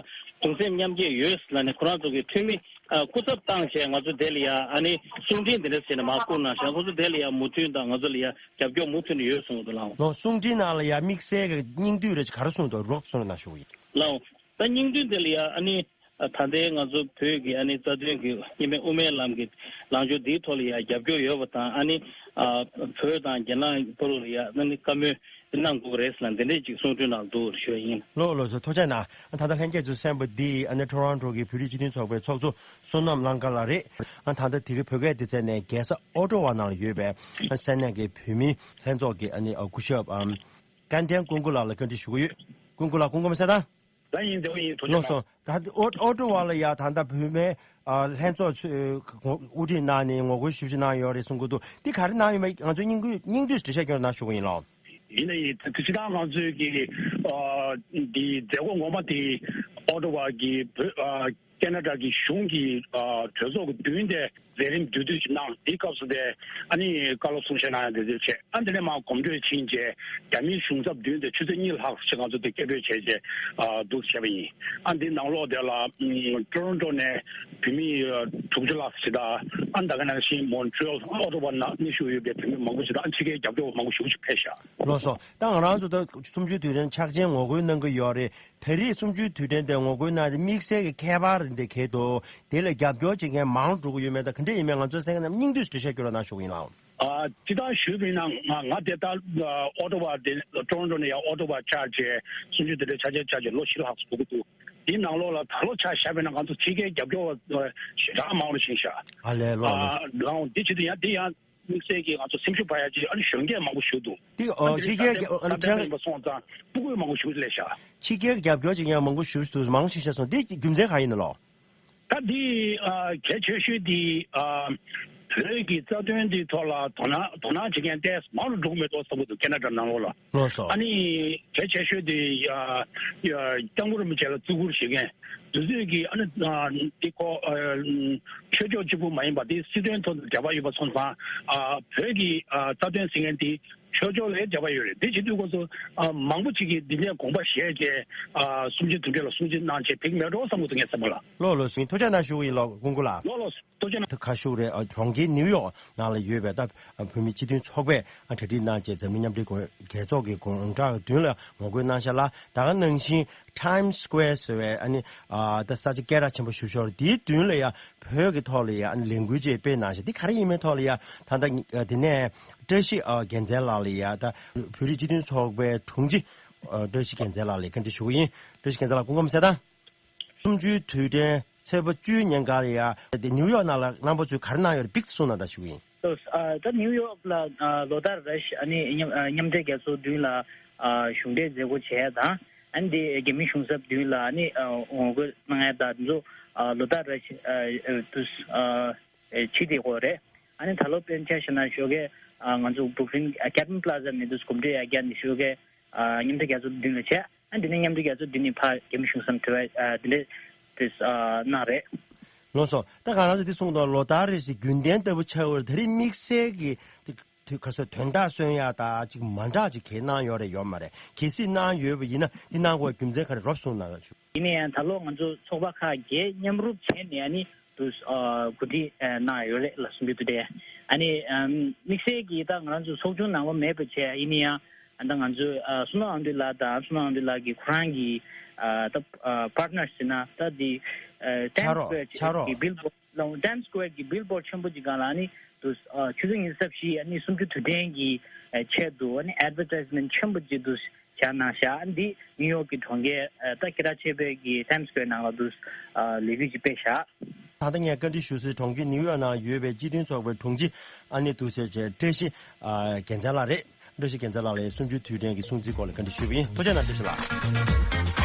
གདུང་སེམས་མཉམ་སྐྱེད་ཡོད་ཟེར་ལབ་ནས་ཁོ་རང་ཚོ་གི་འཐུས་མི་ཨ་སྐུ་ཚབ་བཏང་བྱས་ང་ཚོ་དེ་ལ་ཡ་ཨ་ནི་གསུང་འཕྲིན་དེ་འདྲ་ཟེར་ནས་མར་བསྐུར་གནང་ཤག་ཁོ་ཚོ་དེ་ལ་ཡ་མོས་མཐུན་དང་ང་ཚོ་ལ་ཡ་རྒྱབ་སྐྱོར་མུ་མཐུད་ནས་ཡོད་གསུངས་འདུག་ལགས། ལོ་གསུང་འཕྲིན་ནང་ལ་ཡ་དམིགས་བསལ་གྱི་སྙིང་བསྡུས་རེ་ག་རེ་གསུངས་འདུག་རོབ་གསུངས་གནང་ཞུ་གི་ཡིན། ལགས། ད་སྙིང་བསྡུས་དེ་ལ་ཡ་ཨ་ནི། ད་ལྟའི་ང་ཚོ་བོད་ཀྱི་ཨ་ནི་རྩ་དོན་གྱི་གཉིས་སྨན་དབུ་མའི་ལམ་གྱི་ལངས་ཕྱོགས་འདིའི་ཐོག་ལ་ཡང་རྒྱབ་སྐྱོར་ཡོད་པ་དང་ཨ་ནི་ཨ་བོད་དང་རྒྱ་ནག་བར་ལ་ཡང་ཨ་ནི་བཀའ་མོལ་གནང་དགོས་རེད་ཟེར་ན་འདི་འདྲས་ཅིག་གསུང་གྲོས་ནང་འདུག་ཞུ་ཡ་ཡིན། ལགས་ལགས་སོ། ཐུགས་རྗེ་གནང་། ད་ལྟ་ལྷན་རྒྱས་ཚོས་གསན་པ་འདི་ཨ་ནི་ཊོ་རོན་ཊོ་གི་བོད་རིགས་སྤྱི་མཐུན་ཚོགས་པའི་ཚོགས་གཙོ་བསོད་ནམས་གླང་དཀར་ལགས་རེད། ད་ལྟ་དེ་གའི་བོད་སྐད་སྡེ་ཚན་ནས་རྒྱལ་ས་ཨོ་ཊོ་ཝ་ནང་ལ་ཡོད་པའི་ས་གནས་ཀྱི་བོད་མིའི་ལྷན་ཚོགས་ཀྱི་ཨ་ནི་སྐུ་ཞབས་ཀན་ཏན་ཀུན་དགའ་ལགས་ལ་བཀའ་འདྲི་ཞུ་གི་ཡོད། ཀུན་དགའ་ལགས་སྐུ་ཁམས་བཟང་དང་། ད་ཡིན་འདྲ་བོ་ཡིན། ཐུགས་རྗེ་ལགས་སོ། ད་ཨོ་ཨོ་ཊོ་ཝ་ལ་ཡ་ད་ལྟ་བོད་མིའི་ཨ་ལྷན་ཚོགས་ཚོས་དབུ་ཁྲིད་གནང་ནས་ངོ་རྒོལ་ཞེ་པོ་ཅིག་གནང་ཡོད་རེད་གསུང་གི་འདུག་འདི་ག་རེ་གནང་ཡོད་མེད་ང་ཚོས་སྙིང་བསྡུས་སྙིང་བསྡུས་འགྲེལ་བཤད་སྐྱོན་གནང་ཞུ་གི་ཡིན་ལགས། ཡིན་ན་ཡིན། དེ་ཕྱི་ནང་ང་ཚོས་ཀྱི་ཨ་འདི་མཛད་སྒོ་ངོ་མ་དེ་ཨོ་ཊོ་ཝ་གི་བོད་ཨ་ ཁེ་ན་ཌ་གི་གཞུང་གི་ཨ་གྲོས་ཚོགས་ཀྱི་མདུན་དེ་མཛད་རིམ་བསྡུས་བསྡུས་ཤིག་གནང་། དེའི་སྐབས་སུ་དེ་ཨ་ནི་བཀའ་སློབ་གསུང་བཤད་གནང་ཡ་དེ་ཚོ་བྱས། ཨ་འདི་ནས་མར་གོམ་བགྲོད་ཕྱིན་རྗེས་རྒྱ་མིའི་གཞུང་ཚབ་མདུན་དེ་ཆུ་ཚོད་གཉིས་ལྷག་ཞིག་ང་ཚོ་དེ་སྐད་འབོད་བྱས་རྗེས་ཨ་འདུག་བྱས་པ་ཡིན། ཨ་འདི་ནང་ལོགས་དེ་ལ་ཨམ་ཊོ་རོན་ཊོ་ནས་བོད་མི་དྲུག་ཅུ་ལྷག་ཞིག་དང་། ཨ་ད་ག་ནང་བཞིན་མོན་ཊི་རི་ཡལ། ཨོ་ཊ་ཝ་ནང་གནས་བཞུགས་ཡོད་པའི་བོད་མི་མང་པོ་ཞིག་དང་། ཨ་ཕྱི་རྒྱལ་རྒྱབ་སྐྱོར་བ་མང་པོ་ཞིག་ཕེབས་ཤག་ལགས་སོ། ད་ང་རང་ཚོ་ད་གསུམ་བཅུའི་དུས་དྲན་ཆགས་ཅན་ངོ་རྒོལ་གནང་གི་ཡོད་རེད། ད་རེས་གསུམ་བཅུའི་དུས་དྲན་དེ་ངོ་རྒོལ་གནང་སྟེ་དམིགས་བསལ་གྱི་ཁྱད་པར་དེ་གལ་འདུག་དེ་ལ་རྒྱབ་སྐྱོར་བྱེད་མཁན་མང་དུ་འགྲོ་གི་ཡོད་མེད་དང་། ག་འདྲ་ཡིན་མིན་ང་ཚོའི་གསན་མཁན་རྣམས་སྙིང་བསྡུས་སུ་འགྲེལ་བཤད་སྐྱོན་རོགས་གནང་ཞུ་གི་ཡིན་ལགས། ཨ་སྤྱིར་བཏང་ཞུས་པ་ཡིན་ན་ང་ང་དེ་ལྟར་ཨོ་ཊ་ཝ་དེ་ཊོ་རོན་ཊོ་ནས་ཡར་ཨོ་ཊ་ཝ་བཅར་བྱས། གསུམ་བཅུའི་དུས་དྲན་ཆགས་ཅན་བཅར་བྱས་ལོ་བཞི་ལྷག་ཙམ་འགྲོ་གི་འདུག་དེའི་ནང་ལོགས་ལ་ད་ལོ་ཆ་བཞག་པ་ཡིན་ན་ང་ཚོ་ཕྱི་རྒྱལ་རྒྱབ་སྐྱོར་བ་ཞེ་དྲག་མང་རུ་ཕྱིན་ཤག་ཨ་ལས་ལགས་ལགས། ཨ་ལའང་དེ་བྱེད་དུས་ཡང་དེ་ཡང་དམིགས་བསལ་གྱིས་ང་ཚོ་སེམས་ཤུགས་སྤར་ཡ་ཅིག་ཨ་ནི་གཞོན་སྐྱེས་མང་པོ་ཞིག་འདུག་དེ་ཨ་ཕྱི་རྒྱལ་རྒྱ་ཨ་ནི་ད་ལྟ་ཡིན་པ་སོང་ཙང་སྤུ་གུ་མང་པོ་ཞིག་སླེབས་ཤག་ཕྱི་རྒྱལ་རྒྱབ་སྐྱོར་བྱེད་མཁན་མང་པོ་ཞིག་འདུག་མང་ཞིག་ཤག་སོང་། དེ་རྒྱུ་མཚན་གང་ཡིན་ནམ་ལགས། ད་འདི་ཨ་གལ་ཆེ་ཤོས་འདི་ཨ་བོད་ཀྱི་རྩ་དོན་འདི་ཐོག་ལ་དོ་སྣང་དོ་སྣང་བྱེད་མཁན་ཏོག་ཙམ་མང་རུ་འགྲོ་གི་མེད་འགྲོ་བསམ་གྱི་འདུག་ཁེ་ན་ཌ་ནང་ལོགས་ལ། ལགས་སོ། ཨ་ནི་གལ་ཆེ་ཤོས་དེ་ཨ་ཨ་སྐྱབས་མགོན་རིན་པོ་ཆེ་ལ་བརྩི་བཀུར་བྱེད་མཁན། དེ་ཚོས་ཀྱི་ཨ་ནི་ཨ་འདི་ཁོ་ཨ་ཆོས་ཕྱོགས་གཅིག་པུ་མ་ཡིན་པ་དེ་སྲིད་དོན་ཐོག་ཏུ་འབྲེལ་བ་ཡོད་པ་སོང་ཙང་། ཨ་བོད་ཀྱི་ཨ་རྩ་དོན་ཟེར་མཁན་དེ་ཆོས་ཕྱོགས་ལ་འབྲེལ་བ་ཡོད་རེད། དེ་བྱེད་དུས་སྐབས་སུ་ཨ་མང་པོ་ཅིག་གིས་འདི་ནས་དགོངས་པ་བཞེས་བྱས་ཨ་གསུམ་བཅུའི་དུས་དྲན་ལ་སྲུང་བརྩི་གནང་བྱས་ཕེབས་ཀྱི་མེད་འགྲོ་བསམ་གྱི་འདུག་ངས་བསམ་པ་ལ། ལགས་ལགས་སོ། ཐུགས་རྗེ་གནང་ཞུ་གི་ཡིན་ལགས་སྐུ་ངོ་ལགས། ལགས་ལགས། ཐུགས་རྗེ་གནང་། ད་ཁ་ཤུག་རེད། ཨ་གྲོང་ཁྱེར་ནིའུ་ཡོག་ནང་ལ་ཡོད་པའི་ད་བོད་མི་སྤྱི་མཐུན་ཚོགས་པས་ཨ་གྲ་སྒྲིག་གནང་བྱས་འཛམ་གླིང་མཉམ་འབྲེལ་རྒྱལ་ཚོགས་ཀྱི་དགོང་དག་མདུན་ལ་ངོ་རྒོལ་གནང་ཤག་ལ། ད་ག་ནང་བཞིན་Times Square་ཟེར་བའི་ཨ་ནི་ཨ་ད་ས་ཆ་སྐད་གྲགས་ཆེན་པོ་ཞེ་པོ་ཅིག་ཡོད་རེད། དེའི་མདུན་ལ་ཡ་བོད་ཀྱི་ཐོག་ལ་ཡ་ཨ་ནི་ལས་འགུལ་ཅིག་སྤེལ་གནང་ཤག་དེ་ག་རེ་ཡིན་མིན་ཐོག་ལ་ཡ་ད་ལྟ་ཨ་དེ་ནས་བཀྲ་ཤིས་ཨ་རྒྱལ་མཚན་ལགས་ལ་ཡ་ད་བོད་རིགས་སྤྱི་མཐུན་ཚོགས་པའི་དྲུང་ཆེ་ཨ་བཀྲ་ཤིས་རྒྱལ་མཚན་ལགས་ལ་བཀའ་འདྲི་ཞུ་གི་ཡིན། བཀྲ་ཤིས་རྒྱལ་མཚན་ལགས་སྐུ་ཁམས་བཟང་། གསུམ་བཅུའི་དུས་དྲན་ཚེས་པ་བཅུའི་ཉིན་ཀ་ལ་ཡ་དེ་ནིའུ་ཡོག་ནང་ལ་རྣམ་པ་ཚོས་ག་རེ་གནང་ཡོད་རེད། ཕྱོགས་སྒྲིག་གནང་དང་ཞུ་གི་ཡིན། ཨ་ད་ནིའུ་ཡོག་ལ་ཨ་ལོ་ལྟར་རེ་བཞིན་ཨ་ནི་མཉམ་ཨ་མཉམ་འབྲེལ་རྒྱལ་ཚོགས་མདུན་ལ་ཨ་གཞུང་འབྲེལ་མཛད་སྒོ་བྱས་དང་། ཨ་ནི་དེ་རྒྱ་མི་གཞུང་ཚབ་མདུན་ལ་ཨ་ནི་ཨ་ངོ་རྒོལ་གནང་ཡ་དང་དེ་ཚོ་ཨ་ལོ་ལྟར་རེ་བཞིན་ཨ་ཨ་དུས་ཨ་ཨ་བྱེད་བསྡད་ཀྱི་ཡོད་རེད། ཨ་ནི་ད་ལོ་དཔེར་ན་ཆ་བཞག་ན་ཞོགས་ཀས་ཨ་ང་ཚོ་Brooklyn ཨ་Kaplan Plaza་ནས་དུས་གོམ་བགྲོད་ཡར་རྒྱག་ནས་ཞོགས་ཀས་ཨ་མཉམ་འབྲེལ་རྒྱལ་ཚོགས་མདུན་ལ་བྱས། ཨ་འདི་ནས་མཉམ་འབྲེལ་རྒྱལ་ཚོགས་འདི་ནས་ཕར་རྒྱ་མི་གཞུང་ཚབ་དྲི་བ་ཨ་འདི་འདྲས་དེ་ཨ་གནང་རེད། ལགས་སོ། ད་ག་རང་ཚོ་འདི་གསུངས་དང་ལོ་ལྟར་རེ་བཞིན་རྒྱུན་ལྡན་ལྟ་བུ་ཆགས་ཡོད་རེད། ད་རེས་དམིགས་བསལ་གྱི་དེ་དེ་ག་ཚོད་དོན་དག་སོན་ཡ་ད་ཅིག་མ་འདྲ་ཅིག་གས་གནང་ཡོད་རེད་ཡོད་མ་རེད། གལ་སྲིད་གནང་ཡོད་པ་ཡིན་ན་འདི་གནང་དགོས་རྒྱུ་མཚན་ག་རེ་རོབ་གསུངས་གནང་ཞུ། ཡིན་ན་ཡང་ད་ལོ་ང་ཚོ་ཚོགས་པ་ཁག་བརྒྱད་མཉམ་རུབ་བྱས་ནས་ཨ་ནི་དུ་ཨ་གོ་སྒྲིག་ཨ་གནང་ཡོད་རེད་ལགས་གསུམ་བཅུའི་དུས་དྲན། ཨ་ནི་ཨམ་དམིགས་བསལ་གྱིས་ད་ང་རང་ཚོ་ཚོགས་ཆུང་ནང་པ་མེད་པ་བྱས། ཡིན་ན་ཡང་ཨ་ད་ང་ཚོའི་ཨ་བསོད་ནམས་དབང་འདུས་ལགས་དང་བསོད་ནམས་དབང་འདུས་ལགས་ཀྱི་ཁོ་རང་གི་ཨ་ད་ཨ་partners་ཟེར་ན་ད་འདི་ཨ་ཕྱག་Times རོགས་Square་ཕྱག་རོགས་གི་billboard་ལ་Times Square་གི་billboard་ཆེན་པོ་ཅིག་སྒང་ལ་ཨ་ནི་དུ་ཨ་ཆུ་ཚོད་ཉི་ཤུ་རྩ་བཞི་ཨ་ནི་གསུམ་བཅུ་དུས་དྲན་གྱི་ཨ་ཆེད་དུ་ཨ་ནི་advertisement་ཆེན་པོ་ཅིག་དུ་བཞག་གནང་བཞག་འདི་ནིའུ་ཡོག་གི་གྲོང་ཁྱེར་ཨ་ད་སྐད་གྲགས་ཆེ་བའི་གི་Times Square་ནང་ལ་དུ་ཨ་ལས་འགུལ་ཅིག་སྤེལ་བཞག་ད་ལྟ་ངས་བཀའ་འདྲི་ཞུ་སའི་གྲོང་ཁྱེར་ནིའུ་ཡོག་ནང་ཡོད་པའི་སྤྱི་མཐུན་ཚོགས་པའི་དྲུང་ཆེ་ཨ་ནི་དུ་ཟེར་བྱས་བཀྲ་ཤིས་ཨ་རྒྱལ་མཚན་ལགས་རེད། བཀྲ་ཤིས་རྒྱལ་མཚན་ལགས་ལ་གསུམ་བཅུའི་དུས་དྲན་གྱི་སྲུང་བརྩིའི་སྐོར་ལ་བཀའ་འདྲི་ཞུས་པ་ཡིན། ཐུགས་རྗེ་གནང་། བཀྲ་ཤིས་ལགས།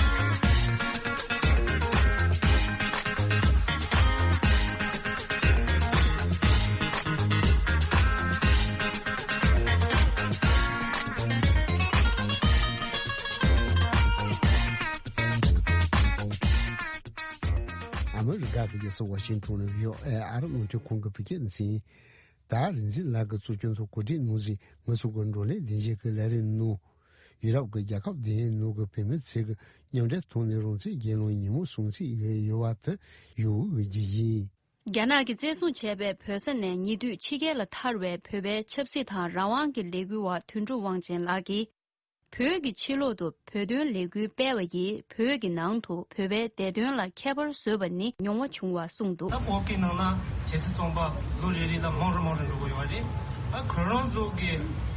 ཨ་མི་རི་ཀ་གི་རྒྱལ་ས་ཝ་ཤིང་ཊོན་ནས་བྷི་ཨོ་ཨེ་ཨ་རི་རླུང་འཕྲིན་ཁང་གི་བོད་སྐད་སྡེ་ཚན། ད་རིག་འཛིན་ལགས་ཀྱིས་གཙོ་སྐྱོང་དུ་གོ་སྒྲིག་གནང་ཟིན་ང་ཚོ་གི་བགྲོ་གླེང་ལྷན་རྒྱས་ཀྱི་ལས་རིམ་ནང་། ཡུ་རོབ་ཀྱི་རྒྱལ་ཁབ་དེའི་ནང་གི་བོད་མི་ཚོས་ཀྱི་མཉམ་འབྲེལ་ཐོག་ནས་རང་བཙན་རྒྱལ་ལོངས་ཉིན་མོ་སྲུང་བརྩི་ཡོད་ཡོད་པ་དེ་ཡོད་འོས་ཀྱི་ཡིན། རྒྱ་ནག་གིས་བཙན་བཟུང་བྱས་པའི་བོད་ས་ནས་ཉེ་དུས་ཕྱི་རྒྱལ་ལ་ཐར་བའི་བོད་པའི་ཆབ་སྲིད་དང་རང་དབང་གི་ལས་འགུལ་བ་དོན་གྲུབ་དབང་ཆེན་ལགས་ཀྱིས། བོད་ཀྱི་ཕྱི་ལོག་ཏུ་བོད་དོན་ལས་འགུལ་སྤེལ་བ་ཡིས་བོད་ཀྱི་ནང་དུ་བོད་པའི་བདེ་དོན་ལ་ཁྱད་པར་བཟོས་པ་ནི་མྱོང་བ་བྱུང་བ་གསུངས་འདུག་ད་བོད་ཀྱི་ནང་ན་ཆབ་སྲིད་བཙོན་པ་ལོ་རེ་རེ་ལ་མང་རུ་མང་རུ་འགྲོ་གི་ཡོད་རེད། ཨ་ཁོ་རང་ཚོ་གི་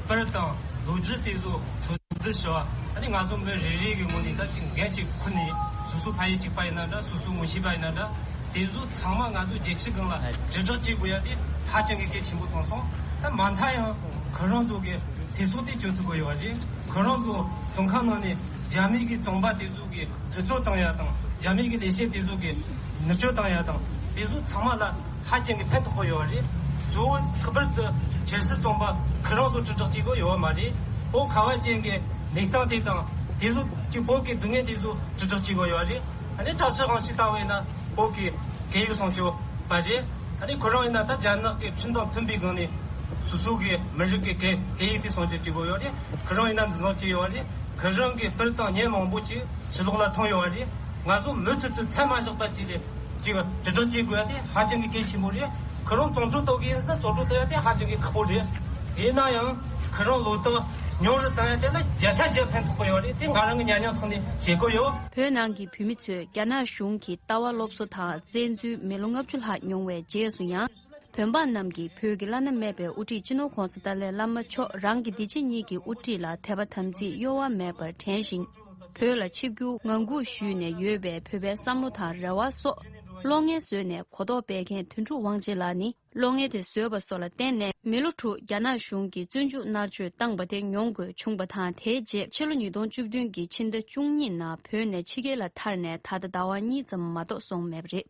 པར་དང་ལོ་རྒྱུས་དེ་ཚོ་འཚོལ་བསྡུ་བྱས་པ། ཨ་ནི་ང་ཚོ་མི་རེ་རེ་གི་ངོས་ནས་ད་ཅིག་འགན་ཅིག་ཁུར་ནས་སོ་སོ་ཕ་ཡུལ་གཅིག་པ་ཡིན་ན་འདྲ། སོ་སོ་ངོ་ཤེས་པ་ཡིན་ན་འདྲ། དེ་ཚོ་ཚང་མ་ང་ཚོ་རྒྱལ་སྤྱིའི་སྒང་ལ་དྲིལ་བསྒྲགས་བྱེད་དགོས་ཡ་དེ་ཧ་ཅང་གི་གལ་ཆེན་པོ་མཐོང་སོང་། ད་མ་མཐའ་ཡང་ཁོ་རང་ཚོ་གི་ཚེ་སྲོག་དེ་སྐྱོབ་ཐུབ་ཀྱི་ཡོད་རེད། ཁོ་རང་ཚོ་བཙོན་ཁང་ནང་ནས་རྒྱ་མི་གི་བཙོན་པ་དེ་ཚོ་གི་འདྲི་གཅོད་བཏང་ཡ་དང་། རྒྱ་མི་གི་ལས་བྱེད་དེ་ཚོ་གི་མནར་གཅོད་བཏང་ཡ་དང་། དེ་ཚོ་ཚང་མ་ལ་ཧ་ཅང་གི་ཕན་ཐོགས་ཀྱི་ཡོད་རེད། གཙོ་བོ་ལྷག་པར་དུ་ཆབ་སྲིད་བཙོན་པ་ཁོ་རང་ཚོ་དྲིལ་བསྒྲགས་བྱེད་དགོས་ཡོད་མ་རེད། བོད་ཁ་བ་ཅན་གི་གནས་སྟངས་དེ་དང་། དེ་ཚོ་གཅིག་བོད་ཀྱི་སྡུག་བསྔལ་དེ་ཚོ་དྲིལ་བསྒྲགས་བྱེད་དགོས་ཡོད་རེད། ཨ་ནི་བཀྲ་ཤིས་དབང་ཕྱུག་ལྟ་བུ་ཡིན་ན་བོད་ཀྱི་སྐད་ཡིག་སྲུང་སྐྱོབ་པ་རེད། ཨ་ནི་ཁོ་རང་ཡིན་ན་ད་རྒྱ་ནག་གི་ཁྲིམས་དང་མཐུན་པའི་སྒང་ནས་སོ་སོ་གི་མི་རིགས་ཀྱི་སྐད་སྐད་ཡིག་དེ་སྲུང་སྐྱོབ་བྱེད་དགོས་ཡོད་རེད། ཁོ་རང་ཡིན་ན་འཛིན་བཟུང་བྱས་ཡོད་རེད། ཁོ་རང་གི་སྤུན་དང་ཉེ་མང་པོ་ཅིག་ཕྱི་ལོགས་ལ་ཐོན་ཡོད་རེད། ང་ཚོ་མུ་མཐུད་དུ་མཚམས་མ་བཞག་པ་ཅིག་ལས་ཅིག་དྲིལ་བསྒྲགས་བྱེད་དགོས་ཡ་དེ་ཧ་ཅང་གི་གལ་ཆེན་པོ་རེད། ཁོ་རང་བཙོན་ཁྲིམས་གཏོང་གི་ཡིན་ཟེར་ན་བཙོན་ཁྲིམས་གཏོང་ཡ་དེ་ཧ་ཅང་གི་ཁག་པོ་རེད། ཡིན་ན་ཡང་ཁོ་རང་ལོ་ཏོག་ཉུང་རུ་བཏང་ཡ་དེ་ལ་བརྒྱ་ཆ་བརྒྱ་ཕན་ཐོགས་ཀྱི་ཡོད་རེད། དེ་ང་རང་གི་ཉམས་མྱོང་ཐོག་ནས་བཤད་ཀྱི་ཡོད། བོད་ནང་གི་བོད་མི་ཚོས་རྒྱ་ནག་གཞུང་གི་ལྟ་བ་སློབ་གསོ་དང་བཙན་འཛུལ་མི་ལོ་ལྔ་བཅུ་ལྷག་མྱོང་བའི་རྗེས་སུ་ཡང་། བོད་འབངས་རྣམས་ཀྱིས་བོད་ཀྱི་བླ་ན་མེད་པའི་དབུ་ཁྲིད་སྤྱི་ནོར་༧གོང་ས་ཏཱ་ལའི་བླ་མ་མཆོག་རང་གི་འདི་ཕྱི་གཉིས་ཀྱི་དབུ་ཁྲིད་ལ་དད་པ་དམ་ཚིག་གཡོ་བ་མེད་པར་དྲན་ཞིང་། བོད་ལ་ཆིབས་བསྒྱུར་ངང་སྒུག་ཞུས་ནས་ཡོད་པའི་བོད་པའི་བསམ་བློ་དང་རེ་བ་སོགས་བློ་ངལ་བཟོས་ནས་གོ་རྟོགས་སྤེལ་མཁན་དོན་གྲུབ་དབང་ཆེན་ལགས་ནི། བློ་ངལ་དེ་བཟོས་པ་སོགས་ལ་བརྟེན་ནས་མི་ལོ་དྲུག་རྒྱ་ནག་གཞུང་གིས་བཙོན་འཇུག་མནར་གཅོད་བཏང་པ་དེ་མྱོང་དགོས་བྱུང་བ་དང་། དེའི་རྗེས་ཕྱི་ལོ་ཉིས་སྟོང་བཅུ་བདུན་གྱི་ཕྱི་ཟླ་བཅུ་གཉིས་ནང་བོད་ནས་ཕྱི་རྒྱལ་ལ་ཐར་ནས་ད་ལྟ་ཟླ་བ་གཉིས་ཙམ་མ་གཏོགས་སོང་མེད་པ་རེད།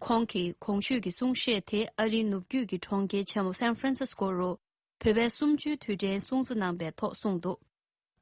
ཁོང་གིས་གོང་ཞུས་ཀྱི་གསུང་བཤད་དེ་ཨ་རིའི་ནུབ་རྒྱུད་ཀྱི་གྲོང་ཁྱེར་ཆེན་མོ་སན་ཧྥ་རན་སིས་ཀོ་རུ་བོད་པའི་གསུམ་བཅུའི་དུས་དྲན་སྲུང་བརྩི་གནང་པའི་ཐོག་གསུངས་འདུག།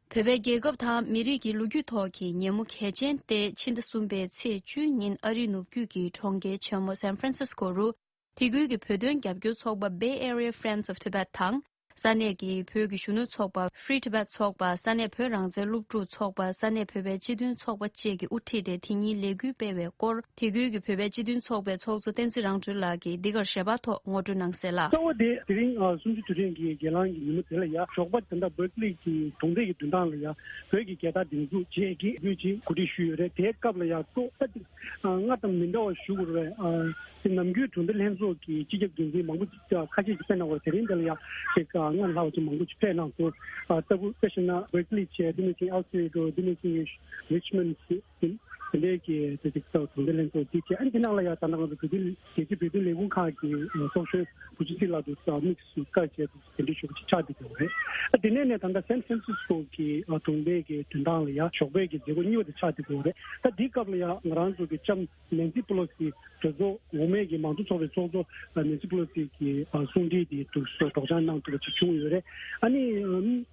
བོད་པའི་རྒྱལ་ཁབ་དང་མི་རིགས་ཀྱི་ལོ་རྒྱུས་ཐོག་གི་ཉིན་མོ་གལ་ཆེན་ཏེ། ཕྱི་ཟླ་གསུམ་པའི་ཚེས་བཅུའི་ཉིན་ཨ་རིའི་ནུབ་རྒྱུད་ཀྱི་གྲོང་ཁྱེར་ཆེན་མོ་སན་ཧྥ་རན་སིས་ཀོ་རུ། དེ་ཁུལ་གྱི་བོད་དོན་རྒྱབ་སྐྱོར་ཚོགས་པ་Bay Area Friends of Tibet དང་། ས་གནས་ཀྱི་བོད་ཀྱི་གཞོན་ནུ་ཚོགས་པ་Free Tibet ཚོགས་པ། ས་གནས་བོད་རང་བཙན་སློབ་ཕྲུག་ཚོགས་པ། ས་གནས་བོད་པའི་སྤྱི་མཐུན་ཚོགས་པ་བཅས་ཀྱིས་དབུ་ཁྲིད་དེ་དེ་ཉིན་ལས་འགུལ་སྤེལ་བའི་སྐོར། དེ་ཁུལ་གྱི་བོད་པའི་སྤྱི་མཐུན་ཚོགས་པའི་ཚོགས་གཙོ་བསྟན་འཛིན་རང་གྲོལ་ལགས་ཀྱིས་འདི་གར་ཞལ་པར་ཐོག་ངོ་སྤྲོད་གནང་གསལ་ལ། གཙོ་བོ་དེ་དེ་རིང་ཨ་གསུམ་བཅུ་དུས་དྲན་གྱི་སྒེར་ལངས་ཀྱི་ཉིན་མོ་དེ་ལ་ཡ་ཞོགས་པ་ད་ལྟ་བྷར་ཀ་ལི་གི་གྲོང་སྡེ་གི་མདུན་ཐང་ལ་ཡ་བོད་ཀྱི་རྒྱལ་དར་སྒྲེང་འཛུགས་བཅས་ཀྱི་ལས་འགུལ་ཅིག་གོ་སྒྲིག་ཞུས་ཡོད་རེད། དེའི་སྐབས་ལ་ཡ་གཙོ་ཨ་ཏི་ཨ་སྔར་དང་མི་འདྲ་བ་ཞུ་དགོས་རེད། ཨ་དེ་ནམ་རྒྱུན་གྲོང་སྡེ་ལྷན་ཚོགས་ཀྱི་སྤྱི་ཁྱབ་འགན་འཛིན་མང་པོ་ཅིག་ཁ་ཤས་ཀྱིས་ཕེབས་གནང་བ་རེད། དེ་རིང་འདི་ལ་ཡ་ཅིག་སྔར་ལྷག་པ་ཅིག་མང་པོ་ཅིག་ཕེབས་གནང་སོང་། ཨ་ལྟ་བུ་དཔེ་བཞག་ན་བྷར་ཀ་ལི་བྱས། དེ་ནས་ཅིག་ཨལ་ཕི་རེ་ཌོ། དེ་ནས་ཅིག་རིཆ་མོན་ཌི། དེ་འདྲའི་གི་དེ་ཅིག་གྲོང་སྡེ་ལྷན་ཚོགས་དེ་བྱས། ཨ་ནི་དེ་ནང་ལ་ཡ་ད་ནང་ལ་བོད་དོན་རྒྱལ་སྤྱིའི་བོད་དོན་ལས་ཁུངས་ཁག་གི་ཚོགས་གཞོན་བུ་ཆུ་སྲིད་ལགས་དང་དམིགས་སུ་བཀར་བྱས་དེ་འདྲའི་ཞུ་བ་ཅིག་ཆགས་བསྡད་ཡོད་རེད། ཨ་དེ་ནས་ནས་ད་ལྟ་སན་ཧྥ་རན་སིས་ཀོ་གི་གྲོང་སྡེ་གི་མདུན་ཐང་ལ་ཡ་ཞོགས་པའི་གི་མཛད་སྒོ་གཉིས་པ་དེ་ཆགས་བསྡད་ཡོད་རེད། ད་དེའི་སྐབས་ལ་ཡ་ང་རང་ཚོ་གི་ལྕམ་ནན་སི་པེ་ལོ་སི་གྲོས་ཚོགས་འོག་མའི་གི་མང་གཙོ་ཚོགས་པའི་ཚོགས་གཙོ་ནན་སི་པེ་ལོ་སི་གི་གསུང་འཕྲིན་དེ་འདུག་སེ་སྒྲོག་སྦྱང་གནང་ཐུབ་པ་ཅིག་བྱུང་ཡོད་རེད། ཨ་ནི་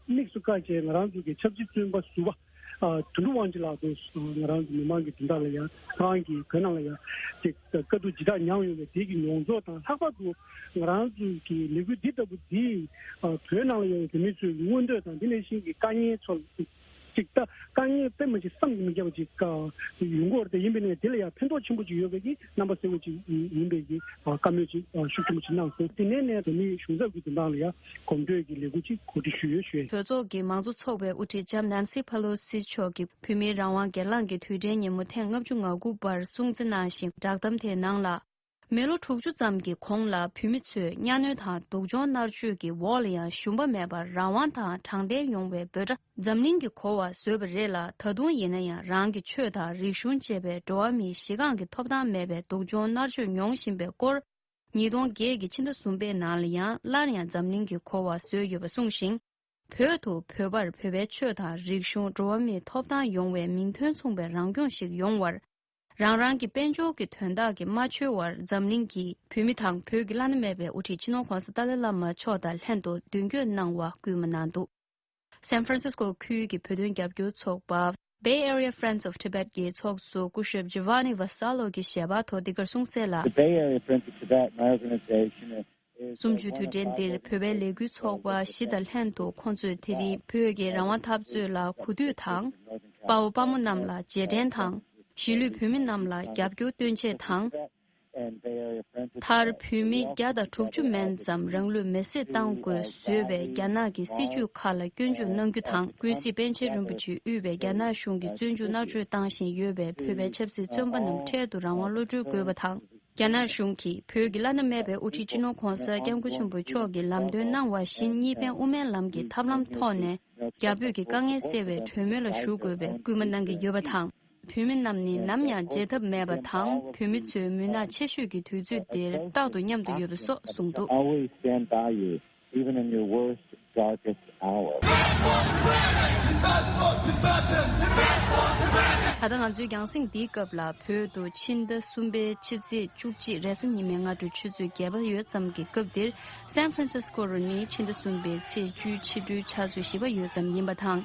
དམིགས་སུ་བཀར་བྱས་ང་རང་ཚོ་གི་ཆབ་སྲིད་བཙོན་པ་ཟུར་པ། ཨ་དོན་གྲུབ་དབང་ཆེན་ལགས་དང་ང་རང་ཚོ་མི་མང་གི་མདུན་ཐང་ལ་ཡ་ཁོ་རང་གིས་བོད་ནང་ལ་ཡ་ཅིག་དཀའ་སྡུག་ཇི་ལྟར་མྱངས་ཡོད་པའི་དེ་གི་མྱོང་ཚོར་དང་། ལྷག་པར་དུ་ང་རང་ཚོ་གི་ལས་འགུལ་འདི་ལྟ་བུ་འདི་ཨ་བོད་ནང་ལ་ཡོད་པའི་བོད་མི་ཚོའི་མངོན་འདོད་དང་། འདི་ནང་བཞིན་གྱི་དཀའ་ངལ་ཚོར་ཅིག་ད་དཀའ་ངལ་དཔེ་མ་ཅིག་བསམ་གྱིས་མི་ཁྱབ་པ་ཅིག་ཡོང་གི་ཡོད་རེད། དེ་ཡིན་པའི་ནས་དེ་ལ་ཡང་ཕན་ཐོགས་ཆེན་པོ་ཅིག་ཡོད་པའི་གི་རྣམ་པ་གསལ་བོ་ཅིག་ཡིན་པའི་གི་བཀའ་མོལ་ཅིག་ཤུགས་ཆེན་པོ་ཅིག་གནང་སོང་། དེ་ནས་ནས་བོད་མིའི་གཞུང་ཚབ་ཀྱི་མདུན་ཐང་ལ་ཡང་གོམ་བགྲོད་ཀྱི་ལས་འགུལ་ཅིག་གོ་སྒྲིག་ཞུས་ཡོད་ཞུ་ཡ་ཡིན། གྲོས་ཚོགས་ཀྱི་མང་གཙོ་ཚོགས་པའི་དབུ་ཁྲིད་ལྕམ་ནན་སི་ཕེ་ལོ་སི་མཆོག་གིས་བོད་མིའི་རང་དབང་སྒེར་ལངས་ཀྱི་དུས་དྲན་ཉིན་མོ་ཐེངས་ལྔ་བཅུ་ང་དགུ་པར་སྲུང་བརྩི་གནང་ཞིང་། བསྒྲགས་གཏམ་དེའི་ནང་ལ། མི་ལོ་དྲུག་ཅུ་ཙམ་གྱི་གོང་ལ་བོད་མི་ཚོས་གཉའ་གནོན་དང་སྡུག་སྦྱོང་མནར་གཅོད་ཀྱི་འོག་ལ་ཡང་ཞུམ་པ་མེད་པར་རང་དབང་དང་དྲང་བདེན་ཡོང་བའི་འབོད་སྒྲ་འཛམ་གླིང་གིས་གོ་བ་བཟོས་པ་རེད་ལ། ད་དུང་ཡིན་ན་ཡང་རང་གི་ཆོས་དང་རིག་གཞུང་བཅས་པའི་འགྲོ་བ་མིའི་གཞི་རྐང་གི་ཐོབ་ཐང་མེད་པའི་སྡུག་སྦྱོང་མནར་གཅོད་མྱོང་བཞིན་པའི་སྐོར། ཉིས་སྟོང་བརྒྱད་ཀྱི་ཕྱི་ཟླ་གསུམ་པའི་ནང་ལ་ཡང་སླར་ཡང་འཛམ་གླིང་གིས་གོ་བ་བཟོས་ཡོད་པ་གསུངས་ཤིང་། བོད་དུ་བོད་པར་བོད་པའི་ཆོས་དང་རིག་གཞུང་། འགྲོ་བ་མིའི་ཐོབ་ཐང་ཡོང་བའི་མིང་དོན་མཚུངས་པའི་རང་སྐྱོང་ཞིག་ཡོང་བར། རང་རང་གི་དཔལ་འབྱོར་གྱི་དོན་དག་གིས་མ་འཆོལ་བར་འཛམ་གླིང་གིས་བོད་མི་དང་བོད་ཀྱི་བླ་ན་མེད་པའི་དབུ་ཁྲིད་སྤྱི་ནོར་༧གོང་ས་ཏཱ་ལའི་བླ་མ་མཆོག་དང་ལྷན་དུ་མདུན་སྐྱོད་གནང་བ་སྐུལ་མ་གནང་འདུག། སན་ཧྥ་རན་སིས་ཀོ་ཁུལ་གྱི་བོད་དོན་རྒྱབ་སྐྱོར་ཚོགས་པ་Bay Area Friends of Tibet གྱི་ཚོགས་གཙོ་སྐུ་ཞབས་Giovanni Vassallo གྱིས་ཞལ་པར་ཐོག་འདི་གར་གསུངས་གསལ་ལ། The Bay Area Friends of Tibet, my organization, is, uh, one of five organizations that, uh, གསུམ་བཅུའི་དུས་དྲན་འདིར་བོད་པའི་ལས་འགུལ་ཚོགས་པ་བཞི་དང་ལྷན་དུ་ཁོང་ཚོས་དེ་རིང་བོད་ཀྱི་རང་དབང་འཐབ་རྩོད་ལ་གོ་བསྡུར་དང་། དཔའ་བོ་དཔའ་མོ་རྣམས་ལ་རྗེས་དྲན་དང་། གཞིས་ལུས་བོད་མི་རྣམས་ལ་རྒྱབ་སྐྱོར་སྟོན་ཆེད་དང་། མཐར་བོད་མི་བརྒྱ་དང་དྲུག་ཅུ་མན་ཙམ་རང་ལུས་མེར་སྲེག་བཏང་དགོས་བཟོས་པའི་རྒྱ་ནག་གི་སྲིད་བྱུས་ཁག་ལ་སྐྱོན་བརྗོད་གནང་རྒྱུ་དང་། ཀུན་གཟིགས་པཎ་ཆེན་རིན་པོ་ཆེས་དབུས་པའི་རྒྱ་ནག་གཞུང་གིས་བཙོན་འཇུག་མནར་གཅོད་བཏང་བཞིན་ཡོད་པའི་བོད་པའི་ཆབ་སྲིད་བཙོན་པ་རྣམས་འཕྲལ་དུ་རང་དབང་གློད་གྲོལ་དགོས་པ་དང་། རྒྱ་ནག་གཞུང་གིས་བོད་ཀྱི་བླ་ན་མེད་པའི་དབུ་ཁྲིད་སྤྱི་ནོར་༧གོང་ས་༧སྐྱབས་མགོན་ཆེན་པོ་མཆོག་གིས་ལམ་སྟོན་གནང་བ་བཞིན་གཉིས་ཕན་དབུ་མའི་ལམ་གྱི་ཐབས་ལམ་ཐོག་ནས་རྒྱ་བོད་ཀྱི་དཀའ་ངལ་སེལ་བའི་གྲོས་མོལ་ལ་ཞུགས་དགོས་པའི་སྐུལ་མ་གནང་གི་ཡོད་པ་དང་། བོད་མི་རྣམས་ནི་ནམ་ཡང་བརྗེད་ཐབས་མེད་པ་དང་། བོད་མི་ཚོའི་མུན་ནག་ཆེ་ཤོས་ཀྱི་དུས་ཚོད་འདིར་རྟག་ཏུ་མཉམ་དུ་ཡོད་པ་སོགས་གསུངས་འདུག། Always stand by you, even in your worst, darkest hour. ད་ལྟ་ང་ཚོའི་རྒྱང་སྲིང་འདིའི་སྐབས་ལ་བོད་དུ་ཕྱི་ཟླ་གསུམ་པའི་ཕྱི་ཚེས་བཅུ་གཅིག་རེས་གཟའ་ཉི་མའི་སྔ་དྲོ་ཆུ་ཚོད་བརྒྱད་པ་ཡོལ་ཙམ་གྱི་སྐབས་འདིར། སན་ཧྥ་རན་སིས་ཀོ་རུ་ནི་ཕྱི་ཟླ་གསུམ་པའི་ཚེས་བཅུའི་ཕྱི་དྲོའི་ཆུ་ཚོད་བཞི་པ་ཡོལ་ཙམ་ཡིན་པ་དང་།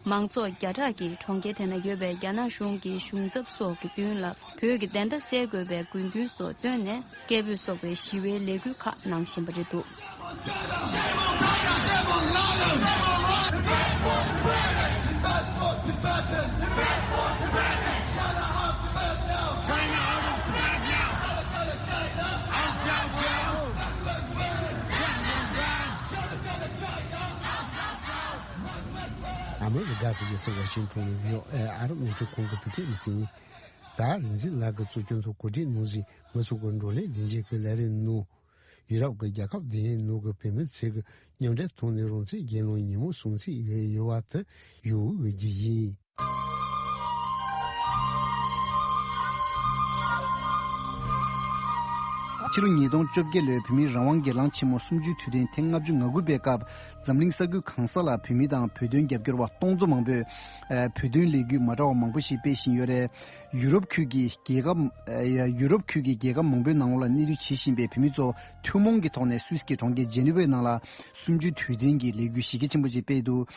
མང་ཚོགས་བརྒྱ་ཕྲག་གིས་གྲོང་ཁྱེར་དེ་ན་ཡོད་པའི་རྒྱ་ནག་གཞུང་གི་གཞུང་ཚབ་སོགས་ཀྱི་མདུན་ལ་བོད་ཀྱི་བདེན་མཐའ་གསལ་དགོས་པའི་དགོས་འདུན་སོགས་བཏོན་ནས། སྐད་འབོད་སོགས་པའི་ཞི་བའི་ལས་འགུལ་ཁག་གནང་བཞིན་པ་རེད་འདུག། ཨ་མི་རི་ཀ་གི་རྒྱལ་ས་ཝ་ཤིང་ཊོན་ནས་ཝི་ཨོ་ཨེ་ཨ་རབ་གནས་ཚུལ་ཁང་གི་བོད་སྐད་སྡེ་ཚན། ད་རིག་འཛིན་ལགས་ཀྱིས་གཙོ་སྐྱོང་དུ་གོ་སྒྲིག་གནང་བཞིན་ང་ཚོ་གི་བགྲོ་གླེང་ལྷན་རྒྱས་ཀྱི་ལས་རིམ་ནང་། ཡུ་རོབ་ཀྱི་རྒྱལ་ཁབ་དེའི་ནང་གི་བོད་མི་ཚོས་ཀྱི་མཉམ་འབྲེལ་ཐོག་ནས་རང་བཙན་རྒྱལ་ལོངས་ཉིན་མོ་སྲུང་བརྩི་ཡོད་ཡོད་པ་དེ་ཡོད་འོས་ཀྱི་ཡིན། ཕྱི་ལོ་ཉིས་སྟོང་བཅོ་བརྒྱད་ལོའི་བོད་མིའི་རང་དབང་སྒེར་ལངས་ཆེན་མོ་གསུམ་བཅུའི་དུས་དྲན་ཐེངས་ལྔ་བཅུ་ང་དགུ་པའི་སྐབས། འཛམ་གླིང་ས་ཁུལ་གང་ས་ལ་བོད་མི་དང་བོད་དོན་རྒྱབ་སྐྱོར་བ་སྟོང་ཚོ་མང་པོས་ཨ་བོད་དོན་ལས་འགུལ་མ་འདྲ་བ་མང་པོ་ཞིག་སྤེལ་བཞིན་ཡོད་རེད། ཡུ་རོབ་ཁུལ་གྱི་རྒྱལ་ཁབ་ཨ་ཡུ་རོབ་ཁུལ་གྱི་རྒྱལ་ཁབ་མང་པོའི་ནང་ལོགས་ལ་གནས་སྡོད་བྱེད་བཞིན་པའི་བོད་མི་ཚོ་ཐུན་མོང་གི་ཐོག་ནས་སུད་སི་གི་གྲོང་ཁྱེར་ཇེ་ནི་ཝའི་ནང་ལ་གསུམ་བཅུའི་དུས་དྲན་གྱི་ལས་འགུལ་གཞི་རྒྱ་ཆེན་པོ་ཞིག་སྤེལ་འདུག།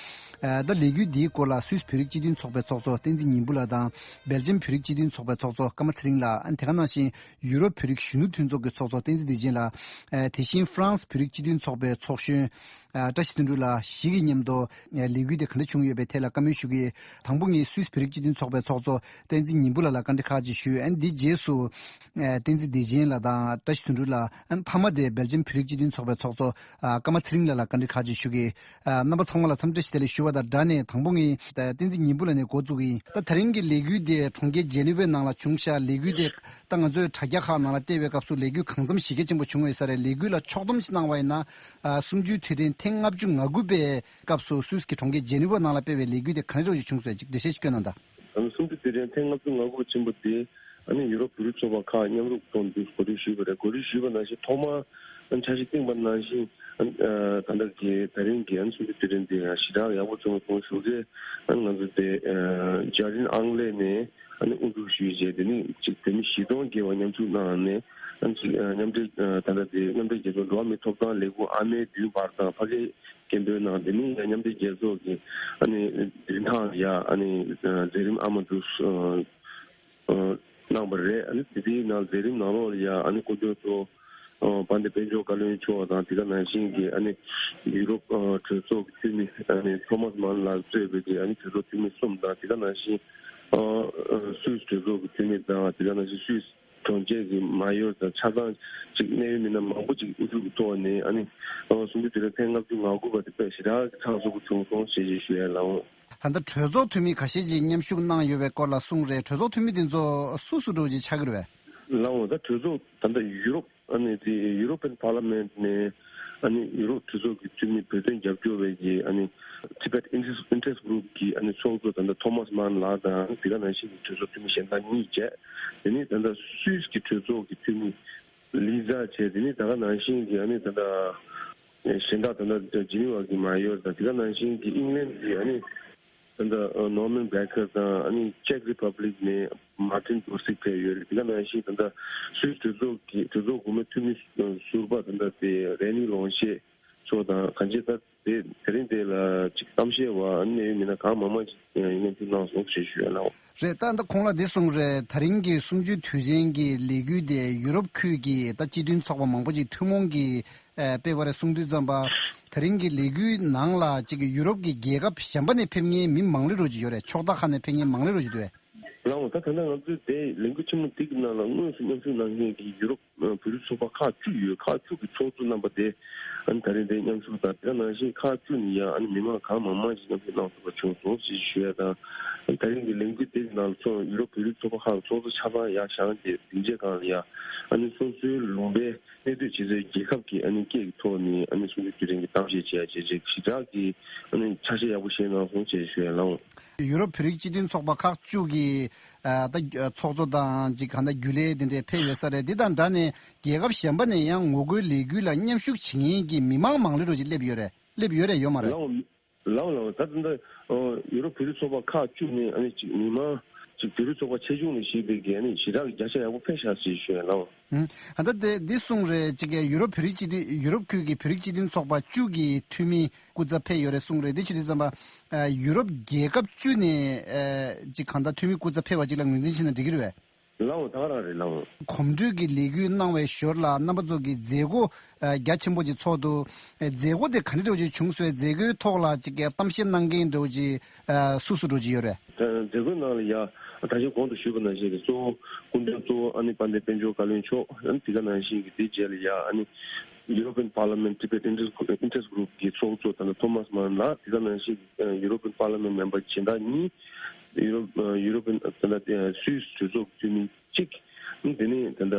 ཨ་ད་ལས་འགུལ་འདིའི་སྐོར་ལ་སུད་སི་བོད་རིགས་སྤྱི་མཐུན་ཚོགས་པའི་ཚོགས་གཙོ་བསྟན་འཛིན་ཉི་འབུམ་ལགས་དང་། སྦེལ་ཇམ་བོད་རིགས་སྤྱི་མཐུན་ཚོགས་པའི་ཚོགས་གཙོ་ཀརྨ་ཚེ་རིང་ལགས། ཨ་དེ་ག་ནང་བཞིན་ཡུ་རོབ་བོད་རིགས་གཞོན་ནུ་མཐུན་ཚོགས་ཀྱི་ཚོགས་གཙོ་བསྟན་འཛིན་བདེ་ཆེན་ལགས། ཨ་དེ་བཞིན་ཧྥ་རན་སི་བོད་རིགས་སྤྱི་མཐུན་ཚོགས་པའི་ཚོགས་གཞོན་ཨ་བཀྲ་ཤིས་དོན་གྲུབ་ལགས་བཞི་གིས་མཉམ་དུ་ཨ་ལས་འགུལ་དེ་ག་འདྲ་བྱུང་ཡོད་པའི་ཐད་ལ་བཀའ་མོལ་ཞུ་གི། དང་པོ་ངས་སུད་སི་བོད་རིགས་སྤྱི་མཐུན་ཚོགས་པའི་ཚོགས་གཙོ་བསྟན་འཛིན་ཉི་འབུམ་ལགས་ལ་བཀའ་འདྲི་ཁག་ཅིག་ཞུས། ཨ་འདིའི་རྗེས་སུ་ཨ་བསྟན་འཛིན་བདེ་ཆེན་ལགས་དང་བཀྲ་ཤིས་དོན་གྲུབ་ལགས། ཨ་མཐའ་མ་དེ་སྦེལ་ཇམ་བོད་རིགས་སྤྱི་མཐུན་ཚོགས་པའི་ཚོགས་གཙོ་ཨ་ཀརྨ་ཚེ་རིང་ལགས་ལ་བཀའ་འདྲི་ཁག་ཅིག་ཞུ་གི། ཨ་རྣམ་པ་ཚང་མ་ལ་འཚམས་འདྲི་ཞུ་བ་དང་སྦྲགས་ནས། དང་པོ་ངས་ད་བསྟན་འཛིན་ཉི་འབུམ་ལགས་ནས་འགོ་བཙུགས་ཀྱི་ཡིན། ད་དེ་རིང་གི་ལས་འགུལ་དེ་གྲོང་ཁྱེར་ཇེ་ནི་ཝའི་ནང་ལ་བྱུང་ཤག། ལས་འགུལ་དེ་ད་ང་ཚོས་དྲ་རྒྱ་ཁག་ནང་ལ་བལྟས་པའི་སྐབས་སུ་ལས་འགུལ་གང་འཚམ་གཞི་རྒྱ་ཆེན་པོ་བྱུང་ཡོད་ས་རེད། ལས་འགུལ་ལ་ཕྱོགས་བསྡོམས་ཤིག་གནང་བ་ཡིན་ན། ཨ་གསུམ་བཅུའི་དུས་དྲན་ཐེངས་ལྔ་བཅུ་ང་དགུ་པའི་སྐབས་སུ་སུད་སི་གི་གྲོང་ཁྱེར་ཇེ་ནི་ཝའི་ནང་ལ་སྤེལ་བའི་ལས་འགུལ་དེ་ག་འདྲ་ཅིག་བྱུང་སོང་ཅིག་འགྲེལ་བཤད་ཅིག་སྐྱོན་གནང་དང་། ཨ་ནི་གསུམ་བཅུའི་དུས་དྲན་ཐེངས་ལྔ་བཅུ་ང་དགུ་ཆེན་པོ་དེ། ཨ་ནི་ཡུ་རོབ་བོད་རིགས་ཚོགས་པ་ཁག་མཉམ་རུབ་ཐོག་འདུག་གོ་སྒྲིག་ཞུས་པ་རེད། གོ་སྒྲིག་ཞུས་པ་ནང་བཞིན་ཐོག་མར་ཨ་ནི་འཆར་གཞི་བཏིང་པ་ནང་བཞིན། ཨ་ནི་ཨ་ད་ལྟ་གི་ད་རིང་གི་ཨ་ནི་གསུམ་བཅུའི་དུས་དྲན་དེ་ཡང་ཞེ་དྲག་ཡག་པོ་བྱུང་སོང་ཞུ་གི། ཨ་ནི་ང་ཚོ་དེ་ཨ་ཇར་ཇིན་ཨང་ལེ་ནས་ཨ་ནི་དབུ་འཛུགས་ཞུས་རྗེས། དེ་ནི་ཅིག་བོད་མི་བཞི་སྟོང་བརྒལ་བ་མཉམ་ཞུགས་གནང་ནས། ཨ་ནི་ཅིག་ཨ་མཉམ་འབྲེལ་ཨ་ད་ལྟ་དེ་མཉམ་འབྲེལ་རྒྱལ་ཚོགས་འགྲོ་བ་མིའི་ཐོབ་ཐང་ལས་ཁུངས་ཨ་མའི་མདུན་བར་དང་ཕ་གིའི་སྐད་འབོད་གནང་། དེ་ནི་ཡང་མཉམ་འབྲེལ་རྒྱལ་ཚོགས་ཀྱི་ཨ་ནི་རིན་ཐང་ཡ་ཨ་ནི་ཨ་མཛད་རིམ་ཨ་མ་འདུག་ཨ་ཨ་གནང་བ་རེད། ཨ་ནི་དེ་དེའི་ནང་མཛད་རིམ་ནང་ལོགས་ལ་ཡ་ཨ་ནི་སྐུ་མགྲོན་གཙོ་བོ་ཨ་དཔལ་ལྡན་དཔལ་འབྱོར་བཀའ་བློན་མཆོག་དང་། དེ་ག་ནང་བཞིན་གྱི་ཨ་ནི་ཡུ་རོབ་ཨ་གྲོས་ཚོགས་ཀྱི་འཐུས་མི་ཨ་ནི་ཐོ་མཱས་མཱན་ལགས་གཙོས་པའི་གི་ཨ་ནི་གྲོས་ཚོགས་འཐུས་མི་གསུམ་དང་། དེ་ག་ནང་བཞིན་ཨ་ཨ་སུད་སི་གྲོས་ཚོགས་ཀྱི་འཐུས་མི་དང་། དེ་ག་ནང་བཞིན་སུད་སི་གྲོང་ཁྱེར་གྱི་མ་ཡོར་དང་ཆ་ཚང་ཅིག་གནད་ཡོད་མི་སྣ་མང་པོ་ཅིག་དབུ་བཞུགས་ཀྱི་ཐོག་ནས་ཨ་ནི་ཨ་གསུམ་བཅུའི་དུས་དྲན་ཐེངས་ལྔ་བཅུ་ང་དགུ་པ་དེ་དཔེ་ཞེ་དྲག་གི་ཚགས་ཚུད་པོ་བྱུང་སོང་ཞེས་ཞུ་ཡ་ལགས། ད་ལྟ་གྲོས་ཚོགས་འཐུས་མི་ཁ་ཤས་ཅིག་མཉམ་ཞུགས་གནང་ཡོད་པའི་སྐོར་ལ་གསུངས་རེད། གྲོས་ཚོགས་འཐུས་མི་དེ་ཚོ་སུ་སུ་འདྲ་བོ་ཅིག་ཆགས་ཀྱི་རེད་པས། ལགས་འོང་། ད་གྲོས་ཚོགས་ད་ལྟ་ཡུ་རོབ་ཨ་ནི་དེ་ཡུ་རོ་པན་པར་ལ་མེན་ཊི་ནས་ཨ་ནི་ཡུ་རོབ་གྲོས་ཚོགས་ཀྱི་འཐུས་མི་བོད་དོན་རྒྱབ་སྐྱོར་བའི་གི་ཨ་ནི་Tibet Interest Interest Group གི་ཨ་ནི་ཚོགས་གཙོ་ད་ལྟ་ཐོ་མཱས་མཱན་ལགས་དང་། དེ་ག་ནང་བཞིན་གྱི་གྲོས་ཚོགས་འཐུས་མི་གཞན་དག་གཉིས་བཅས། དེ་ནས་ད་ལྟ་སུད་སི་གི་གྲོས་ཚོགས་ཀྱི་འཐུས་མི་ལི་ཛ་བྱས། དེ་ནས་ད་ག་ནང་བཞིན་གྱི་ཨ་ནི་ད་ལྟ་གཞན་དག་ད་ལྟ་ཇི་ནི་ཝ་གི་མ་ཡོར་དང་། དེ་ག་ནང་བཞིན་གྱི་ཨིང་ལན་གྱི་ཨ་ནི་ད་ལྟ་ནོར་མན་བྷེ་ཀར་དང་། ཨ་ནི་ཅེག་རི་པབ་ལིག་ནས་མར་ཏིན་ཏོར་སིག་ཕེབས་ཡོད་རེད། དེ་ག་ནང་བཞིན་ད་ལྟ་སུད་སི་གྲོས་ཚོགས་ཀྱི་གྲོས་ཚོགས་འགོ་མའི་འཐུས་མི་ཟུར་པ་ད་ལྟ་དེ་རེ་ནི་ལོང་ཤེ་མཆོག་དང་། གང་ཅི་ད་དེ་དེ་རིང་དེ་ལ་ཅིག་གཏམ་བཤད་པ་ཨ་ནི་གནད་ཡོད་མི་སྣ་གང་མང་མང་ཅིག་མཉམ་ཞུགས་གནང་སོང་ཞེས་ཞུ་ཡ་ལགས། རེད། ད་ད་ཁོང་ལ་འདི་གསུངས་རེད། ད་རིང་གི་གསུམ་བཅུའི་དུས་ཆེན་གྱི་ལས་འགུལ་དེ་ཡུ་རོབ་ཁུལ་གྱི་ད་སྤྱི་མཐུན་ཚོགས་པ་མང་པོ་ཅིག་ཐུན་མོང་གི་ཨ་སྤེལ་བ་རེད་གསུངས་དུས་ཙམ་པ། ད་རིང་གི་ལས་འགུལ་ནང་ལ་ཅིག་ཡུ་རོབ་ཀྱི་རྒྱལ་ཁབ་གཞན་པ་ནས་ཕེབས་མཁན་མི་མང་ལོས་འགྲོ་གི་ཡོད་རེད། ཕྱོགས་མཐའ་ཁག་ནས་ཕེབས་མཁན་མང་ལོས་འགྲོ་གི་འདུག་གས། ལགས་འོང་། ད་ད་ལྟ་ང་ཚོའི་དེ་ལས་འགུལ་ཆེན་མོ་འདི་གི་ནང་ལ་དངོས་སུ་མཉམ་ཞུགས་གནང་མཁན་གྱི་ཡུ་རོབ་ཨ་བོད་རིགས་ཚོགས་པ་ཁག་བཅུ་ཡོད། ཁག་བཅུ་གི་ཚོགས་གཙོ་རྣམ་པ་དེ་ཨ་ནི་ད་རིང་དེ་མཉམ་ཞུགས་དང་། དེ་ག་ནང་བཞིན་ཁག་བཅུ་ནས་ཡང་ཨ་ནི་མི་མང་གང་མང་མང་ཞིག་མཉམ་ཞུགས་གནང་ཐུབ་པ་བྱུང་སོང་ཞེས་ཞུ་ཡ་དང་། ཨ་ནི་ད་རིང་གི་ལས་འགུལ་དེ་གི་ནང་ལ་ཚོགས་ཡུ་རོབ་བོད་རིགས་ཚོགས་པ་ཁག་ཚོགས་གཙོ་ཆ་ཚང་ཡར་བཞེངས་ཏེ་སྡིངས་ཆའི་སྒང་ལ་ཡ་ཨ་ནི་སོ་སོའི་ལུང་པའི་གནས་སྡོད་བྱེད་སའི་རྒྱལ་ཁབ་ཀྱི་ཨ་ནི་སྐད་ཀྱི་ཐོག་ནས་ཨ་ནི་གསུང་ཆོས་དེ་རིང་གི་གཏམ་བཤད་བྱེད་ཡ་བྱས་རྗེས་ཞེ་དྲག་གི་ཨ་ནི་ཆ་ཤས་ཡག་པོ་བཞེས་གནང་སོང་ཞེས་ཞུ་ཡ་ལགས། ཡུ་རོབ་བོད་རིགས་སྤྱི་མཐུན་ཚོགས་པ་ཁག་བཅུ་གི་ཨ་ད་ཚོགས་གཙོ་དང་ཅིག་གང་ལྟར་རྒྱུན་ལས་དེ་འདྲས་ཕེབས་ཡོད་ས་རེད། འདི་དང་སྦྲགས་ནས་རྒྱལ་ཁབ་གཞན་པ་ནས་ཡང་ངོ་རྒོལ་ལས་འགུལ་ལ་མཉམ་ཞུགས་བྱེད་མཁན་གྱི་མི་མང་མང་ལོས་འགྲོ་ཅིག་སླེབས་ཡོད་རེད། སླེབས་ཡོད་རེད་ཡོད་མ་རེད། ལགས་འོང་། ལགས་འོང་། ལགས་འོང་། ད་ད་ལྟ་ཡུ་རོབ་བོད་རིགས་ཚོགས་པ་ཁག་བཅུ་ནས་ཨ་ནི་ཅིག་མི་མང་ ཅིག་བོད་རིགས་ཚོགས་པ་ཆེ་ཆུང་ལ་གཞིགས་པའི་གི་ཨ་ནི་ཞེ་དྲག་གི་བརྒྱ་ཆ་ཡག་པོ་ཕེབས་ཤག་ཟེར་ཞུ་ཡ་ལགས། ཨུམ། ད་ལྟ་དེ་འདི་གསུངས་རེད། ཅིག་ཡུ་རོབ་བོད་རིགས་སྤྱི་མཐུན་ཡུ་རོབ་ཁུལ་གྱི་བོད་རིགས་སྤྱི་མཐུན་ཚོགས་པ་བཅུ་གི་འཐུས་མི་སྐུ་ཚབ་ཕེབས་ཡོད་རེད་གསུངས་རེད། དེ་ཕྱིར་དུས་ཙམ་པ་ཡུ་རོབ་རྒྱལ་ཁབ་བཅུ་ནས་ཅིག་གང་ལྟར་འཐུས་མི་སྐུ་ཚབ་ཕེབས་པ་ཅིག་ལ་ངོས་འཛིན་བྱས་ན་འགྲིག་གི་རེད་པས། ལགས་འོང་། ད་ག་རང་རེད་ལགས་འོང་། གོམ་བགྲོད་ཀྱི་ལས་འགུལ་གནང་བའི་ཞོར་ལ་རྣམ་པ་ཚོ་གི་མཛད་སྒོ་རྒྱ་ཆེན་པོ་ཅིག་ཚོགས་འདུག་མཛད་སྒོ་དེ་ག་འདྲ་འདྲ་བོ་ཅིག་བྱུང་སོང་། མཛད་སྒོའི་ཐོག་ལ་ཅིག་གཏམ་བཤད་གནང་མཁན་འདྲ་བོ་ཅིག་སུ་སུ་འདྲ་བོ་ཅིག་ཡོད་རེད། མཛད་སྒོའི་ནང་ལ་ཡ་ད་གིན་གོང་དུ་ཞུས་པ་ནང་བཞིན་གྱི་གཙོ་བོ་སྐུ་མགྲོན་གཙོ་བོ་ཨ་ནི་དཔལ་ལྡན་དཔལ་འབྱོར་བཀའ་བློན་མཆོག་ཨ་ནི་དེ་ག་ནང་བཞིན་གྱི་དེའི་རྗེས་ལ་ཡ་ཨ་ནི་European Parliament Tibet Interest Interest Group གི་ཚོགས་གཙོ་ད་ལྟ་ཐོ་མཱས་མཱན་ལགས། དེ་ག་ནང་བཞིན་གྱི་European Parliament member གཞན་དག་གཉིས། ཡུ་རོབ་ཡུ་རོབ་ད་ལྟ་སུད་སི་གྲོས་ཚོགས་འཐུས་མི་གཅིག་དེ་ནས་ད་ལྟ་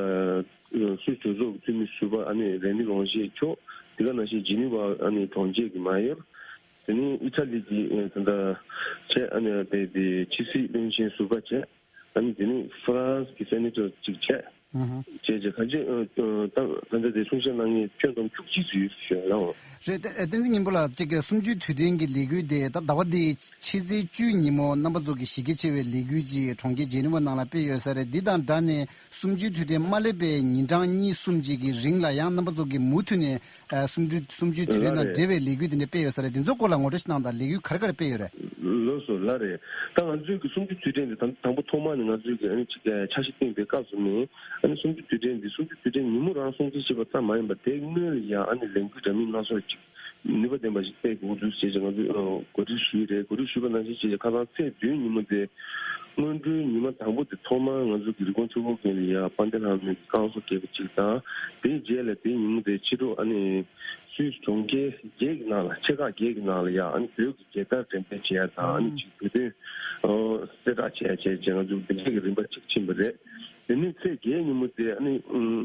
སུད་སི་གྲོས་ཚོགས་འཐུས་མི་ཟུར་པ་ཨ་ནི་རེ་ནི་རོང་ཞེས་མཆོག་དེ་ག་ནང་བཞིན་ཇི་ནི་ཝ་ཨ་ནི་གྲོང་ཁྱེར་གྱི་མ་ཡོར། དེ་ནས་ཨི་ཐ་ལི་གི་ད་ལྟ་ཆེ་ཨ་ནི་དེ་དེ་ཕྱི་སྲིད་བློན་ཆེན་ཟུར་པ་བྱས། ཨ་ནི་དེ་ནས་ཧྥ་རན་སི་གི་སེ་ནེ་ཊར་གཅིག་བྱས། ཨུ་ཧུ། བྱས་རྗེས་ག་ཅི་ད་ད་ལྟ་དེ་གསུང་བཤད་གནང་མཁན་ཁྱོན་བསྡོམས་བཅུ་གཅིག་ཙམ་ཡོད་ཞུ་ཡ་ལགས། རེད། བསྟན་འཛིན་སྙིང་པོ་ལགས། གཅིག་གི་གསུམ་བཅུའི་དུས་དྲན་གྱི་ལས་འགུལ་དེ་ད་ཟླ་བ་འདིའི་ཕྱི་ཚེས་བཅུའི་ཉིན་མོ་རྣམ་པ་ཚོ་གི་གཞི་རྒྱ་ཆེ་བའི་ལས་འགུལ་ཅིག་གྲོང་ཁྱེར་ཇེ་ནི་ཝ་ནང་ལ་སྤེལ་ཡོད་ས་རེད། འདི་དང་སྦྲགས་ནས་གསུམ་བཅུའི་དུས་དྲན་མ་སླེབས་པའི་ཉིན་གྲངས་གཉིས་གསུམ་ཅིག་གི་རིང་ལ་ཡང་རྣམ་པ་ཚོ་གི་མུ་མཐུད་ནས་གསུམ་བཅུ་གསུམ་བཅུའི་དུས་དྲན་དང་འབྲེལ་བའི་ལས་འགུལ་དེ་འདྲ་སྤེལ་ཡོད་ས་རེད། འདི་ཚོ་སྐོར་ལ་ངོ་སྤྲོད་ཞིག་གནང་དང་། ལས་འགུལ་ག་རེ་ག་རེ་སྤེལ་ཡོད་རེད། ལགས་སོ་ལགས་རེད། ད་ང་ཚོའི་གི་གསུམ་བཅུ་དུས་དྲན་དེ་དང་དང་པོ་ཐོག་མ་ནས་ང་ཚོའི་གི་ཨ་ནི་ཅིག་འཆར་གཞི་བཏིང་པའི་སྐབས་སུ་ནས་ཨ་ནི་གསུམ་བཅུ་དུས་དྲན་འདི་གསུམ་བཅུ་དུས་དྲན་ཉིན་མོ་རང་སྲུང་བརྩི་བྱེད་པ་ཙམ་མ་ཡིན་པར་དེའི་སྔོན་ལ་ཡང་ཨ་ནི་ལས་འགུལ་འདྲ་མིན་སྣ་ཚོགས་ཅིག་ནུས་པ་ལྡན་པ་ཞིག་སྤེལ་དགོས་འདུག་ཅེས་ང་ཚོས་གོ་སྒྲིག་ཞུས་རེད། གོ་སྒྲིག་ཞུས་པ་ནང་བཞིན་བྱས་ཁ་སང་ཚེས་བདུན་ཉིན་མོ་དེ་སྔོན་འགྲོའི་ཉི་མ་དང་པོ་དེ་ཐོག་མར་ང་ཚོ་གི་རི་ཀོན་ཆུ་བོ་དགོན་ལ་ཡ་དཔལ་ལྡན་ལྷ་མོའི་བསྐང་གསོ་རྒྱས་པ་གཅིག་དང་། དེའི་རྗེས་ལ་དེའི་ཉིན་མོ་དེ་ཕྱི་དྲོ་ཨ་ནི་སུད་སི་གྲོང་ཁྱེར་བརྒྱད་ཀྱི་ནང་ལ་ཆེ་ཁག་བརྒྱད་ཀྱི་ནང་ལ་ཡ་ཨ་ནི་བོད་ཀྱི་རྒྱལ་དར་འགྲེམས་སྤེལ་བྱས་ཡ་དང་། ཨ་ནི་ཅིག་བོད་དོན་གསལ་བསྒྲགས་བྱས་བྱས་བྱས་ང་ཚོ་དེ་འདྲའི་གི་རིམ་པ་གཅིག་ཕྱིན་པ་རེད། དེ་ནས་ཚེས་བརྒྱད་ཉིན་མོ་དེ་ཨ་ནི་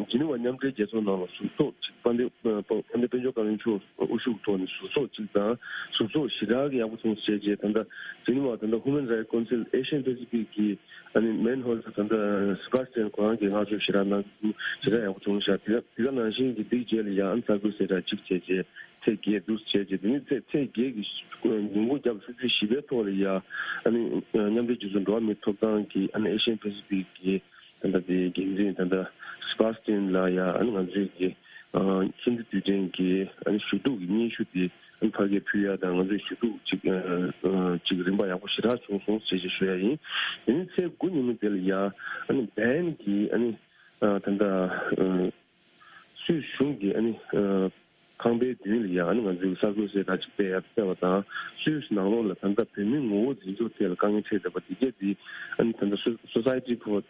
ཇི་ནི་ཝ་མཉམ་འབྲེལ་རྒྱལ་ཚོགས་ནང་ལ་ཟུར་ཚོགས་གཅིག་དཔལ་ལྡན་དཔལ་ལྡན་དཔལ་འབྱོར་བཀའ་བློན་མཆོག་དབུ་བཞུགས་ཐོག་ནས་ཟུར་ཚོགས་གཅིག་དང་། ཟུར་ཚོགས་ཞེ་དྲག་གི་ཡག་པོ་བྱུང་ཞེས་བྱས། ད་ལྟ་ཇི་ནི་ཝ་ད་ལྟ་Human Rights Council Asian Pacific གི་ཨ་ནི་མེན་ཧོལ་ད་ལྟ་སི་བྷ་སི་ཊན་ཁོ་རང་གིས་ང་ཚོ་ཞེ་དྲག་གནང་ཞེ་དྲག་ཡག་པོ་བྱུང་ཤག་དེ་དེ་ག་ནང་བཞིན་གྱི་དེའི་རྗེས་ལ་ཡང་ཨ་ནི་གསར་འགོད་གསལ་བསྒྲགས་གཅིག་བྱས་རྗེས་ཚེས་བརྒྱད་འདུག་བྱས་རྗེས། དེ་ནི་ཚེས་ཚེས་བརྒྱད་ཀྱི་ཉིན་གུང་རྒྱབ་ཆུ་ཚོད་བཞི་པའི་ཐོག་ལ་ཡ་ཨ་ནི་མཉམ་འབྲེལ་རྒྱལ་ཚོགས་འགྲོ་བ་མིའི་ཐོབ་ཐང་གི་ཨ་ནི་Asian Pacific གི་ད་ལྟ་དེ་འགན་འཛིན་ད་ལྟ་སི་བྷ་སི་ཊན་ལ་ཡ་ཨ་ནི་ང་ཚོའི་གི་གསུམ་བཅུ་དུས་དྲན་གྱི་ཨ་ནི་ཞུ་གཏུག་གི་སྙན་ཞུ་དེ་ཨ་ནི་ཕ་གིར་ཕུལ་ཡ་དང་། ང་ཚོའི་ཞུ་གཏུག་ཅིག་ཅིག་རིམ་པ་ཡག་པོ་ཞེ་དྲག་བྱུང་སོང་ཞེས་ཞུ་ཡ་ཡིན། དེ་ནི་ཚེས་དགུ་ཉིན་མོ་དེ་ལ་ཡ་ཨ་ནི་བྷན་གྱི་ཨ་ནི་ད་ལྟ་སུད་སི་གཞུང་གིས་ཨ་ནི་ཁང་པའི་མདུན་ལ་ཡ་ཨ་ནི་ང་ཚོའི་གསར་འགོད་གསལ་བསྒྲགས་ཅིག་སྤེལ་ཡ་སྤེལ་བ་དང་། སུད་སི་ནང་ལོགས་ལ་ད་ལྟ་བོད་མིའི་ངོ་བོ་འཛིན་སྐྱོང་ཐད་ལ་དཀའ་ངལ་འཕྲད་བསྡད་པ་དེ་གས་དེ་ཨ་ནི་ད་ལྟ་Society for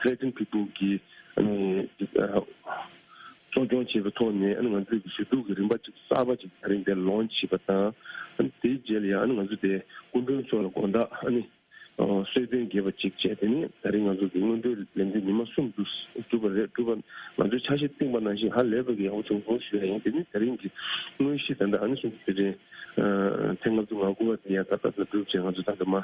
Threatened People གིས་ཨ་ནི་གཙོ་སྐྱོང་བྱས་པའི་ཐོག་ནས་ཨ་ནི་ང་ཚོའི་གི་ཞུ་གཏུག་གི་རིམ་པ་ཅིག་གསར་པ་ཅིག་ད་རིང་འདིར་ལོན་ཆི་བྱས་པ་དང་། ཨ་ནི་དེའི་རྗེས་ལ་ཡ་ཨ་ནི་ང་ཚོ་དེ་སྐུ་མགྲོན་མཆོག་ལ་དགོང་དག་ཨ་ནི་གསོལ་སྟོན་རྒྱས་པ་གཅིག་བྱས། དེ་ནས་ད་རིང་ང་ཚོ་གི་སྔོན་འགྲོའི་ལས་འགུལ་ཉི་མ་གསུམ་དུ་གྲུབ་པ་རེད། གྲུབ་པ་ང་ཚོའི་འཆར་གཞི་བཏིང་པ་ནང་བཞིན་ཧ་ལས་པ་གི་ཡག་པོ་བྱུང་སོང་ཞུ་ཡ་ཡིན། དེ་ནས་ད་རིང་གི་དངོས་གཞི་ད་ལྟ་ཨ་ནི་གསུམ་བཅུ་དུས་དྲན་ཐེངས་ལྔ་བཅུ་ང་དགུ་པ་དེ་ཡང་ད་ལྟ་ད་གྲུབ་བྱས། ང་ཚོ་ད་ལྟ་མ་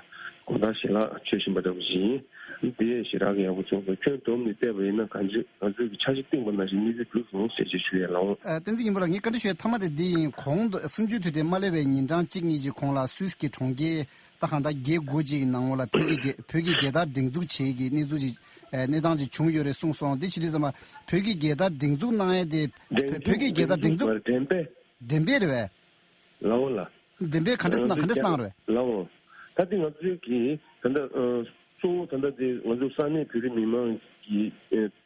དགོང་དག་ཞལ་ལག་མཆོད་བཞིན་པ་འདྲ་པོ་ཞིག་ཡིན། དེ་ཞེ་དྲག་གི་ཡག་པོ་བྱུང་སོང་། ཁྱོན་བསྡོམས་ནས་བལྟས་པ་ཡིན་ན་གང་ཅི་ང་ཚོའི་གི་འཆར་གཞི་བཏིང་པ་ནང་བཞིན་གནས་ཚུལ་གྲུབ་སོང་ཞེས་ཞུ་ཡ་ལགས། ཨ། བསྟན་འཛིན་སྙིང་པོ་ལགས། ངས་བཀའ་འདྲི་ཞུ་ཡ་མཐའ་མ་དེ་འདི་ཡིན། གོང་དུ་གསུམ་བཅུའི་དུས་དྲན་མ་སླེབས་པའི་ཉིན་གྲངས་གཅིག་གཉིས་ཀྱི་གོང་ལ་སུད་སི་གི་གྲོང་ཁྱེར་ད་གང་ལྟར་བརྒྱད་དགུ་ཅིག་གི་ནང་ལོགས་ལ་བོད་ཀྱི་རྒྱལ་བོད་ཀྱི་རྒྱལ་དར་སྒྲེང་འཛུགས་བྱེད་ཀྱི་གནས་ཚུལ་ཅིག་ཨ་གནས་སྟངས་ཅིག་བྱུང་ཡོད་རེད་གསུངས་སོང་། དེ་བྱེད་དུས་ཙམ་པ་བོད་ཀྱི་རྒྱལ་དར་སྒྲེང་འཛུགས་གནང་ཡས་དེ་བོད་བོད་ཀྱི་རྒྱལ་དར་སྒྲེང་འཛུགས་འགྲེམས་སྤེལ། འགྲེམས་སྤེལ་རེད་པས། ལའོ་ལ། འགྲེམས་སྤེལ་ག་འདྲ་ཞིག་གནང་། ག་འདྲ་ཞིག་གནང་རེད། ལའོ། ད་ལྟ་ང་ཚོའི་གི་ད་ལྟ་ཨ་གཙོ་བོ་ད་ལྟ་དེ་ང་ཚོ་ས་གནས་བོད་རིགས་མི་མང་གི་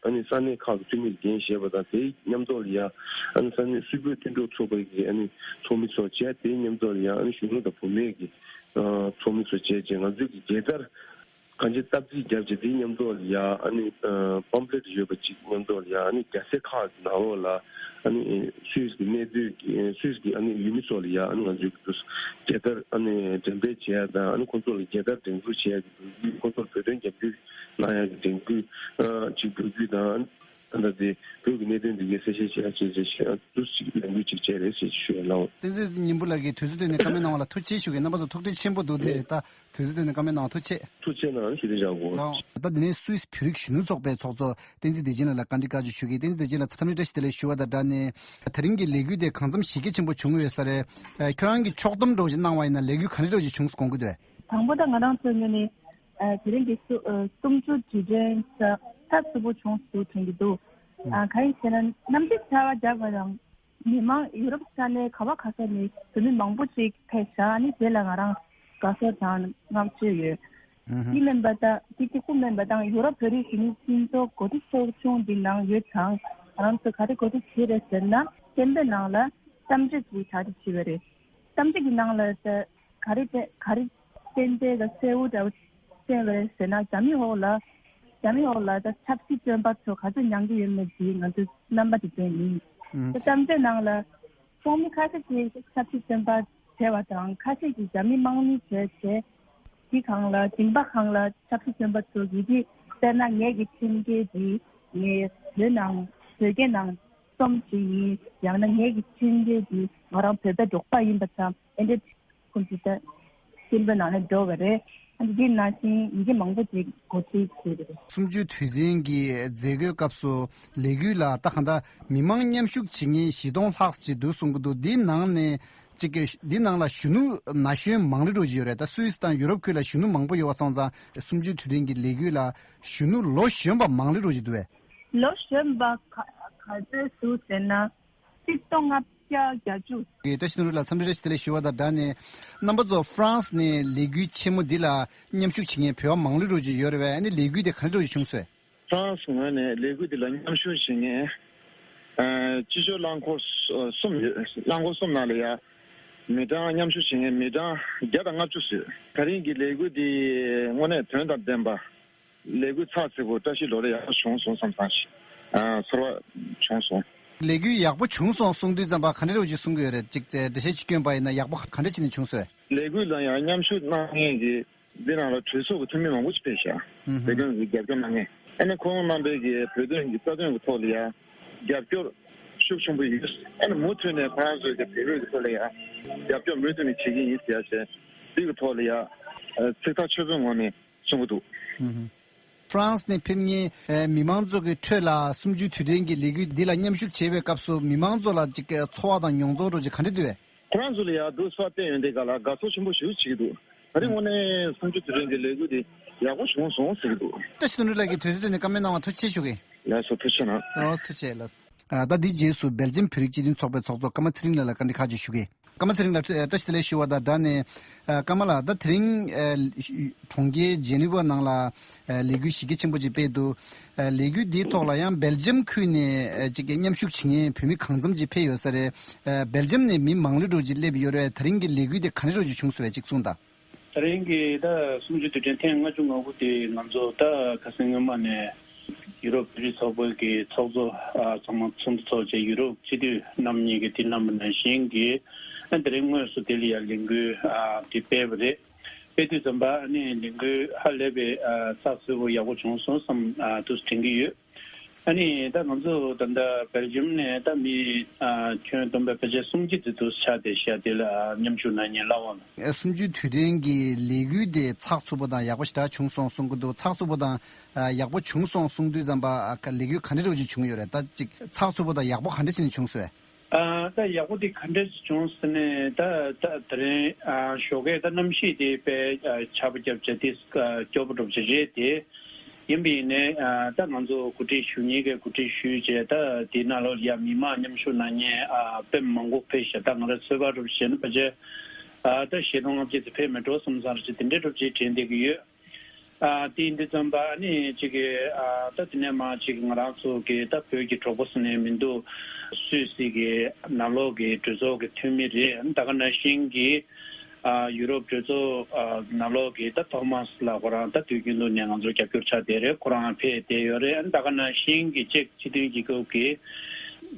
ཨ་ནི་ས་གནས་ཁག་གི་འཐུས་མི་འགན་བཞེས་པ་དང་། དེའི་མཉམ་དུ་ལ་ཡ་ཨ་ནི་ས་གནས་སུད་བོད་མཐུན་གྲོགས་ཚོགས་པའི་གི་ཨ་ནི་ཚོགས་མི་ཚོ་བྱས། དེའི་མཉམ་དུ་ལ་ཡ་ཨ་ནི་གཞོན་ནུ་དང་བུད་མེད་ཀྱི་ཨ་ཚོགས་མི་ཚོ་བྱས་བྱས་ང་ཚོའི་གི་རྒྱལ་དར་གང་ཅི་བཏབ་རྩིས་བརྒྱབ་ཅིག་དེའི་མཉམ་དུ་ལ་ཡ་ཨ་ནི་པམ་ཕ་ལེ་ཊི་ཡོད་པ་ཅིག་མཉམ་དུ་ལ་ཡ་ཨ་ནི་རྒྱལ་སའི་ཁག་གི་ནང་ལོགས་ལ་ཨ་ནི་སུད་སི་གི་གནས་སྡོད་ཀྱི་སུད་སི་གི་ཨ་ནི་ཡུལ་མི་ཚོ་ལ་ཡ་ཨ་ནི་ང་ཚོའི་གི་རྒྱལ་དར་ཨ་ནི་འགྲེམས་སྤེལ་བྱེད་ཡ་དང་། ཨ་ནི་ཁོང་ཚོ་ལ་རྒྱལ་དར་སྒྲེང་འཛུགས་བྱེད་ཡ་གི་འབོད་སྐུལ། ཁོང་ཚོར་བོད་དོན་རྒྱབ་སྐྱོར་གནང་ཡ་གི་སྒྲེང་བཀོད་ཨ་ཅིག་འབོད་སྐུལ་དང་། ད་ལྟ་དེ་བོད་ཀྱི་གནད་དོན་འདི་གའི་གསལ་བཤད་བྱེད་ཡ་བྱས་རྗེས་ཤིག་ཨ་འདུག་ཅིག་ལས་འགུལ་ཅིག་བྱས་རེད་ཅེས་ཞུ་ཡ་ལགས། བསྟན་འཛིན་སྙིང་པོ་ལགས་ཀྱིས་དུས་ཚོད་བཏོན་ནས་བཀའ་མོལ་གནང་བ་ལ་ཐུགས་རྗེ་ཆེ་ཞུ་གི། རྣམ་པ་ཚོ་ཐུགས་རྗེ་ཆེན་པོ་འདུག་སྟེ། ད་དུས་ཚོད་བཏོན་ནས་བཀའ་མོལ་གནང་བ་ཐུགས་རྗེ་ཆེ། ཐུགས་རྗེ་ཆེ་གནང་། ཞུ་རྒྱུ་བཞག་གོ། ལགས། ད་དེ་ནས་སུད་སི་བོད་རིགས་གཞོན་ནུ་ཚོགས་པའི་ཚོགས་གཙོ་བསྟན་འཛིན་བདེ་ཆེན་ལགས་ལ་བཀའ་འདྲི་བཀའ་བརྒྱུད་ཞུ་གི། བསྟན་འཛིན་བདེ་ཆེན་ལགས་འཚམས་འདྲི་བཀྲ་ཤིས་བདེ་ལེགས་ཞུ་བ་དང་སྦྲགས་ནས། དེ་རིང་གི་ལས་འགུལ་དེ་གང་འཚམ་གཞི་རྒྱ་ཆེན་པོ་བྱུང་ཡོད་ས་རེད། ཁྱོད་རང་གིས་ཕྱོགས་བསྡོམས་འདྲ་བོ་ཞིག་གནང་བ་ཡིན་ན་ལས་འགུལ་ག་འདྲ་འདྲ་བོ་ཞིག་བྱུང་སོང་དགོངས་ཀྱི་འདུག་དང་པོ་ད་ང་རང་ཚོའི་ངོས་ནས་ ཨ། དེ་རིང་གི་སུ་ཨ་གསུམ་བཅུ་དུས་དྲན་ཚ་ཚ་ཚུད་པོ་བྱུང་འདུག་དྲན་གྱི་འདུག་ཨ། གང་ཡིན་ཟེར་ན་གནམ་གཤིས་ཆར་པ་རྒྱག་པ་དང་མི་མང་ཡུ་རོབ་ས་གནས་ག་བ་ག་ས་ནས་བོད་མི་མང་པོ་ཅིག་ཕེབས་ཤག་ཨ་ནི་དེ་ལ་ང་རང་དགའ་ཚོར་དང་བསྔགས་བརྗོད་ཡོད། ཨུ་ཧུ། དེ་མིན་པ་དང་དེ་གཅིག་པུ་མིན་པ་དང་ཡུ་རོབ་བོད་རིགས་གཞོན་ནུ་སྤྱི་ཚོགས་འགོ་ཁྲིད་ཚོགས་ཆུང་འདི་ནང་ཡོད་ཙང་ང་རང་ཚོ་ག་རེ་འགོ་ཁྲིད་བྱས་རེད་ཟེར་ན་སྤྱན་པའི་ནང་ལ་གཏམ་བརྗོད་ཅིག་གྲ་སྒྲིག་བྱས་པ་རེད། གཏམ་བརྗོད་ཀྱི་ནང་ལ་ད་ག་རེ་དེ་ག་རེ་ཏན་ཏན་དང་གསལ་བོ་འདྲ་བོ་བསྟན་པ་རེད་ཟེར་ན་རྒྱ་མི་འོག་ལ་རྒྱ་མི་འོག་ལ་ད་ཆབ་སྲིད་བཙོན་པ་ཚོ་ག་ཚོད་མྱངས་ཀྱི་ཡོད་མེད་ཀྱི་ང་ཚོའི་རྣམ་པ་དེ་བསྟན་ཡིན། ཨུམ། ད་གཏམ་བརྗོད་ནང་ལ་ཚོགས་མི་ཁ་ཤས་ཀྱིས་ཆབ་སྲིད་བཙོན་པ་བྱས་པ་དང་ཁ་ཤས་ཀྱིས་རྒྱ་མི་དམག་མི་བྱས་བྱས་དེ་སྒང་ལ་སྡིངས་པ་སྒང་ལ་ཆབ་སྲིད་བཙོན་པ་ཚོ་ཡིད་ཆེས་དཔེར་ན་ངེད་ཀྱི་ཁྲིམས་འགལ་གྱིས་ངས་བོད་ནང་བོད་སྐད་ནང་རྩོམ་ཞིག་ཡིན་ཡང་ན་ངེད་ཀྱི་ཁྲིམས་འགལ་གྱིས་ང་རང་བོད་པའི་འབྲོག་པ་ཡིན་པ་ཙམ་ཨེ་འདྲ། ཁོང་ཚོ་ད་སེམས་པའི་ནང་ནས་འགྲོ་བ་རེད། ཨ་ནི་འདི་ནང་བཞིན་ཡི་གེ་མང་པོ་ཅིག་གོ་སྒྲིག་བྱས་ཏེ་རེད། གསུམ་བཅུའི་དུས་ཆེན་གྱི་མཛད་སྒོའི་སྐབས་སུ་ལས་འགུལ་ལ་ད་གང་ལྟར་མི་མང་མཉམ་ཞུགས་བྱེད་མཁན་བཞི་སྟོང་ལྷག་ཅིག་འདུག་གསུང་གི་འདུག་འདིའི་ནང་ནས་ཅིག་གི་འདི་ནང་ལ་གཞོན་ནུ་ན་གཞོན་མང་རིགས་རོ་ཅིག་ཡོད་རེད། ད་སུད་སི་དང་ཡུ་རོབ་ཁུལ་ལ་གཞོན་ནུ་མང་པོ་ཡོད་པ་སོང་ཙང་གསུམ་བཅུའི་དུས་དྲན་གྱི་ལས་འགུལ་ལ་གཞོན་ནུ་ལོ་གཞོན་པ་མང་རིགས་རོ་ཅིག་འདུག་བས། ལོ་གཞོན་པ་ག་ག་ཚོད་འདུག་ཟེར་ན། ཆིག་སྟོང་ལྔ་བརྒྱ་བརྒྱད་ཅུ། བཀྲ་ཤིས་དོན་གྲུབ་ལགས་འཚམས་འདྲི་བཀྲ་ཤིས་བདེ་ལེགས་ཞུ་བ་དང་སྦྲགས་ནས་རྣམ་པ་ཚོ་ཧྥ་རན་སི་ནས་ལས་འགུལ་ཆེན་མོ་འདི་ལ་མཉམ་ཞུགས་བྱེད་མཁན་བོད་པ་མང་རིགས་རོ་ཅིག་ཡོད་རེད་བས། ཨ་ནི་ལས་འགུལ་དེ་ག་འདྲ་རོ་ཅིག་བྱུང་སོང་། ཧྥ་རན་སི་ངོས་ནས་ལས་འགུལ་འདི་ལ་མཉམ་ཞུགས་བྱེད་མཁན་ཨ་སྤྱི་སྤྱོད་རླངས་འཁོར་གསུམ་ཡོད། རླངས་འཁོར་གསུམ་ནང་ལ་ཡ་མི་གྲངས་མཉམ་ཞུགས་བྱེད་མཁན་མི་གྲངས་བརྒྱ་དང་ལྔ་བཅུ་ཙམ་ཡོད། ད་རིང་གི་ལས་འགུལ་འདི་དངོས་གནས་དོན་དང་ལྡན་པ། ལས་འགུལ་ཚགས་ཚུད་པོ་བཀྲ་ཤིས་ལོ་ལེགས་ཡག་པོ་བྱུང་སོང་བསམ་བསམ་ཞིག་ཨ་ཚོར་བ་བྱུང་སོང་། ལས་འགུལ་ཡག་པོ་བྱུང་སོང་གསུང་དུས་ཙམ་པ་ག་འདྲ་རོ་ཅིག་གསུང་གི་ཡོད་རེད། ཅིག་འགྲེལ་བཤད་ཅིག་བསྐྱོན་པ་ཡིན་ན་ཡག་པོ་ག་འདྲ་བྱས་ནས་བྱུང་སོང་། ལས་འགུལ་ལ་ཡང་མཉམ་ཞུགས་གནང་མཁན་གྱི་འདི་ནང་ལ་གྲོས་ཚོགས་ཀྱི་འཐུས་མི་མང་པོ་ཞིག་ཕེབས་ཤག་ཨུ་ཧུ། བོད་དོན་གྱི་རྒྱབ་སྐྱོར་གནང་མཁན། ཨ་ནི་ཁོང་རྣམ་པས་ཀྱི་བོད་དོན་གྱི་རྩ་དོན་གྱི་ཐོག་ལ་ཡང་རྒྱབ་སྐྱོར་ཤུགས་ཆེན་པོ་ཡོད། ཨ་ནི་མུ་མཐུད་ནས་ཁོ་རང་ཚོའི་གི་བོད་རིགས་ཀྱི་ཐོག་ལ་ཡང་རྒྱབ་སྐྱོར་མུ་མཐུད་ནས་བྱེད་ཀྱི་ཡིན་ཟེར་ཡ་བྱས་འདི་གི་ཐོག་ལ་ཡང་ཚིག་ཐག་ཆོད་པོའི་ངང་ནས་གསུང་གི་འདུག་ཧྥ་རན་སི་ནས་ཕེབས་མཁན་མི་མང་ཚོ་གི་ཁྲོད་ལ་གསུམ་བཅུའི་དུས་དྲན་གྱི་ལས་འགུལ་འདི་ལ་མཉམ་ཞུགས་བྱེད་པའི་སྐབས་སུ་མི་མང་ཚོ་ལ་ཅིག་ཚོར་བ་དང་མྱོང་ཚོར་རོ་ཅིག་ག་འདྲ་འདུག་བས། ཁོ་རང་ཚོ་ལ་ཡང་འདུག་སེ་བལྟས་ཡོང་དུས་ག་ལ་དགའ་ཚོར་ཆེན་པོ་ཞེ་པོ་བྱེད་ཀྱི་འདུག་ད་རིང་དངོས་གནས་གསུམ་བཅུའི་དུས་དྲན་གྱི་ལས་འགུལ་འདི་ཡག་པོ་བྱུང་སོང་ཟེར་གྱི་འདུག་བཀྲ་ཤིས་དོན་གྲུབ་ལགས་ཀྱིས་དུས་ཚོད་བཏོན་ནས་བཀའ་མོལ་གནང་བར་ཐུགས་རྗེ་ཆེ་ཞུ་གི། ལགས་སོ་ཐུགས་རྗེ་གནང་། ཨོ་ཐུགས་རྗེ་ལགས། ཨ་ད་འདི་རྗེས་སུ་སྦེལ་ཇམ་བོད་རིགས་སྤྱི་མཐུན་ཚོགས་པའི་ཚོགས་གཙོ་ཀརྨ་ཚེ་རིང་ལགས་ལ་བཀའ་འདྲི་ཁག་ཅིག་ཞུ་གི། ཀརྨ་ཚེ་རིང་ལགས་བཀྲ་ཤིས་བདེ་ལེགས་ཞུ་བ་དང་སྦྲགས་ནས་ཨ་ཀརྨ་ལགས་ད་དེ་རིང་ཨ་གྲོང་ཁྱེར་ཇེ་ནི་ཝ་ནང་ལ་ཨ་ལས་འགུལ་གཞི་རྒྱ་ཆེན་པོ་ཅིག་སྤེལ་འདུག་ཨ་ལས་འགུལ་འདིའི་ཐོག་ལ་ཡང་སྦེལ་ཇམ་ཁུལ་ནས་ཨ་ཅིག་མཉམ་ཞུགས་བྱེད་མཁན་བོད་མི་གང་འཚམ་ཅིག་ཕེབས་ཡོད་ས་རེད། ཨ་སྦེལ་ཇམ་ནས་མི་མང་རུ་རུ་ཅིག་སླེབས་ཡོད་རེད། དེ་རིང་གི་ལས་འགུལ་དེ་ག་འདྲ་རུ་ཅིག་བྱུང་སོང་བས་ཅིག་གསུངས་དང་། ད་རིང་གི་ད་གསུམ་བཅུའི་དུས་དྲན་ཐེངས་ལྔ་བཅུ་ང་དགུ་དེ་ང་ཚོ་ད་ཁ་སང་སྔོན་མ་ནས་ཡུ་རོབ་བོད་རིགས་ཚོགས་པའི་གི་ཚོགས་གཙོ་ཨ་ཚང་མ་ཚོགས་འདུ་ཚོགས་བྱས་ཡུ་རོབ་སྤྱི་འཐུས་རྣམ་གཉིས་ཀྱིས་དེ་གནང་བ་ནང་བཞིན་གྱི་ཨ་དེ་རིང་དངོས་སུ་དེ་ལ་ཡང་ལས་འགུལ་ཨ་དེ་སྤེལ་བ་རེད། སྤེལ་དུས་ཙམ་པ་ཨ་ནི་ལས་འགུལ་ཧ་ལས་པའི་ཨ་ཚགས་ཚུད་པོ་ཡག་པོ་བྱུང་སོང་བསམ་ཨ་འདུག་དྲན་གྱི་ཡོད། ཨ་ནི་ད་ང་ཚོ་ད་ལྟ་སྦེལ་ཇམ་ནས་ད་མི་ཨ་ཁྱོན་བསྡོམས་པའི་ཕལ་ཆེར་སུམ་བརྒྱ་ཙམ་འདུག་ཆགས་བསྡད་ཤག་དེ་ལ་མཉམ་ཞུགས་གནང་མཁན་ལབ་འོང་ན། ཨ་གསུམ་བཅུའི་དུས་དྲན་གྱི་ལས་འགུལ་དེ་ཚགས་ཚུད་པོ་དང་ཡག་པོ་ཞེ་དྲག་བྱུང་སོང་གསུང་གི་འདུག་ཚགས་ཚུད་པོ་དང་ཨ་ཡག་པོ་བྱུང་སོང་གསུང་དུས་ཙམ་པ་ཨ་ལས་འགུལ་ག་འདྲ་རུ་ཅིག་བྱུང་ཡོད་རེད། ད་ཅིག་ཚགས་ཚུད་པོ་དང་ཡག་པོ་ག་འདྲ་ཅིག་བྱུང་སོང་བས། ཨ་ད་ཡག་པོ་དེ་ག་འདྲ་ཅིག་བྱུང་ཟེར་ནས་ད་ད་དེ་རིང་ཨ་ཞོགས་ཀས་ད་གནམ་གཤིས་དེ་དཔེ་ཨ་ཆར་པ་བརྒྱབ་བྱས་དེ་ཨ་སྐྱོ་པོ་འགྲོ་བྱས་རེད་དེ། ཡིན་པ་ཡིན་ནའི་ཨ་ད་ང་ཚོ་གོ་སྒྲིག་ཞུ་མཁན་གྱིས་གོ་སྒྲིག་ཞུས་བྱས་ད་དེ་ནང་ལོགས་ཡ་མི་མང་མཉམ་ཞུགས་གནང་མཁན་ཨ་དཔེ་མང་པོ་ཕེབས་ཤག་ད་ང་རང་ཚོད་དཔག་འགྲོ་བྱས་ན་ཕལ་ཆེར་ཨ་ད་བཞི་སྟོང་ལྔ་བརྒྱ་ཙམ་ཕེབས་མེད་འགྲོ་བསམ་བསམ་རེད་བྱས་དེ་འདྲའི་འགྲོ་བྱས་དྲན་བསྡད་ཀྱི་ཡོད། ཨ་དེ་འདི་ཙམ་པ་ནི་གཅིག་གི་ཨ་ད་དེ་ནས་མ་གཅིག་ང་རང་ཚོ་གི་ད་བོད་ཀྱི་གྲོགས་པོ་ཟེར་ནས་མི་འདུག་སུད་སི་གི་ནང་ལོགས་ཀྱི་གྲོས་ཚོགས་ཀྱི་འཐུས་མི་རེད། ད་ག་ནང་བཞིན་གྱི་ཨ་ཡུ་རོབ་གྲོས་ཚོགས་ཨ་ནང་ལོགས་ཀྱི་ད་ཐོག་མ་ལ་ཁོ་རང་ད་དུས་རྒྱུན་དུ་ནས་ང་ཚོར་རྒྱབ་སྐྱོར་ཆགས་བསྡད་རེད། ཁོ་རང་ཕེབས་བསྡད་ཡོད་རེད། ད་ག་ནང་བཞིན་གྱི་ཅིག་སྤྱི་མཐུན་རྒྱལ་ཁབ་ཀྱི་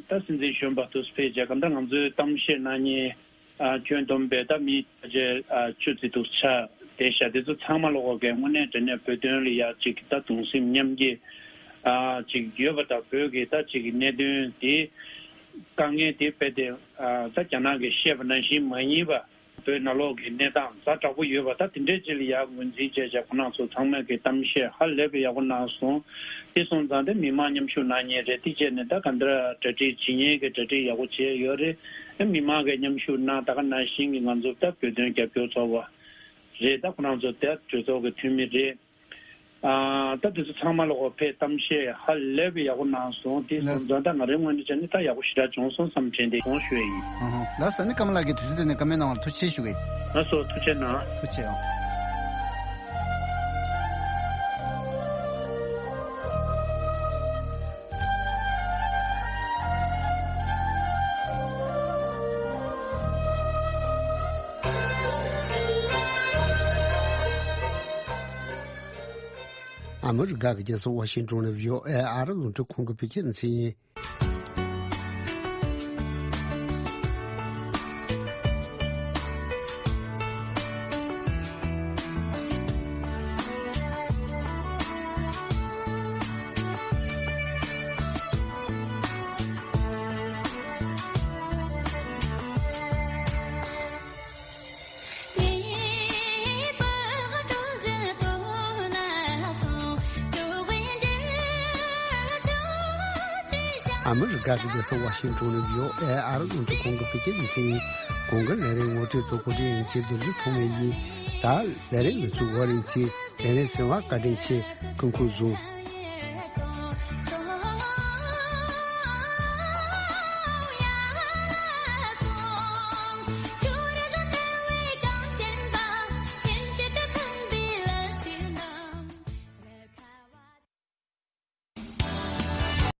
ད་སྲིད་འཛིན་གཞོན་པ་དུ་ཕེབས་བྱས་གང་ལྟར་ང་ཚོའི་གཏམ་བཤད་གནང་མཁན། ཨ་ཁྱོན་བསྡོམས་པས་ད་མི་ཕལ་ཆེར་ཨ་བཅུ་ཙམ་འདུག་ཆགས་བསྡད་ཤག་དེ་ཚོ་ཚང་མ་ལོག་གི་དངོས་གནས་དྲང་གནས་བོད་དོན་ལ་ཡ་གཅིག་ད་གདུང་སེམས་མཉམ་སྐྱེད་ཨ་གཅིག་ཡོད་པ་དང་བོད་ཀྱི་ད་གཅིག་གི་གནད་དོན་དེ་དཀའ་ངལ་དེ་རྦད་དེ་ཨ་ད་རྒྱ་ནག་གིས་བཤད་པ་ནང་བཞིན་མ་ཡིན་པ་བོད་ནང་ལོགས་ཀྱི་གནས་སྟངས་ཛ་དྲག་པོ་ཡོད་པ་ད་དེ་འདྲའི་ཅིག་ལ་ཡ་ངོས་འཛིན་བྱས་བྱས་ཁོ་རང་ཚོ་ཚང་མས་ཀྱི་གཏམ་བཤད་ཧ་ལས་པའི་ཡག་པོ་གནང་སོང་། དེ་སོང་ཙང་དེ་མི་མང་མཉམ་ཞུགས་གནང་མཁན་རེད། དེ་བྱས་ནས་ད་ག་འདྲ་གྲ་སྒྲིག་བྱེད་མཁན་གྱི་གྲ་སྒྲིག་ཡག་པོ་བྱས་ཡོད་རེད། མི་མང་གིས་མཉམ་ཞུགས་གནང་ད་ག་ནང་བཞིན་གྱི་ང་ཚོ་ད་བོད་དོན་རྒྱབ་སྐྱོར་ཚོགས་པ་རེད། ད་ཁོ་རང་ཚོ་ད་གྲོས་ཚོགས་ཀྱི་འཐུས་མི་རེད། ཨ། ད་དེ་ཚོ་ཚང་མ་ལ་གོ་ཕེ་གཏམ་བཤད་ཧ་ལས་པའི་ཡག་པོ་གནང་སོང་། དེ་ལགས་སོང་ཙང་ད་ང་རའི་ངོས་ནས་བྱས་ན་ད་ཡག་པོ་ཞེ་དྲག་བྱུང་སོང་བསམ་དྲན་ཏེ་གསུང་ཞུ་ཡ་ཡིན། ཨ་ཧོ། ལགས་སོ། ཨ་ནི་ཀརྨ་ལགས་ཀྱིས་དུས་ཚོད་དེ་ནས་བཀའ་མོལ་གནང་བར་ཐུགས་རྗེ་ཆེ་ཞུ་གི། ལགས་སོ། ཐུགས་རྗེ་གནང་། ཐུགས་རྗེ་གནང་། ཨ་མི་རི་ཀ་གི་རྒྱལ་ས་ཝ་ཤིང་ཏོན་ནས་བྷི་ཨོ་ཨེ་ཨ་རི་རླུང་འཕྲིན་ཁང་གི་བོད་སྐད་སྡེ་ཚན་ཡིན། ཨ་མི་རི་ཀ་གི་རྒྱལ་ས་ཝ་ཤིང་ཏོན་ནས་བྷི་ཨོ་ཨེ་ཨ་རི་རླུང་འཕྲིན་ཁང་གི་བོད་སྐད་སྡེ་ཚན་ཡིན། གོང་གི་ལས་རིམ་ངོ་སྤྲོད་དོ་གོ་ཏྲི་ཡིན་གྱི་རྡོ་རྗེ་ཐོགས་མེད་ཡིན། ད་ལས་རིམ་ལ་ཚུགས་འོ་རིན་གྱི་ལས་རིམ་གསན་པར་བཀའ་དྲིན་ཆེ། སྐུ་ཁམས་བཟང་།